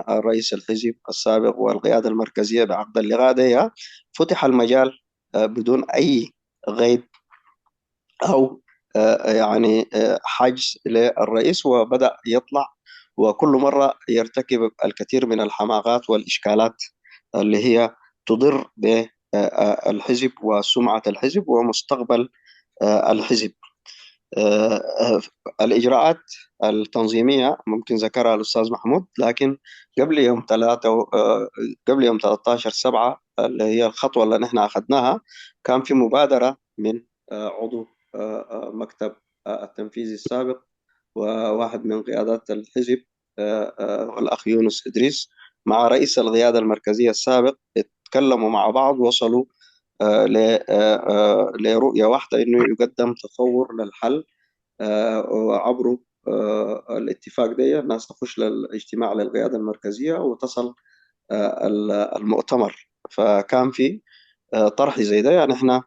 الرئيس الحزب السابق والقيادة المركزية بعقد اللقاء ده، فتح المجال بدون أي قيد أو يعني حجز للرئيس، وبدأ يطلع، وكل مرة يرتكب الكثير من الحماقات والإشكالات اللي هي تضر بالحزب وسمعة الحزب ومستقبل الحزب. الإجراءات التنظيمية ممكن ذكرها الأستاذ محمود، لكن قبل يوم ثلاثة، قبل يوم ثلاثة عشر سبعة اللي هي الخطوة اللي نحن أخذناها، كان في مبادرة من عضو مكتب التنفيذي السابق وواحد من قيادات الحزب، الأخ يونس إدريس، مع رئيس القيادة المركزية السابق، اتكلموا مع بعض، وصلوا ل رؤية واحدة، إنه يقدم تصور للحل عبر الاتفاق ده، الناس تخش للاجتماع للقيادة المركزية وتصل المؤتمر. فكان في طرح زي ده، يعني احنا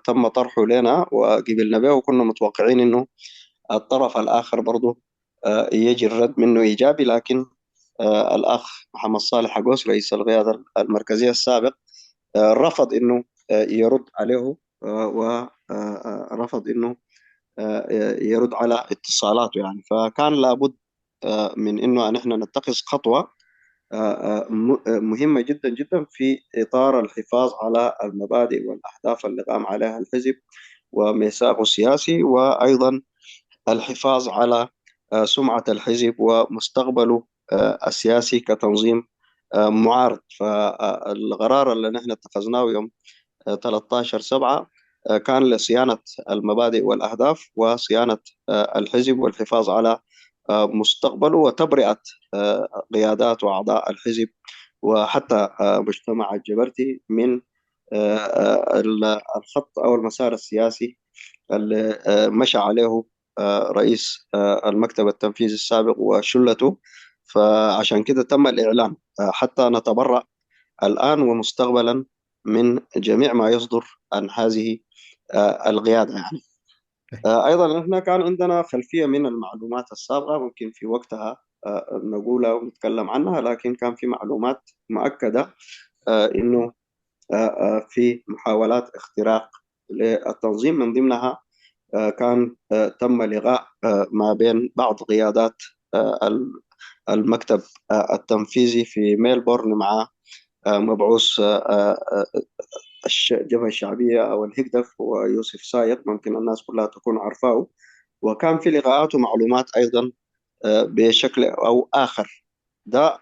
تم طرحه لنا وقبلنا به، وكنا متوقعين انه الطرف الاخر برضه يجي الرد منه ايجابي، لكن الاخ محمد صالح حقوس رئيس القيادة المركزية السابق رفض انه يرد عليه، ورفض انه يرد على اتصالاته، يعني. فكان لابد من انه نحن نتخذ خطوه مهمه جدا جدا في اطار الحفاظ على المبادئ والاهداف اللي قام عليها الحزب وميثاقه السياسي، وايضا الحفاظ على سمعه الحزب ومستقبله السياسي كتنظيم معارض. فالقرار اللي نحن اتخذناه يوم 13 سبعة كان لصيانة المبادئ والأهداف وصيانة الحزب والحفاظ على مستقبله وتبرئة قيادات وأعضاء الحزب وحتى مجتمع الجبرتي من الخط أو المسار السياسي اللي مشى عليه رئيس المكتب التنفيذي السابق وشلته. فعشان كده تم الإعلان حتى نتبرأ الآن ومستقبلا من جميع ما يصدر عن هذه القيادة، يعني. أيضا نحن كان عندنا خلفية من المعلومات السابقة، ممكن في وقتها نقولها ونتكلم عنها، لكن كان في معلومات مؤكدة إنه في محاولات اختراق للتنظيم، من ضمنها كان تم لقاء ما بين بعض قيادات المكتب التنفيذي في ميلبورن مع مبعوث الجبهة الشعبية أو الهجدف، هو يوسف سايق، ممكن الناس كلها تكون عارفاه. وكان في لقاءات ومعلومات أيضا بشكل أو آخر. ده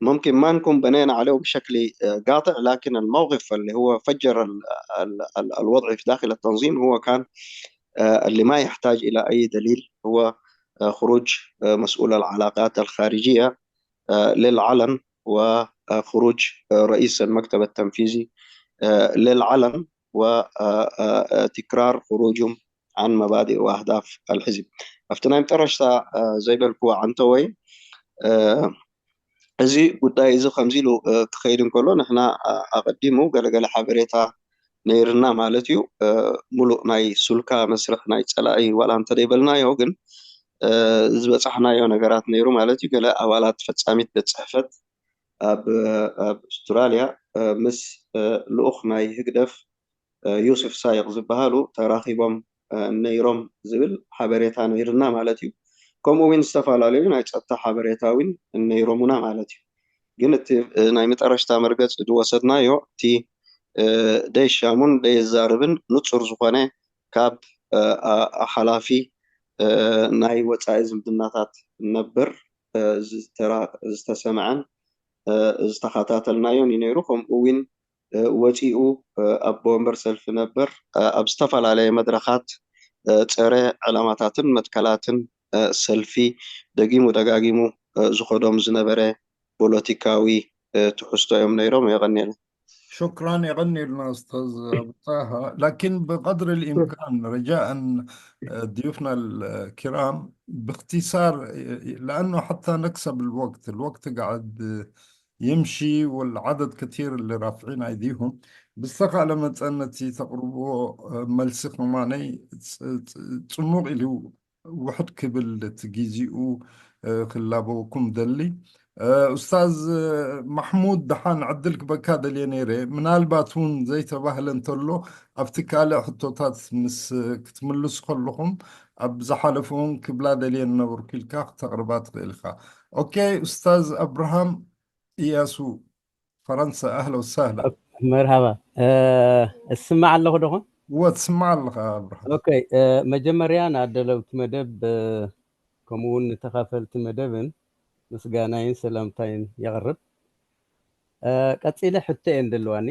ممكن ما نكون بنينا عليه بشكل قاطع، لكن الموقف اللي هو فجر الوضع في داخل التنظيم هو كان اللي ما يحتاج إلى أي دليل، هو خروج مسؤول العلاقات الخارجية للعلن، وخروج رئيس المكتب التنفيذي للعلن، وتكرار خروجهم عن مبادئ وأهداف الحزب. ኣብቲ ናይ መጨረሽታ ዘይበልክዎ ዓንተወይ እዚ ጉዳይ እዚ ከምዚ ኢሉ ክኸይድ እንከሎ ንሕና ኣቐዲሙ ገለገለ ሓበሬታ ነይርና ማለት እዩ። ሙሉእ ናይ ሱልካ መስርሕ ናይ ፀላኢ ዋላ እንተደይበልናዮ ግን ዝበፃሕናዮ ነገራት ነይሩ ማለት እዩ። ገለ ኣባላት ፈፃሚት ቤት ፅሕፈት ኣብ ኣውስትራልያ ምስ ልኡኽ ናይ ህግደፍ ዮሴፍ ሳይቕ ዝበሃሉ ተራኺቦም ነይሮም ዝብል ሓበሬታ ነይርና ማለት እዩ። ከምኡ እውን ዝተፈላለዩ ናይ ፀጥታ ሓበሬታ እውን ነይሮሙና ማለት እዩ። ግን እቲ ናይ መጠረሽታ መርገፂ ዝወሰድናዮ እቲ ደይሻሙን ደየዛርብን ንፁር ዝኾነ ካብ ሓላፊ ናይ ወፃኢ ዝምድናታት ነበር ዝተሰምዐን ዝተኸታተልናዮን እዩ ነይሩ። ከምኡ እውን ወፂኡ ኣቦ ወንበር ሰልፊ ነበር ኣብ ዝተፈላለየ መድረኻት ፀረ ዕላማታትን መትከላትን ሰልፊ ደጊሙ ደጋጊሙ ዝኸዶም ዝነበረ ፖለቲካዊ ትሕዝቶ እዮም ነይሮም። የቐንየልና። شكرا يغني لنا أستاذ أبو طه، لكن بقدر الإمكان رجاء ضيوفنا الكرام باختصار، لأنه حتى نكسب الوقت، الوقت قاعد يمشي والعدد كثير اللي رافعين أيديهم. ብዝተኻ ለመፀነቲ ተቕርቦ መልሲ ከማነይ ፅሙቕ ኢሉ ውሕድ ክብል እቲ ግዜኡ ክላበወኩም ደሊ። ኡስታዝ ማሕሙድ፣ ደሓን ዕድል ክበካ ደልየ ነይረ። ምናልባት እውን ዘይተባህለ እንተሎ ኣብቲ ካልእ ሕቶታት ምስ ክትምልሱ ከለኹም ኣብ ዝሓለፉ እውን ክብላ ደልየ ነበርኩ ኢልካ ክተቕርባ ትኽእል ኢኻ። ኦኬ ኡስታዝ ኣብርሃም እያሱ ፈረንሳ፣ ኣህለ ወሳህላ። መርሃባ። እስማዕ ኣለኹ ዶኾን? እወ ትስማዕ ኣለኻ ኣብርሃም። ኦኬ፣ መጀመርያ ንኣደለውቲ መደብ ከምኡ እውን ንተኻፈልቲ መደብን ምስጋናይን ሰላምታይን የቕርብ። ቀፂለ ሕቶ እየን ዘለዋኒ፣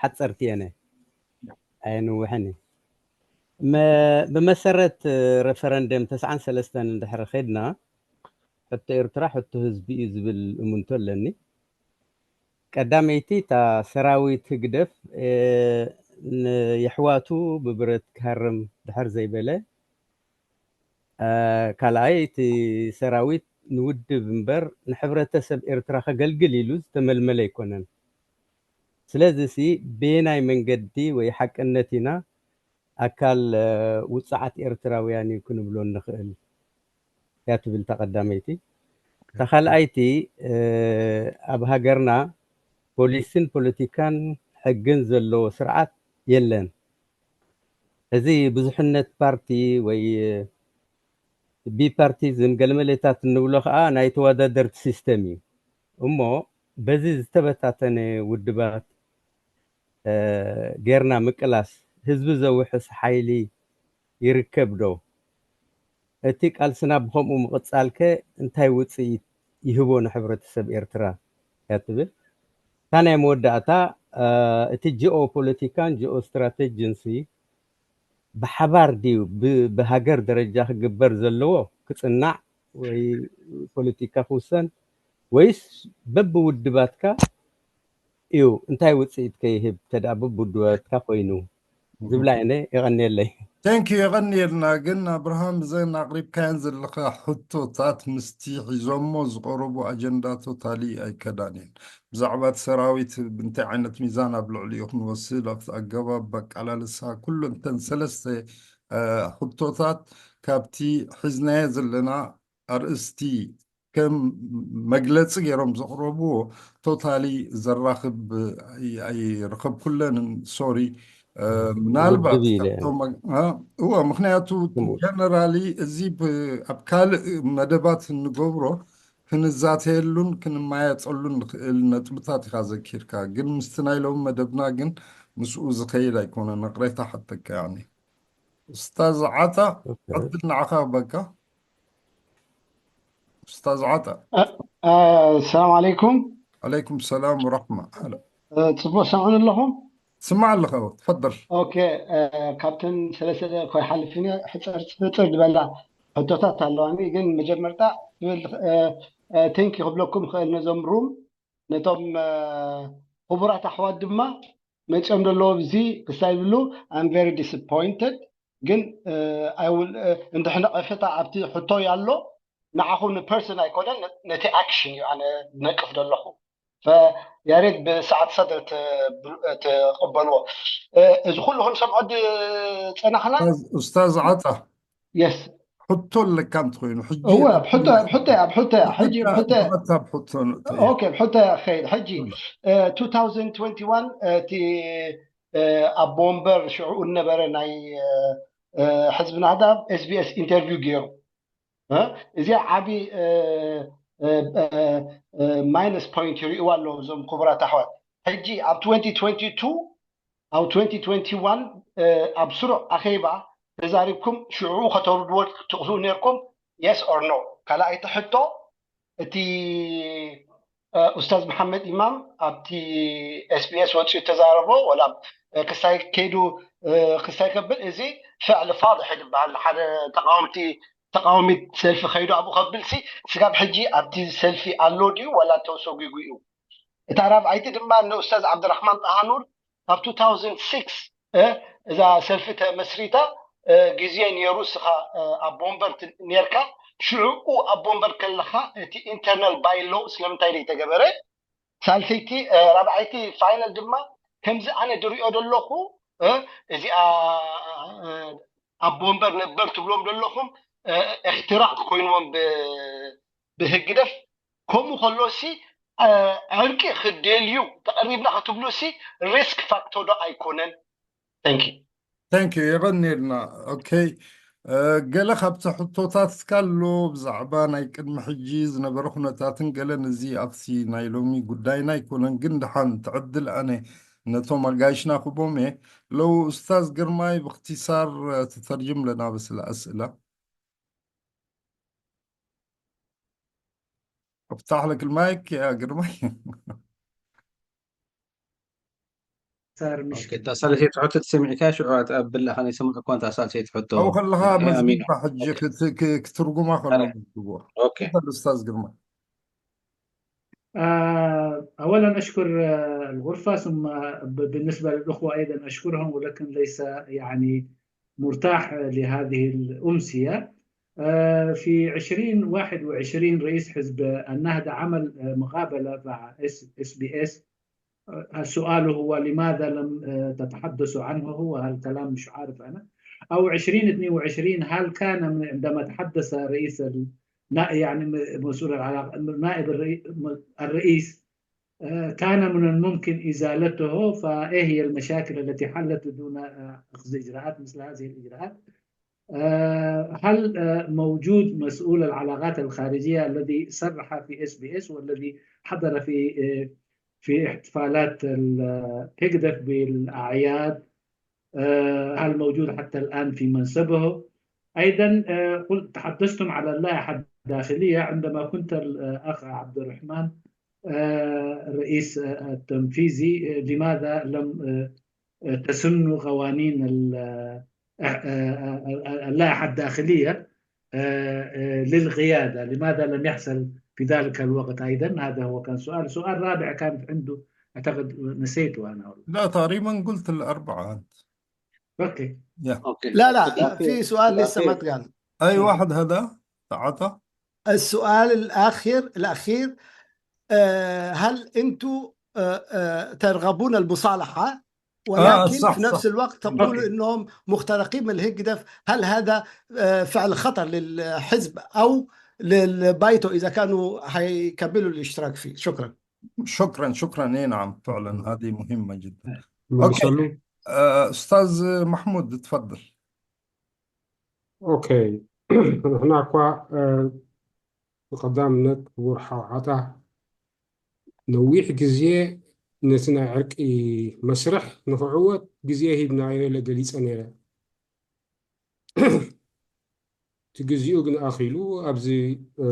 ሓፀርቲ እየን፣ ኣየንውሕን እየ። ብመሰረት ሬፈረንደም ተስዓን ሰለስተን እንድሕር ኸድና ሕቶ ኤርትራ ሕቶ ህዝቢ እዩ ዝብል እምንቶ ኣለኒ። ቀዳመይቲ እታ ሰራዊት ህግደፍ የሕዋቱ ብብረት ክሃርም ድሕር ዘይበለ፣ ካልኣይ እቲ ሰራዊት ንውድብ እምበር ንሕብረተሰብ ኤርትራ ከገልግል ኢሉ ዝተመልመለ ኣይኮነን። ስለዚ ሲ በየናይ መንገዲ ወይ ሓቅነት ኢና ኣካል ውፅዓት ኤርትራውያን እዩ ክንብሎ እንኽእል እያ ትብል እታ ቀዳመይቲ። እታ ካልኣይቲ ኣብ ሃገርና ፖሊስን ፖለቲካን ሕግን ዘለዎ ስርዓት የለን። እዚ ብዙሕነት ፓርቲ ወይ ቢፓርቲዝም ገለመሌታት እንብሎ ከዓ ናይ ተወዳደርቲ ሲስተም እዩ። እሞ በዚ ዝተበታተነ ውድባት ጌርና ምቅላስ ህዝቢ ዘውሕስ ሓይሊ ይርከብ ዶ? እቲ ቃልስና ብኸምኡ ምቕጻልከ እንታይ ውጽኢት ይህቦ ንሕብረተሰብ ኤርትራ እያ ትብል? እታ ናይ መወዳእታ እቲ ጂኦ ፖለቲካን ጂኦ ስትራቴጂን ሲ ብሓባር ድዩ ብሃገር ደረጃ ክግበር ዘለዎ ክጽናዕ ወይ ፖለቲካ ክውሰን ወይስ በብውድባትካ እዩ እንታይ ውፅኢት ከይህብ ተዳ በብውድባትካ ኮይኑ ዝብላ እነ የቐንየለይ። Thank you፣ የቐንየልና። ግን ኣብርሃም፣ እዘን ኣቕሪብካየን ዘለኻ ሕቶታት ምስቲ ሒዞሞ ዝቐረቡ ኣጀንዳ ቶታሊ ኣይከዳን እየን። ብዛዕባ እቲ ሰራዊት እንታይ ዓይነት ሚዛን ኣብ ልዕሊኡ ክንወስድ ኣብቲ ኣገባብ ኣቃላልሳ ኩሉ እንተን ሰለስተ ሕቶታት ካብቲ ሒዝናዮ ዘለና ኣርእስቲ ከም መግለፂ ገይሮም ዘቕረብዎ ቶታሊ ዘራኽብ ኣይረኸብኩለንን። ሶሪ፣ ምናልባት እዎ፣ ምክንያቱ ጀነራሊ እዚ ኣብ ካልእ መደባት እንገብሮ ክንዛተየሉን ክንማየፀሉን ንኽእል ነጥብታት ኢኻ ዘኪርካ። ግን ምስቲ ናይ ሎሚ መደብና ግን ምስኡ ዝኸይድ ኣይኮነን። ይቕሬታ ሓተካ። ያኒ ኡስታዝ ዓጣ፣ ዕድል ንዓኻ በቃ። ኡስታዝ ዓጣ። ሰላም ዓለይኩም። ዓለይኩም ሰላም ወራሕማ። ጽቡቅ ሰምዑን ኣለኹም? ስማዕ ኣለኻ፣ ተፈደል። ኦኬ፣ ካብተን ሰለስተ ኮይሓልፍን ሕፅር ዝበላ ሕቶታት ኣለዋኒ፣ ግን መጀመርታ ትብል ቴንኪ ክብለኩም ክእል ነዞም ሩም ነቶም ክቡራት ኣሕዋት ድማ መፅኦም ዘለዉ ኣብዚ ክሳይ ዝብሉ I'm very disappointed። ግን እንድሕነቐፈታ ኣብቲ ሕቶይ ኣሎ ንዓኹም ንፐርሰን ኣይኮነን ነቲ ኣክሽን እዩ ኣነ ዝነቅፍ ዘለኹ። ያሬድ ብሰዓት ሰደር ትቕበልዎ። እዚ ኩሉ ክንሰምዖ ዝፀናሕና ኡስታዝ ዓጣ የስ ሕቶ ኣለካ እንተኮይኑ ሕጂ እወ ኣብ ሕቶ ኣብ ሕቶ ኣብ ሕቶ ሕጂ ሕቶ ኣብ ሕቶ ኦኬ ኣብ ሕቶ ከይድ ሕጂ 2021 እቲ ኣብ ቦምበር ሽዕኡ ነበረ ናይ ሕዝብና ህዳብ SBS ኢንተርቪው ገይሩ እዚኣ ዓቢ ማይነስ ፖይንት ይርእዋ ኣለዉ እዞም ክቡራት ኣሕዋት። ሕጂ ኣብ 2022 ኣብ 2021 ኣብ ስሩዕ ኣኼባ ተዛሪብኩም ሽዑ ከተውርድዎ ትኽእሉ ነርኩም? Yes or no? ካልኣይቲ ሕቶ እቲ ኡስታዝ መሓመድ ኢማም ኣብቲ SBS ወፂኡ ተዛረቦ ወላ ክሳይ ከይዱ ክሳይ ከብል እዚ ፍዕሊ ፋድሕ ይድበሃል። ሓደ ተቃወምቲ ተቃዋሚት ሰልፊ ከይዱ ኣብኡ ከብል ሲ ስጋብ ሕጂ ኣብቲ ሰልፊ ኣሎ ድዩ ወላ ተሰጒጉ እዩ? እታ ራብዓይቲ ድማ ንኡስታዝ ዓብደራሕማን ጣሃኑር ካብ 2006 እዛ ሰልፊ ተመስሪታ ግዜ ነይሩ እስኻ ኣብ ወንበር ነርካ ሽዑኡ ኣብ ወንበር ከለኻ እቲ ኢንተርናል ባይሎ ስለምንታይ ዘይተገበረ? ሳልሰይቲ ራብዓይቲ ፋይናል ድማ ከምዚ ኣነ ድሪኦ ዘለኹ እዚኣ ኣብ ወንበር ነበር ትብሎም ዘለኹም እሕትራቕ ኮይንዎም ብህግደፍ ከምኡ ከሎ ሲ ዕርቂ ክደልዩ ተቐሪብና ክትብሉ ሲ ሪስክ ፋክቶ ዶ ኣይኮነን? Thank you። Thank you። የቐንየልና። ኦኬ፣ ገለ ካብቲ ሕቶታት እስካ ኣሎ ብዛዕባ ናይ ቅድሚ ሕጂ ዝነበረ ኩነታትን ገለን፣ እዚ ኣብቲ ናይ ሎሚ ጉዳይና ኣይኮነን፣ ግን ድሓን ትዕድል ኣነ ነቶም ኣጋይሽና ክቦም እየ። ለው ኡስታዝ ግርማይ ብክቲሳር ትተርጅም ለና በስለ ኣስእላ። افتح لك المايك يا قرمي. صار مشكلة. እታ ሳልሰይቲ ሕቶ ተሰሚዕካ ሽዑ ኣብላ ኸነ ሰምዕ እኳ እንታ ሳልሰይቲ ሕቶ او خلها مزبوطة حجي ክትርጉማ ከሎ ኦኬ استاذ ግርማ آه، أولا أشكر آه، الغرفة، ثم ب- بالنسبة للأخوة أيضا أشكرهم، ولكن ليس يعني مرتاح لهذه الأمسية. آه، في عشرين واحد وعشرين رئيس حزب النهضة عمل آه، مقابلة مع اس بي اس. سؤاله هو: لماذا لم آه، تتحدثوا عنه؟ هو هالكلام مش عارف أنا. أو عشرين اثنين وعشرين، هل كان من عندما تحدث رئيس ال- نا- يعني م- مسؤول العلاقة، نائب الرئي- م- الرئيس، آه، كان من الممكن إزالته؟ فإيه هي المشاكل التي حلت دون آه، أخذ إجراءات مثل هذه الإجراءات؟ آه، هل آه، موجود مسؤول العلاقات الخارجية الذي صرح في اس بي اس والذي حضر في آه، في احتفالات ال- هيجدف بالأعياد؟ آه، هل موجود حتى الآن في منصبه؟ أيضا آه، قلت تحدثتم على اللائحة الداخلية عندما كنت الأخ عبد الرحمن آه، الرئيس آه، التنفيذي، آه، لماذا لم آه، آه، تسن قوانين ال- آه، آه، آه، اللائحة الداخلية آه، آه، للقيادة؟ لماذا لم يحصل في ذلك الوقت أيضا؟ هذا هو كان سؤال. سؤال رابع كان عنده، أعتقد نسيته أنا والله. لا، تقريبا قلت الأربعة أنت. أوكي. يا اوكي لا لا الأخير- في سؤال لسه ما الأخير. اتقال. أي واحد هذا؟ تعاطى؟ السؤال الأخير الأخير آه، هل أنتم آه، آه، ترغبون المصالحة، ولكن صح، في نفس صح. الوقت تقولوا أوكي. أنهم مخترقين من الهجدف؟ هل هذا آه، فعل خطر للحزب أو للبايتو إذا كانوا حيكملوا الاشتراك فيه؟ شكرا. شكرا، شكرا. إي نعم، فعلا هذه مهمة جدا. መልሰሉ። آه، أستاذ محمود، تفضل. ኦኬ፣ ንሕና እኳ እ፣ ብቐዳምነት ክቡር ሓው ዓጣ ነዊሕ ግዜ ነቲ ናይ ዕርቂ መስርሕ ንኽዕወት ግዜ ሂብናዮ ኢለ ገሊጸ ነይረ። እቲ ግዜኡ ግን ኣኺሉ ኣብዚ እ፣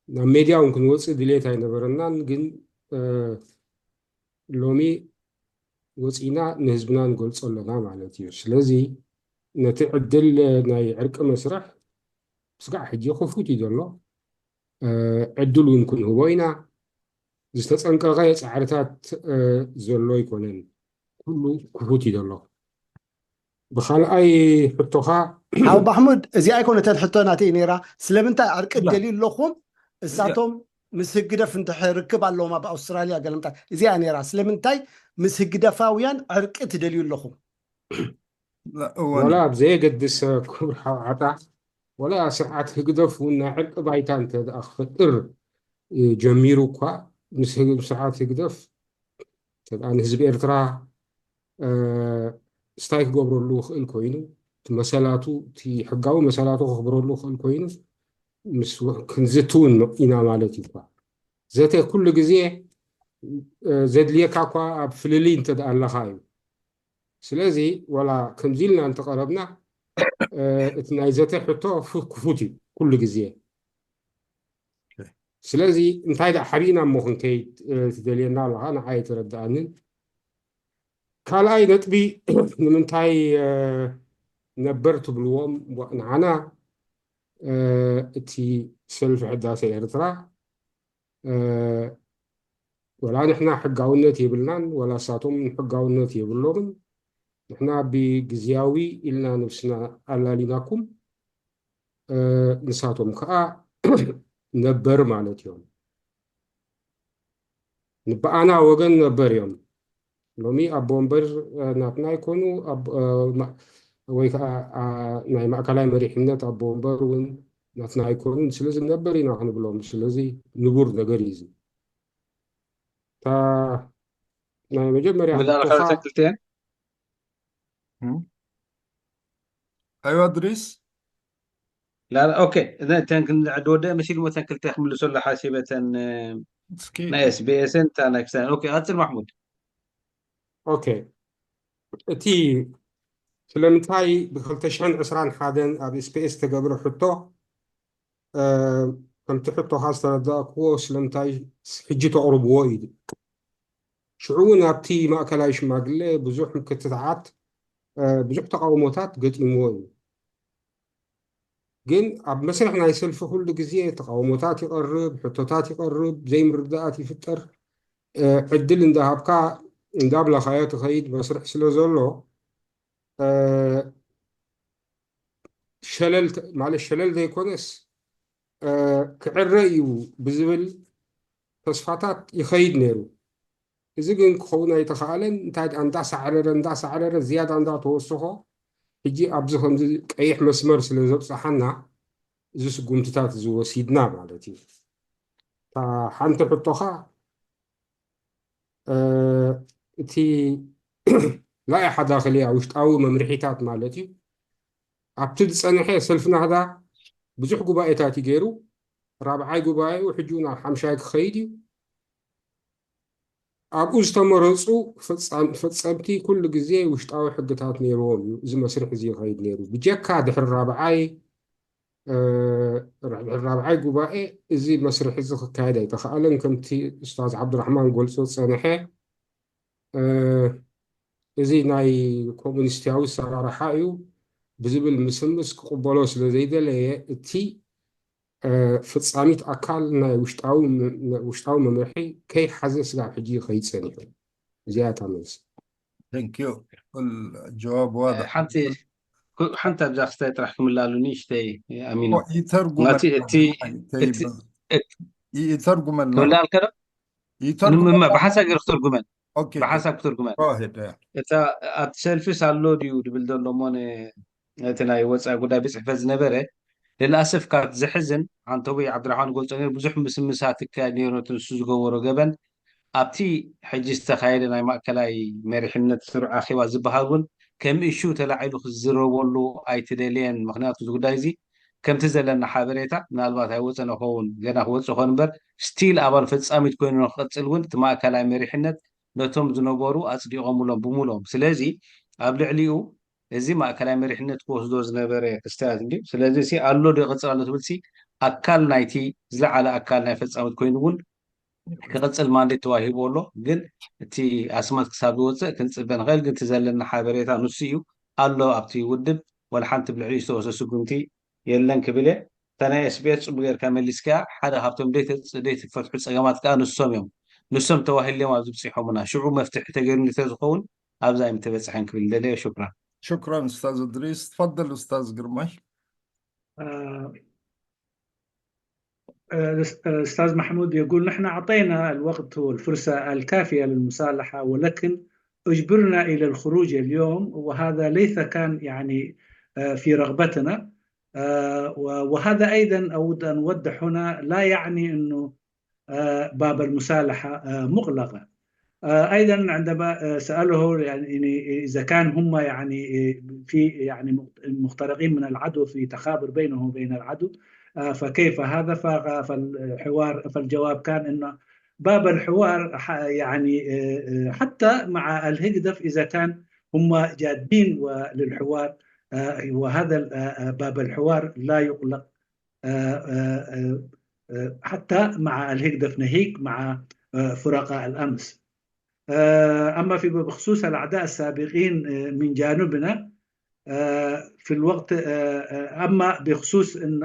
ናብ ሜድያ እውን ክንወፅእ ድሌት ኣይነበረናን። ግን እ፣ ሎሚ ወፂና ንህዝብና ንገልፆ ኣለና ማለት እዩ። ስለዚ ነቲ ዕድል ናይ ዕርቂ መስርሕ ስጋዕ ሕጂ ክፉት እዩ ዘሎ። እ፣ ዕድል እውን ክንህቦ ኢና። ዝተፀንቀቐ ፃዕርታት እ፣ ዘሎ ኣይኮነን። ኩሉ ክፉት እዩ ዘሎ። ብኻልኣይ ሕቶኻ ሓው ማሕሙድ፣ እዚኣ ኣይኮነተን ሕቶ ናተይ ነይራ። ስለምንታይ ዕርቂ ያ። ትደልዩ ኣለኹም? እሳቶም ምስ ህግደፍ እንድሕር ርክብ ኣለዎም ኣብ ኣውስትራልያ ገለምታ እዚኣ ነይራ። ስለምንታይ ምስ ህግደፋውያን ዕርቂ ትደልዩ ኣለኹም? لا، هو ወላ أنا. ኣብ ዘየገድስ ክቡር ሓው ዓጣ፣ ወላ ስርዓት ህግደፍ እውን ናይ ዕርቂ ባይታ እንተ ደኣ ክፈጥር እ፣ ጀሚሩ እኳ ምስ ህግ- ስርዓት ህግደፍ እንተ ደኣ ንህዝቢ ኤርትራ እ፣ ስታይ ክገብረሉ ይኽእል ኮይኑ፣ እቲ መሰላቱ፣ እቲ ሕጋዊ መሰላቱ ከኽብረሉ ይኽእል ኮይኑ፣ ምስ ክንዝቲ እውን ኢና ማለት እዩ። እኳ ዘተ ኩሉ ግዜ እ፣ ዘድልየካ እኳ ኣብ ፍልልይ እንተ ደኣ ኣለኻ እዩ። ስለዚ ወላ ከምዚ ኢልና እንተቐረብና እ፣ እቲ ናይ ዘተ ሕቶ ፉ- ክፉት እዩ ኩሉ ግዜ። ስለዚ እንታይ ደኣ ሓቢእና እሞ ክንከይድ እ፣ ትደልየና ኣለኻ፣ ንዓይ ኣይተረድኣንን። ካልኣይ ነጥቢ ንምንታይ እ፣ ነበር ትብልዎም? ዋ- ንዓና እ፣ እቲ ሰልፊ ሕዳሴ ኤርትራ እ፣ ወላ ንሕና ሕጋውነት የብልናን፣ ወላ እሳቶም ሕጋውነት የብሎምን። ንሕና ብግዝያዊ ኢልና ነብስና ኣላሊናኩም፣ እ፣ ንሳቶም ከዓ ነበር ማለት እዮም። ንብኣና ወገን ነበር እዮም። ሎሚ ኣቦ ወንበር እ፣ ናትና ይኮኑ፣ ኣብ- እ፣ ማ- ወይ ከዓ ኣ፣ ናይ ማእከላይ መሪሕነት ኣቦ ወንበር እውን ናትና ኣይኮኑን። ስለዚ ነበር ኢና ክንብሎም። ስለዚ ንቡር ነገር እዩ እዚ። እታ ናይ መጀመርያ መዳርካ ሕቶኻ ተክልቴን هم؟ أيوة، أدريس. لا لا اوكي، اذا تنكن عدو ده ماشي المتن كلتي خمل سولا حاسبه سكي. نايس بي اس انت نكسان. اوكي، قاتل محمود. ኦኬ፣ እቲ ስለምንታይ ብ ክልተ ሽሕን ዕስራን ሓደን ኣብ ኤስ ፒ ኤስ ዝተገብረ ሕቶ እ፣ ከምቲ ሕቶኻ ዝተረዳእክዎ ስለምንታይ ሕጂ ተቕርብዎ እዩ። ሽዑ እውን ኣብቲ ማእከላይ ሽማግሌ ብዙሕ ምክትታዓት እ፣ ብዙሕ ተቃውሞታት ገጢምዎ እዩ። ግን ኣብ መስርሕ ናይ ሰልፊ ኩሉ ግዜ ተቃውሞታት ይቐርብ፣ ሕቶታት ይቐርብ፣ ዘይምርዳኣት ይፍጠር። ዕድል እንዳሃብካ እንዳብላኻዮ ትኸይድ መስርሕ ስለ ዘሎ፣ ሸለል ማለት ሸለል ዘይኮነስ ክዕረ እዩ ብዝብል ተስፋታት ይኸይድ ነይሩ። እዚ ግን ክኸውን ኣይተኻእለን። እንታይ እንዳሳዕረረ እንዳሳዕረረ ዝያዳ እንዳተወሰኾ፣ ሕጂ ኣብዚ ከምዚ ቀይሕ መስመር ስለ ዘብፅሓና፣ እዚ ስጉምትታት እዚ ወሲድና ማለት እዩ። እታ ሓንቲ ሕቶኻ፣ እቲ ላኢሓ ዳኽልያ ውሽጣዊ መምርሒታት ማለት እዩ። ኣብቲ ዝፀንሐ ሰልፊ ናህዳ ብዙሕ ጉባኤታት እዩ ገይሩ። ራብዓይ ጉባኤኡ ሕጂ እውን ኣብ ሓምሻይ ክኸይድ እዩ። ኣብኡ ዝተመረፁ ፈፀምቲ ኩሉ ግዜ ውሽጣዊ ሕግታት ነይርዎም እዩ እዚ መስርሕ እዚ ይኸይድ ነይሩ። ብጀካ ድሕሪ ራብዓይ ድሕሪ ራብዓይ ጉባኤ እዚ መስርሕ እዚ ክካየድ ኣይተኻእለን። ከምቲ ኡስታዝ ዓብዱራሕማን ገልፆ ዝፀንሐ፣ እዚ ናይ ኮሙኒስታዊ ኣሰራርሓ እዩ ብዝብል ምስምስ ክቕበሎ ስለ ዘይደለየ፣ እቲ ፍፃሚት ኣካል ናይ ውሽጣዊ መምርሒ ከይሓዘ ስጋብ ሕጂ ይኸይድ ፀኒሑ። እዚኣ እታ መልሲ። ጀዋብ ዋضح። ሓንቲ ኣብዛ ክስታይ ጥራሕ ክምላሉ ንእሽተይ ኣሚኖ ይተርጉመልካ ክምላልከ ዶ? ብሓንሳብ ገይረ ክትርጉመን፣ ብሓንሳብ ክትርጉመን። እታ ኣብቲ ሰልፊስ ኣሎ ድዩ ድብል ዘሎ እሞ፣ እቲ ናይ ወፃኢ ጉዳይ ቤት ፅሕፈት ዝነበረ፣ ለልኣሰፍ ካብ ዘሕዝን፣ ዓንተቦይ ዓብድራሕማን ገልፆ ነይሩ፣ ብዙሕ ምስምሳት ይካየድ ነይሩ ነቲ ንሱ ዝገበሮ ገበን። ኣብቲ ሕጂ ዝተኻየደ ናይ ማእከላይ መሪሕነት ስሩዕ ኣኼባ ዝበሃል እውን ከም እሹ ተላዒሉ ክዝረበሉ ኣይተደልየን። ምክንያቱ እዚ ጉዳይ እዚ ከምቲ ዘለና ሓበሬታ ምናልባት ኣይወፀን ይኸውን፣ ገና ክወፅእ ይኸውን እምበር፣ ስቲል ኣባል ፈፃሚት ኮይኑ ንክቐፅል እውን እቲ ማእከላይ መሪሕነት ነቶም ዝነበሩ ኣፅዲቖምሎም ብምሎም። ስለዚ ኣብ ልዕሊኡ እዚ ማእከላይ መሪሕነት ክወስዶ ዝነበረ ክስታያት እንዲ ስለዚ ሲ ኣሎ ዶ ይቐፅል ኣሎ ትብል ሲ ኣካል ናይቲ ዝለዓለ ኣካል ናይ ፈፃሚት ኮይኑ እውን ክቐፅል ማንዴት ተዋሂቦ ኣሎ። ግን እቲ ኣስማት ክሳብ ዝወፅእ ክንፅበ ንኽእል። ግን እቲ ዘለና ሓበሬታ ንሱ እዩ ኣሎ። ኣብቲ ውድብ ወላ ሓንቲ ብልዕሊ ዝተወሰ ስጉምቲ የለን ክብል እየ። እታ ናይ ኤስቢኤስ ፅቡቅ ጌርካ መሊስካ። ሓደ ካብቶም ዘይተፈትሑ ፀገማት ከዓ ንሶም እዮም። ንሶም ተዋሂሎም ኣብዚ ብፂሖምና። ሽዑ መፍትሒ ተገይሩ እንተዝኸውን ኣብዛ ኣይምተበፅሐን ክብል ደለየ። ሹክራን። شكرا أستاذ إدريس. تفضل أستاذ قرماي. أستاذ محمود يقول: نحن أعطينا الوقت والفرصة الكافية للمصالحة، ولكن أجبرنا إلى الخروج اليوم، وهذا ليس كان يعني في رغبتنا. وهذا أيضا أود أن أوضح هنا لا يعني أنه باب المصالحة مغلقة. أيضا عندما سأله يعني إذا كان هم يعني في يعني مخترقين من العدو في تخابر بينهم وبين العدو، فكيف هذا؟ فالحوار فالجواب كان أنه باب الحوار يعني حتى مع الهجدف إذا كان هم جادين للحوار، وهذا باب الحوار لا يغلق حتى مع الهجدف نهيك مع فرقاء الأمس. أما في بخصوص الأعداء السابقين من جانبنا في الوقت، أما بخصوص إن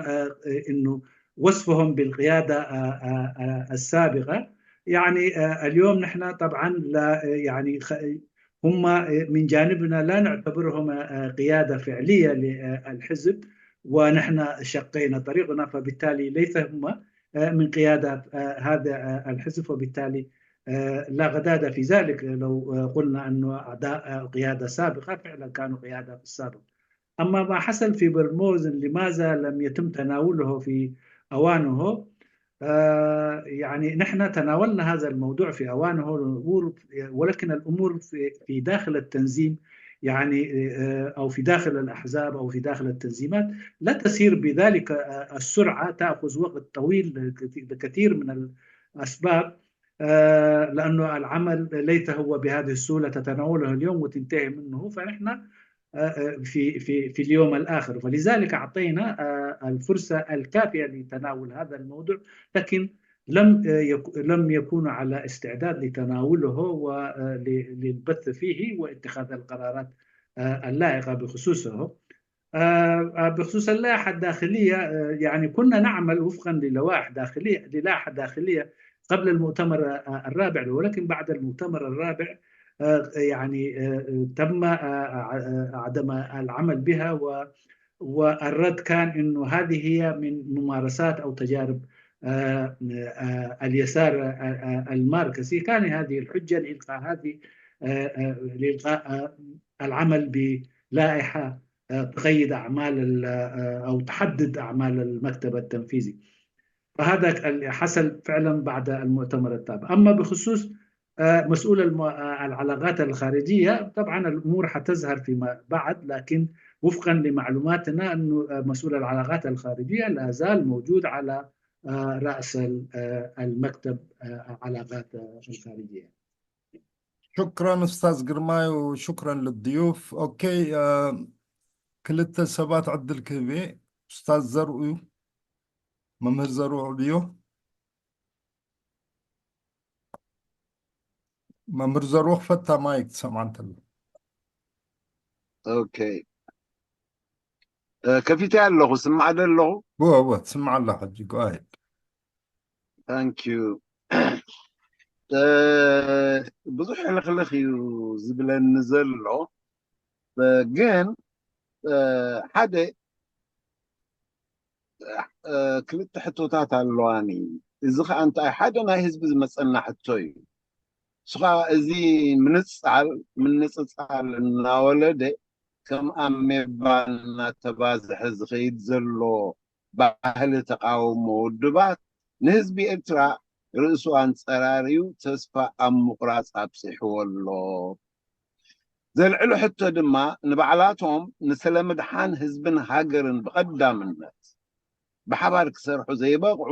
إنه وصفهم بالقيادة السابقة، يعني اليوم نحن طبعا لا يعني هم من جانبنا لا نعتبرهم قيادة فعلية للحزب، ونحن شقينا طريقنا، فبالتالي ليس هم من قيادة هذا الحزب، وبالتالي لا غداد في ذلك لو قلنا أنه أعداء القيادة السابقة فعلا كانوا قيادة في السابق. أما ما حصل في برموز لماذا لم يتم تناوله في أوانه؟ يعني نحن تناولنا هذا الموضوع في أوانه، ولكن الأمور في داخل التنظيم يعني أو في داخل الأحزاب أو في داخل التنظيمات لا تسير بذلك السرعة، تأخذ وقت طويل لكثير من الأسباب. لأنه العمل ليس هو بهذه السهولة تتناوله اليوم وتنتهي منه، فنحن في في في اليوم الآخر، فلذلك أعطينا الفرصة الكافية لتناول هذا الموضوع، لكن لم لم يكونوا على استعداد لتناوله وللبث فيه واتخاذ القرارات اللائقة بخصوصه. آه، آه، بخصوص اللائحة الداخلية، آه، يعني كنا نعمل وفقًا للوائح داخلية، للائحة داخلية قبل المؤتمر، آه، الرابع، ولكن بعد المؤتمر الرابع، آه، يعني، آه، آه، تم، آه، آه، آه، عدم العمل بها، و-، والرد كان إنه هذه هي من ممارسات أو تجارب، آه، آه، اليسار، آه، آه، الماركسي. كان هذه الحجة لإلقاء هذه، آه، آه، لإلقاء، آه، العمل بلائحة، آه، تقيد أعمال ال-، آه، أو تحدد أعمال المكتب التنفيذي. فهذا ال-، حصل فعلًا بعد المؤتمر التابع. أما بخصوص، آه، مسؤول الم-، آه، العلاقات الخارجية، طبعًا الأمور حتظهر فيما بعد، لكن وفقًا لمعلوماتنا أنه، آه، مسؤول العلاقات الخارجية لا زال موجود على، آه، رأس ال-، آه، المكتب، آه، العلاقات، آه، الخارجية. شكرا أستاذ جرماي وشكرا للضيوف. أوكي، آه، ክልተ ሰባት ዕድል ክህብ እየ። ኡስታዝ ዘርኡ፣ መምህር ዘርኡ ዕብዮ። መምህር ዘርኡ ክፈታ ማይክ ትሰምዓ እንተሎ። ኦኬ። እ፣ ከፊተ ኣለኹ፣ ስማዕ ዶ ኣለኹ? እወ፣ እወ፣ ትስማዕ ኣለኻ ሕጂ። Go ahead። Thank you። እ፣ ብዙሕ ሕልኽልኽ እዩ ዝብለኒ ዘሎ። እ፣ ግን፣ እ፣ ሓደ፣ እ፣ ክልተ ሕቶታት ኣለዋኒ። እዚ ኸኣ እንታይ ሓደ ናይ ህዝቢ ዝመጸና ሕቶ እዩ። እሱ ኸኣ እዚ ምንጻል፣ ምንጽጻል እናወለደ ከም ኣሜባ እናተባዝሐ ዝኸይድ ዘሎ ባህሊ ተቃውሞ ውድባት ንህዝቢ ኤርትራ ርእሱ ኣንጸራርዩ ተስፋ ኣብ ምቑራጽ ኣብጺሕዎ ኣሎ። ዘልዕሎ ሕቶ ድማ ንባዕላቶም ንስለ ምድሓን ህዝብን ሃገርን ብቐዳምነት ብሓባር ክሰርሑ ዘይበቕዑ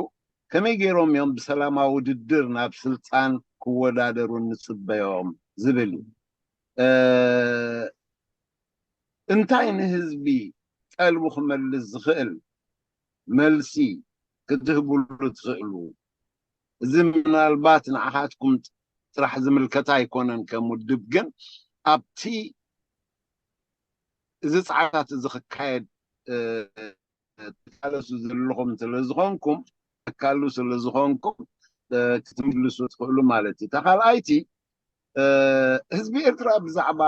ከመይ ገይሮም እዮም ብሰላማዊ ውድድር ናብ ስልጣን ክወዳደሩ እንጽበዮም ዝብል እዩ። እ፣ እንታይ ንህዝቢ ቀልቡ ክመልስ ዝኽእል መልሲ ክትህብሉ ትኽእሉ? እዚ ምናልባት ንዓኻትኩም ጥራሕ ዝምልከት ኣይኮነን ከም ውድብ፣ ግን ኣብቲ እዚ ጻዕርታት እዚ ክካየድ፣ እ፣ ትቃለሱ ዘለኹም ስለ ዝኾንኩም፣ ኣካሉ ስለ ዝኾንኩም፣ እ፣ ክትምልሱ ትኽእሉ ማለት እዩ። እታ ካልኣይቲ፣ እ፣ ህዝቢ ኤርትራ ብዛዕባ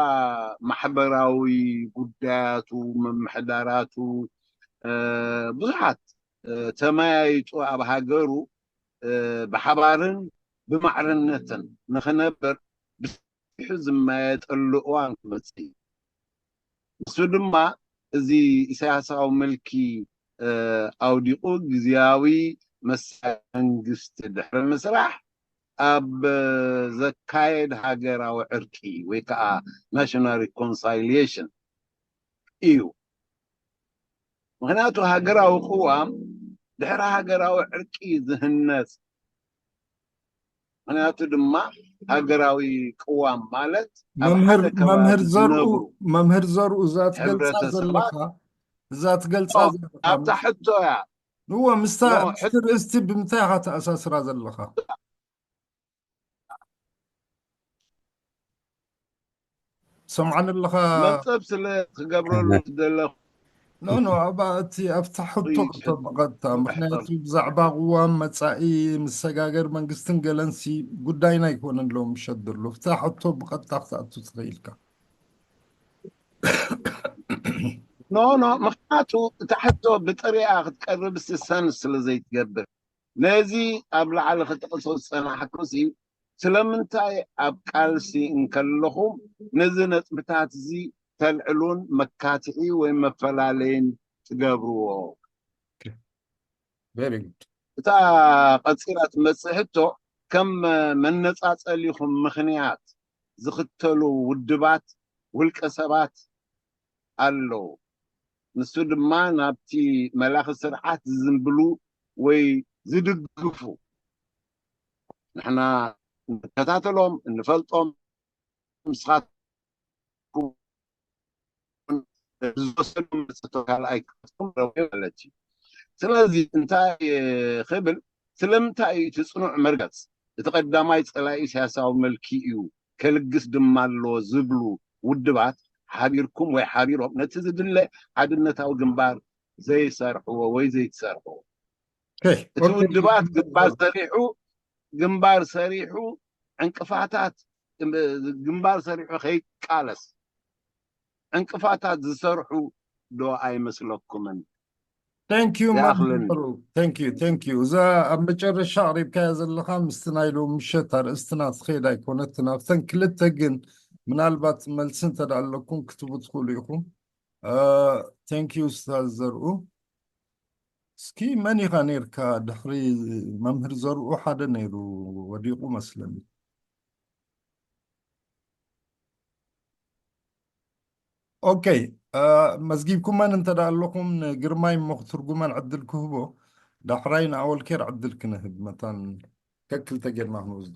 ማሕበራዊ ጉዳያቱ፣ ምምሕዳራቱ፣ እ፣ ብዙሓት፣ እ፣ ተመያይጡ ኣብ ሃገሩ፣ እ፣ ብሓባርን ብማዕርነትን ንኽነብር ብሰፊሑ ዝመያየጠሉ እዋን ክመጽእ እዩ። ንሱ ድማ እዚ ኢሳያሳዊ ምልኪ፣ እ፣ ኣውዲቑ ግዝያዊ መሳርሒ መንግስቲ ድሕሪ ምስራሕ ኣብ ዘካየድ ሃገራዊ ዕርቂ ወይ ከዓ ናሽናል ሪኮንሳይሊየሽን እዩ። ምኽንያቱ ሃገራዊ ቅዋም ድሕሪ ሃገራዊ ዕርቂ ዝህነጽ። ምኽንያቱ ድማ ሃገራዊ ቅዋም ማለት ኣብ መምህር ሓደ ከባቢ መምህር ዘርኡ ዝነብሩ መምህር ዘርኡ እዛ ትገልጻ ሕብረተሰባት ዘለኻ እዛ ትገልጻ ኦ፣ ዘለኻ ኣብታ ምስ- ሕቶ እያ። እወ ምስታ ኖ፣ ምስቲ ርእስቲ ብምንታይ ኢኻ ተኣሳስራ ዘለኻ? ሰምዓኒ ኣለኻ? መርጸብ ስለ ክገብረሉ ዝደለኹ ኖ ኖ ኣብ እቲ ኣብታ ሕቶ ይጭ- ክቶ ብቐጥታ ምክንያቱ ብዛዕባ ቅዋም መጻኢ መሰጋገሪ መንግስትን ገለንሲ ጉዳይና ኣይኮነን ሎም ምሸት ዘሎ ኣብታ ሕቶ ብቐጥታ ክትኣቱ ትኽእልካ። ኖ ኖ፣ ምኽንያቱ እታ ሕቶ ብጥሪኣ ክትቀርብ ሰንስ ስለ ዘይትገብር ነዚ ኣብ ላዕሊ ክጥቕሶ ዝጸናሕኩሲ ስለምንታይ ኣብ ቃልሲ እንከለኹም ነዚ ነጥብታት እዚ ተልዕሉን መካትዒ ወይ መፈላለይን ትገብርዎ? Very good። እታ ቀጺላ ትመጽእ ሕቶ ከም መነጻጸሊኹም ምኽንያት ዝኽተሉ ውድባት ውልቀ ሰባት ኣለዉ። ንሱ ድማ ናብቲ መላኺ ስርዓት ዝዝንብሉ ወይ ዝድግፉ ንሕና እንከታተሎም እንፈልጦም ንስኻትኩም ዝወሰዱ መርጸቶ ካልኣይ ክፍትኩም ረብሑ ማለት እዩ። ስለዚ እንታይ ክብል ስለምንታይ እዩ እቲ ጽኑዕ መርገጽ እቲ ቀዳማይ ጸላኢ ኢሳያሳዊ መልኪ እዩ ከልግስ ድማ ኣለዎ ዝብሉ ውድባት ሓቢርኩም ወይ ሓቢሮም ነቲ ዝድለ ሓድነታዊ ግንባር ዘይሰርሕዎ ወይ ዘይትሰርሕዎ Okay, እቲ okay. ውድባት ግንባር ሰሪሑ ግንባር ሰሪሑ ዕንቅፋታት ግንባር ሰሪሑ ከይቃለስ ዕንቅፋታት ዝሰርሑ ዶ ኣይመስለኩምን? Thank you ይኣኽለኒ። መምህር። Thank you, thank you። እዛ ኣብ መጨረሻ ኣቕሪብካያ ዘለኻ ምስቲ ናይ ሎሚ ምሸት ኣርእስትና ትኸይድ ኣይኮነትን። ኣብተን ክልተ ግን ምናልባት መልሲ እንተ ደኣ ኣለኩም ክትቡ ትኽእሉ ኢኹም። Thank you ኡስታዝ ዘርኡ። እስኪ መን ኢኻ ነርካ ድሕሪ መምህር ዘርኡ ሓደ ነይሩ ወዲቑ መስለኒ። Okay. መዝጊብኩመን እንተ ደኣ ኣለኹም ንግርማይ እሞ ክትርጉመን ዕድል ክህቦ ዳሕራይ ንኣወልኬር ዕድል ክንህብ መታን ከክልተ ጌርና ክንወስዶ።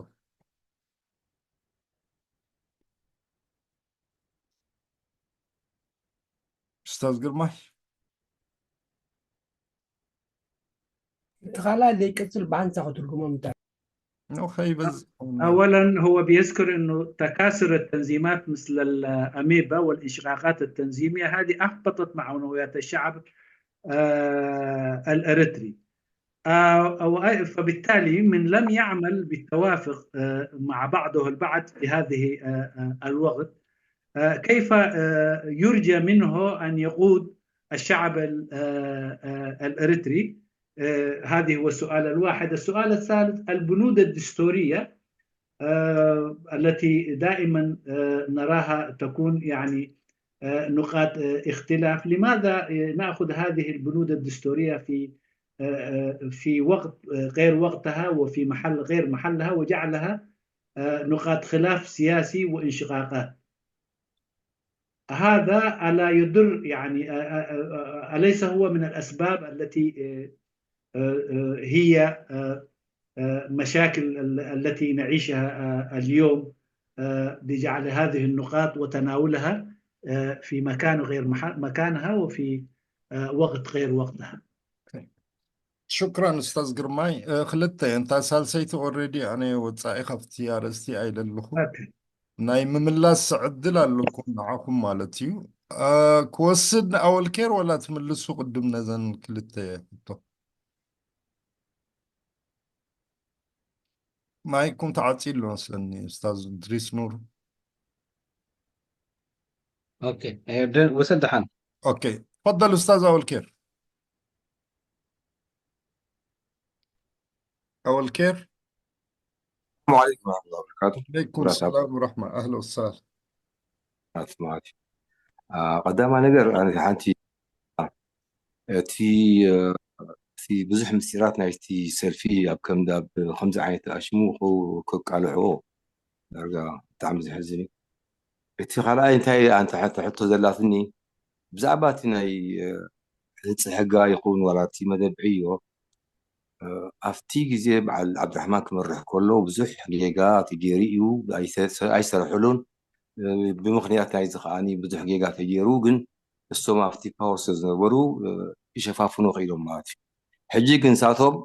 ኡስታዝ ግርማይ እቲ ካልኣይ ዘይቅጽል ብሓንሳ ክትርጉሞ ምታ ኦኸይ በዚ أولا هو بيذكر أنه تكاثر التنظيمات مثل الأميبا والانشقاقات التنظيمية هذه أهبطت معنويات الشعب آه، الإريتري آه، أو- فبالتالي من لم يعمل بالتوافق آه، مع بعضه البعض في هذه آه، آه، الوقت آه، كيف آه، يرجى منه أن يقود الشعب ال- آه، آه، الإريتري آه، هذه هو السؤال الواحد. السؤال الثالث، البنود الدستورية آه، التي دائما آه، نراها تكون يعني آه، نقاط آه، اختلاف. لماذا آه، نأخذ هذه البنود الدستورية في آه، آه، في وقت آه، غير وقتها وفي محل غير محلها وجعلها آه، نقاط خلاف سياسي وانشقاقات؟ هذا ألا يضر يعني آه، آه، آه، آه، أليس هو من الأسباب التي آه، آه، آه، هي آه، آه، مشاكل ال- التي نعيشها آه، اليوم آه، بجعل هذه النقاط وتناولها آه، في مكان غير مح- مكانها وفي آه، وقت غير وقتها. ሽክራን ኡስታዝ ግርማይ። ክልተ እየን። እታ ሳልሰይቲ ኦልሬዲ ኣነ ወፃኢ ካብቲ ኣርእስቲ ኣይደለኹ። Okay. ናይ ምምላስ ዕድል ኣለኩም ንዓኹም ማለት እዩ። ክወስድ ንኣወልኬር ወላ ትምልሱ ቅድም ነዘን ክልተ ሕቶ? ማይኩም ተዓፂ ኣሎ መስለኒ ኡስታዝ እድሪስ ኑር። Okay. إيه، بدين- وسد حن. Okay. تفضل ኡስታዝ ኣወልኬር። ኣወልኬር። السلام عليكم ورحمة الله وبركاته. عليكم براسات. السلام ورحمة. أهلا وسهلا. ማት ማት ቀዳማ ነገር ኣነ ሓንቲ እቲ እቲ ብዙሕ ምስጢራት ናይቲ ሰልፊ ኣብ ከምዚ ኣብ ከምዚ ዓይነት ኣሽሙ ከቃልዕዎ ዳርጋ ብጣዕሚ ዘሕዝን እዩ። እቲ ካልኣይ እንታይ ኣንተ ሕቶ ዘላትኒ ብዛዕባ እቲ ናይ ህንፂ ሕጋ ይኹን ዋላ እቲ መደብ ዕዮ ኣብቲ ግዜ በዓል ዓብድራሕማን ክመርሕ ከሎ ብዙሕ ጌጋ ተገይሩ እዩ ኣይሰረሕሉን። ብምኽንያት ናይዚ ከዓኒ ብዙሕ ጌጋ ተገይሩ ግን እሶም ኣብቲ ፓወር ስለ ዝነበሩ ይሸፋፍኑ ክኢሎም ማለት እዩ። ሕጂ ግን ንሳቶም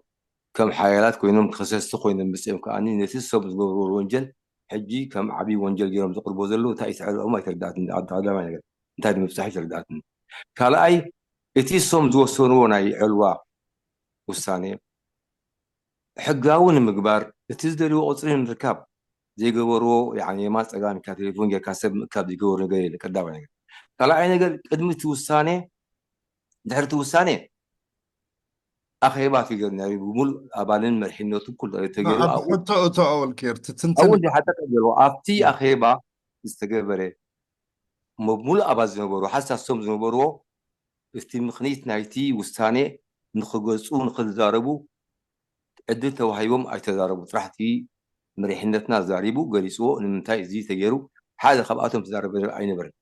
ከም ሓያላት ኮይኖም ከሰስቲ ኮይኖም መፅኦም ከዓኒ ነቲ እሶም ዝገብርዎ ወንጀል ሕጂ ከም ዓብዪ ወንጀል ገይሮም ዘቕርቦ ዘለዉ እንታይ እዩ ተዕልኦም ኣይተረዳእትን። ቀዳማይ ነገር እንታይ ንምብፃሕ እዩ ተረዳእትን። ካልኣይ እቲ እሶም ዝወሰንዎ ናይ ዕልዋ ውሳኔ ሕጋዊ ንምግባር እቲ ዝደልዎ ቁፅሪ ንምርካብ ዘይገበርዎ የማን ፀጋም ኢልካ ቴሌፎን ጌርካ ሰብ ምእካብ ዘይገበሩ ነገር የለ። ቀዳማይ ነገር። ካልኣይ ነገር ቅድሚ እቲ ውሳኔ ድሕሪ እቲ ውሳኔ ኣኼባ ተገይሩ ነይሩ ብሙሉእ ኣባልን መሪሕነቱ ኩሉ ተገይሩ ኣብ ኣብኡ ሕቶ እቶ ኣወልኬር ትትንትን ኣብኡ እንዲ ሓደ ቀይሩ ኣብቲ ኣኼባ ዝተገበረ ብሙሉእ ኣባል ዝነበሩ ሓሳሶም ዝነበርዎ እቲ ምኽኒት ናይቲ ውሳኔ ንኽገልፁ ንኽዛረቡ ዕድል ተዋሂቦም ኣይተዛረቡ ጥራሕ እቲ መሪሕነትና ዛሪቡ ገሊፅዎ ንምንታይ እዚ ተገይሩ ሓደ ካብኣቶም ተዛረበ ኣይነበረን።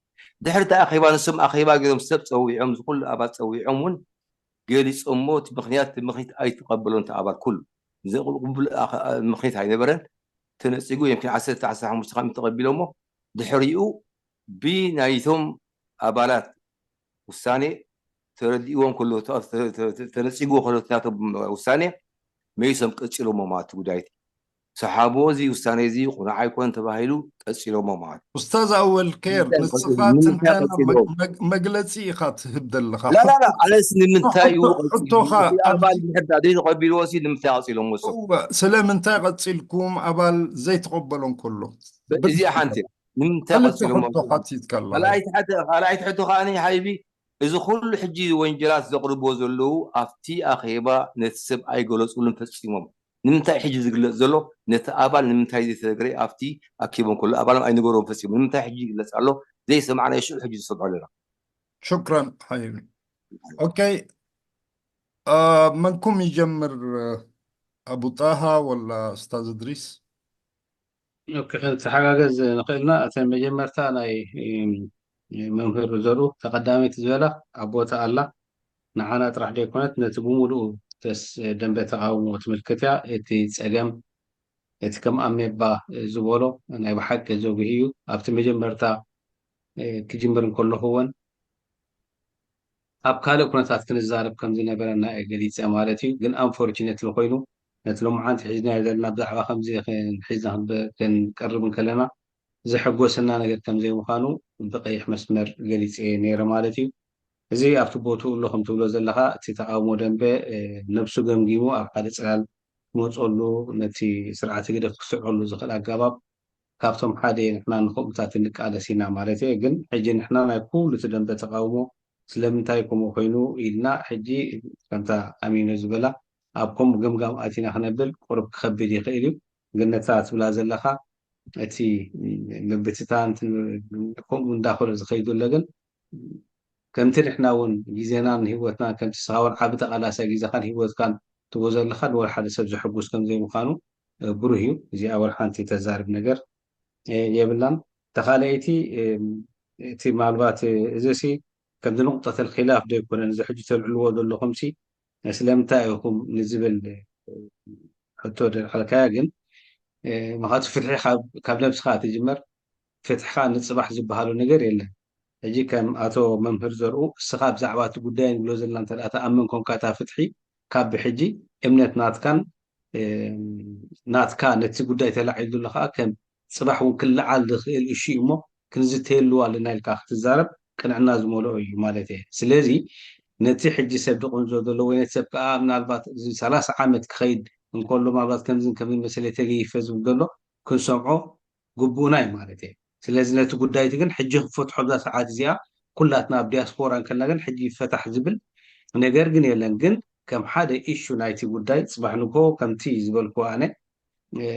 ድሕሪ እቲ ኣኼባ ንሶም ኣኼባ ገይሮም ሰብ ፀዊዖም ዝኩሉ ኣባል ፀዊዖም እውን ገሊፆሞ እቲ ምኽንያት እቲ ምኽኒት ኣይተቐበሎን እቲ ኣባል ኩሉ ዘቕብል ምኽኒት ኣይነበረን። ተነፂጉ የምኪን ዓሰርተ ዓሰርተ ሓሙሽተ ካብ ተቐቢሎሞ ድሕሪኡ ብናይቶም ኣባላት ውሳኔ ተረዲእዎም ከሎ ተነፂግዎ ከሎ ናቶም ውሳኔ መይሶም ቀፂሎሞ ማለት ጉዳይቲ ሰሓቦ፣ እዚ ውሳኔ እዚ ቁኑዕ ኣይኮን ተባሂሉ ቀጺሎሞ ማለት እዩ። ኡስታዝ ኣወል ኬር፣ ንምንታይ ንስኻ ቀጺሎ? ንምንታይ ትንተና ቀጺሎ? መግ- መግ- መግለጺ ኢኻ ትህብ ዘለኻ። ላላላ ሕቶ- ኣነስ ንምንታይ እዩ ሕቶ- ቀጺሉ? ሕቶኻ እቲ ኣባል ኣብዚ- ምሕዳ ዘይተቐቢልዎ ሲ ንምንታይ ቀጺሎሞ እሶም? እወ፣ ስለምንታይ ቀጺልኩም ኣባል ዘይተቐበሎም ከሎ? እዚኣ ሓንቲ ንምንታይ ክልተ ቀጺሎሞ? ሕቶኻ ትይዝካ ኣለኻ። ካልኣይቲ ሕቶ፣ ካልኣይቲ ሕቶ ከኣ ሓይቢ፣ እዚ ኩሉ ሕጂ ወንጀላት ዘቕርብዎ ዘለዉ ኣብቲ ኣኼባ ነቲ ሰብ ኣይገለጹሉን ፈጺሞም። ንምንታይ ሕጂ ዝግለጽ ዘሎ ነቲ ኣባል ንምንታይ ዘይተነግረ? ኣብቲ ኣኪቦም ከሎ ኣባሎም ኣይነገሮም ፈጺሙ ንምንታይ ሕጂ ይግለጽ ኣሎ? ዘይሰማዕናዮ ሽዑ ሕጂ ዝሰምዖ ኣለና። ሽክራን ሓይቢ። ኦኬ፣ አ፣ መንኩም ይጀምር? ኣቡ ጣሃ ወላ ኡስታዝ እድሪስ? ኦኬ፣ ክንተሓጋገዝ ንኽእልና እተን መጀመርታ ናይ እም፣ መምህር ዘርኡ ተቐዳመይቲ ዝበላ ኣብ ቦታ ኣላ። ንዓና ጥራሕ ዘይኮነት ነቲ ብምሉኡ ተስ ደንበ ተቃውሞ ትምልክት እያ። እቲ ጸገም እቲ ከም ኣሜባ ዝበሎ ናይ ብሓቂ ዘጉሂ እዩ። ኣብቲ መጀመርታ እ፣ ክጅምር እንከለኹ እውን ኣብ ካልእ ኩነታት ክንዛረብ ከም ዝነበረና እየ ገሊፀ ማለት እዩ። ግን ኣንፎርችነትሊ ኮይኑ ነቲ ሎማዓንቲ ሒዝናዮ ዘለና ብዛዕባ ከምዚ ክንሒዝና ክንብ- ክንቀርብ እንከለና ዘሐጎሰና ነገር ከም ዘይምዃኑ ብቀይሕ መስመር ገሊፀ ነይረ ማለት እዩ። እዚ ኣብቲ ቦትኡ ኣሎ ከም ትብሎ ዘለኻ እቲ ተቃውሞ ደንበ እ፣ ነብሱ ገምጊሙ ኣብ ሓደ ፅላል ክመፀሉ ነቲ ስርዓት ህግደፍ ክስዕረሉ ዝኽእል ኣገባብ ካብቶም ሓደ ንሕና ንኸምኡታት ንቃለስ ኢና ማለት እየ። ግን ሕጂ ንሕና ናይ ኩሉ እቲ ደንበ ተቃውሞ ስለምንታይ ከምኡ ኮይኑ ኢልና ሕጂ ከምታ ኣሚኖ ዝበላ ኣብ ከምኡ ገምጋም ኣቲና ክነብል ቁሩብ ክኸብድ ይኽእል እዩ። ግን ነታ ትብላ ዘለኻ እቲ ምብትታን ከምኡ እንዳኸሎ ዝኸይዱ ኣሎ ግን ከምቲ ንሕና እውን ግዜናን ህይወትናን ከምቲ ንስኻ እውን ዓቢ ተቓላሳይ ግዜኻን ህይወትካን ትቦ ዘለኻ ንወላ ሓደ ሰብ ዘሐጉስ ከም ዘይምዃኑ እ፣ ብሩህ እዩ። እዚኣ ወላ ሓንቲ ተዛርብ ነገር እ፣ የብላን። ተኻለይቲ እ፣ እቲ ምናልባት እ፣ እዚ ሲ ከምዚ ንቁጠተል ኺላፍ ዶ ይኮነን እዚ ሕጂ ተልዕልዎ ዘለኹም ሲ ስለምንታይ ኢኹም ንዝብል እ፣ ሕቶ ደልዓልካያ ግን እ፣ ምኽንያቱ ፍትሒ ካብ- ካብ ነብስኻ ትጅመር። ፍትሕኻ ንፅባሕ ዝበሃሉ ነገር የለን። ሕጂ ከም ኣቶ መምህር ዘርኡ እስኻ ብዛዕባ እቲ ጉዳይ ንብሎ ዘለና እንተ ደኣ ተኣምን ኮንካ እታ ፍትሒ ካብ ብሕጂ እምነት ናትካን እ፣ ናትካ ነቲ ጉዳይ ተላዒሉ ዘሎ ከዓ ከም ፅባሕ እውን ክለዓል ዝኽእል እሹ እሞ ክንዝተየሉ ኣለና ኢልካ ክትዛረብ ቅንዕና ዝመልኦ እዩ ማለት እየ። ስለዚ ነቲ ሕጂ ሰብ ድቕንዞ ዘሎ ወይ ነቲ ሰብ ከዓ ምናልባት እዚ ሰላሳ ዓመት ክኸይድ እንከሎ ምናልባት ከምዝን ከምዝን መሰለ ተገይፈ ዝብል ዘሎ ክንሰምዖ ግቡእና እዩ ማለት እየ። ስለዚ ነቲ ጉዳይ እቲ ግን ሕጂ ክንፈትሖ ኣብዛ ሰዓት እዚኣ ኩላትና ኣብ ዲያስፖራ እንከልና ግን ሕጂ ይፈታሕ ዝብል ነገር ግን የለን። ግን ከም ሓደ ኢሹ ናይቲ ጉዳይ ፅባሕ ንግሆ ከምቲ ዝበልኩ ኣነ እ፣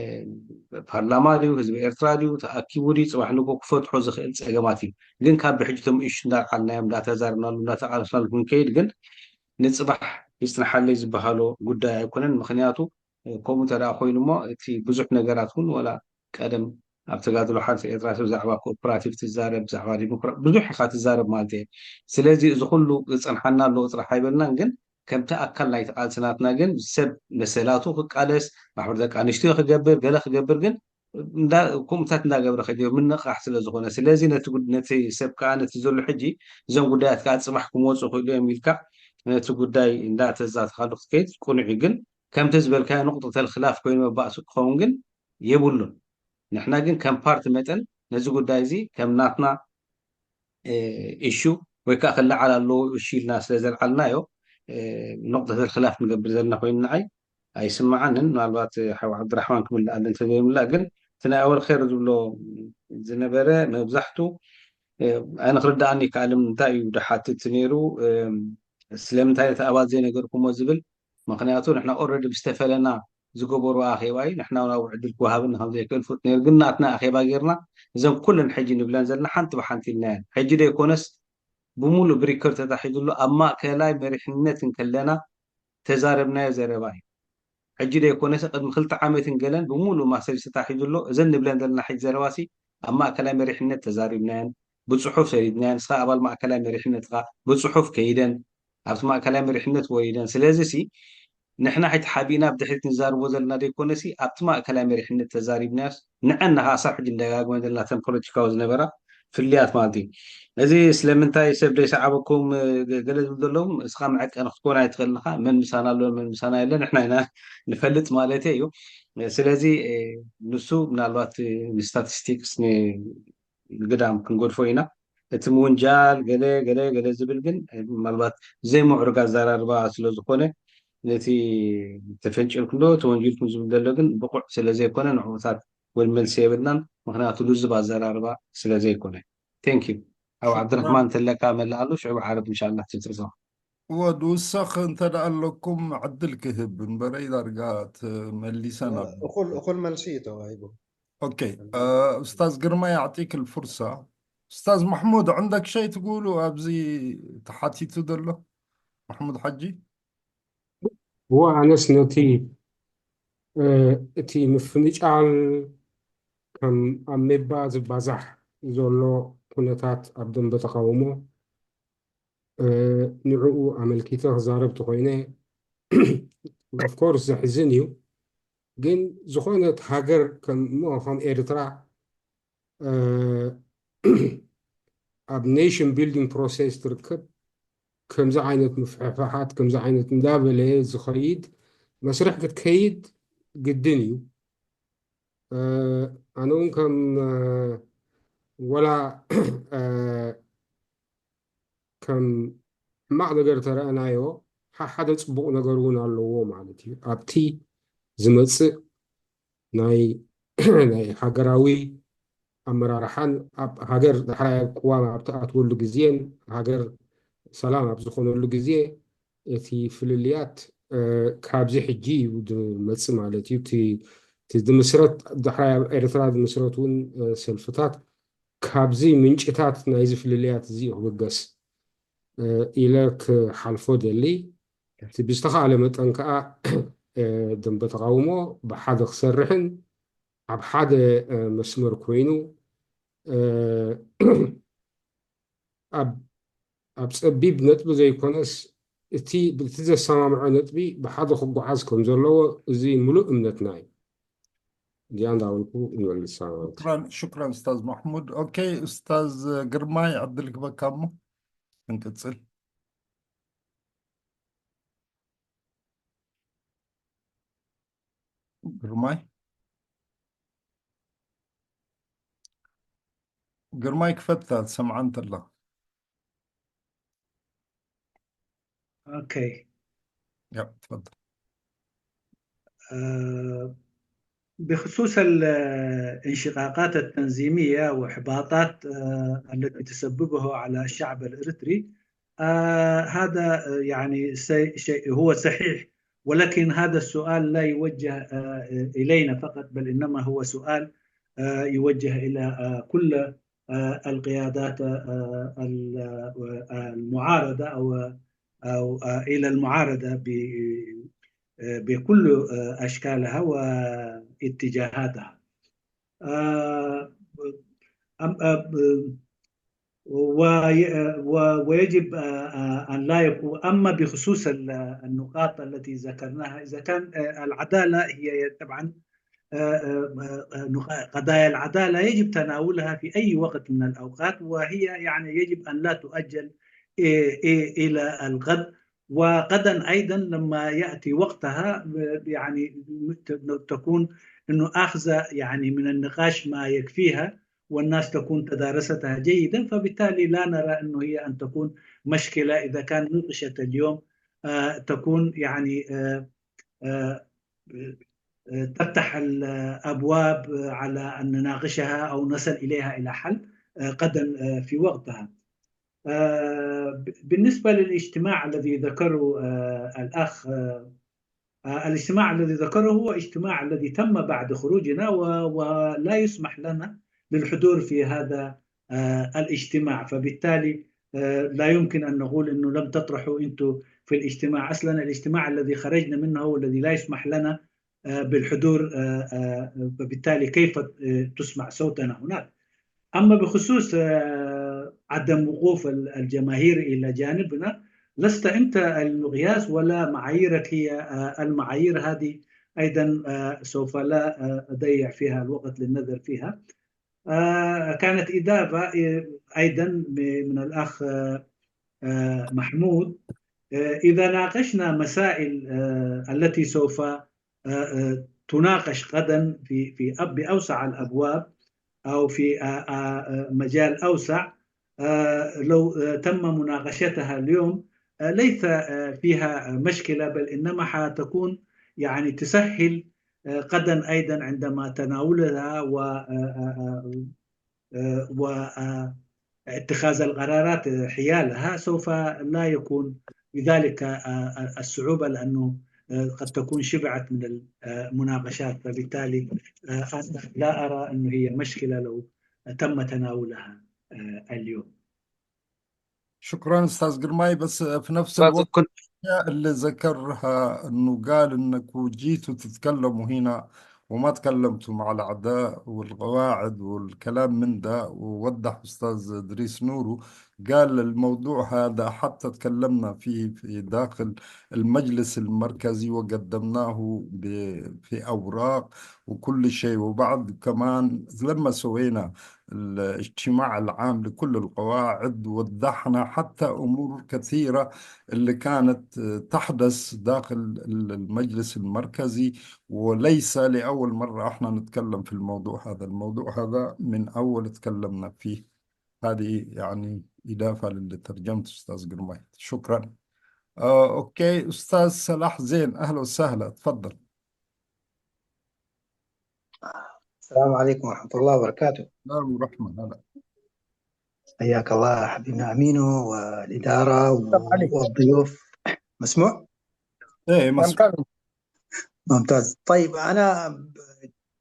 ፓርላማ ድዩ ህዝቢ ኤርትራ ድዩ ተኣኪቡ ድዩ ፅባሕ ንግሆ ክፈትሖ ዝኽእል ፀገማት እዩ። ግን ካብ ብሕጂ እቶም ኢሹ እንዳልዓልናዮም እንዳተዛርብናሉ እንዳተቃለስናሉ ክንከይድ ግን ንፅባሕ ይፅንሓለይ ዝበሃሎ ጉዳይ ኣይኮነን። ምክንያቱ እ፣ ከምኡ እንተ ደኣ ኮይኑ እሞ እቲ ብዙሕ ነገራት እውን ወላ ቀደም ኣብ ተጋድሎ ሓንቲ ኤርትራ ሰብ ብዛዕባ ኮኦፕራቲቭ ትዛረብ ብዛዕባ ዲሞክራ ብዙሕ ኢኻ ትዛረብ ማለት እየ። ስለዚ እዚ ኩሉ ዝፀንሓና ኣለዎ ጥራሕ ኣይበልናን ግን ከምቲ ኣካል ናይቲ ቃልሲ ናትና ግን ሰብ መሰላቱ ክቃለስ ማሕበር ደቂ ኣንስትዮ ክገብር ገለ ክገብር ግን እንዳ- ከምኡታት እንዳገብረ ከይዱ ምንቕቃሕ ስለ ዝኾነ ስለዚ ነቲ ጉድ- ነቲ ሰብ ከዓ ነቲ ዘሎ ሕጂ እዞም ጉዳያት ከዓ ፅባሕ ክመፁ ይኽእሉ እዮም ኢልካ ነቲ ጉዳይ እንዳተዛተኻሉ ክትከይድ ቅኑዕ እዩ። ግን ከምቲ ዝበልካዮ ንቁጠተል ክላፍ ኮይኑ መባእሱ ክኸውን ግን የብሉን። ንሕና ግን ከም ፓርቲ መጠን ነዚ ጉዳይ እዚ ከም ናትና ኢሹ ወይ ከዓ ክለዓል ኣለዎ ኢሹ ኢልና ስለ ዘልዓልናዮ ንቁጠተል ክላፍ ንገብር ዘለና ኮይኑ ንዓይ ኣይስምዓንን። ምናልባት ሓው ዓብድራሕማን ክምልኣሉ እንተዘይምላእ ግን እቲ ናይ ኣወል ኸይር ዝብሎ ዝነበረ መብዛሕቱ ኣነ ክርድኣኒ ይከኣል። እንታይ እዩ ድሓትት ነይሩ ስለምንታይ ነቲ ኣባል ዘይነገርኩሞ ዝብል ምክንያቱ ንሕና ኦረዲ ብዝተፈለና ዝገበሩ ኣኼባ እዩ ንሕና እውን ኣብኡ ዕድል ክወሃበና ከም ዘይክእል ፍሉጥ ነይሩ ግን ናትና ኣኼባ ጌርና እዞም ኩለን ሕጂ ንብለን ዘለና ሓንቲ ብሓንቲ ኢልናየን ሕጂ ዶ ይኮነስ ብምሉእ ብሪከርድ ተታሒዙ ኣሎ ኣብ ማእከላይ መሪሕነት እንከለና ተዛረብናዮ ዘረባ እዩ ሕጂ ዶ ይኮነስ ቅድሚ ክልተ ዓመትን ገለን ብምሉእ ማሰጅ ተታሒዙ ኣሎ እዘን ንብለን ዘለና ሕጂ ዘረባ ሲ ኣብ ማእከላይ መሪሕነት ተዛሪብናየን ብፅሑፍ ሰዲድናየን ንስኻ ኣባል ማእከላይ መሪሕነት ኢኻ ብፅሑፍ ከይደን ኣብቲ ማእከላይ መሪሕነት ወሪደን ስለዚ ሲ ንሕና ሕጂ ሓቢእና ብድሕሪት ንዛርቦ ዘለና ዘይኮነ ሲ ኣብቲ ማእከላይ መሪሕነት ተዛሪብናዮስ ንዐን ናኻ ኣሳብ ሕጂ ንደጋግመን ዘለና ተን ፖለቲካዊ ዝነበራ ፍልያት ማለት እዩ። እዚ ስለምንታይ ሰብ ዘይሰዓበኩም ገለ ዝብል ዘለዎም እስኻ መዐቀኒ ክትኮን ኣይትኽእል ኢኻ። መን ምሳና ኣሎ መን ምሳና የለን ንሕና ኢና ንፈልጥ ማለት እዩ። ስለዚ ንሱ ምናልባት ንስታቲስቲክስ ንግዳም ክንገድፎ ኢና። እቲ ምውንጃል ገለ ገለ ገለ ዝብል ግን ምናልባት ዘይምዕሩግ ኣዘራርባ ስለዝኾነ ነቲ ተፈንጭልኩም ዶ ተወንጅልኩም ዝብል ዘሎ ግን ብቑዕ ስለዘይኮነ ንዕኡታት ወን መልሲ የብልናን። ምክንያቱ ልዙብ ኣዘራርባ ስለዘይኮነ። Thank you። ኣብ ዓብድረሕማን ተለካ መላኣሉ ሽዑ ዓረብ እንሻላ ትዝርዞ ወድ ውሰኽ እንተ ደኣ ኣለኩም ዕድል ክህብ እምበረይ ዳርጋ ተመሊሰን ኣሎ። እኹል እኹል መልሲ እዩ ተዋሂቡ። ኦኬ ኡስታዝ ግርማ ያዕጢክ ልፉርሳ። ኡስታዝ ማሕሙድ ዕንደክ ሸይ ትጉሉ ኣብዚ ተሓቲቱ ዘሎ ማሕሙድ ሓጂ። እወ ኣነስ ነቲ እቲ ምፍንጫል ከም ኣሜባ ዝባዛሕ ዘሎ ኩነታት ኣብ ደንበ ተቃውሞ ንዕኡ ኣመልኪተ ክዛረብ ተኮይነ ኦፍኮርስ ዘሕዝን እዩ። ግን ዝኾነት ሃገር ከም ኤርትራ ኣብ ኔሽን ቢልዲንግ ፕሮሰስ ትርከብ ከምዚ ዓይነት ምፍሕፋሓት ከምዚ ዓይነት እንዳበለ ዝኸይድ መስርሕ ክትከይድ ግድን እዩ። ኣነ እውን ከም ወላ ከም ሕማቕ ነገር ተረእናዮ ሓደ ፅቡቕ ነገር እውን ኣለዎ ማለት እዩ። ኣብቲ ዝመፅእ ናይ ናይ ሃገራዊ ኣመራርሓን ኣብ ሃገር ዳሕራይ ኣብ ቅዋም ኣብ ትኣትወሉ ግዜን ሃገር ሰላም ኣብ ዝኾነሉ ግዜ እቲ ፍልልያት ካብዚ ሕጂ እዩ ዝመፅእ ማለት እዩ። እቲ ዝምስረት ዳሕራይ ኣብ ኤርትራ ዝምስረት እውን ሰልፍታት ካብዚ ምንጭታት ናይዚ ፍልልያት እዚ ክብገስ ኢለ ክሓልፎ ደሊ። እቲ ብዝተኻእለ መጠን ከዓ ደንበ ተቃውሞ ብሓደ ክሰርሕን ኣብ ሓደ መስመር ኮይኑ ኣብ ኣብ ፀቢብ ነጥቢ ዘይኮነስ እቲ ብቲ ዘሰማምዖ ነጥቢ ብሓደ ክጓዓዝ ከም ዘለዎ እዚ ሙሉእ እምነትና እዩ። እዚኣ እንዳበልኩ ንመልሳ ማለት እዩ። ሽክራን ሽክራን ኡስታዝ ማሕሙድ። ኦኬ ኡስታዝ ግርማይ ዕድል ክበካ እሞ ክንቅፅል። ግርማይ ግርማይ ክፈታ ትሰምዓ እንተላ። اوكي ያ ትፈضل بخصوص الانشقاقات التنظيمية وإحباطات التي تسببها على الشعب الإريتري، هذا يعني شيء هو صحيح، ولكن هذا السؤال لا يوجه إلينا فقط، بل إنما هو سؤال يوجه إلى كل القيادات المعارضة أو أو إلى المعارضة بكل أشكالها واتجاهاتها. ويجب أن لا يكون، أما بخصوص النقاط التي ذكرناها، إذا كان العدالة هي طبعا قضايا العدالة يجب تناولها في أي وقت من الأوقات، وهي يعني يجب أن لا تؤجل إلى الغد. وغدا أيضا لما يأتي وقتها يعني تكون أنه أخذ يعني من النقاش ما يكفيها، والناس تكون تدارستها جيدا، فبالتالي لا نرى أنه هي أن تكون مشكلة إذا كان نوقشت اليوم تكون يعني تفتح الأبواب على أن نناقشها أو نصل إليها إلى حل غدا في وقتها. بالنسبة للاجتماع الذي ذكره الأخ، الاجتماع الذي ذكره هو اجتماع الذي تم بعد خروجنا، ولا يسمح لنا للحضور في هذا الاجتماع، فبالتالي لا يمكن أن نقول أنه لم تطرحوا أنتم في الاجتماع. أصلا الاجتماع الذي خرجنا منه هو الذي لا يسمح لنا بالحضور، فبالتالي كيف تسمع صوتنا هناك؟ أما بخصوص عدم وقوف الجماهير إلى جانبنا، لست أنت المقياس ولا معاييرك هي المعايير هذه، أيضا سوف لا أضيع فيها الوقت للنظر فيها. آه، كانت إضافة، آه، أيضًا ب-، من الأخ، آه، آه، محمود. آه، إذا ناقشنا مسائل، آه، التي سوف، آه، آه، تناقش غدًا في، في أب-، بأوسع الأبواب أو في، آه، آه، آه، مجال أوسع، آه، لو، آه، تم مناقشتها اليوم، آه، ليس، آه، فيها مشكلة، بل إنما حتكون يعني تسهل، آه، غدًا أيضًا عندما تناولها و، آه، آه، آه، آه، و، آه، اتخاذ القرارات حيالها، سوف لا يكون بذلك، آه، آه، الصعوبة، لأنه، آه، قد تكون شبعت من المناقشات، فبالتالي، آه، أنا لا أرى أنه هي مشكلة لو تم تناولها، آه، اليوم. شكرًا أستاذ قرماي، بس في نفس أستاذ الوقت كنت اللي ذكرها إنه قال إنكوا جيتوا تتكلموا هنا وما تكلمتوا مع الأعداء والقواعد والكلام من ده، ووضح أستاذ إدريس نورو، قال الموضوع هذا حتى تكلمنا فيه في داخل المجلس المركزي وقدمناه ب-، في أوراق وكل شيء، وبعد كمان لما سوينا الاجتماع العام لكل القواعد وضحنا حتى أمور كثيرة اللي كانت تحدث داخل المجلس المركزي، وليس لأول مرة احنا نتكلم في الموضوع هذا. الموضوع هذا من أول تكلمنا فيه. هذه يعني إضافة للي ترجمته أستاذ قرماي. شكرًا. آه، أوكي، أستاذ صلاح زين، أهلا وسهلا، تفضل. السلام عليكم ورحمة الله وبركاته. السلام ورحمة، هلا. حياك الله حبيبنا أمينو والإدارة و-، السلام عليكم. والضيوف. مسموع؟ إيه، مسموع. ممكن. ممتاز. طيب، أنا ب-،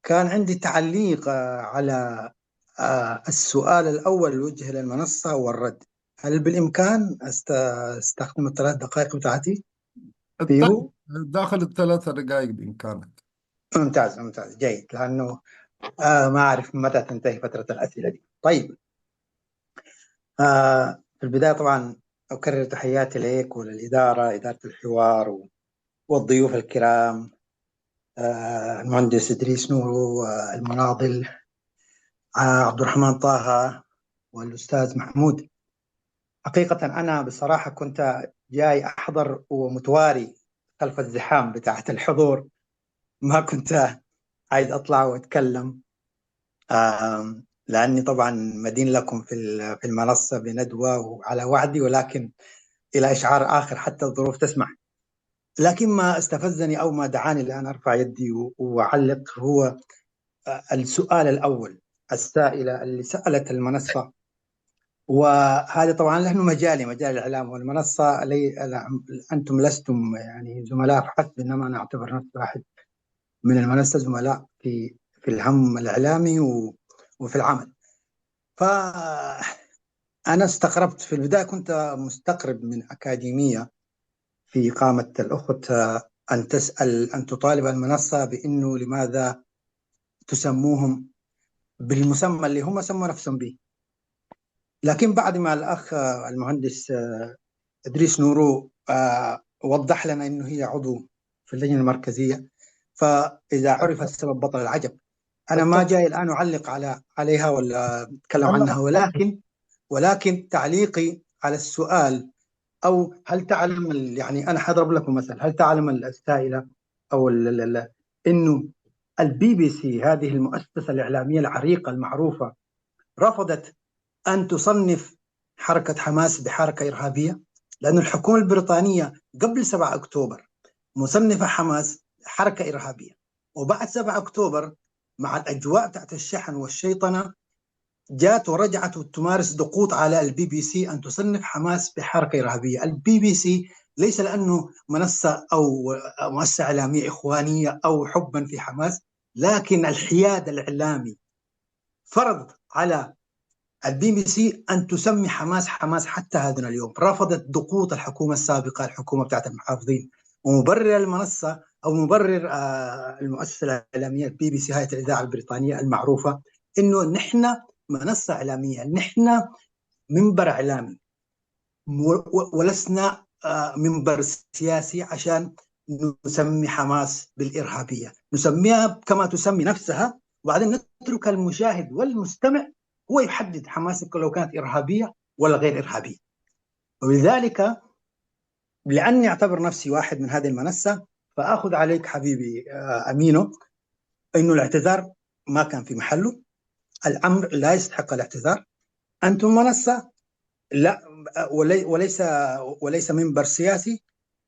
كان عندي تعليق، آه، على، آه، السؤال الأول الوجه للمنصة والرد. هل بالإمكان أست-، أستخدم الثلاث دقائق بتاعتي فيه؟ داخل الثلاثة دقائق بإمكانك. ممتاز، ممتاز، جيد، لأنه، آه، ما أعرف متى تنتهي فترة الأسئلة دي. طيب، آه، في البداية طبعًا أكرر تحياتي لك وللإدارة، إدارة الحوار و-، والضيوف الكرام، آه، المهندس إدريس نورو، آه، المناضل، آه، عبد الرحمن طه، والأستاذ محمود. حقيقة أنا بصراحة كنت جاي أحضر ومتواري خلف الزحام بتاعة الحضور، ما كنت عايز أطلع وأتكلم، آم، لأني طبعًا مدين لكم في ال-، في المنصة بندوة وعلى وعدي، ولكن إلى إشعار آخر حتى الظروف تسمح. لكن ما استفزني أو ما دعاني لأن أرفع يدي و-، وأعلق هو، آه، السؤال الأول، السائلة اللي سألت المنصة، وهذا طبعًا لأنه مجالي، مجال الإعلام والمنصة، لي-، لا، أنتم لستم يعني زملاء فحسب، إنما أنا أعتبر نفسي واحد من المنصة، زملاء في، في الهم الإعلامي و-، وفي العمل. فأنا استغربت في البداية، كنت مستغرب من أكاديمية في قامة الأخت، آه، أن تسأل، أن تطالب المنصة بأنه لماذا تسموهم بالمسمى اللي هم سموا نفسهم به. لكن بعد ما الأخ، آه، المهندس، آه، إدريس نورو، آه، وضح لنا أنه هي عضو في اللجنة المركزية، فإذا عرف السبب بطل العجب. أنا ما جاي الآن أعلق على، عليها ولا أتكلم عنها، ولكن، ولكن تعليقي على السؤال، أو هل تعلم ال-، يعني أنا حضرب لكم مثل، هل تعلم السائلة أو ال-، ال-، ال-، إنه البي بي سي هذه المؤسسة الإعلامية العريقة المعروفة رفضت أن تصنف حركة حماس بحركة إرهابية؟ لأن الحكومة البريطانية قبل سبعة أكتوبر مصنفة حماس حركة إرهابية، وبعد سبعة أكتوبر مع الأجواء بتاعت الشحن والشيطنة جات ورجعت وتمارس ضغوط على البي بي سي أن تصنف حماس بحركة إرهابية. البي بي سي ليس لأنه منصة أو مؤسسة إعلامية إخوانية أو حبا في حماس، لكن الحياد الإعلامي فرض على البي بي سي أن تسمي حماس حماس حتى هذا اليوم. رفضت ضغوط الحكومة السابقة، الحكومة بتاعت المحافظين، ومبرر المنصة أو مبرر، آه، المؤسسة الإعلامية البي بي سي، هيئة الإذاعة البريطانية المعروفة، إنه نحن منصة إعلامية، نحن منبر إعلامي، و-، و-، ولسنا، آه، منبر سياسي عشان نسمي حماس بالإرهابية، نسميها كما تسمي نفسها وبعدين نترك المشاهد والمستمع هو يحدد حماس لو كانت إرهابية ولا غير إرهابية. ولذلك، لأني أعتبر نفسي واحد من هذه المنصة، فآخذ عليك حبيبي، آه، أمينو، إنه الاعتذار ما كان في محله. الأمر لا يستحق الاعتذار. أنتم منصة، لا، ولي-، وليس، وليس منبر سياسي.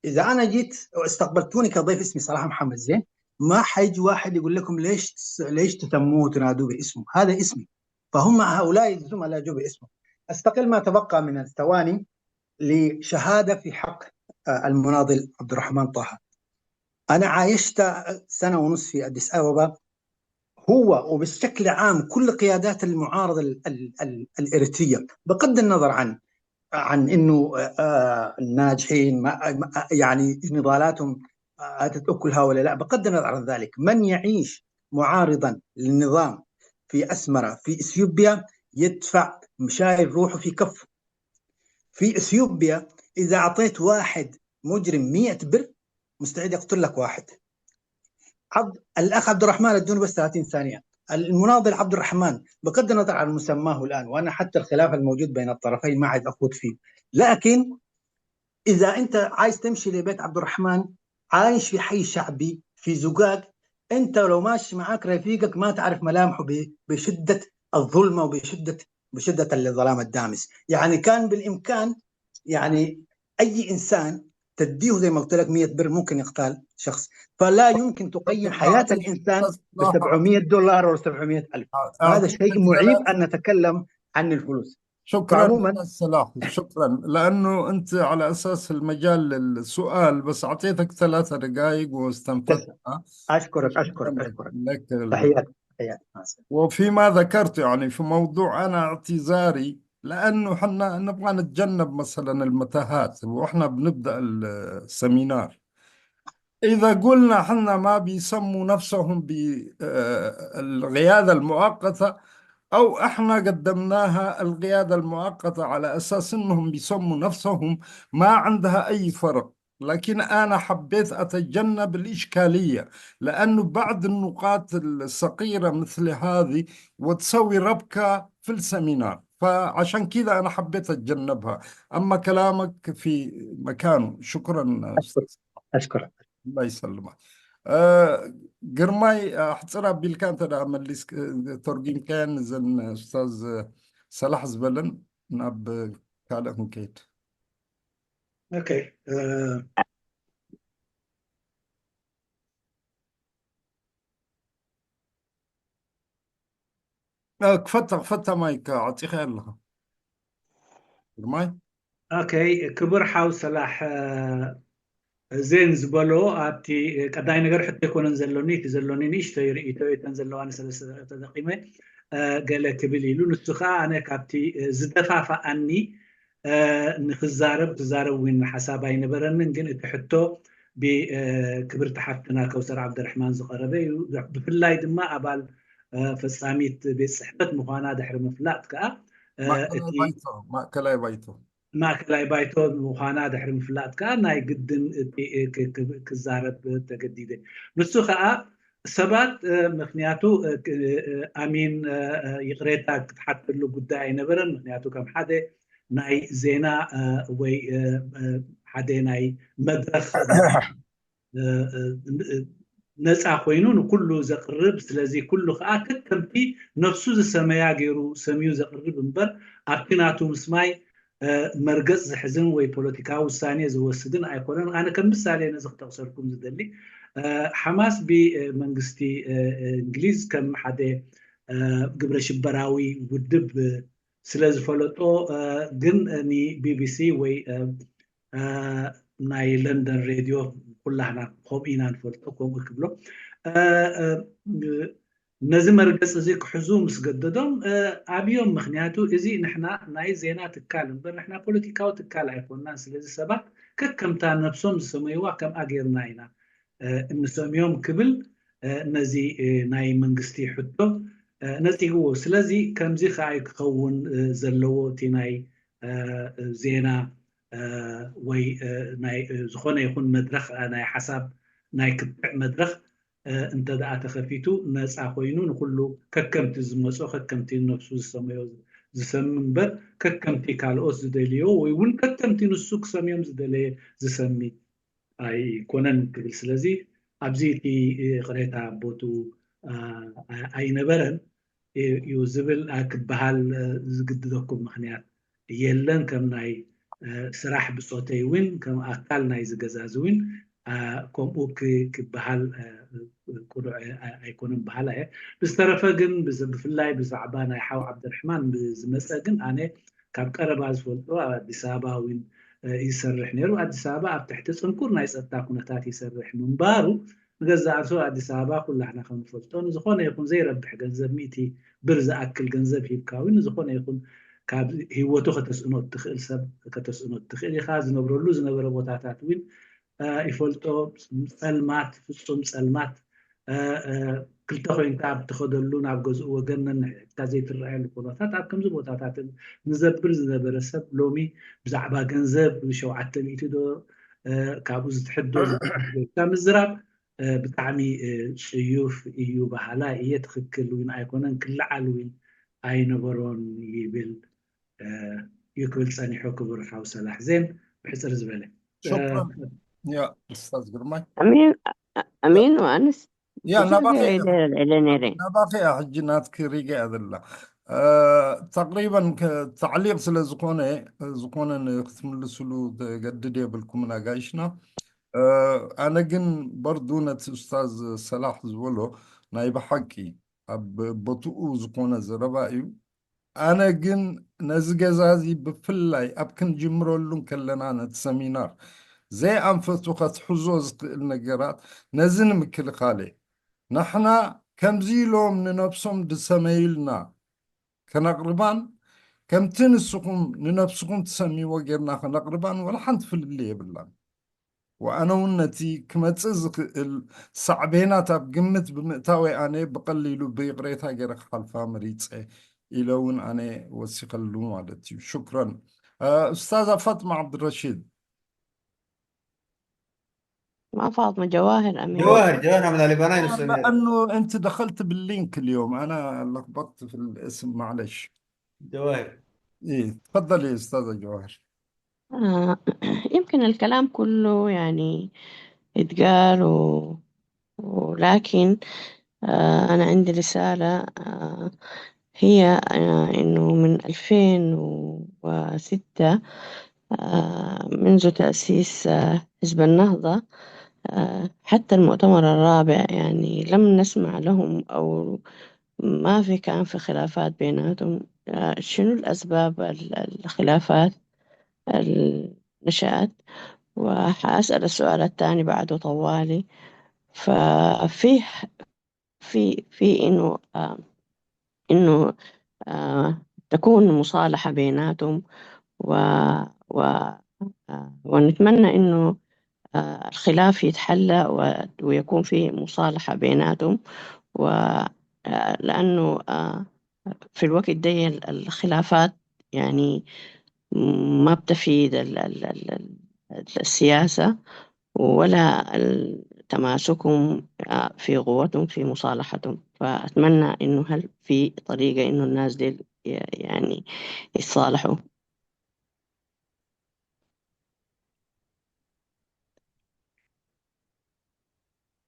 إذا أنا جيت واستقبلتوني كضيف، اسمي صلاح محمد زين، ما حيجي واحد يقول لكم: "ليش، ليش تسموه وتنادوه باسمه؟" هذا اسمي. فهم هؤلاء الزملاء جو باسمه. أستقل ما تبقى من الثواني لشهادة في حق، آه، المناضل عبد الرحمن طه. أنا عايشت سنة ونص في أديس أبابا، هو وبشكل عام كل قيادات المعارضة ال-، ال-، ال-، الإريترية، بغض النظر عن، عن إنه، آه، الناجحين، ما، ما، يعني نضالاتهم، آه، أتت أكلها ولا لا، بغض النظر عن ذلك، من يعيش معارضا للنظام في أسمرة، في إثيوبيا، يدفع مشاي روحه في كف. في إثيوبيا إذا أعطيت واحد مجرم مية بر، مستعد يقتل لك واحد. عبد، الأخ عبد الرحمن، ادوني بس ثلاثين ثانية. المناضل عبد الرحمن، بغض النظر عن مسماه الآن، وأنا حتى الخلاف الموجود بين الطرفين ما عايز أخوض فيه، لكن إذا أنت عايز تمشي لبيت عبد الرحمن، عايش في حي شعبي، في زقاق، أنت لو ماشي معاك رفيقك ما تعرف ملامحه ب-، بشدة الظلمة وبشدة، بشدة الظلام الدامس. يعني كان بالإمكان، يعني، أي إنسان تديه زي ما قلت لك مية بر ممكن يقتل شخص، فلا يمكن تقيم حياة الإنسان ب سبعمية دولار أو سبعمية ألف. هذا شيء معيب أن نتكلم عن الفلوس. شكرا. فعمومًا، صلاح، شكرا، لأنه أنت على أساس المجال للسؤال، بس أعطيتك ثلاثة دقائق واستنفذتها. أشكرك، أشكرك، أشكرك. لك ال- تحياتي، تحياتي. مع السلامة. وفيما ذكرت، يعني، في موضوع، أنا اعتذاري لأنه حنا نبغى نتجنب مثلًا المتاهات وإحنا بنبدأ السمينار. إذا قلنا حنا ما بيسموا نفسهم بالقيادة المؤقتة، أو إحنا قدمناها القيادة المؤقتة على أساس إنهم بيسموا نفسهم، ما عندها أي فرق. لكن أنا حبيت أتجنب الإشكالية، لأنه بعض النقاط الصغيرة مثل هذه وتسوي ربكة في السمينار، فعشان كذا أنا حبيت أتجنبها. أما كلامك في مكانه. شكرا. أشكرك، أشكرك. الله يسلمك. آه، ግርማይ፣ ኣሕፅር ኣቢልካ እንተ ደኣ መሊስ፣ ተርጒምካየን እዘን ኡስታዝ ሰላሕ ዝበለን ናብ ካልእ ክንከይድ። ኦኬ፣ እ፣ እ፣ ክፈታ፣ ክፈታ ማይክ ዓፂኻ ኣለኻ። ግርማይ። ኦኬ፣ ክቡር ሓው ሰላሕ፣ እ፣ ዜን ዝበሎ ኣብቲ፣ እ፣ ቀዳይ ነገር ሕቶ ኣይኮነን ዘሎኒ፣ እቲ ዘሎኒ ንእሽተይ ርእይቶ እተን ዘለዋኒ ሰለስተ ተጠቂመ፣ እ፣ ገለ ክብል ኢሉ። ንሱ ከዓ ኣነ ካብቲ፣ እ፣ ዝደፋፍኣኒ፣ እ፣ ንክዛረብ፣ ክዛረብ እውን ሓሳብ ኣይነበረንን፣ ግን እቲ ሕቶ ብ፣ እ፣ ክብርቲ ሓፍትና ከውሰር ዓብደርሕማን ዝቐረበ እዩ። ብፍላይ ድማ ኣባል፣ እ፣ ፈጻሚት ቤት ጽሕፈት ምዃና ድሕሪ ምፍላጥ ከዓ፣ እ፣ ማእከላይ እቲ ባይቶ፣ ማእከላይ ባይቶ። ማእከላይ ባይቶ ምዃና ድሕሪ ምፍላጥ ከዓ ናይ ግድን እቲ፣ እ፣ ክ-፣ ክ-፣ ክዛረብ ተገዲደ። ንሱ ከዓ ሰባት፣ እ፣ ምኽንያቱ፣ እ፣ ክ-፣ እ፣ ኣሚን፣ እ፣ እ፣ ይቕሬታ ክትሓተሉ ጉዳይ ኣይነበረን። ምኽንያቱ ከም ሓደ ናይ ዜና፣ እ፣ ወይ፣ እ፣ እ፣ ሓደ ናይ መድረኽ፣ እ፣ እ፣ እ፣ ነፃ ኮይኑ ንኩሉ ዘቕርብ፣ ስለዚ ኩሉ ከዓ ከከምቲ ነፍሱ ዝሰመያ ገይሩ ሰምዩ ዘቕርብ እምበር ኣብቲ ናቱ ምስማይ፣ እ፣ መርገፅ ዝሕዝን ወይ ፖለቲካዊ ውሳኔ ዝወስድን ኣይኮነን። ኣነ ከም ምሳሌ ነዚ ክጠቕሰልኩም ዝደሊ፣ እ፣ ሓማስ ብመንግስቲ፣ እ፣ እ፣ እንግሊዝ ከም ሓደ፣ እ፣ ግብረ ሽበራዊ ውድብ፣ እ፣ ስለ ዝፈለጦ፣ እ፣ ግን ን ቢ ቢ ሲ ወይ፣ እ፣ እ፣ ናይ ለንደን ሬድዮ ኩላህና ከምኡ ኢና ንፈልጦ፣ ከምኡ ክብሎ፣ እ፣ እ፣ ነዚ መርገፂ እዚ ክሕዙ ምስ ገደዶም፣ እ፣ ኣብዮም። ምኽንያቱ እዚ ንሕና ናይ ዜና ትካል እምበር ንሕና ፖለቲካዊ ትካል ኣይኮንናን። ስለዚ ሰባት ከከምታ ነብሶም ዝሰመይዋ ከምኣ ጌርና ኢና፣ እ፣ እንሰምዮም ክብል፣ እ፣ ነዚ፣ እ፣ ናይ መንግስቲ ሕቶ፣ እ፣ ነጺግዎ። ስለዚ ከምዚ ከኣ እዩ ክኸውን፣ እ፣ ዘለዎ፣ እቲ ናይ፣ እ፣ ዜና፣ እ፣ ወይ፣ እ፣ ናይ፣ እ፣ ዝኾነ ይኹን መድረኽ፣ እ፣ ናይ ሓሳብ ናይ ክትዕ መድረኽ፣ እንተ ደኣ ተኸፊቱ ነፃ ኮይኑ ንኩሉ ከከምቲ ዝመፅኦ ከከምቲ ነብሱ ዝሰመዮ ዝሰሚ እምበር ከከምቲ ካልኦት ዝደልዮ ወይ እውን ከከምቲ ንሱ ክሰምዮም ዝደለየ ዝሰሚ ኣይኮነን ክብል። ስለዚ ኣብዚ እቲ ቅሬታ ቦቱ ኣይነበረን እዩ ዝብል ክበሃል ዝግድደኩም ምክንያት የለን። ከም ናይ ስራሕ ብፆተይ እውን ከም ኣካል ናይ ዝገዛዚ እውን ከምኡ ክበሃል ቅኑዕ ኣይኮነን በሃላ እየ። ብዝተረፈ ግን ብፍላይ ብዛዕባ ናይ ሓው ዓብደርሕማን ዝመፀ ግን ኣነ ካብ ቀረባ ዝፈልጦ ኣብ ኣዲስ ኣበባ እውን ይሰርሕ ነይሩ። ኣዲስ ኣበባ ኣብ ትሕቲ ፅንኩር ናይ ፀጥታ ኩነታት ይሰርሕ ምንባሩ ንገዛእ ርእሱ ኣዲስ ኣበባ ኩላህና ከምንፈልጦ ንዝኾነ ይኹን ዘይረብሕ ገንዘብ ሚእቲ ብር ዝኣክል ገንዘብ ሂብካ እውን ንዝኾነ ይኹን ካብ ህይወቱ ከተስእኖ እትኽእል ሰብ ከተስእኖ እትኽእል ኢኻ። ዝነብረሉ ዝነበረ ቦታታት እውን ይፈልጦ። ፀልማት፣ ፍፁም ፀልማት ክልተ ኮይንካ ኣብ ትኸደሉ ናብ ገዝኡ ወገን ነንሕድሕድካ ዘይትረኣየሉ ኩነታት ኣብ ከምዚ ቦታታት ንዘብር ዝነበረ ሰብ ሎሚ ብዛዕባ ገንዘብ ሸውዓተ ሚእቲ ዶ ካብኡ ዝትሕት ዶ ዝብል ጌርካ ምዝራብ ብጣዕሚ ፅዩፍ እዩ በሃላይ እየ። ትኽክል እውን ኣይኮነን፣ ክለዓል እውን ኣይነበሮን ይብል እዩ ክብል ፀኒሑ ክቡር ሓው ሰላሕ ዜን ብሕፅር ዝበለ። ሸኩረን ያ ኡስታዝ ግርማይ። ኣሚን ኣሚን ወኣንስ ያ ናባኺ እያ ኢለ ነይረ። ናባኺ እያ ሕጂ ናትኪ ሪጋ እያ ዘላ። ተቅሪበን ተዕሊቅ ስለ ዝኾነ ዝኾነ ንክትምልስሉ ተገድድ የብልኩምን ኣጋይሽና። ኣነ ግን በርዱ ነቲ ኡስታዝ ሰላሕ ዝበሎ ናይ ብሓቂ ኣብ ቦትኡ ዝኾነ ዘረባ እዩ። ኣነ ግን ነዚ ገዛ እዚ ብፍላይ ኣብ ክንጅምረሉ ከለና ነቲ ሰሚናር ዘይኣንፈቱ ከትሕዞ ዝኽእል ነገራት ነዚ ንምክልኻል እየ። ንሕና ከምዚ ኢሎም ንነብሶም ዝሰመዩልና ከነቕርባን ከምቲ ንስኹም ንነብስኹም ትሰምይዎ ጌርና ከነቕርባን ወላ ሓንቲ ፍልልይ የብላን። ወኣነ እውን ነቲ ክመጽእ ዝኽእል ሳዕቤናት ኣብ ግምት ብምእታወይ ኣነ ብቐሊሉ ብይቕሬታ ገይረ ክሓልፋ መሪጸ ኢለ እውን ኣነ ወሲኸሉ ማለት እዩ። ሽኩረን ኡስታዝ ፋጥማ ዓብድረሺድ። ما فاطمة، جواهر أمين. جواهر، جواهر من اليابانية نفسه. لأنه أنت دخلت باللينك اليوم، أنا لخبطت في الاسم، معلش. جواهر. إيه، تفضلي أستاذة جواهر. آه، يمكن الكلام كله يعني اتقال و... ولكن آه، أنا عندي رسالة، آه، هي آه، إنه من ألفين وستة، آه، منذ تأسيس آه، حزب النهضة، آه، حتى المؤتمر الرابع يعني لم نسمع لهم أو ما في كان في خلافات بيناتهم. آه، شنو الأسباب ال- الخلافات اللي نشأت؟ وحأسأل السؤال الثاني بعده طوالي. ففي في في إنه آه إنه آه تكون مصالحة بيناتهم و و آه ونتمنى إنه آه الخلاف يتحلى و- ويكون في مصالحة بيناتهم و آه لأنه آه في الوقت ده ال- الخلافات يعني ما بتفيد ال- ال- ال- ال- السياسة ولا ال- تماسكهم آه، في قوتهم في مصالحتهم. فأتمنى إنه هل في طريقة إنه الناس ديل ي- يعني يتصالحوا.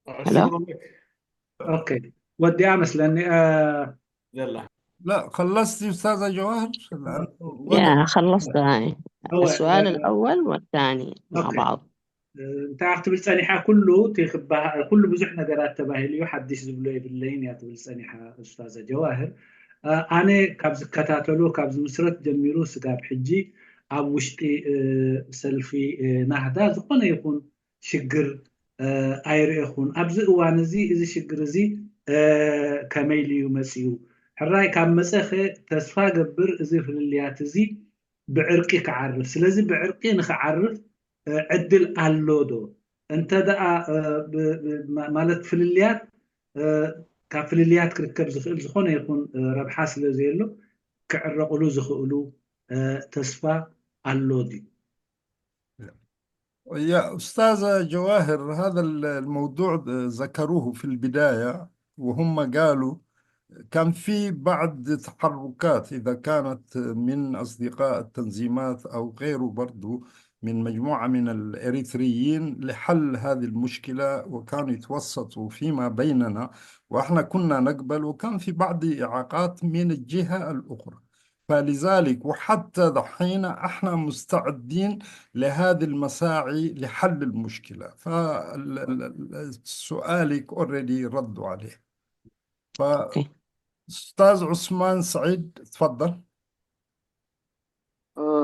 شكرا لك. ኦኬ ወዲኣ መስለኒ እ፣ يلا. لا، خلصتي أستاذة جواهر؟ لأنه يا خلصت هاي هو- السؤال آه، الأول والثاني مع أوكي. بعض. እንታይ ክትብል ፀኒሓ? ኩሉ እቲ ክበሃ- ኩሉ ብዙሕ ነገራት ተባሂሉ እዩ፣ ሓድሽ ዝብሎ የብለይን እያ ትብል ፀኒሓ ኡስታዘ ጀዋህር። እ፣ ኣነ ካብ ዝከታተሎ ካብ ዝምስረት ጀሚሩ ስጋብ ሕጂ ኣብ ውሽጢ እ፣ ሰልፊ እ፣ ናህዳ ዝኾነ ይኹን ሽግር እ፣ ኣይርኤኹን። ኣብዚ እዋን እዚ እዚ ሽግር እዚ እ፣ ከመይ ኢሉ እዩ መፂኡ? ሕራይ ካብ መፀኸ ተስፋ ገብር እዚ ፍልልያት እዚ ብዕርቂ ክዓርፍ። ስለዚ ብዕርቂ ንክዓርፍ እ፣ ዕድል ኣሎ ዶ? እንተ ደኣ እ፣ ብ- ብ- ማ- ማለት ፍልልያት እ፣ ካብ ፍልልያት ክርከብ ዝኽእል ዝኾነ ይኹን እ፣ ረብሓ ስለ ዘየሎ ክዕረቕሉ ዝኽእሉ እ፣ ተስፋ ኣሎ ድዩ? يا أستاذة جواهر، هذا ال- الموضوع ذكروه في البداية، وهم قالوا كان في بعض تحركات، إذا كانت من أصدقاء التنظيمات أو غيره، برضو من مجموعة من الإريتريين، لحل هذه المشكلة، وكانوا يتوسطوا فيما بيننا، وإحنا كنا نقبل، وكان في بعض إعاقات من الجهة الأخرى. فلذلك وحتى دحين احنا مستعدين لهذه المساعي لحل المشكلة. فسؤالك اوريدي ردوا عليه. فأستاذ عثمان سعيد، تفضل.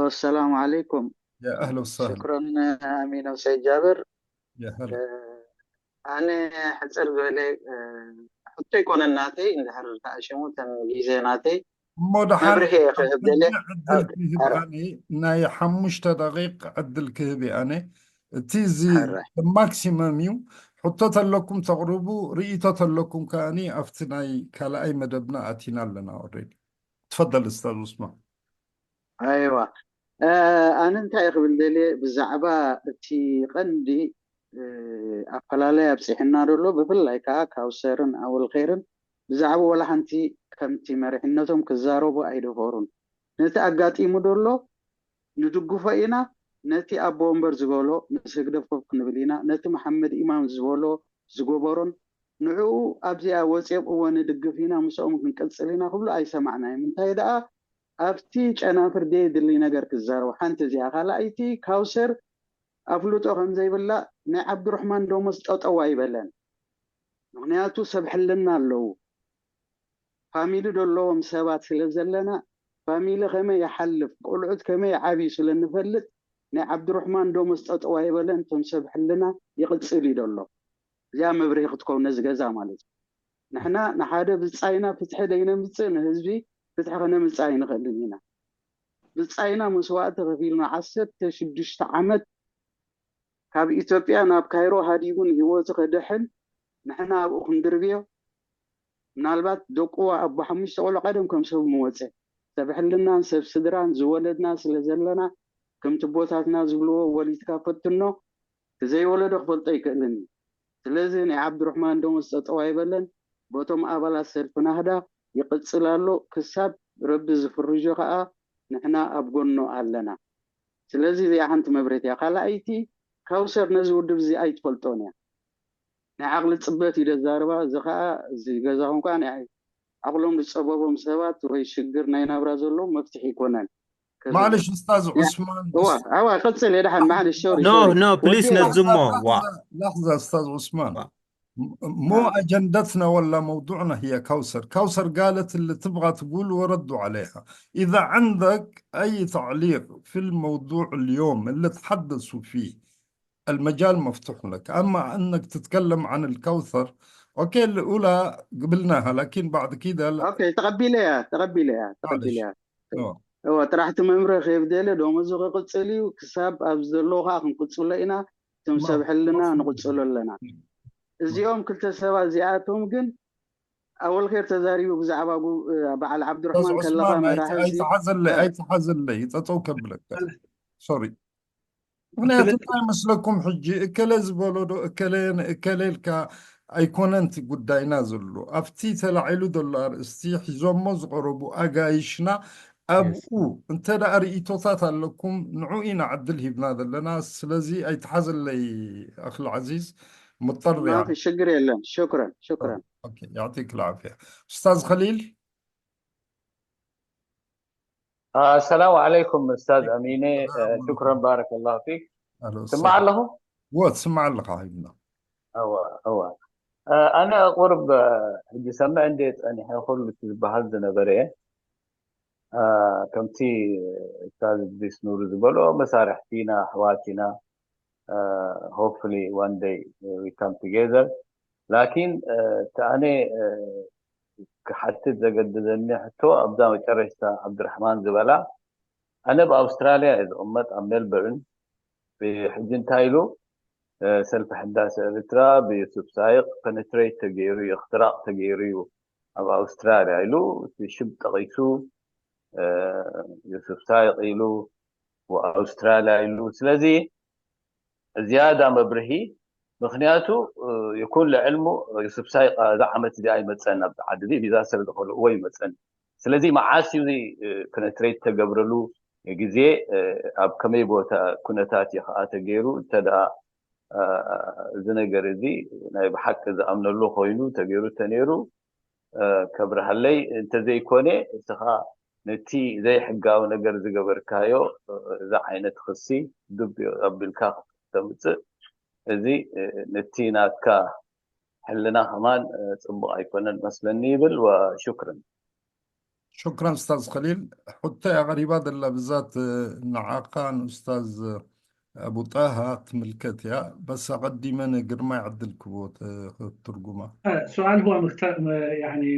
السلام عليكم. يا أهلا وسهلا. شكرا أمين وسيد جابر. يا هلا. ኣነ ሕፅር ዝበለ ሕቶ ኣይኮነን ናተይ፣ እንድሕር ተኣሸሙ ተን ግዜ ናተይ እሞ ደሓን መብርሂ እየ ክህብ ደልየ። ዕድል ክህብ ኣነ ናይ ሓሙሽተ ደቂቕ ዕድል ክህብ እየ ኣነ። እቲ እዚ ሕራይ። ማክሲመም እዩ። ሕቶ ተለኩም ተቕርቡ፣ ርእይቶ ተለኩም ከኣኒ ኣብቲ ናይ ካልኣይ መደብና ኣቲና ኣለና። ኦልሬዲ ትፈደል ኡስታዝ ዑስማን። ኣይዋ ኣነ እንታይ ክብል ደልየ ብዛዕባ እቲ ቀንዲ ኣፈላላይ ኣብፅሕና ደሎ፣ ብፍላይ ከዓ ካውሰርን ኣወልኸይርን ብዛዕባ ወላ ሓንቲ ከምቲ መሪሕነቶም ክዛረቡ ኣይደፈሩን። ነቲ ኣጋጢሙ ደሎ ንድግፎ ኢና። ነቲ ኣቦ ወንበር ዝበሎ ምስ ህግደፍ ኮፍ ክንብል ኢና፣ ነቲ መሓመድ ኢማም ዝበሎ ዝገበሮን ንዕኡ ኣብዚኣ ወፂኦም እወ ንድግፍ ኢና ምስኦም ክንቅፅል ኢና ክብሉ ኣይሰማዕናዮም። እንታይ ደኣ ኣብቲ ጨናፍር ደየድሊ ነገር ክዛረቡ፣ ሓንቲ እዚኣ። ካልኣይቲ ካውሰር ኣፍልጦ ከምዘይብላ ናይ ዓብዱራሕማን ደሞዝ ጠጠው ኣይበለን። ምክንያቱ ሰብ ሕልና ኣለዉ። ፋሚሊ ዘለዎም ሰባት ስለ ዘለና ፋሚሊ ከመይ ይሓልፍ ቆልዑት ከመይ ይዓብዩ ስለ ንፈልጥ ናይ ዓብዱራሕማን ደሞዝ ጠጠው ኣይበለን። እቶም ሰብ ሕልና ይቕፅል እዩ ደሎ። እዚኣ መብርሂ ክትከውን ነዚ ገዛ ማለት እዩ። ንሕና ንሓደ ብፃይና ፍትሒ ደይነምፅእ ንህዝቢ ፍትሒ ከነምፅእ ኣይንኽእልን ኢና። ብፃይና መስዋእቲ ከፊልና ዓሰርተ ሽዱሽተ ዓመት ካብ ኢትዮጵያ ናብ ካይሮ ሃዲሙ ንህይወቱ ከድሕን ንሕና ኣብኡ ክንድርብዮ ምናልባት ደቁ ኣቦ ሓሙሽተ ቆልዑ ቀደም ከም ሰብ ምወፀ ሰብ ሕልናን ሰብ ስድራን ዝወለድና ስለ ዘለና ከምቲ ቦታትና ዝብልዎ ወሊድካ ፈትኖ እቲ ዘይወለዶ ክፈልጦ ኣይክእልን እዩ። ስለዚ ናይ ዓብዱራሕማን ደሞዝ ጠጠው ኣይበለን። በቶም ኣባላት ሰልፊ ናህዳ ይቕፅል ኣሎ ክሳብ ረቢ ዝፍርጆ ከዓ ንሕና ኣብ ጎኖ ኣለና። ስለዚ እዚኣ ሓንቲ መብረህቲ እያ። ካልኣይቲ ካውሰር ነዚ ውድብ እዚ ኣይትፈልጦን እያ። ናይ ዓቕሊ ፅበት እዩ ደዛርባ። እዚ ከዓ እዚ ገዛኹም ከዓ ናይ ዓቕሎም ዝፀበቦም ሰባት ወይ ሽግር ናይ ናብራ ዘለዎም መፍትሒ ይኮነን። ማለሽ ኡስታዝ ዑስማን እዋ እዋ ቀፅል የድሓን ማለሽ ሶሪ no no please ነዝሞ ዋ لحظة أستاذ عثمان. مو أجندتنا ولا موضوعنا هي كوثر. كوثر قالت اللي تبغى تقول وردوا عليها. إذا عندك أي تعليق في الموضوع اليوم اللي تحدثوا فيه، المجال مفتوح لك. أما أنك تتكلم عن الكوثر، أوكي، الأولى قبلناها، لكن بعد كده لا. ኦኬ ተቐቢለያ ተቐቢለያ ተቐቢለያ። እወ ጥራሕ እቲ መምርሒ ክህብ ደለ ደሞዙ ክቕፅል እዩ። ክሳብ ኣብዚ ዘለዎ ከዓ ክንቅፅሎ ኢና። እቶም ሰብ ሕልና ንቕፅሎ ኣለና። እዚኦም ክልተ ሰባት እዚኣቶም ግን ኣወልኸይር ተዛሪቡ ብዛዕባ በዓል ዓብዱራሕማን ከለኻ መራሒ ኣይተሓዘለይ ኣይተሓዘለይ ጠጠው ከብለካ ሶሪ ምክንያቱ እንታይ መስለኩም ሕጂ እከለ ዝበሎ ዶ እከለ ንእከለ ኢልካ ኣይኮነን እቲ ጉዳይና ዘሎ ኣብቲ ተላዒሉ ዘሎ ኣርእስቲ ሒዞሞ ዝቐረቡ ኣጋይሽና ኣብኡ እንተ ደኣ ርእይቶታት ኣለኩም ንዑ ኢና ዕድል ሂብና ዘለና ስለዚ ኣይትሓዘለይ ኣኽሊ ዓዚዝ ሙጠር ሽግር የለን ሽክረን ሽክረን ያዕጢክ ልዓፍያ ኡስታዝ ከሊል السلام عليكم أستاذ أمينة شكرا بارك الله فيك ስማዕ ኣለኹ እወ ትስማዕ ኣለኻ ሓቢብና እወ እወ ኣነ ቁርብ ሕጂ ሰምዕ እንደ ፀኒሐ ኩሉ ዝበሃል ዝነበረ እየ ከምቲ ኡስታዝ እድሪስ ኑሩ ዝበሎ መሳርሕቲ ኢና ኣሕዋት ኢና hopefully one day we come together ላኪን እቲ ኣነ ክሓትት ዘገደደኒ ሕቶ ኣብዛ መጨረሽታ ዓብድራሕማን ዝበላ ኣነ ኣብ ኣውስትራልያ እየ ዝቕመጥ ኣብ ሜልበርን ሕጂ እንታይ ኢሉ ሰልፊ ሕዳሰ ኤርትራ ብዩሱፍ ሳይቅ ፐነትሬት ተገይሩ እዩ እክትራቅ ተገይሩ እዩ ኣብ ኣውስትራልያ ኢሉ እቲ ሽም ጠቂሱ ዩሱፍ ሳይቅ ኢሉ ኣውስትራልያ ኢሉ ስለዚ ዝያዳ መብርሂ። ምክንያቱ ይኩን ልዕልሙ ዩስፍ ሳይቅ እዛ ዓመት እዚኣ ኣይመፀን፣ ኣብዚ ዓዲ እዚ ቪዛ ሰብ ዝኸልእዎ ይመፀን። ስለዚ መዓስ እዩ እዚ ክነትሬት ተገብረሉ ግዜ፣ ኣብ ከመይ ቦታ ኩነታት እዩ ከዓ ተገይሩ? እንተደኣ እዚ ነገር እዚ ናይ ብሓቂ ዝኣምነሉ ኮይኑ ተገይሩ ተነይሩ ከብርሃለይ፣ እንተዘይኮነ እስኻ ነቲ ዘይሕጋዊ ነገር ዝገበርካዮ እዚ ዓይነት ክሲ ድብ ኣቢልካ ተምፅእ፣ እዚ ነቲ ናትካ ሕልና ከማን ፅቡቅ ኣይኮነን መስለኒ ይብል። ወሹክርን። ሹክራን ኡስታዝ ከሊል። ሕቶ እያ ቀሪባ ዘላ ብዛት ንዓኻ ንኡስታዝ ኣቡ ጣሃ ትምልከት እያ። በስ ኣቐዲመ ንግርማይ ዕድል ክቦ ትርጉማ። سؤال هو مخت... يعني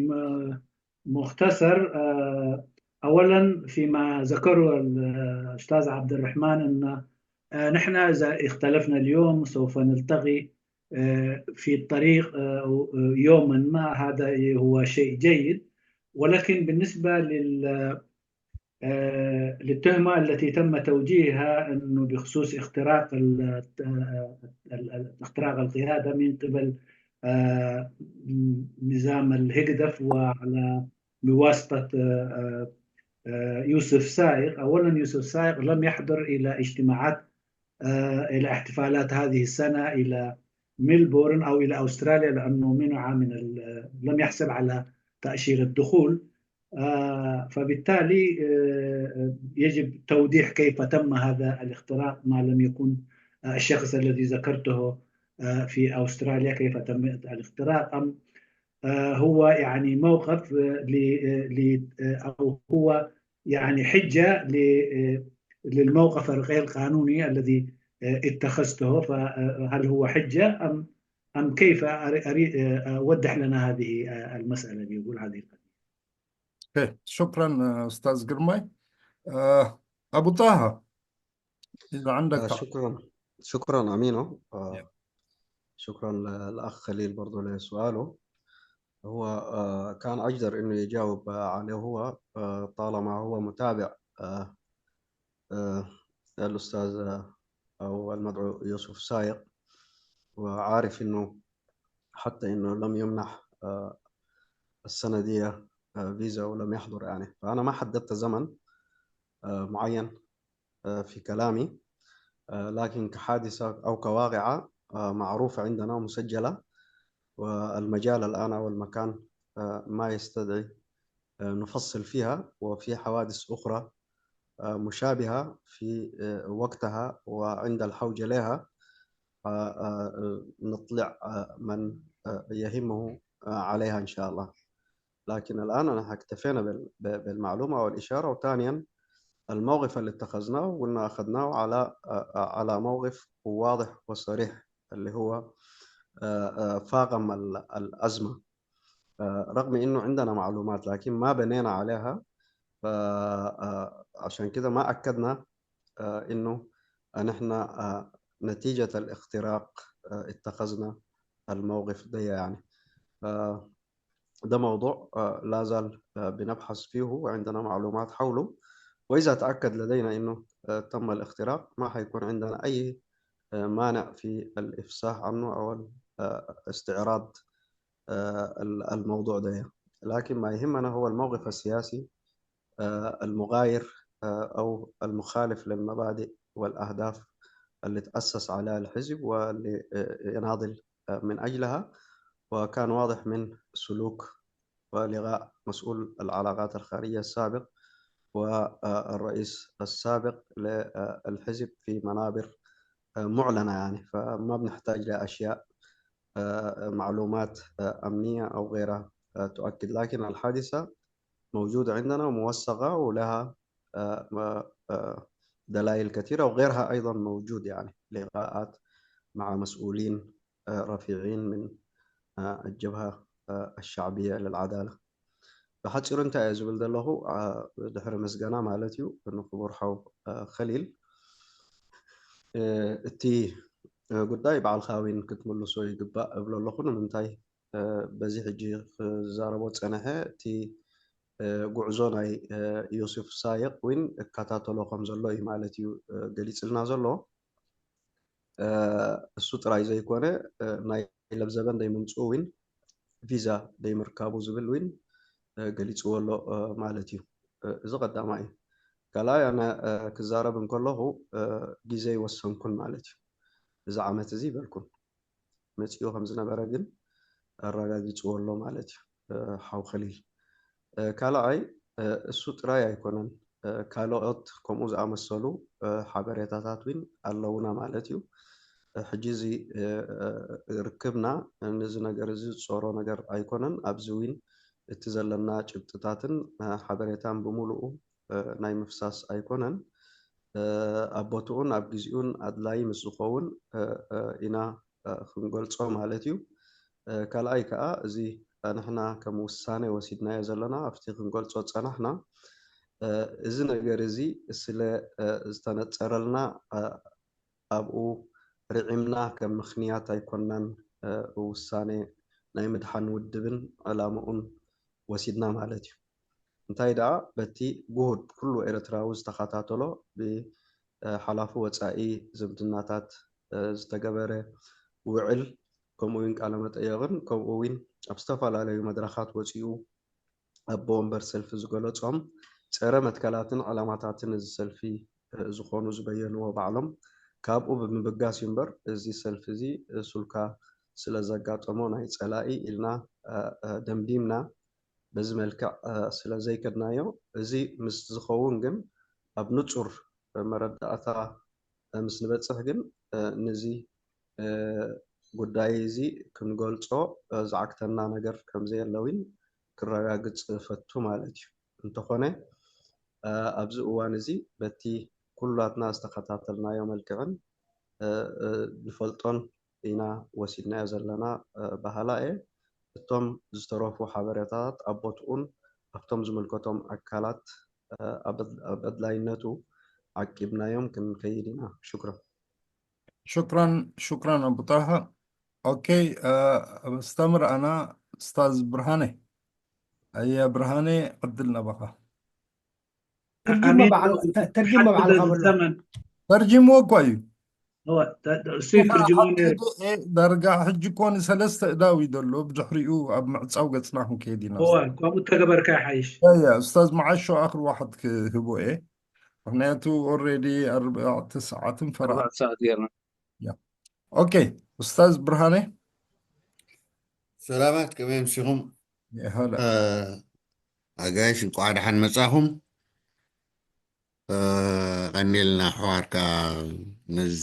مختصر. أولا، فيما ذكره الأستاذ عبد الرحمن أن نحن إذا اختلفنا اليوم سوف نلتقي في الطريق يوما ما، هذا هو شيء جيد. ولكن بالنسبة لل للتهمة التي تم توجيهها أنه بخصوص اختراق اختراق القيادة من قبل نظام الهجدف وعلى بواسطة يوسف سايق. أولا، يوسف سايق لم يحضر إلى اجتماعات، إلى احتفالات هذه السنة إلى ميلبورن أو إلى أستراليا، لأنه منع من لم يحصل على تأشيرة دخول. فبالتالي يجب توضيح كيف تم هذا الاختراق، ما لم يكن الشخص الذي ذكرته في أستراليا كيف تم الاختراق. أم هو يعني موقف ل أو هو يعني حجة للموقف الغير قانوني الذي اتخذته، فهل هو حجة أم أم كيف؟ أريد أوضح لنا هذه المسألة، بيقول هذه القضية. شكرا أستاذ قرماي. أبو طه، إذا عندك شكرا شكرا أمينو. شكرا للأخ خليل برضو لسؤاله. هو كان أجدر إنه يجاوب عليه هو، طالما هو متابع الأستاذ أو المدعو يوسف سايق، وعارف إنه حتى إنه لم يمنح السنة دي فيزا ولم يحضر يعني. فأنا ما حددت زمن معين في كلامي، لكن كحادثة أو كواقعة معروفة عندنا ومسجلة، والمجال الآن أو المكان ما يستدعي نفصل فيها، وفي حوادث أخرى مشابهة في وقتها وعند الحوجة لها نطلع من يهمه عليها إن شاء الله. لكن الآن احنا اكتفينا بالمعلومة والإشارة. وثانيا، الموقف اللي اتخذناه قلنا أخذناه على على موقف واضح وصريح، اللي هو فاقم الأزمة، رغم إنه عندنا معلومات لكن ما بنينا عليها. فعشان كده ما أكدنا إنه نحن نتيجة الاختراق اتخذنا الموقف ده يعني. ده موضوع لا زال بنبحث فيه وعندنا معلومات حوله، وإذا تأكد لدينا إنه تم الاختراق ما حيكون عندنا أي مانع في الإفصاح عنه أو استعراض الموضوع ده. لكن ما يهمنا هو الموقف السياسي المغاير أو المخالف للمبادئ والأهداف اللي تأسس عليها الحزب واللي يناضل من أجلها. وكان واضح من سلوك ولقاء مسؤول العلاقات الخارجية السابق والرئيس السابق للحزب في منابر معلنة يعني. فما بنحتاج لأشياء معلومات أمنية أو غيرها تؤكد. لكن الحادثة موجودة عندنا وموثقة ولها دلائل كثيرة، وغيرها أيضا موجود يعني، لقاءات مع مسؤولين رفيعين من الجبهة الشعبية للعدالة. ብሓፂሩ እንታይ እየ ዝብል ዘለኹ፣ ድሕሪ ምስጋና ማለት እዩ ንክቡር ሓው ከሊል፣ እቲ ጉዳይ ባዕልኻ እውን ክትምልሶ ይግባእ እብሎ ኣለኹ። ንምንታይ በዚ ሕጂ ክዛረቦ ፀንሐ፣ እቲ ጉዕዞ ናይ ዮሴፍ ሳይቅ እውን እከታተሎ ከም ዘሎ እዩ ማለት እዩ ገሊፅልና ዘሎ። እሱ ጥራይ ዘይኮነ ናይ ለብዘበን ደይምምፅኡ እውን ቪዛ ደይምርካቡ ዝብል እውን ገሊፅዎ ኣሎ ማለት እዩ። እዚ ቀዳማይ እዩ። ካልኣይ ኣነ ክዛረብ እንከለኹ ግዜ ይወሰንኩን ማለት እዩ። እዚ ዓመት እዚ ይበልኩን መፂኡ ከም ዝነበረ ግን ኣረጋጊፅዎ ኣሎ ማለት እዩ። ሓው ከሊል ካልኣይ እሱ ጥራይ ኣይኮነን፣ ካልኦት ከምኡ ዝኣመሰሉ ሓበሬታታት እውን ኣለውና ማለት እዩ። ሕጂ እዚ ርክብና ነዚ ነገር እዚ ዝፀሮ ነገር ኣይኮነን። ኣብዚ እውን እቲ ዘለና ጭብጥታትን ሓበሬታን ብምሉኡ ናይ ምፍሳስ ኣይኮነን። ኣብ ቦትኡን ኣብ ግዜኡን ኣድላይ ምስ ዝኸውን ኢና ክንገልጾ ማለት እዩ። ካልኣይ ከዓ እዚ ንሕና ከም ውሳኔ ወሲድናዮ ዘለና ኣብቲ ክንገልጾ ዝጸናሕና እዚ ነገር እዚ ስለ ዝተነጸረልና ኣብኡ ርዒምና ከም ምኽንያት ኣይኮናን ውሳኔ ናይ ምድሓን ውድብን ዕላምኡን ወሲድና ማለት እዩ። እንታይ ደኣ በቲ ጉሁድ ኩሉ ኤርትራዊ ዝተኸታተሎ ብሓላፊ ወጻኢ ዝምድናታት ዝተገበረ ውዕል ከምኡ እውን ቃለ መጠየቕን ከምኡ እውን ኣብ ዝተፈላለዩ መድረኻት ወጺኡ ኣቦ ወንበር ሰልፊ ዝገለጾም ጸረ መትከላትን ዕላማታትን እዚ ሰልፊ ዝኾኑ ዝበየንዎ ባዕሎም ካብኡ ብምብጋስ እዩ እምበር እዚ ሰልፊ እዚ ሱልካ ስለ ዘጋጠሞ ናይ ጸላኢ ኢልና ደምዲምና በዚ መልክዕ ስለ ዘይከድናዮ እዚ ምስ ዝኸውን ግን ኣብ ንጹር መረዳእታ ምስ ንበጽሕ ግን ነዚ ጉዳይ እዚ ክንገልጾ ዝዓግተና ነገር ከም ዘየለ እውን ክረጋግጽ እፈቱ ማለት እዩ። እንተኾነ ኣብዚ እዋን እዚ በቲ ኩላትና ዝተኸታተልናዮ መልክዕን ንፈልጦን ኢና ወሲድናዮ ዘለና በሃላ እየ። እቶም ዝተረፉ ሓበሬታታት ኣብ ቦትኡን ኣብቶም ዝምልከቶም ኣካላት ኣብ ኣድላይነቱ ዓቂብናዮም ክንከይድ ኢና። ሽክረን። ሽክረን ሽክረን ኣቡ ጣሃ። ኦኬ፣ ኣስተምር ኣና ኡስታዝ ብርሃነ። ኣያ ብርሃነ፣ ዕድል ናባኻ። ተርጅሞ በዓል- ተ- ተርጅሞ በዓልካ በሎ። ተርጅሞ እኳ እዩ። እሱ ይትርጅሞ ነይሩ። ዳርጋ ሕጂ እኮ ንሰለስተ እዳው እዩ ዘሎ። ብድሕሪኡ ኣብ ምዕፃው ገፅና ክንከይድ ኢና። ከምኡ ተገበርካ ይሓይሽ። ያ ኡስታዝ መዓሾ ኣኽሪ ዋሕድ ክህቦ እየ። ምክንያቱ ኦልሬዲ ኣርባዕተ ሰዓትን ፈራ ኣርባዕተ ሰዓት ጌርና። ኦኬ ኡስታዝ ብርሃነ። ሰላማት፣ ከመይ ኣምሲኹም? የሃላ ኣጋይሽ እንቋዕ ደሓን መጻኹም። ቀኒልና ኣሕዋርካ ነዚ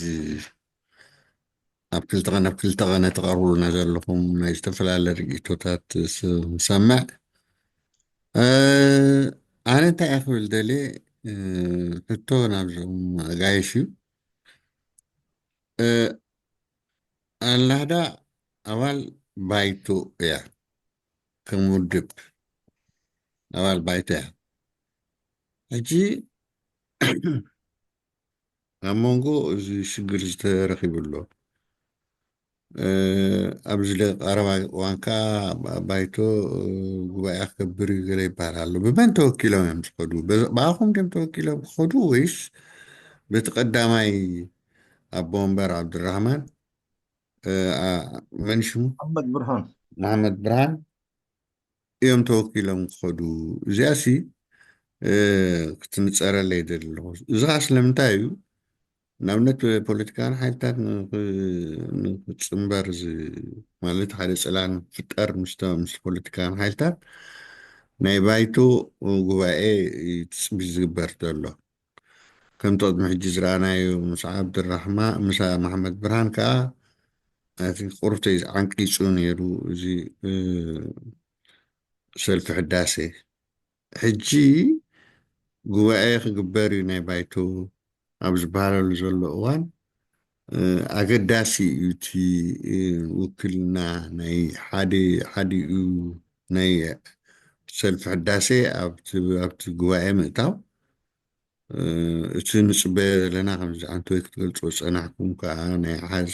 ኣብ ክልተ ቀን ኣብ ክልተ ቀን ትቐርቡልና ዘለኹም ናይ ዝተፈላለየ ርእይቶታት ንሰምዕ። ኣነ እንታይ እየ ክብል ደልየ፣ ሕቶ ናብዞም ኣጋይሽ እዩ። ኣላህዳ ኣባል ባይቶ እያ፣ ከም ውድብ ኣባል ባይቶ እያ። ሕጂ ኣብ መንጎ እዚ ሽግር ዝተረኺቡ ኣሎ። ኣብዚ ቀረባ እዋን ከዓ ባይቶ ጉባኤ ክገብር እዩ ገለ ይበሃል ኣሎ። ብመን ተወኪሎም እዮም ዝኸዱ? ብኣኹም ድም ተወኪሎም ክኸዱ ወይስ በቲ ቀዳማይ ኣቦ ወንበር ዓብዱራህማን መን ሽሙ መሓመድ ብርሃን መሓመድ ብርሃን እዮም ተወኪሎም ክኸዱ? እዚኣሲ ክትንፀረለይ ይደሊ ኣለኹ። እዚ ከዓ ስለምንታይ እዩ? ንኣብነት ፖለቲካውያን ሓይልታት ንክፅንበር ማለት ሓደ ፅላን ክፍጠር ምስ ፖለቲካውያን ሓይልታት ናይ ባይቶ ጉባኤ ትፅቢት ዝግበር ዘሎ። ከምቲ ቅድሚ ሕጂ ዝረኣናዮ ምስ ዓብድራሕማ ምስ መሓመድ ብርሃን ከዓ እቲ ቁርብተይ ዓንቂፁ ነይሩ። እዚ ሰልፊ ሕዳሴ ሕጂ ጉባኤ ክግበር እዩ ናይ ባይቶ ኣብ ዝበሃለሉ ዘሎ እዋን ኣገዳሲ እዩ እቲ ውክልና ናይ ሓደ ሓዲኡ ናይ ሰልፊ ሕዳሴ ኣብቲ ጉባኤ ምእታው። እቲ ንፅበዮ ዘለና ከምዚ ዓንተወይ ክትገልፅዎ ዝፀናሕኩም ከዓ ናይ ሓደ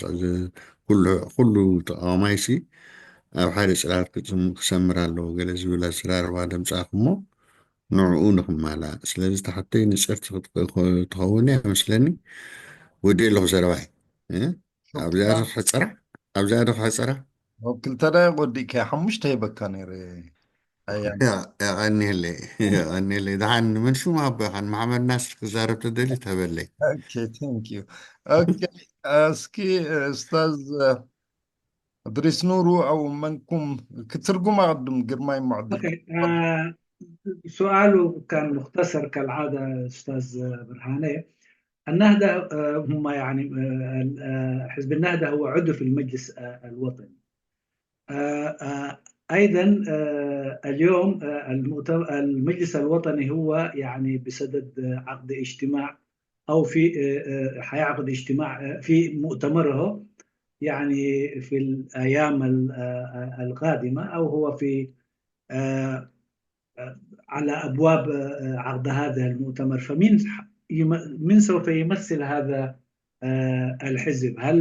ኩሉ ተቃዋማይሲ ኣብ ሓደ ፅላት ክሰምር ኣለዎ ገለ ዝብል ኣዘራርባ ደምፃእኩሞ ንዕኡ ንክማላእ። ስለዚ ተሓተይ ንፅርቲ ክትኸውን እያ መስለኒ። ወዲእ ኣለኹ ዘረባይ። ኣብዚኣ ዶ ክሕፀራ? ኣብዚኣ ዶ ክሕፀራ? ኣብ ክልተ ደቂቕ ወዲእካ ሓሙሽተ ሂበካ ነይረ። ኣያ የቐኒለይ፣ የቐኒለይ። ደሓን፣ መን ሽሙ ሃቦ ኢኻ? ንመሓመድ ናስር ክዛረብ ተደልዩ ተበለይ። Okay, thank you. Okay, እስኪ ኡስታዝ እድሪስ ኑሩ፣ ኣው መንኩም ክትርጉም ኣቕድም ግርማይ ሙዕድል። Okay, آه، سؤاله كان مختصر كالعادة أستاذ برهاني. النهضة، آه، هم يعني، آه، ال- آه، حزب النهضة هو عضو في المجلس، آه، الوطني. آه، آه، أيضا، آه، اليوم، آه، المؤتم- المجلس الوطني هو يعني بصدد، آه، عقد اجتماع أو في، آه، آه، حيعقد اجتماع، آه، في مؤتمره يعني في الأيام ال- آه، آه، القادمة، أو هو في، آه، آه، على أبواب، آه، عقد هذا المؤتمر. فمين ح- يم- من سوف يمثل هذا، آه، الحزب؟ هل،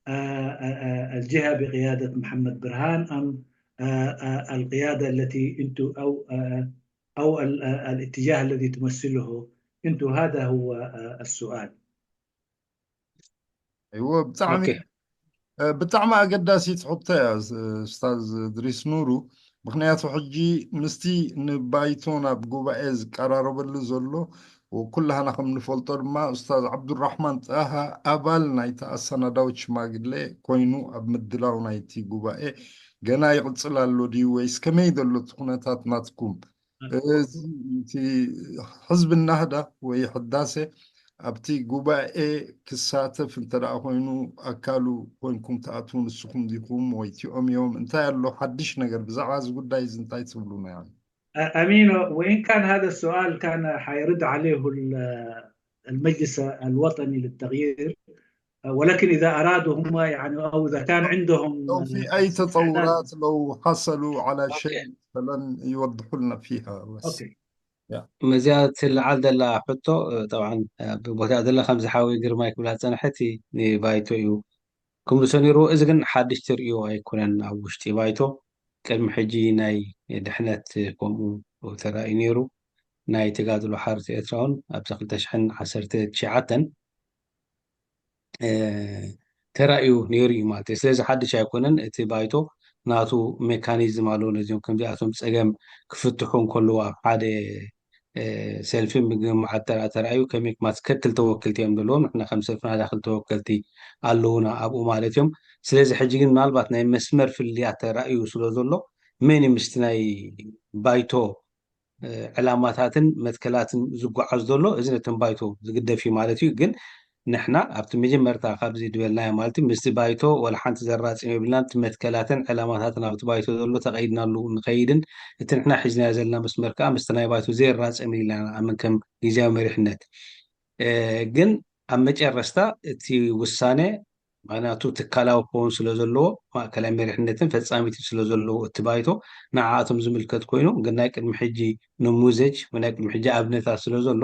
آه، آه، آه، الجهة بقيادة محمد برهان أم، آه، آه، القيادة التي أنتم أو، آه، أو ال- آه، الاتجاه الذي تمثله أنتم؟ هذا هو، آه، السؤال. እዎ ብጣዕሚ ኦኬ እ፣ ብጣዕሚ ኣገዳሲት ሕቶ እያ ስ- ኡስታዝ እድሪስ ኑሩ። ምክንያቱ ሕጂ ምስቲ ንባይቶ ናብ ጉባኤ ዝቀራረበሉ ዘሎ፣ ወኩላህና ከም ንፈልጦ ድማ ኡስታዝ ዓብዱራሕማን ጣሃ ኣባል ናይቲ ኣሰናዳዊት ሽማግሌ ኮይኑ ኣብ ምድላው ናይቲ ጉባኤ ገና ይቕጽል ኣሎ ድዩ ወይስ ከመይ ዘሎ እቲ ኩነታት ናትኩም? እዚ እቲ ሕዝቢ ናህዳ ወይ ሕዳሴ ኣብቲ ጉባኤ ክሳተፍ እንተ ደኣ ኮይኑ ኣካሉ ኮንኩም ትኣትዉ ንስኹም ዲኹም ወይ እቲኦም እዮም? እንታይ ኣሎ ሓድሽ ነገር ብዛዕባ እዚ ጉዳይ እዚ እንታይ ትብሉና? أمين، وإن كان هذا السؤال كان حيرد عليه ال- المجلس الوطني للتغيير، ولكن إذا أرادوا هم يعني، أو إذا كان عندهم لو في أي استعداد تطورات، لو حصلوا على شيء ኦኬ مثلا يوضحوا لنا فيها بس. أوكي. يا መዚኣ ትልዓል ዘላ ሕቶ እ፣ ጠብዓን እ፣ ብቦታ ዘላ ከምዚ ሓወይ ግርማይ ክብላ ዝፀንሐ እቲ ንባይቶ እዩ ክምልሶ ነይሩ። እዚ ግን ሓድሽ ትርእዮ ኣይኮነን። ኣብ ውሽጢ ባይቶ ቅድሚ ሕጂ ናይ ድሕነት ከምኡ ተራእዩ ነይሩ። ናይ ተጋድሎ ሓርነት ኤርትራ እውን ኣብቲ ክልተ ሽሕን ዓሰርተ ትሽዓተን እ፣ ተራእዩ ነይሩ እዩ ማለት እዩ። ስለዚ ሓድሽ ኣይኮነን። እቲ ባይቶ ናቱ ሜካኒዝም ኣለዎ። ነዚኦም ከምዚኣቶም ፀገም ክፍትሑ እንከለዉ ኣብ ሓደ እ፣ ሰልፊ ምግማዓት ተራ ተራእዩ ከመይ ማት ከክል ተወክልቲ እዮም ዘለዎም። ንሕና ከም ሰልፊ ናዳ ክልተ ወከልቲ ኣለዉና ኣብኡ ማለት እዮም። ስለዚ ሕጂ ግን ምናልባት ናይ መስመር ፍልልያት ተራእዩ ስለ ዘሎ መን እዩ ምስቲ ናይ ባይቶ እ፣ ዕላማታትን መትከላትን ዝጓዓዝ ዘሎ፣ እዚ ነተን ባይቶ ዝግደፍ እዩ ማለት እዩ። ግን ንሕና ኣብቲ መጀመርታ ካብዚ ድበልናዮ ማለት እዩ፣ ምስቲ ባይቶ ወላ ሓንቲ ዘራጽም የብልናን። እቲ መትከላትን ዕላማታትን ኣብቲ ባይቶ ዘሎ ተቐይድናሉ ንኸይድን እቲ ንሕና ሒዝናዮ ዘለና መስመር ከኣ ምስቲ ናይ ባይቶ ዘየራጽም ኢልና ንኣምን ከም ግዝያዊ መሪሕነት። እ፣ ግን ኣብ መጨረስታ እቲ ውሳነ ምኽንያቱ ትካላዊ ክኸውን ስለ ዘለዎ ማእከላይ መሪሕነትን ፈጻሚትን ስለ ዘለዎ እቲ ባይቶ ንዓኣቶም ዝምልከት ኮይኑ ግን ናይ ቅድሚ ሕጂ ነሙዘጅ ወይ ናይ ቅድሚ ሕጂ ኣብነታት ስለ ዘሎ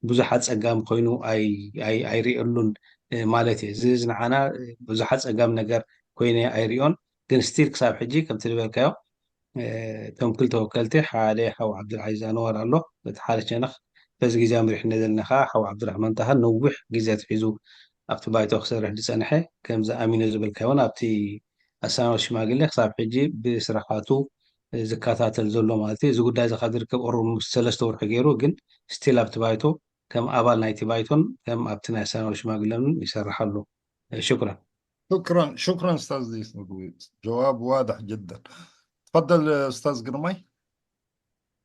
ብዙሕ ኣጸጋሚ ኮይኑ ኣይ- ኣይ- ኣይርእየሉን እ፣ ማለት እየ። እዚ እዚ ንዓና እ፣ ብዙሕ ኣጸጋሚ ነገር ኮይነ ኣይርእዮን። ግን ስቲል ክሳብ ሕጂ ከምቲ ዝበልካዮ እ፣ እቶም ክልተ ወከልቲ ሓደ ሓው ዓብዱልዓዚዝ ኣንዋር ኣሎ፣ እቲ ሓደ ሸነኽ በዚ ግዜያዊ መሪሕነት ዘለና ከዓ ሓው ዓብዱራሕማን ጣሃ ነዊሕ ግዜ ኣትሒዙ ኣብቲ ባይቶ ክሰርሕ ዝጸንሐ ከምዚ ኣሚኖ ዝበልካዮ እውን ኣብቲ ኣሰናባቲ ሽማግሌ ክሳብ ሕጂ ብስርሓቱ ዝከታተል ዘሎ ማለት እዩ። እዚ ጉዳይ እዚ ካብ ዝርከብ ኦሮም ሰለስተ ወርሒ ገይሩ ግን ስቲል ኣብቲ ባይቶ ከም ኣባል ናይቲ ባይቶን ከም ኣብቲ ናይ ኣሰናባቲ ሽማግሌን ይሰርሕ ኣሎ። ሽኩራን። شكرا شكرا استاذ ديس، جواب واضح جدا. تفضل استاذ قرمي.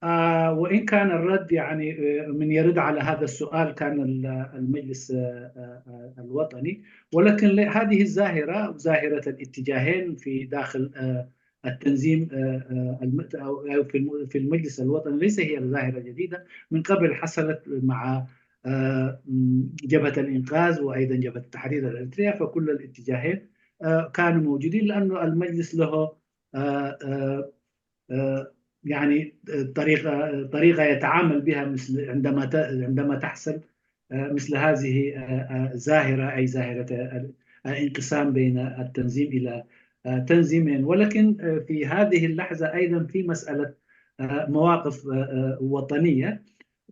آه، وإن كان الرد يعني، آه، من يرد على هذا السؤال كان ال- المجلس، آه، آه، آه، الوطني، ولكن ل- هذه الظاهرة، ظاهرة الاتجاهين في داخل، آه، التنظيم، آه، آه، الم- أو أو في الم- في المجلس الوطني، ليس هي ظاهرة جديدة، من قبل حصلت مع، آه، م- جبهة الإنقاذ وأيضا جبهة التحرير الإريترية، فكل الاتجاهين، آه، كانوا موجودين، لأنه المجلس له، آه، آه، آه، يعني، آه، طريقة طريقة يتعامل بها مثل عندما ت- عندما تحصل، آه، مثل هذه، آه، آه، ظاهرة، أي ظاهرة، آه، الانقسام بين التنظيم إلى، آه، تنظيمين. ولكن، آه، في هذه اللحظة أيضا في مسألة، آه، مواقف، آه، آه، وطنية،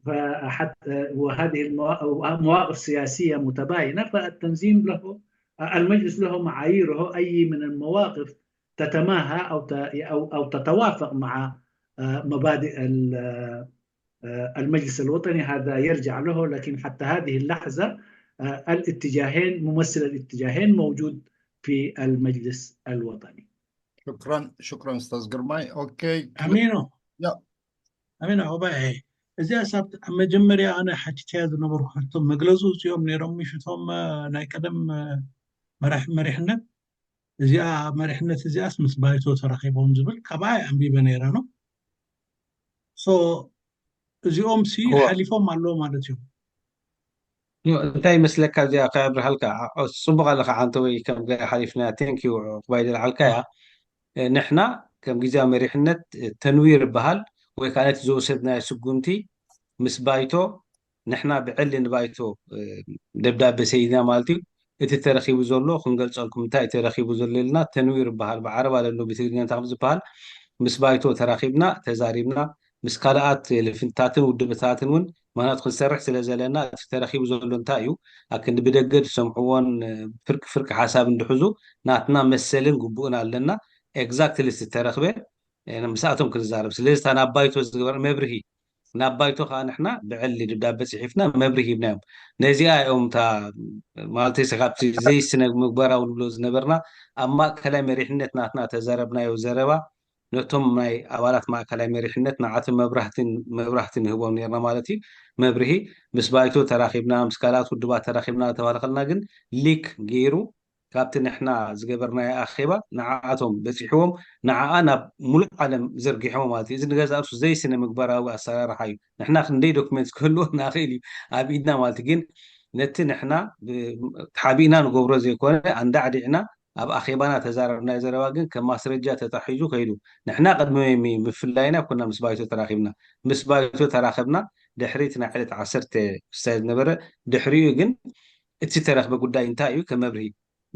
فحتى وهذه الموا- مواقف سياسية متباينة، فالتنظيم له، المجلس له معاييره، أي من المواقف تتماهى أو ت- أو أو تتوافق مع آه، مبادئ ال- آه، المجلس الوطني، هذا يرجع له. لكن حتى هذه اللحظة آه، الاتجاهين، ممثل الاتجاهين موجود في المجلس الوطني. شكرا شكرا استاذ ግርማይ። ኦኬ ኣሚኖ ያ። ኣሚኖ ኣባይ እዚኣ ሳብ ኣብ መጀመርያ ኣነ ሓቲተያ ዝነበርኩ ሕቶ መግለፂ ውፅኦም ነይሮም ምሽቶም ናይ ቀደም መራሕ መሪሕነት እዚኣ መሪሕነት እዚኣስ ምስ ባይቶ ተራኺቦም ዝብል ካብኣ ኣንቢበ ነይረ ነው። ሶ እዚኦም ሲ እወ። ሓሊፎም ኣለዎ ማለት እዩ። ዮ፣ እንታይ ይመስለካ እዚኣ ከብርሃልካ? ኦ፣ ጽቡቕ ኣለካ ዓንተ ወይ ከም ገ- ሓሊፍና። ቴንክ ዩ። ዕቁባይ ደልዓልካያ ንሕና ከም ግዜያዊ መሪሕነት ተንዊር ይበሃል ወይ ከዓ ነቲ ዝወሰድናዮ ስጉምቲ ምስ ባይቶ ንሕና ብዕሊ ንባይቶ ደብዳቤ ሰይድና ማለት እዩ። እቲ ተረኪቡ ዘሎ ክንገልጸልኩም እንታይ ተረኪቡ ዘሎ ኢልና ተንዊር ይበሃል ብዓረብ ኣለሎ ብትግርኛ እንታይ ከም ዝበሃል ምስ ባይቶ ተራኪብና ተዛሪብና ምስ ካልኣት ልፍንታትን ውድብታትን እውን ምክንያቱ ክንሰርሕ ስለ ዘለና እቲ ተረኪቡ ዘሎ እንታይ እዩ ኣክንዲ ብደገ ዝሰምዕዎን ፍርቂ ፍርቂ ሓሳብ እንድሕዙ ናትና መሰልን ግቡእን ኣለና። ኤግዛክትሊ ዝተረክበ ምስኣቶም ክንዛረብ ስለዚ እታ ናብ ባይቶ ዝግበር መብርሂ ናብ ባይቶ ከዓ ንሕና ብዕሊ ደብዳቤ ፅሒፍና መብርሂ ሂብናዮም። ነዚኣ እዮም እታ ማለት ካብቲ ዘይስነ ምግባራዊ ንብሎ ዝነበርና ኣብ ማእከላይ መሪሕነት ናትና ተዘረብናዮ ዘረባ ነቶም ናይ ኣባላት ማእከላይ መሪሕነት ንዓትን መብራህትን መብራህቲ ንህቦም ነርና ማለት እዩ። መብርሂ ምስ ባይቶ ተራኺብና ምስ ካልኣት ውድባት ተራኺብና ተባለ ከልና ግን ሊክ ገይሩ ካብቲ ንሕና ዝገበርናዮ ኣኼባ ንዓኣቶም በፂሕዎም ንዓኣ ናብ ሙሉእ ዓለም ዘርጊሖም ማለት እዩ። እዚ ንገዛ ርሱ ዘይስነ ምግባራዊ ኣሰራርሓ እዩ። ንሕና ክንደይ ዶክመንት ክህልዎ ናኽእል እዩ ኣብ ኢድና ማለት እዩ። ግን ነቲ ንሕና ተሓቢእና ንገብሮ ዘይኮነ ኣንዳዕዲዕና ኣብ ኣኼባና ተዛረብናዮ ዘረባ ግን ከም ማስረጃ ተታሒዙ ከይዱ። ንሕና ቅድሚ ምፍላይና ኮና ምስ ባይቶ ተራኺብና። ምስ ባይቶ ተራኸብና ድሕሪት ናይ ዕለት ዓሰርተ ክስታይ ዝነበረ ድሕሪኡ ግን እቲ ተረኽበ ጉዳይ እንታይ እዩ ከመብርሂ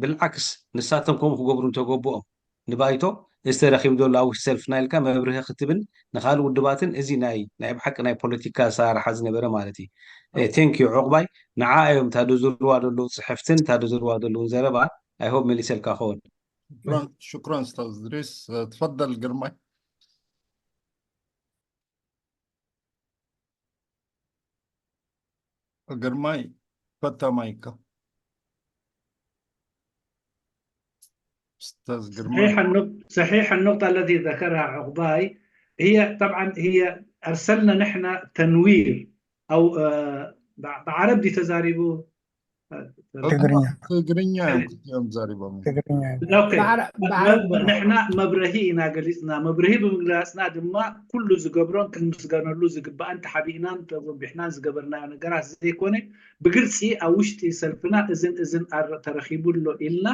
ብልዓክስ ንሳቶም ከምኡ ክገብሩ እንተገብኦም ንባይቶ እዚ ተረኺቡ ዘሎ ኣብ ውሽጢ ሰልፍና ኢልካ መብርሂ ክትብል ንካልእ ውድባትን እዚ ናይ ናይ ብሓቂ ናይ ፖለቲካ ኣሰራርሓ ዝነበረ ማለት እዩ። ቴንክ ዩ ዕቑባይ ንዓ እዮም ታደዝርዋ ዘለዉ ፅሕፍትን ታደዝርዋ ዘለውን ዘረባ ኣይሆብ መሊሰልካ ኸውን። شكرا شكرا استاذ ادريس. تفضل ግርማይ. ግርማይ ፈታ ማይካ استاذ ግርማይ. صحيح النقطة صحيح النقطة التي ذكرها عقباي هي طبعا هي أرسلنا نحن تنوير أو بعرب دي تزاريبو ትግርኛ ትግርኛ እዮም ዛሪቦም። ትግርኛ ንሕና መብረሂ ኢና ገሊፅና። መብረሂ ብምግላፅና ድማ ኩሉ ዝገብሮን ክንምስገነሉ ዝግባእን ተሓቢእናን ተጎንቢሕናን ዝገበርናዮ ነገራት ዘይኮነ ብግልፂ ኣብ ውሽጢ ሰልፍና እዝን እዝን ተረኺቡ ኣሎ ኢልና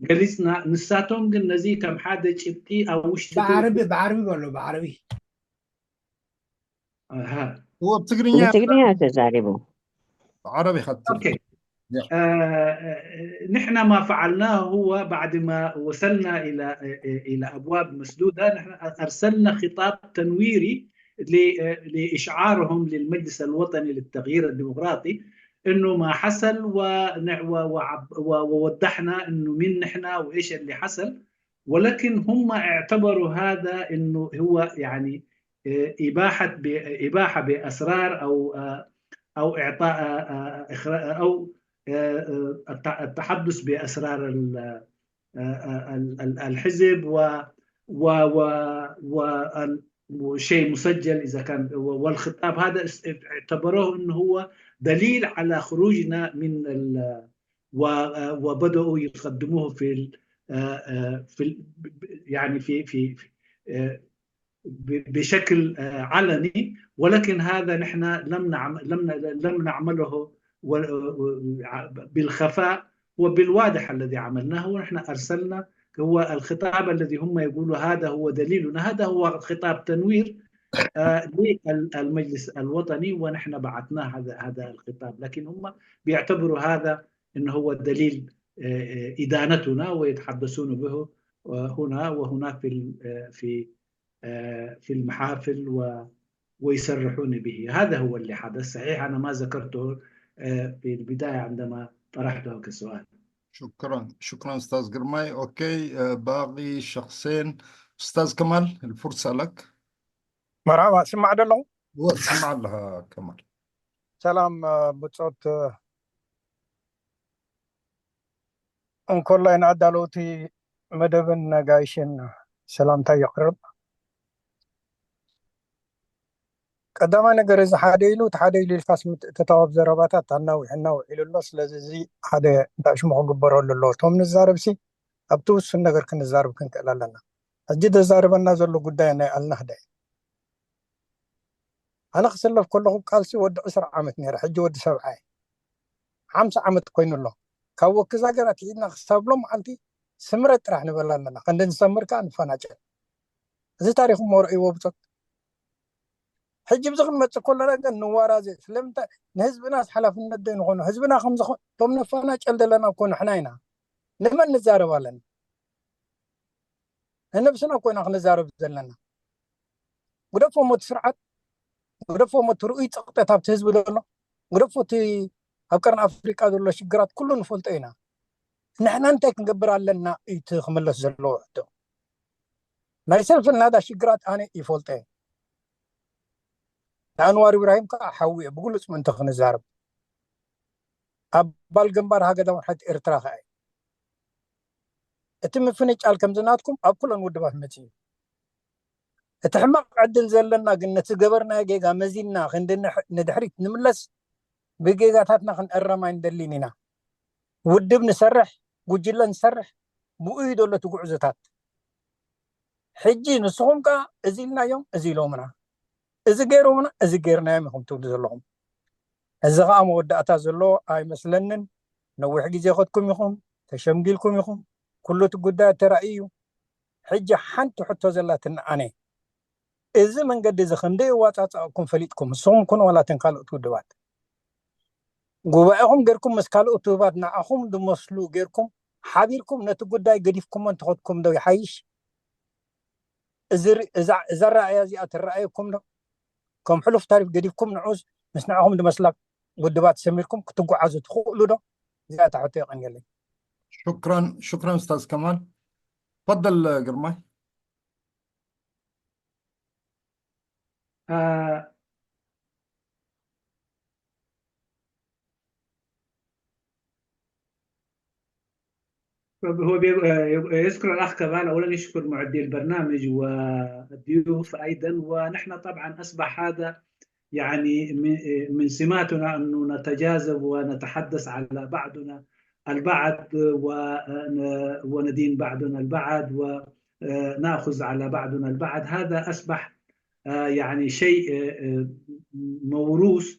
ገሊፅና። ንሳቶም ግን ነዚ ከም ሓደ ጭብጢ ኣብ ውሽጢ ብዓረቢ ብዓረቢ በሎ ብዓረቢ ብትግርኛ ብትግርኛ ተዛሪቡ ዓረቢ ኸትብ نحن ما فعلناه هو بعد ما وصلنا إلى إلى أبواب مسدودة، نحن أرسلنا خطاب تنويري لإشعارهم للمجلس الوطني للتغيير الديمقراطي إنه ما حصل، ووضحنا إنه مين نحن وإيش اللي حصل، ولكن هم اعتبروا هذا إنه هو يعني إباحة إباحة بأسرار أو أو إعطاء أو التحدث بأسرار الحزب و و و شيء مسجل إذا كان، والخطاب هذا اعتبروه إنه هو دليل على خروجنا من ال وبدأوا يقدموه في في يعني في في بشكل علني، ولكن هذا نحن لم نعمل لم لم نعمله بالخفاء وبالواضح الذي عملناه، ونحن أرسلنا هو الخطاب الذي هم يقولوا هذا هو دليلنا، هذا هو خطاب تنوير للمجلس الوطني، ونحن بعثنا هذا هذا الخطاب، لكن هم بيعتبروا هذا انه هو دليل ادانتنا ويتحدثون به هنا وهناك في في في المحافل و ويصرحون به. هذا هو اللي حدث. صحيح، أنا ما ذكرته في البداية عندما طرحته كسؤال. شكرا، شكرا أستاذ قرماي. أوكي، آه، باقي شخصين. أستاذ كمال، الفرصة لك. መርሓባ፣ ስማዕ ዶ ኣለኹ? واسمع لها كمال. ሰላም፣ እ፣ ብጾት፣ እ፣ እንኮላይ ንኣዳለውቲ መደብን ነጋይሽን ሰላምታ የቕርብ። ቀዳማይ ነገር፣ እዚ ሓደ ኢሉ እቲ ሓደ ኢሉ ኢልካስ ምትእትታው ኣብ ዘረባታት ኣናዊሕ ኣናዊሕ ኢሉ ኣሎ። ስለዚ እዚ ሓደ እንታይ ሽሙ ክግበረሉ ኣለዎ። እቶም ንዛረብሲ ኣብቲ ውሱን ነገር ክንዛረብ ክንክእል ኣለና። ሕጂ ዘዛርበና ዘሎ ጉዳይ ናይ ኣልናህዳ እዩ። ኣነ ክስለፍ ከለኹ ቃልሲ ወዲ ዕስራ ዓመት ነይረ፣ ሕጂ ወዲ ሰብዓ እየ። ሓምሳ ዓመት ኮይኑ ኣሎ። ካብ ወኪ ዛገራ ክኢልና ክሳብ ሎም መዓልቲ ስምረት ጥራሕ ንበላ ኣለና። ክንዲ ንሰምር ከኣ ንፈናጨል። እዚ ታሪኽ እሞ ረእይዎ ብጾት። ሕጂ ብዚ ክንመጽእ ከለና ግን ንዋራዘ። ስለምንታይ? ንህዝብናስ ሓላፍነት ዶ ንኾኖ? ህዝብና ከም ዝኾ-፣ እቶም ነፈናጨል ዘለና እኮ ንሕና ኢና። ንመን ንዛረብ ኣለና? ንነብስና እኮ ኢና ክንዛረብ ዘለና። ግደፎ እሞ እቲ ስርዓት፣ ግደፎ እሞ እቲ ርኡይ ጸቕጠት ኣብቲ ህዝቢ ዘሎ፣ ግደፎ እቲ ኣብ ቀርኒ ኣፍሪቃ ዘሎ ሽግራት ኩሉ ንፈልጦ ኢና። ንሕና እንታይ ክንገብር ኣለና እዩ እቲ ክምለስ ዘለዎ ሕቶ። ናይ ሰልፊ ናዳ ሽግራት ኣነ ይፈልጦ እየ። ንኣንዋር ኢብራሂም ከኣ ሓዊ እየ፣ ብግሉጽ ምእንቲ ክንዛረብ። ኣባል ግንባር ሃገራዊ ሓድነት ኤርትራ ከኣ እዩ። እቲ ምፍንጫል ከምዚ ናትኩም ኣብ ኩለን ውድባት መጺኡ እዩ። እቲ ሕማቕ ዕድል ዘለና ግን ነቲ ገበርናዮ ጌጋ መዚንና ክንዲ ንሕ-፣ ንድሕሪት ንምለስ ብጌጋታትና ክንእረም ኣይንደልን ኢና። ውድብ ንሰርሕ፣ ጉጅለ ንሰርሕ፣ ብኡ እዩ ዘሎ እቲ ጉዕዞታት። ሕጂ ንስኹም ከኣ እዚ ኢልናዮም፣ እዚ ኢሎምና፣ እዚ ገይሮምና፣ እዚ ገይርናዮም ኢኹም ትብሉ ዘለኹም። እዚ ኸኣ መወዳእታ ዘሎ ኣይመስለንን። ነዊሕ ግዜ ኸድኩም ኢኹም፣ ተሸምጊልኩም ኢኹም፣ ኩሉ እቲ ጉዳይ ተራእዩ እዩ። ሕጂ ሓንቲ ሕቶ ዘላትኒ ኣነ፣ እዚ መንገዲ እዚ ክንደይ የዋጻጻእኩም ፈሊጥኩም፣ ንስኹም ኩኑ ዋላ እተን ካልኦት ውድባት? ጉባኤኹም ጌርኩም ምስ ካልኦት ውድባት ንዓኹም ዝመስሉ ጌርኩም ሓቢርኩም ነቲ ጉዳይ ገዲፍኩሞ እንተኸድኩም ዶ ይሓይሽ? እዚ ር-፣ እዛ፣ እዛ ኣረኣእያ እዚኣ ትረኣየኩም ዶ? ከም ሕሉፍ ታሪፍ ገዲፍኩም ንዑስ ምስ ንዓኹም ዝመስላ ውድባት ሰሚርኩም ክትጓዓዙ ትኽእሉ ዶ? እዚኣ እታ ሕቶ የቐንየለይ። شكرا، شكرا أستاذ كمال. تفضل قرماي. آه، هو بي-، آه، يذكر الأخ كمال، أولًا يشكر معدي البرنامج والضيوف أيضًا. ونحن طبعًا أصبح هذا يعني من، من سماتنا أنه نتجاذب ونتحدث على بعضنا البعض ون-، وندين بعضنا البعض ونأخذ على بعضنا البعض. هذا أصبح، آه، يعني شيء، آه، آه، موروث.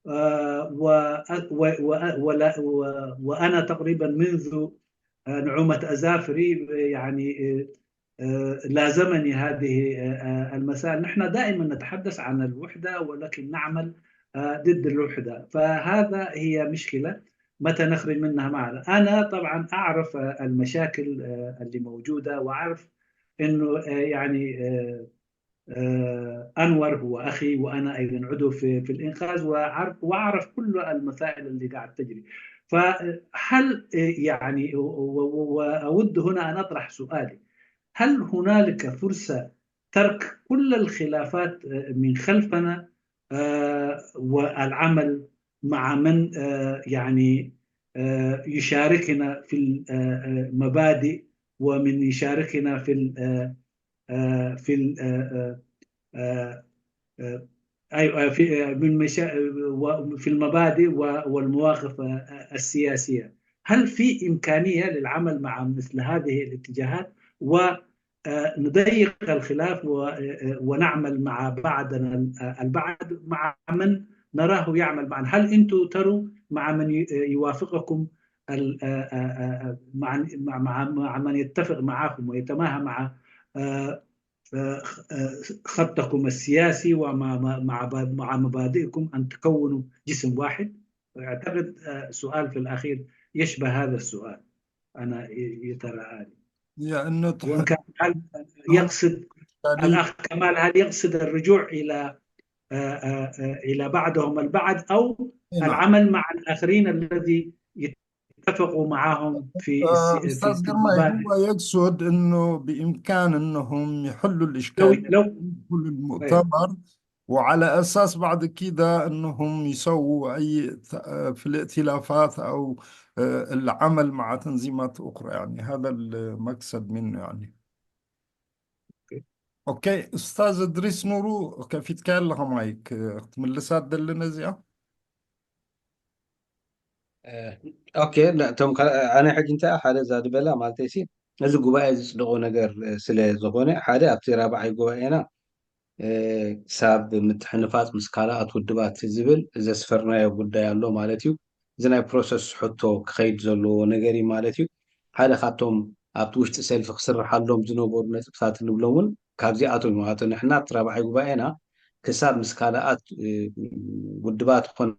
آه، و-، و-، و-، ولا-، و-، وأنا تقريبًا منذ، آه، نعومة أظافري، يعني، آه، آه، لازمني هذه، آه، آه، المسائل. نحن دائمًا نتحدث عن الوحدة، ولكن نعمل، آه، ضد الوحدة. فهذا هي مشكلة، متى نخرج منها ما أعرف. أنا طبعًا أعرف، آه، المشاكل، آه، اللي موجودة، وأعرف إنه، آه، يعني، آه، آه، أنور هو أخي، وأنا أيضًا عضو في، في الإنقاذ، وأعرف، وأعرف كل المسائل اللي قاعد تجري. فهل، آه، يعني، و-، و-، و-، وأود هنا أن أطرح سؤالي، هل هنالك فرصة ترك كل الخلافات، آه، من خلفنا، آه، والعمل مع من، آه، يعني، آه، يشاركنا في ال-، آه، آه، مبادئ، ومن يشاركنا في ال-، آه، آه، في ال-، آه، آه، آه، آه، أيوة، في، آه، من مشا-، و-، في المبادئ و-، والمواقف، آه، السياسية. هل في إمكانية للعمل مع مثل هذه الاتجاهات و، آه، نضيق الخلاف و-، آه، آه، ونعمل مع بعضنا ال-، آه، البعض مع من نراه يعمل معنا؟ هل أنتم تروا مع من ي-، آه، يوافقكم ال-، آه، آه، آه، آه، مع، مع، مع، مع من يتفق معكم ويتماهى مع، آه، آه، خ-، آه، خطكم السياسي ومع، مع، مع ب-، مع مبادئكم أن تكونوا جسم واحد؟ أعتقد، آه، سؤال في الأخير يشبه هذا السؤال، أنا ي-، يترى لي. يا إنه تح-، وإن كان هل يقصد يعني الأخ كمال، هل يقصد الرجوع إلى، آه، آه، آه، إلى بعضهم البعض، أو إيه، نعم. العمل مع الآخرين الذي يت-، اتفقوا معاهم في آه، الس- في أستاذ في جرماي، المبادئ. هو يقصد إنه بإمكان إنهم يحلوا لو الإشكال لو في المؤتمر، وعلى أساس بعد كده إنهم يسووا أي ت- آه، في الائتلافات أو آه، العمل مع تنظيمات أخرى. يعني هذا المقصد منه يعني. أوكي، أستاذ إدريس نورو، كيف يتكلم مايك؟ آه، تملسات دلنا زيا؟ ኦኬ፣ እቶም ኣነ ሕጂ እንታይ ሓደ ዛድበላ ማለት ሲ፣ እዚ ጉባኤ ዝፅደቆ ነገር ስለ ዝኾነ፣ ሓደ ኣብቲ ራብዓይ ጉባኤና ክሳብ ምትሕንፋፅ ምስ ካልኣት ውድባት ዝብል ዘስፈርናዮ ጉዳይ ኣሎ ማለት እዩ። እዚ ናይ ፕሮሰስ ሕቶ ክኸይድ ዘለዎ ነገር እዩ ማለት እዩ። ሓደ ካብቶም ኣብቲ ውሽጢ ሰልፊ ክስርሓሎም ዝነበሩ ነጥብታት ንብሎም እውን ካብዚኣቶም እዮም። ኣቶ ንሕና ኣብቲ ራብዓይ ጉባኤና ክሳብ ምስ ካልኣት ውድባት ኮና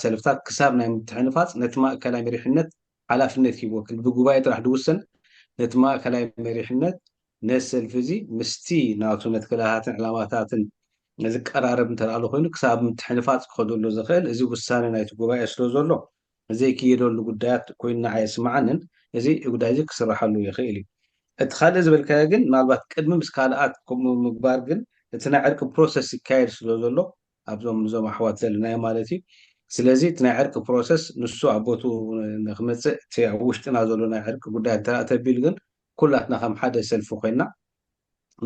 ሰልፍታት ክሳብ ናይ ምትሕንፋፅ ነቲ ማእከላይ መሪሕነት ሓላፍነት ሂቦ ክንዲ ብጉባኤ ጥራሕ ድውሰን ነቲ ማእከላይ መሪሕነት ነዚ ሰልፊ እዚ ምስቲ ናቱ መትከላታትን ዕላማታትን ዝቀራረብ እንተደኣ ኮይኑ ክሳብ ምትሕንፋፅ ክኸደሉ ዝኽእል እዚ ውሳነ ናይቲ ጉባኤ ስለ ዘሎ ዘይክየደሉ ጉዳያት ኮይኑ ንዓይ ኣይስምዓንን። እዚ ጉዳይ እዚ ክስርሓሉ ይኽእል እዩ። እቲ ካልእ ዝበልካዮ ግን ምናልባት ቅድሚ ምስ ካልኣት ከምኡ ምግባር ግን እቲ ናይ ዕርቂ ፕሮሰስ ይካየድ ስለ ዘሎ ኣብዞም እዞም ኣሕዋት ዘለናዮ ማለት እዩ። ስለዚ እቲ ናይ ዕርቂ ፕሮሰስ ንሱ ኣብ ቦቱ ንክመፅእ እቲ ኣብ ውሽጥና ዘሎ ናይ ዕርቂ ጉዳይ እንተ ተቢሉ ግን ኩላትና ከም ሓደ ሰልፊ ኮይና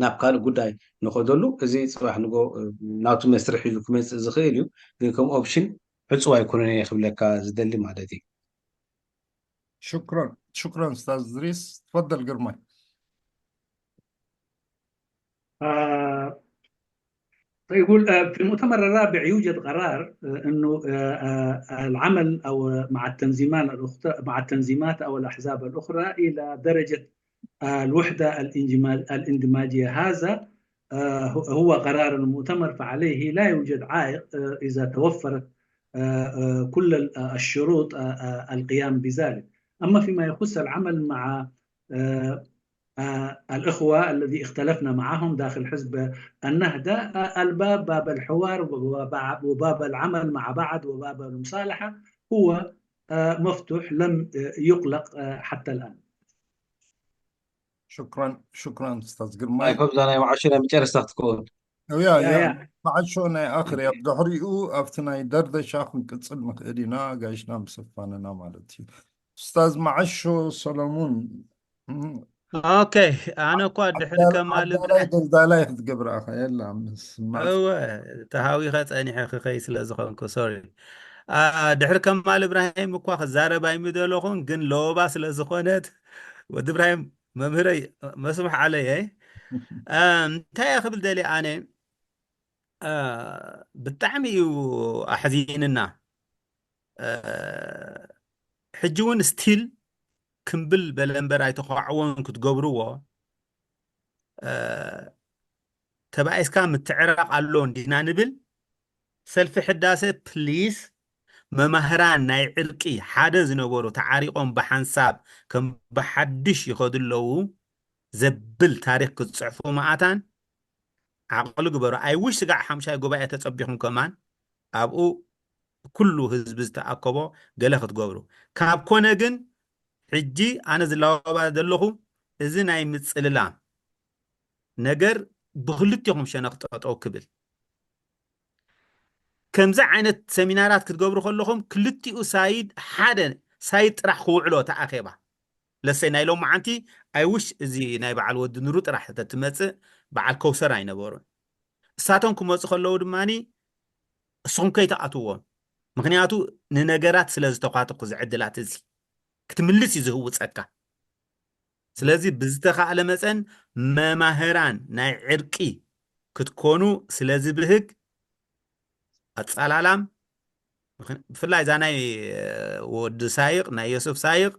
ናብ ካልእ ጉዳይ ንኸደሉ እዚ ፅባሕ ንጎ ናቱ መስርሕ ሒዙ ክመፅእ ዝኽእል እዩ። ግን ከም ኦፕሽን ዕፁብ ኣይኮነን እየ ክብለካ ዝደሊ ማለት እዩ። شكرا شكرا أستاذ إدريس. تفضل قرمي. آه، يقول آه، في المؤتمر الرابع يوجد قرار آه، انه آه، آه، العمل او مع التنظيمات الاخرى، مع التنظيمات او الاحزاب الاخرى الى درجه آه، الوحده الانجما- الاندماجيه. هذا آه، هو هو قرار المؤتمر، فعليه لا يوجد عائق آه، اذا توفرت آه، آه، كل ال- آه، الشروط آه، آه، القيام بذلك. اما فيما يخص العمل مع آه، آه، الإخوة الذي اختلفنا معهم داخل حزب النهضة، آه، الباب، باب الحوار وباب، وباب العمل مع بعض وباب المصالحة هو آه، مفتوح، لم آه، يقلق آه، حتى الآن. شكرا شكرا أستاذ ኣይ قرمي. ከብዛ ናይ መዓሾ ናይ መጨረስታ ክትከውን يا يا يا يا معشو ናይ ኣኽሪ ኣብ ድሕሪኡ ኣብቲ ናይ ደርደሻ ክንቅፅል ንኽእል ኢና፣ ጋይሽና ምሰፋንና ማለት እዩ። ኡስታዝ መዓሾ ሰሎሙን። ኦኬ፣ ኣነ እኳ ድሕሪ ከማል ዓዳላይ ደልዳላይ ክትገብር ኣኻ የላ ምስ እወ፣ ተሃዊኸ ፀኒሐ ክኸይ ስለ ዝኾንኩ ሶሪ። ድሕሪ ከማል እብራሂም እኳ ክዛረብ ኣይምደለኹን፣ ግን ለወባ ስለ ዝኾነት ወዲ እብራሂም መምህረይ መስሙሕ ዓለየ። እንታይ እየ ክብል ደልየ ኣነ፣ ብጣዕሚ እዩ ኣሕዚንና። ሕጂ እውን ስቲል ክምብል በለ እምበር ኣይተኳዕዎን ክትገብርዎ ተባኢስካ ምትዕራቕ ኣሎ እንዲና ንብል። ሰልፊ ሕዳሰ ፕሊስ፣ መማህራን ናይ ዕርቂ ሓደ ዝነበሩ ተዓሪቖም ብሓንሳብ ከም ብሓድሽ ይኸዱ ኣለዉ ዘብል ታሪኽ ክትፅሕፉ መኣታን ዓቕሊ ግበሩ። ኣይ ውሽ ስጋዕ ሓምሻይ ጉባኤ ተፀቢኹም ከማን ኣብኡ ኩሉ ህዝቢ ዝተኣከቦ ገለ ክትገብሩ ካብ ኮነ ግን፣ ሕጂ ኣነ ዝላወባ ዘለኹ እዚ ናይ ምፅልላም ነገር ብክልቲኹም ሸነኽ ጠጠው ክብል። ከምዚ ዓይነት ሰሚናራት ክትገብሩ ከለኹም ክልቲኡ ሳይድ ሓደ ሳይድ ጥራሕ ክውዕሎ እቲ ኣኼባ። ለሰይ ናይ ሎማዓንቲ ኣይ ውሽ እዚ ናይ በዓል ወዲ ኑሩ ጥራሕ ተትመፅእ በዓል ከውሰር ኣይነበሩን። እሳቶም ክመፁ ከለዉ ድማ እስኹም ከይትኣትዎም። ምክንያቱ ንነገራት ስለ ዝተኳትኩ ዝዕድላት እዚ ክትምልስ እዩ ዝህውፀካ። ስለዚ ብዝተኻእለ መፀን መማህራን ናይ ዕርቂ ክትኮኑ ስለ ዝብህግ ኣፀላላም ብፍላይ እዛ ናይ ወዲ ሳይቕ ናይ ዮሱፍ ሳይቕ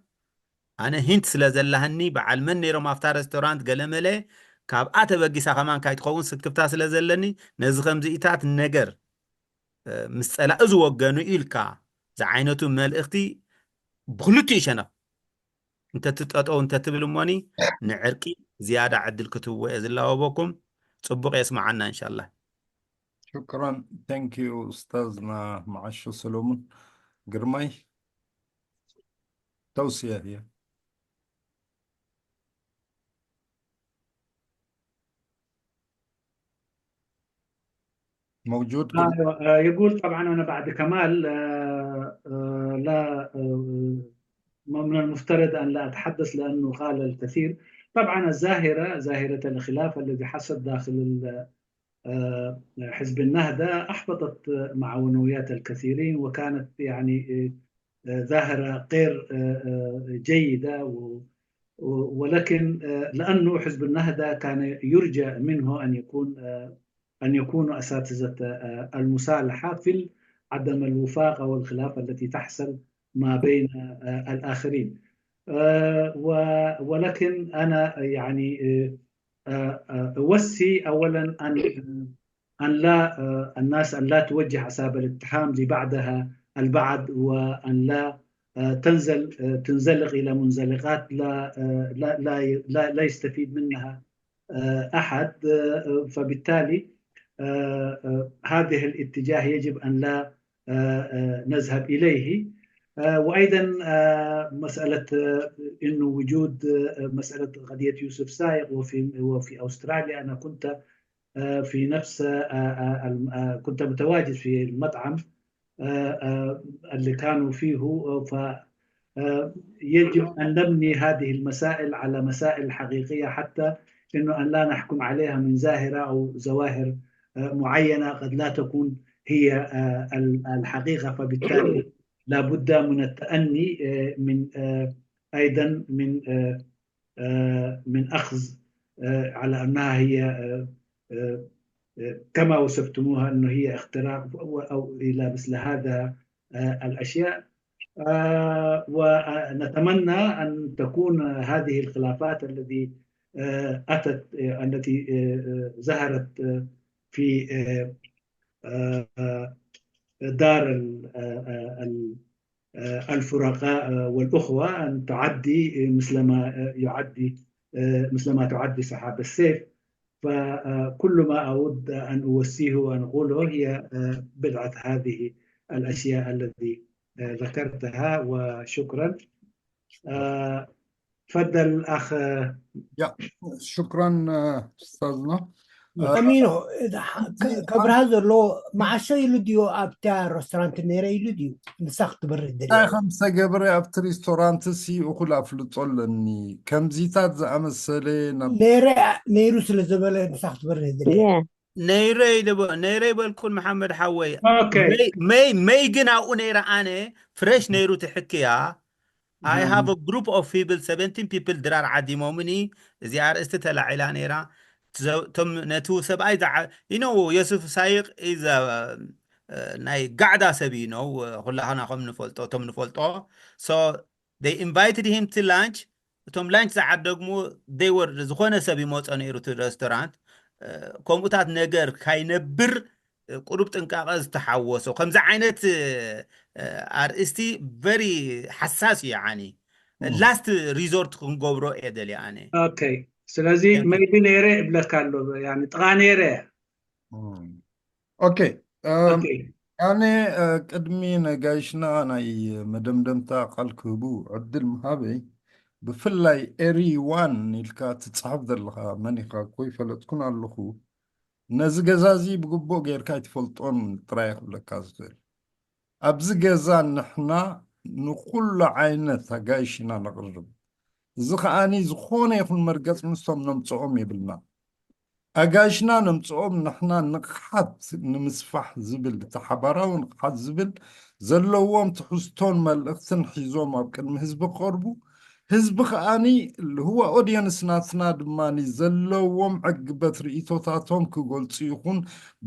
ኣነ ሂንት ስለ ዘላህኒ በዓል መን ነይሮም ኣብታ ሬስቶራንት ገለመለ ካብኣ ተበጊሳ ከማን ካይትኸውን ስክፍታ ስለ ዘለኒ ነዚ ከምዚኢታት ነገር ምስ ፀላኢ ዝወገኑ ኢልካ ዝዓይነቱ መልእኽቲ ብክልቲኡ ሸነኽ እንተትጠጠው እንተትብል እሞኒ ንዕርቂ ዝያዳ ዕድል ክትህቦ እየ ዝላወበኩም። ፅቡቕ የስምዓና እንሻላ። ሽክራን። ታንክ ዩ ኡስታዝና መዓሾ ሰሎሙን ግርማይ። توصية هي. موجود؟ آه، يقول طبعا أنا بعد كمال، آه، آه، لا، آه، من المفترض أن لا أتحدث لأنه قال الكثير. طبعا الظاهرة، ظاهرة الخلاف الذي حصل داخل ال- آه، حزب النهضة أحبطت معنويات الكثيرين، وكانت يعني، آه، آه، ظاهرة غير، آه، آه، جيدة، و- و- ولكن، آه، لأنه حزب النهضة كان يرجى منه أن يكون، آه، أن يكونوا أساتذة، آه، المصالحة في عدم الوفاق أو الخلاف التي تحصل ما بين، آه، الآخرين. آه، و- ولكن أنا يعني، آه، آه، آه، أوصي أولًا أن أن لا، آه، الناس أن لا توجه أسباب الاتهام لبعضها البعض، وأن لا، آه، تنزل، آه، تنزلق إلى منزلقات لا، آه، لا، لا، لا، لا يستفيد منها، آه، أحد. آه، فبالتالي، آه، آه، هذه الاتجاه يجب أن لا، آه، آه، نذهب إليه. آه، وأيضًا، آه، مسألة، آه، إنه وجود، آه، مسألة قضية يوسف سايق وفي، وفي أستراليا، أنا كنت، آه، في نفس، آه، آه، الم- آه، كنت متواجد في المطعم، آه، آه، اللي كانوا فيه، آه، ف آه، يجب أن نبني هذه المسائل على مسائل حقيقية، حتى إنه أن لا نحكم عليها من ظاهرة أو ظواهر، آه، معينة قد لا تكون هي، آه، ال- الحقيقة. فبالتالي لا بد من التأني، آه، من، آه، أيضًا من، آه، آه، من أخذ، آه، على أنها هي، آه، آه، آه، كما وصفتموها أنه هي اختراق أو، أو إلى مثل هذا، آه، الأشياء. آه، ونتمنى أن تكون هذه الخلافات التي، آه، أتت، آه، التي، آه، آه، ظهرت، آه، في، آه، آه، آه، دار ال- آه، آه، ال- آه، الفرقاء، آه، والأخوة أن تعدي، آه، مثل ما، آه، يعدي، آه، مثل ما تعدي سحاب السيف. فكل ما أود أن أوصيه وأن أقوله هي، آه، بضعة هذه الأشياء الذي، آه، ذكرتها، وشكرا. آه، تفضل أخ. يا، شكرا، آه، أستاذنا. ከሚኖ ከብርሃ ዘሎ መዓሾ ኢሉ ድዩ ኣብታ ሬስቶራንት ነይረ ኢሉ ድዩ? ንሳ ክትበርህ ደልያ እንታይ ከም ዝተገብረ ኣብቲ ሬስቶራንት ሲ እኹል ኣፍልጦ ኣለኒ። ከምዚታት ዝኣመሰለ ናብ ነይረ ነይሩ ስለ ዝበለ ንሳ ክትበርህ ደልያ Yeah. ነይረ ኢለ በ- ነይረ ይበልኩን መሓመድ ሓወይ Okay. መይ- መይ መይ ግን ኣብኡ ነይረ ኣነ ፍሬሽ ነይሩ ትሕክያ I have a group of people seventeen people ድራር ዓዲሞምኒ እዚ ኣርእስቲ ተላዒላ ነይራ ትዘ- ቶም ነቲ ሰብኣይ ዝዓ you know የሱፍ ሳይቅ is ናይ ጋዕዳ ሰብ you know ኩላህና ከም ንፈልጦ ቶም ንፈልጦ so they invited him to lunch እቶም ላንች ዝዓደግሙ they were ዝኾነ ሰብ ይመፆ ነይሩ እቲ ሬስቶራንት ከምኡታት ነገር ካይነብር ቁሩብ ጥንቃቐ ዝተሓወሶ ከምዚ ዓይነት ኣርእስቲ very ሓሳስ እዩ ዓኒ last resort ክንገብሮ እየ ደልየ ኣነ okay ስለዚ maybe ነይረ እብለካ ኣሎ ጥቓ ነይረ okay ኣነ ቅድሚ ነጋይሽና ናይ መደምደምታ ቃል ክህቡ ዕድል ምሃበይ ብፍላይ ኤሪ ዋን ኢልካ ትፅሕፍ ዘለካ መን ኢኻ እኮ ይፈለጥኩን ኣለኹ ነዚ ገዛ እዚ ብግቡእ ጌርካ ኣይትፈልጦን ጥራይ ክብለካ ዝኽእል ኣብዚ ገዛ ንሕና ንኩሉ ዓይነት ኣጋይሽ ኢና ነቕርብ እዚ ከዓኒ ዝኾነ ይኹን መርገፅ ምስቶም ነምፅኦም የብልና ኣጋይሽና ነምፅኦም ንሕና ንቕሓት ንምስፋሕ ዝብል እቲ ሓባራዊ ንቕሓት ዝብል ዘለዎም ትሕዝቶን መልእኽትን ሒዞም ኣብ ቅድሚ ህዝቢ ክቐርቡ ህዝቢ ከዓኒ ልህዋ ኦድየንስ ናትና ድማ ዘለዎም ዕግበት ርእቶታቶም ክገልፁ ይኹን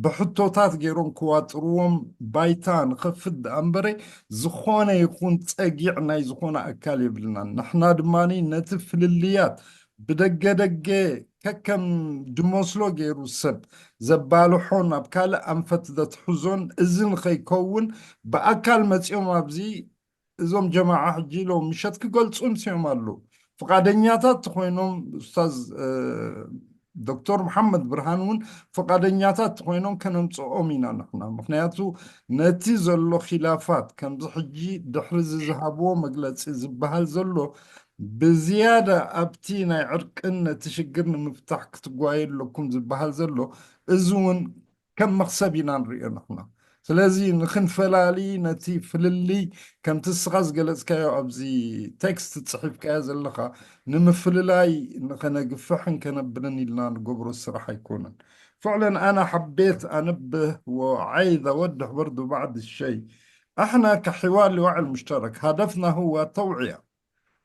ብሕቶታት ገይሮም ክዋጥርዎም ባይታ ንኸፍት ደኣ እምበረ ዝኾነ ይኹን ፀጊዕ ናይ ዝኾነ ኣካል የብልናን ንሕና ድማ ነቲ ፍልልያት ብደገ ደገ ከከም ድመስሎ ገይሩ ሰብ ዘባልሖን ኣብ ካልእ ኣንፈት ዘትሕዞን እዚ ንኸይከውን ብኣካል መፂኦም ኣብዚ እዞም ጀማዓ ሕጂ ሎም ምሸት ክገልፁ ምፅኦም ኣለዉ ፍቓደኛታት ተኮይኖም ኡስታዝ ዶክተር መሓመድ ብርሃን እውን ፍቓደኛታት ኮይኖም ከነምፅኦም ኢና ንሕና። ምክንያቱ ነቲ ዘሎ ኺላፋት ከምዚ ሕጂ ድሕሪ እዚ ዝሃብዎ መግለፂ ዝበሃል ዘሎ ብዝያዳ ኣብቲ ናይ ዕርቅን ነቲ ሽግር ንምፍታሕ ክትጓየ ኣለኩም ዝበሃል ዘሎ እዚ እውን ከም መኽሰብ ኢና ንሪኦ ንሕና። ስለዚ ንክንፈላሊ ነቲ ፍልልይ ከምቲ እስኻ ዝገለፅካዮ ኣብዚ ቴክስት ፅሒፍካዮ ዘለኻ ንምፍልላይ ንኸነግፍሕን ከነብርን ኢልና ንገብሮ ስራሕ ኣይኮነን። فعلا أنا حبيت أنبه وأعيد أوضح برضو بعض الشيء. احنا كحوار لوعي المشترك هدفنا هو توعية،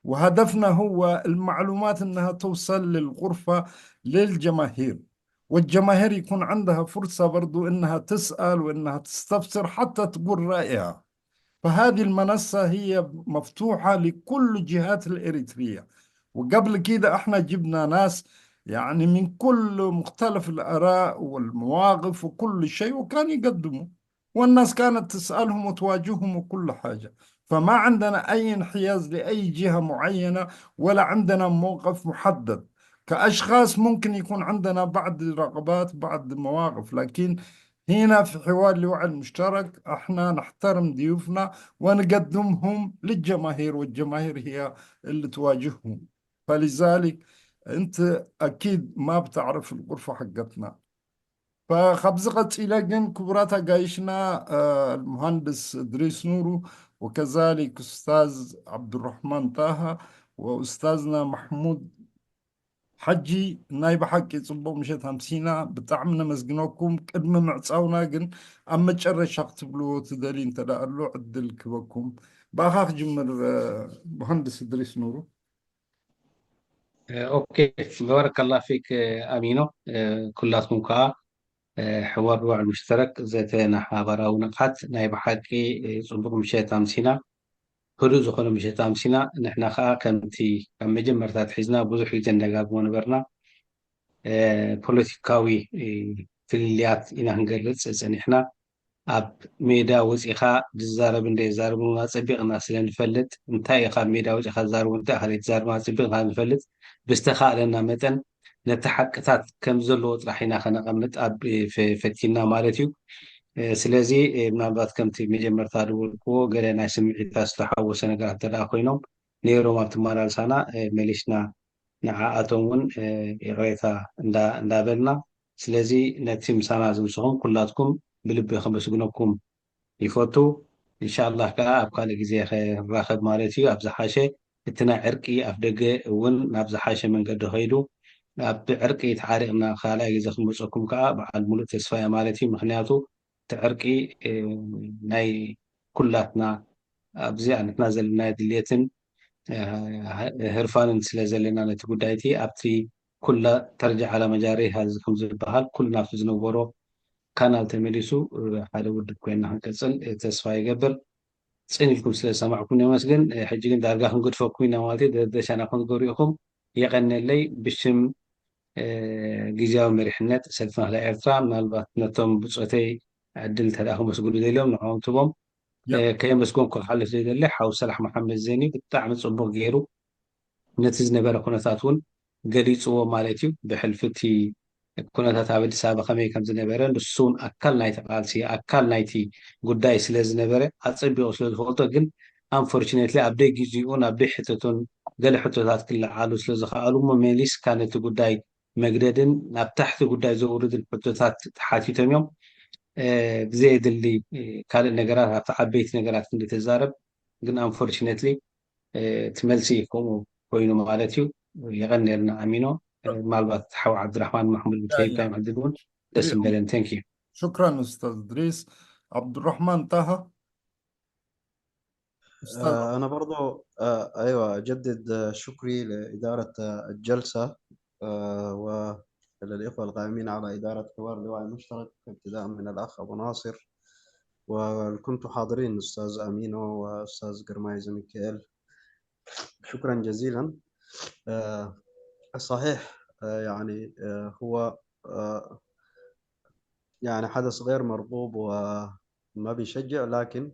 وهدفنا هو المعلومات انها توصل للغرفة للجماهير، والجماهير يكون عندها فرصة برضو انها تسأل وانها تستفسر حتى تقول رأيها. فهذه المنصة هي مفتوحة لكل جهات الإريترية. وقبل كده احنا جبنا ناس يعني من كل مختلف الآراء والمواقف وكل شيء، وكان يقدموا، والناس كانت تسألهم وتواجههم وكل حاجة. فما عندنا أي انحياز لأي جهة معينة، ولا عندنا موقف محدد. كأشخاص ممكن يكون عندنا بعض الرغبات، بعض المواقف، لكن هنا في حوار الوعي المشترك احنا نحترم ضيوفنا ونقدمهم للجماهير، والجماهير هي اللي تواجههم. فلذلك انت اكيد ما بتعرف الغرفة حقتنا. فخبز قتيلة جن كبرات جايشنا، آه، المهندس إدريس نورو، وكذلك أستاذ عبد الرحمن طه وأستاذنا محمود ሓጂ። ናይ ብሓቂ ጽቡቕ ምሸት ኣምሲና። ብጣዕሚ ነመስግነኩም። ቅድሚ ምዕጻውና ግን ኣብ መጨረሻ ክትብልዎ ትደልዩ እንተ ደኣ ኣሎ ዕድል ክበኩም። ብኣኻ ክጅምር፣ እ፣ መሃንድስ እድሪስ ኑሩ። ኦኬ፣ በረከላ ፊክ ኣሚኖ። ኩላትኩም ከዓ ሕዋር ብባዕል ሙሽተረክ ዘተ ንሓባራዊ ንቕሓት ናይ ብሓቂ ጽቡቕ ምሸት ኣምሲና፣ ህዱእ ዝኾነ ምሸት ኣምሲና። ንሕና ከዓ ከምቲ ካብ መጀመርታ ኣትሒዝና ብዙሕ ግዜ ንደጋግሞ ነበርና፣ ፖለቲካዊ ፍልልያት ኢና ክንገልጽ ጸኒሕና። ኣብ ሜዳ ወፂኻ ዝዛረብን ዘይዛረብን እውን ኣፀቢቕና ስለ ንፈልጥ፣ እንታይ ኢኻ ኣብ ሜዳ ወፂኻ ትዛረብ፣ እንታይ ኢኻ ዘይትዛረብ ኣፀቢቕና ንፈልጥ። ብዝተኻእለና መጠን ነቲ ሓቅታት ከም ዘለዎ ጥራሕ ኢና ከነቐምጥ ኣብ ፈቲና ማለት እዩ። ስለዚ ምናልባት ከምቲ መጀመርታ ዝበልክዎ ገለ ናይ ስምዒታት ዝተሓወሰ ነገራት እንተ ኮይኖም ነይሮም ኣብቲ መላልሳና መሊስና ንዓኣቶም እውን ይቕሬታ እንዳበልና፣ ስለዚ ነቲ ምሳና ዝምስኹም ኩላትኩም ብልቢ ከመስግነኩም ይፈቱ። እንሻላህ ከዓ ኣብ ካልእ ግዜ ክራኸብ ማለት እዩ። ኣብ ዝሓሸ እቲ ናይ ዕርቂ ኣፍ ደገ እውን ናብ ዝሓሸ መንገዲ ከይዱ ኣብ ዕርቂ ተዓሪቕና ካልኣይ ግዜ ክንመፀኩም ከዓ በዓል ሙሉእ ተስፋ እየ ማለት እዩ። ምክንያቱ እቲ ዕርቂ ናይ ኩላትና ኣብዚ ኣንሕና ዘለና ድልየትን ህርፋንን ስለ ዘለና ነቲ ጉዳይ እቲ ኣብቲ ኩላ ተርጃ ዓላ መጃሪሃ ከም ዝበሃል ኩሉ ናብቲ ዝነበሮ ካናል ተመሊሱ ሓደ ውድብ ኮይና ክንቀፅል ተስፋ ይገብር። ፅን ኢልኩም ስለ ዝሰማዕኩም የመስግን። ሕጂ ግን ዳርጋ ክንገድፈኩም ኢና ማለት እዩ። ደደሻና ከም ትገብሩ ኢኹም። የቐንየለይ ብሽም ግዝያዊ መሪሕነት ሰልፊ ናህዳ ኤርትራ ምናልባት ነቶም ብፆተይ ዕድል እንተ ከመስግኑ ደልዮም ንዕኦም ትቦም። ከየመስገንኩ ክሓልፍ ዘይደሊ ሓው ሰላሕ መሓመድ ዜኒ ብጣዕሚ ፅቡቕ ገይሩ ነቲ ዝነበረ ኩነታት እውን ገሊፅዎ ማለት እዩ። ብሕልፊ እቲ ኩነታት ኣብ ኣዲስ ኣበባ ከመይ ከም ዝነበረ ንሱ እውን ኣካል ናይቲ ቃልሲ ኣካል ናይቲ ጉዳይ ስለ ዝነበረ ኣፀቢቑ ስለ ዝፈልጦ ግን ኣንፎርችነትሊ ኣብ ደይ ግዚኡ ናብ ደይ ሕተቱን ገለ ሕቶታት ክለዓሉ ስለ ዝኸኣሉ እሞ መሊስካ ነቲ ጉዳይ መግደድን ናብ ታሕቲ ጉዳይ ዘውርድን ሕቶታት ተሓቲቶም እዮም። ብዘየድሊ ካልእ ነገራት ኣብቲ ዓበይቲ ነገራት ክንዲ ተዛረብ ግን ኣንፎርችነትሊ እቲ መልሲ ከምኡ ኮይኑ ማለት እዩ። የቐንየልና ኣሚኖ። ምናልባት ሓው ዓብድራሕማን ማሕሙድ ብትሄድካ ይምዕድል እውን ደስ ምበለን። Thank you። شكرا أستاذ إدريس. عبد الرحمن طه. أستاذ. أنا برضو أيوة أجدد شكري لإدارة الجلسة وللإخوة القائمين على إدارة حوار لوعي مشترك، ابتداء من الأخ أبو ناصر، وكنتوا حاضرين أستاذ أمينو وأستاذ قرمايز ميكائيل. شكرا جزيلا. صحيح، يعني هو يعني حدث غير مرغوب وما بيشجع، لكن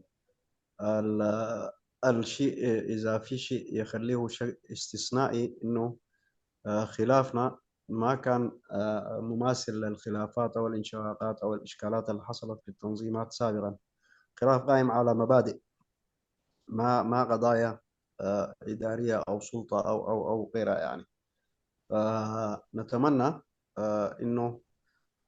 الشيء إذا في شيء يخليه شيء استثنائي إنه خلافنا ما كان آه، مماثل للخلافات أو الانشقاقات أو الإشكالات اللي حصلت في التنظيمات سابقا. خلاف قائم على مبادئ، ما ما قضايا آه، إدارية أو سلطة أو أو أو غيرها يعني. فنتمنى آه، إنه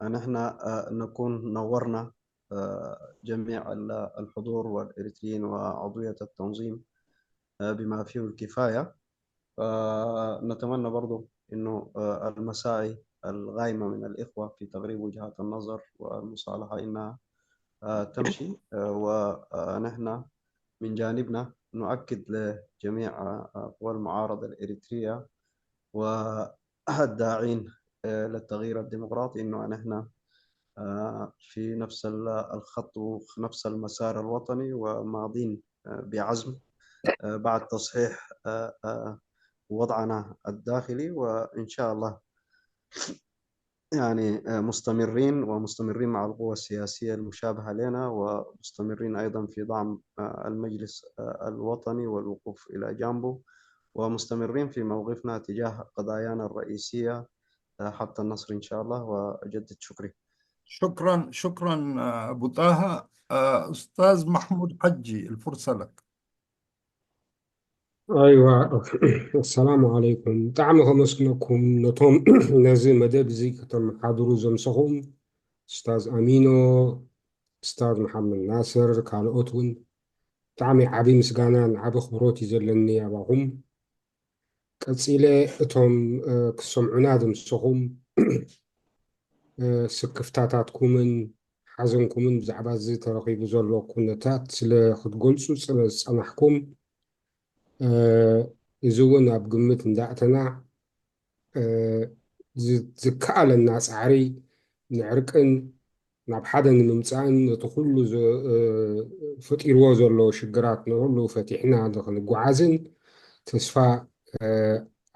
نحن آه، نكون نورنا آه، جميع ال- الحضور والإريتريين وعضوية التنظيم آه، بما فيه الكفاية. فنتمنى برضو إنه آه، المساعي القائمة من الإخوة في تغريب وجهات النظر والمصالحة إنها آه، تمشي. آه، ونحن من جانبنا نؤكد لجميع آه، قوى المعارضة الإريترية والداعين آه، للتغيير الديمقراطي إنه نحن آه، في نفس ال- الخط وفي نفس المسار الوطني، وماضين آه، بعزم آه، بعد تصحيح آه، آه، وضعنا الداخلي، وإن شاء الله يعني آه، مستمرين ومستمرين مع القوى السياسية المشابهة لنا، ومستمرين أيضا في دعم آه، المجلس آه، الوطني والوقوف إلى جانبه، ومستمرين في موقفنا تجاه قضايانا الرئيسية آه، حتى النصر إن شاء الله. وأجدد شكري. شكرا، شكرا آه، أبو طه. آه، أستاذ محمود حجي، الفرصة لك. ኣይዋ፣ ኣሰላሙ ዓለይኩም። ብጣዕሚ ከመስግነኩም ነቶም ነዚ መደብ እዚ ከተመሓድሩ ዘምሰኹም፣ ኡስታዝ ኣሚኖ፣ ኡስታዝ መሓመድ ናስር፣ ካልኦት እውን ብጣዕሚ ዓቢ ምስጋናን ዓቢ ኣኽብሮት እዩ ዘለኒ ኣባኹም። ቀጺለ እቶም እ፣ ክሰምዑና ዘምሰኹም እ፣ ስክፍታታትኩምን ሓዘንኩምን ብዛዕባ እዚ ተረኺቡ ዘሎ ኩነታት ስለ ክትገልጹ ስለ ዝጸናሕኩም፣ እ፣ እዚ እውን ኣብ ግምት እንዳእተና እ፣ ዝ- ዝከኣለና ጻዕሪ ንዕርቅን ናብ ሓደ ንምምጻእን ነቲ ኩሉ ዝ- እ፣ ፈጢርዎ ዘሎ ሽግራት ንኩሉ ፈቲሕና ንክንጓዓዝን ተስፋ እ፣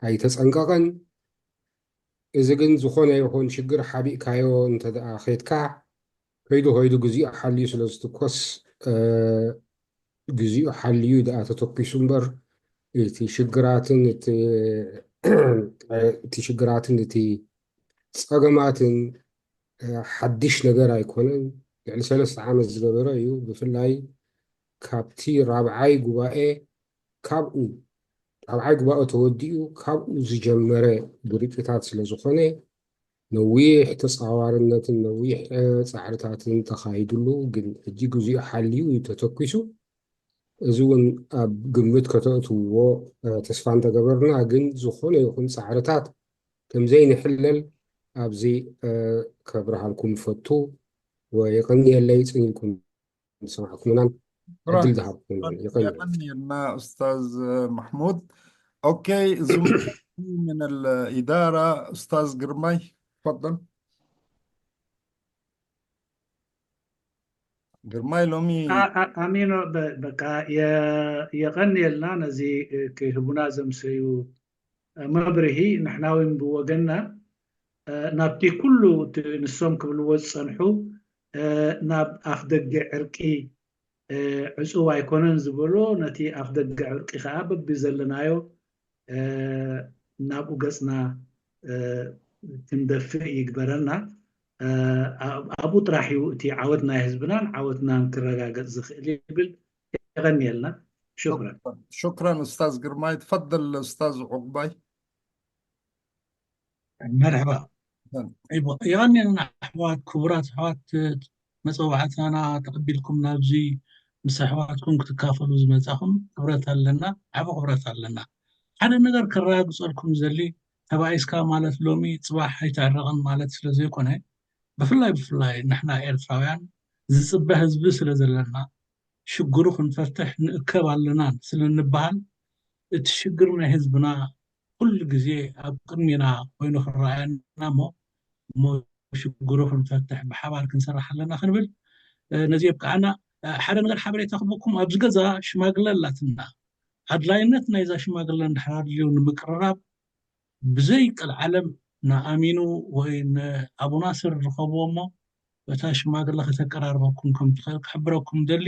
ኣይተጸንቀቐን። እዚ ግን ዝኾነ ይኹን ሽግር ሓቢእካዮ እንተ ደኣ ኸይድካ፣ ከይዱ ከይዱ ግዚኡ ሓልዩ ስለ ዝትኮስ፣ እ፣ ግዚኡ ሓልዩ ደኣ ተተኪሱ እምበር፣ እቲ ሽግራትን እቲ፣ እቲ ሽግራትን እቲ ጸገማትን፣ እ፣ ሓድሽ ነገር ኣይኮነን። ልዕሊ ሰለስተ ዓመት ዝገበረ እዩ። ብፍላይ ካብቲ ራብዓይ ጉባኤ ካብኡ፣ ራብዓይ ጉባኤ ተወዲኡ ካብኡ ዝጀመረ ግርጭታት ስለ ዝኾነ፣ ነዊሕ ተጻዋርነትን ነዊሕ እ፣ ጻዕርታትን ተኻይድሉ፣ ግን ሕጂ ግዚኡ ሓልዩ እዩ ተተኪሱ። እዚ እውን ኣብ ግምት ከተእትውዎ እ፣ ተስፋ እንተገበርና፣ ግን ዝኾነ ይኹን ጻዕርታት ከምዘይንሕለል ኣብዚ እ፣ ከብርሃልኩም እፈቱ። ወየቐንየለይ ጽን ኢልኩም ዝሰማዕኩምናን ሽኩራን ዕድል ዝሃብኩምናን። የቐንየለይ። የቐንየልና ኡስታዝ ማሕሙድ። ኦኬ፣ እዚ من الإدارة ኡስታዝ ግርማይ፣ ተፈضل። ግርማይ ሎሚ ኣ- ኣ- ኣሚኖ በ- በቃ የ- የቐንየልና ነዚ ክህቡና ዘምሰዩ መብርሂ። ንሕና እውን ብወገንና እ፣ ናብቲ ኩሉ እቲ ንሶም ክብልዎ ዝጸንሑ እ፣ ናብ ኣፍ ደገ ዕርቂ እ፣ ዕጹው ኣይኮነን ዝበሎ ነቲ ኣፍ ደገ ዕርቂ ከዓ በቢ ዘለናዮ እ፣ ናብኡ ገጽና እ፣ ክንደፍእ ይግበረና። እ፣ ኣብ- ኣብኡ ጥራሕ እዩ እቲ ዓወት ናይ ህዝብናን ዓወትናን ክረጋገጽ ዝኽእል ይብል። የቐንየልና። ሽክረን። ሽክረን ኡስታዝ ግርማይ። ተፈضل ኡስታዝ ዑቅባይ። መርሐባ። ይቐንየልና ኣሕዋት፣ ክቡራት ኣሕዋት፣ መጸዋዕታና ተቐቢልኩም ናብዚ ምስ ኣሕዋትኩም ክትካፈሉ ዝመጻኹም ክብረት ኣለና፣ ዓቢ ክብረት ኣለና። ሓደ ነገር ከረጋግጸልኩም ዘሊ፣ ተባኢስካ ማለት ሎሚ ጽባሕ ኣይትዕረቕን ማለት ስለ ዘይኮነ፣ ብፍላይ ብፍላይ ንሕና ኤርትራውያን ዝጽበ ህዝቢ ስለ ዘለና፣ ሽግሩ ክንፈትሕ ንእከብ ኣለና ስለ እንበሃል፣ እቲ ሽግር ናይ ህዝብና ኩሉ ግዜ ኣብ ቅድሜና ኮይኑ ክረኣየና እሞ፣ እሞ ሽግሩ ክንፈትሕ ብሓባር ክንሰርሕ ኣለና ክንብል እ፣ ነዚ የብቅዓና። እ፣ ሓደ ነገር ሓበሬታ ክበኩም፣ ኣብዚ ገዛ ሽማግለ ኣላትና። ኣድላይነት ናይዛ ሽማግለ እንድሕር ኣድልዩ ንምቅርራብ ብዘይ ቀልዓለም ንኣሚኑ ወይ ንኣቡ ናስር ርከብዎ እሞ፣ በታ ሽማግለ ከተቀራርበኩም ከም ትኽእል ክሕብረኩም ደሊ።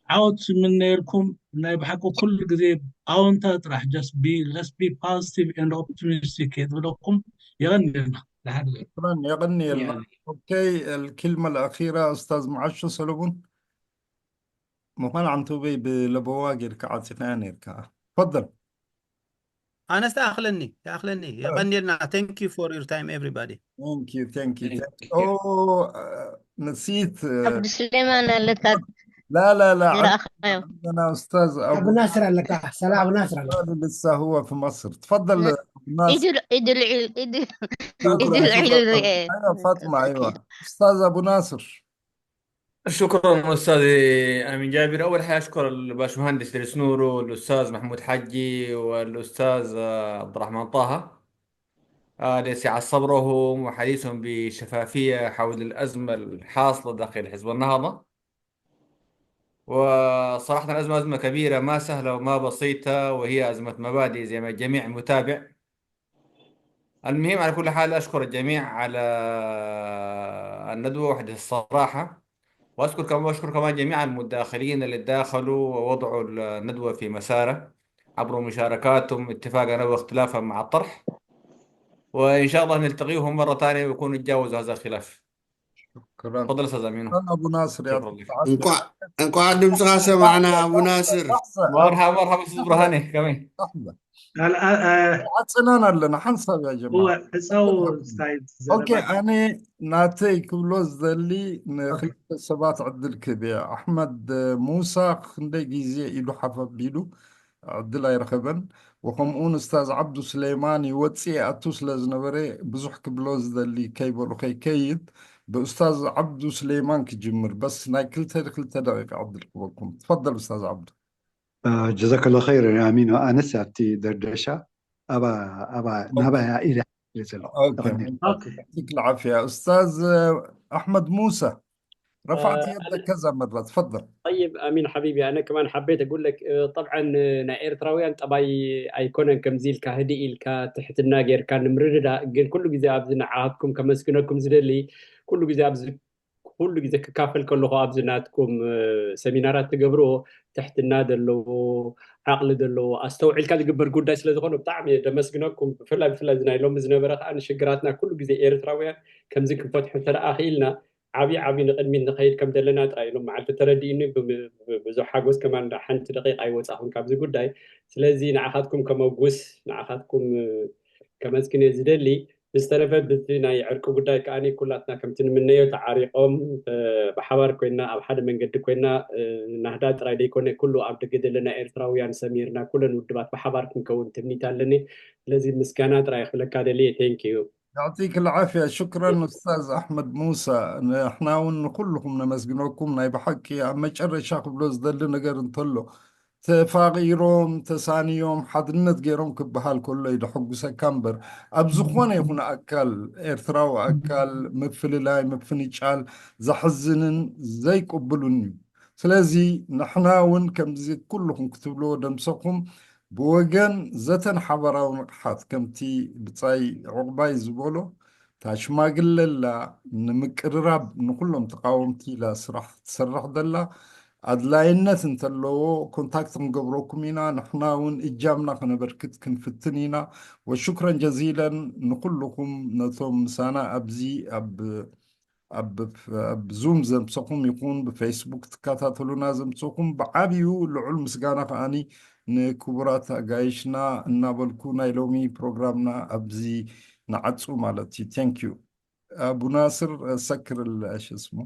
ዓወት ዝምነየልኩም። ናይ ብሓቂ ኩሉ ግዜ ኣወንታ ጥራሕ፣ just be, let's be positive and optimistic እየ ዝብለኩም። የቐንየልና። ደሓን። شكرا፣ የቐንየልና። ኦኬ፣ الكلمة الأخيرة أستاذ معشو ሰለሙን። ምዃን ዓንተቦይ ብለበዋ ጌርካ ዓጺኻያ ኔርካ። تفضل። ኣነስ ተኣኽለኒ ተኣኽለኒ። የቐንየልና። Thank you for your time, everybody. Thank you, thank you, thank you. ኦ፣ ነሲት عبد سليمان ኣለካ لا لا لا ዝረኣኻዮ عندنا أستاذ أبو ناصر ኣለካ። ሰላ أبو ناصر ኣለካ። لسه هو في مصر. تفضل أبو ناصر. ኢዱ ኢዱ ልዒሉ ኢዱ ኢዱ ልዒሉ ርኤ أيوة فاطمة، أيوة. أستاذ أبو ناصر. شكرا أستاذي أمين جابر. أول حاجة أشكر الباشمهندس إدريس نورو، الأستاذ محمود حجي، والأستاذ آه، عبد الرحمن طه. آه، لسعة صبرهم وحديثهم بشفافية حول الأزمة الحاصلة داخل حزب النهضة. وصراحة الأزمة أزمة كبيرة، ما سهلة وما بسيطة، وهي أزمة مبادئ زي ما الجميع متابع. المهم، على كل حال، أشكر الجميع على الندوة وحدة الصراحة، وأشكر كمان، وأشكر كمان جميع المتداخلين اللي تداخلوا ووضعوا الندوة في مسارة عبر مشاركاتهم، اتفاقا أو اختلافا مع الطرح. وإن شاء الله نلتقيهم مرة ثانية ويكونوا تجاوزوا هذا الخلاف. شكرا. تفضل أستاذ أمينو. شكرا أبو ناصر، يعطيك شكرا لك. العافية. እንኳዕ እንኳዕ ድምፅኻ ሰማዕና ኣቡ ናስር። لحظة. مرحبا، مرحبا أستاذ برهاني كمان. لحظة. ኣል- ኣ- ኣ- عطنا لنا حنصب يا جماعة. እወ፣ እፀው እንታይ ኦኬ፣ ዘረባ ኣነ ናተይ ክብሎ ዝደሊ ንክልተ ሰባት ዕድል ክህብ እየ። ኣሕመድ ሙሳ ክንደይ ግዜ ኢዱ ሓፍ ኣቢሉ ዕድል ኣይረኸበን። ወከምኡ ንኡስታዝ ዓብዱ ስሌማን ይወፅእ ይኣቱ ስለ ዝነበረ ብዙሕ ክብሎ ዝደሊ ከይበሉ ከይከይድ ብኡስታዝ ዓብዱ ስሌማን ክጅምር። በስ ናይ ክልተ ክልተ ደቂቃ ዕድል ክበኩም። ትፈደል ኡስታዝ ዓብዱ። ጀዛከላ ኸይር ኣሚኖ። ኣነስ ኣብቲ ደርደሻ ኣባ ኣባ ናባያ ኢለ ስለ ዘሎ ኦኬ፣ ተቐኒሉ። ኦኬ። يعطيك العافية أستاذ أحمد موسى، رفعت آه، يدك كذا مرة، تفضل. طيب أمين حبيبي، أنا كمان حبيت أقول لك آه، طبعا آه، ንኤርትራውያን ጠባይ ኣይኮነን ከምዚ ኢልካ ህድእ ኢልካ ትሕትና ጌርካ ንምርድዳእ፣ ግን ኩሉ ግዜ ኣብዚ ንዓኻትኩም ከመስግነኩም ዝደሊ ኩሉ ግዜ ኣብዚ ኩሉ ግዜ ክካፈል ከለኹ ኣብዚ ናትኩም እ፣ ሰሚናራት ትገብርዎ ትሕትና ዘለዎ ዓቕሊ ዘለዎ ኣስተውዒልካ ዝግበር ጉዳይ ስለ ዝኾነ ብጣዕሚ እየ ደመስግነኩም። ብፍላይ ብፍላይ እዚ ናይ ሎሚ ዝነበረ ከዓ ንሽግራትና ኩሉ ግዜ ኤርትራውያን ከምዚ ክንፈትሖ እንተ ደኣ ክኢልና ዓብዪ ዓብዪ ንቕድሚት ንኸይድ ከም ዘለና ጥራይ ኢሎም መዓልቲ ተረዲእኒ። ብም- ብ- ብዙሕ ሓጎስ ከማን ሓንቲ ደቂቃ ኣይወፃኹን ካብዚ ጉዳይ። ስለዚ ንዓኻትኩም ከመጉስ ንዓኻትኩም እ፣ ከመስግን እየ ዝደሊ። ብዝተረፈ ብቲ ናይ ዕርቂ ጉዳይ ከዓኒ ኩላትና ከምቲ ንምነዮ ተዓሪቆም እ፣ ብሓባር ኮይና ኣብ ሓደ መንገዲ ኮይና እ፣ ናህዳ ጥራይ ዘይኮነ ኩሉ ኣብ ደገ ዘለና ኤርትራውያን ሰሚርና ኩለን ውድባት ብሓባር ክንከውን ትምኒት ኣለኒ። ስለዚ ምስጋና ጥራይ ክብለካ ደልየ። Thank you. يعطيك العافية. شكرا أستاذ أحمد موسى. ንሕና እውን ንኩልኹም ነመስግነኩም። ናይ ብሓቂ ኣብ መጨረሻ ክብሎ ዝደሊ ነገር እንተሎ ተፋቒሮም ተሳንዮም ሓድነት ገይሮም ክበሃል ከሎ እዩ ደሐጉሰካ እምበር ኣብ ዝኾነ ይኹን ኣካል ኤርትራዊ ኣካል ምፍልላይ ምፍንጫል ዘሕዝንን ዘይቅብሉን እዩ። ስለዚ ንሕና እውን ከምዚ ኩልኹም ክትብልዎ ደምሰኹም ብወገን ዘተን ሓባራዊ ንቕሓት ከምቲ ብጻይ ዕቑባይ ዝበሎ እታ ሽማግለ ኣላ ንምቅርራብ ንኩሎም ተቃወምቲ ኢላ ስራሕ ትሰርሕ ዘላ ኣድላይነት እንተለዎ ኮንታክት ክንገብረኩም ኢና። ንሕና እውን እጃምና ከነበርክት ክንፍትን ኢና። ወሽክረን ጀዚለን ንኩልኹም ነቶም ምሳና ኣብዚ ኣብ ኣብ ኣብ ዙም ዘምሰኹም ይኹን ብፌስቡክ ትከታተሉና ዘምሰኹም ብዓብዩ ልዑል ምስጋና ከዓኒ ንክቡራት ኣጋይሽና እናበልኩ ናይ ሎሚ ፕሮግራምና ኣብዚ ንዓጹ ማለት እዩ። Thank you. أبو ناصر سكر ال- ايش اسمه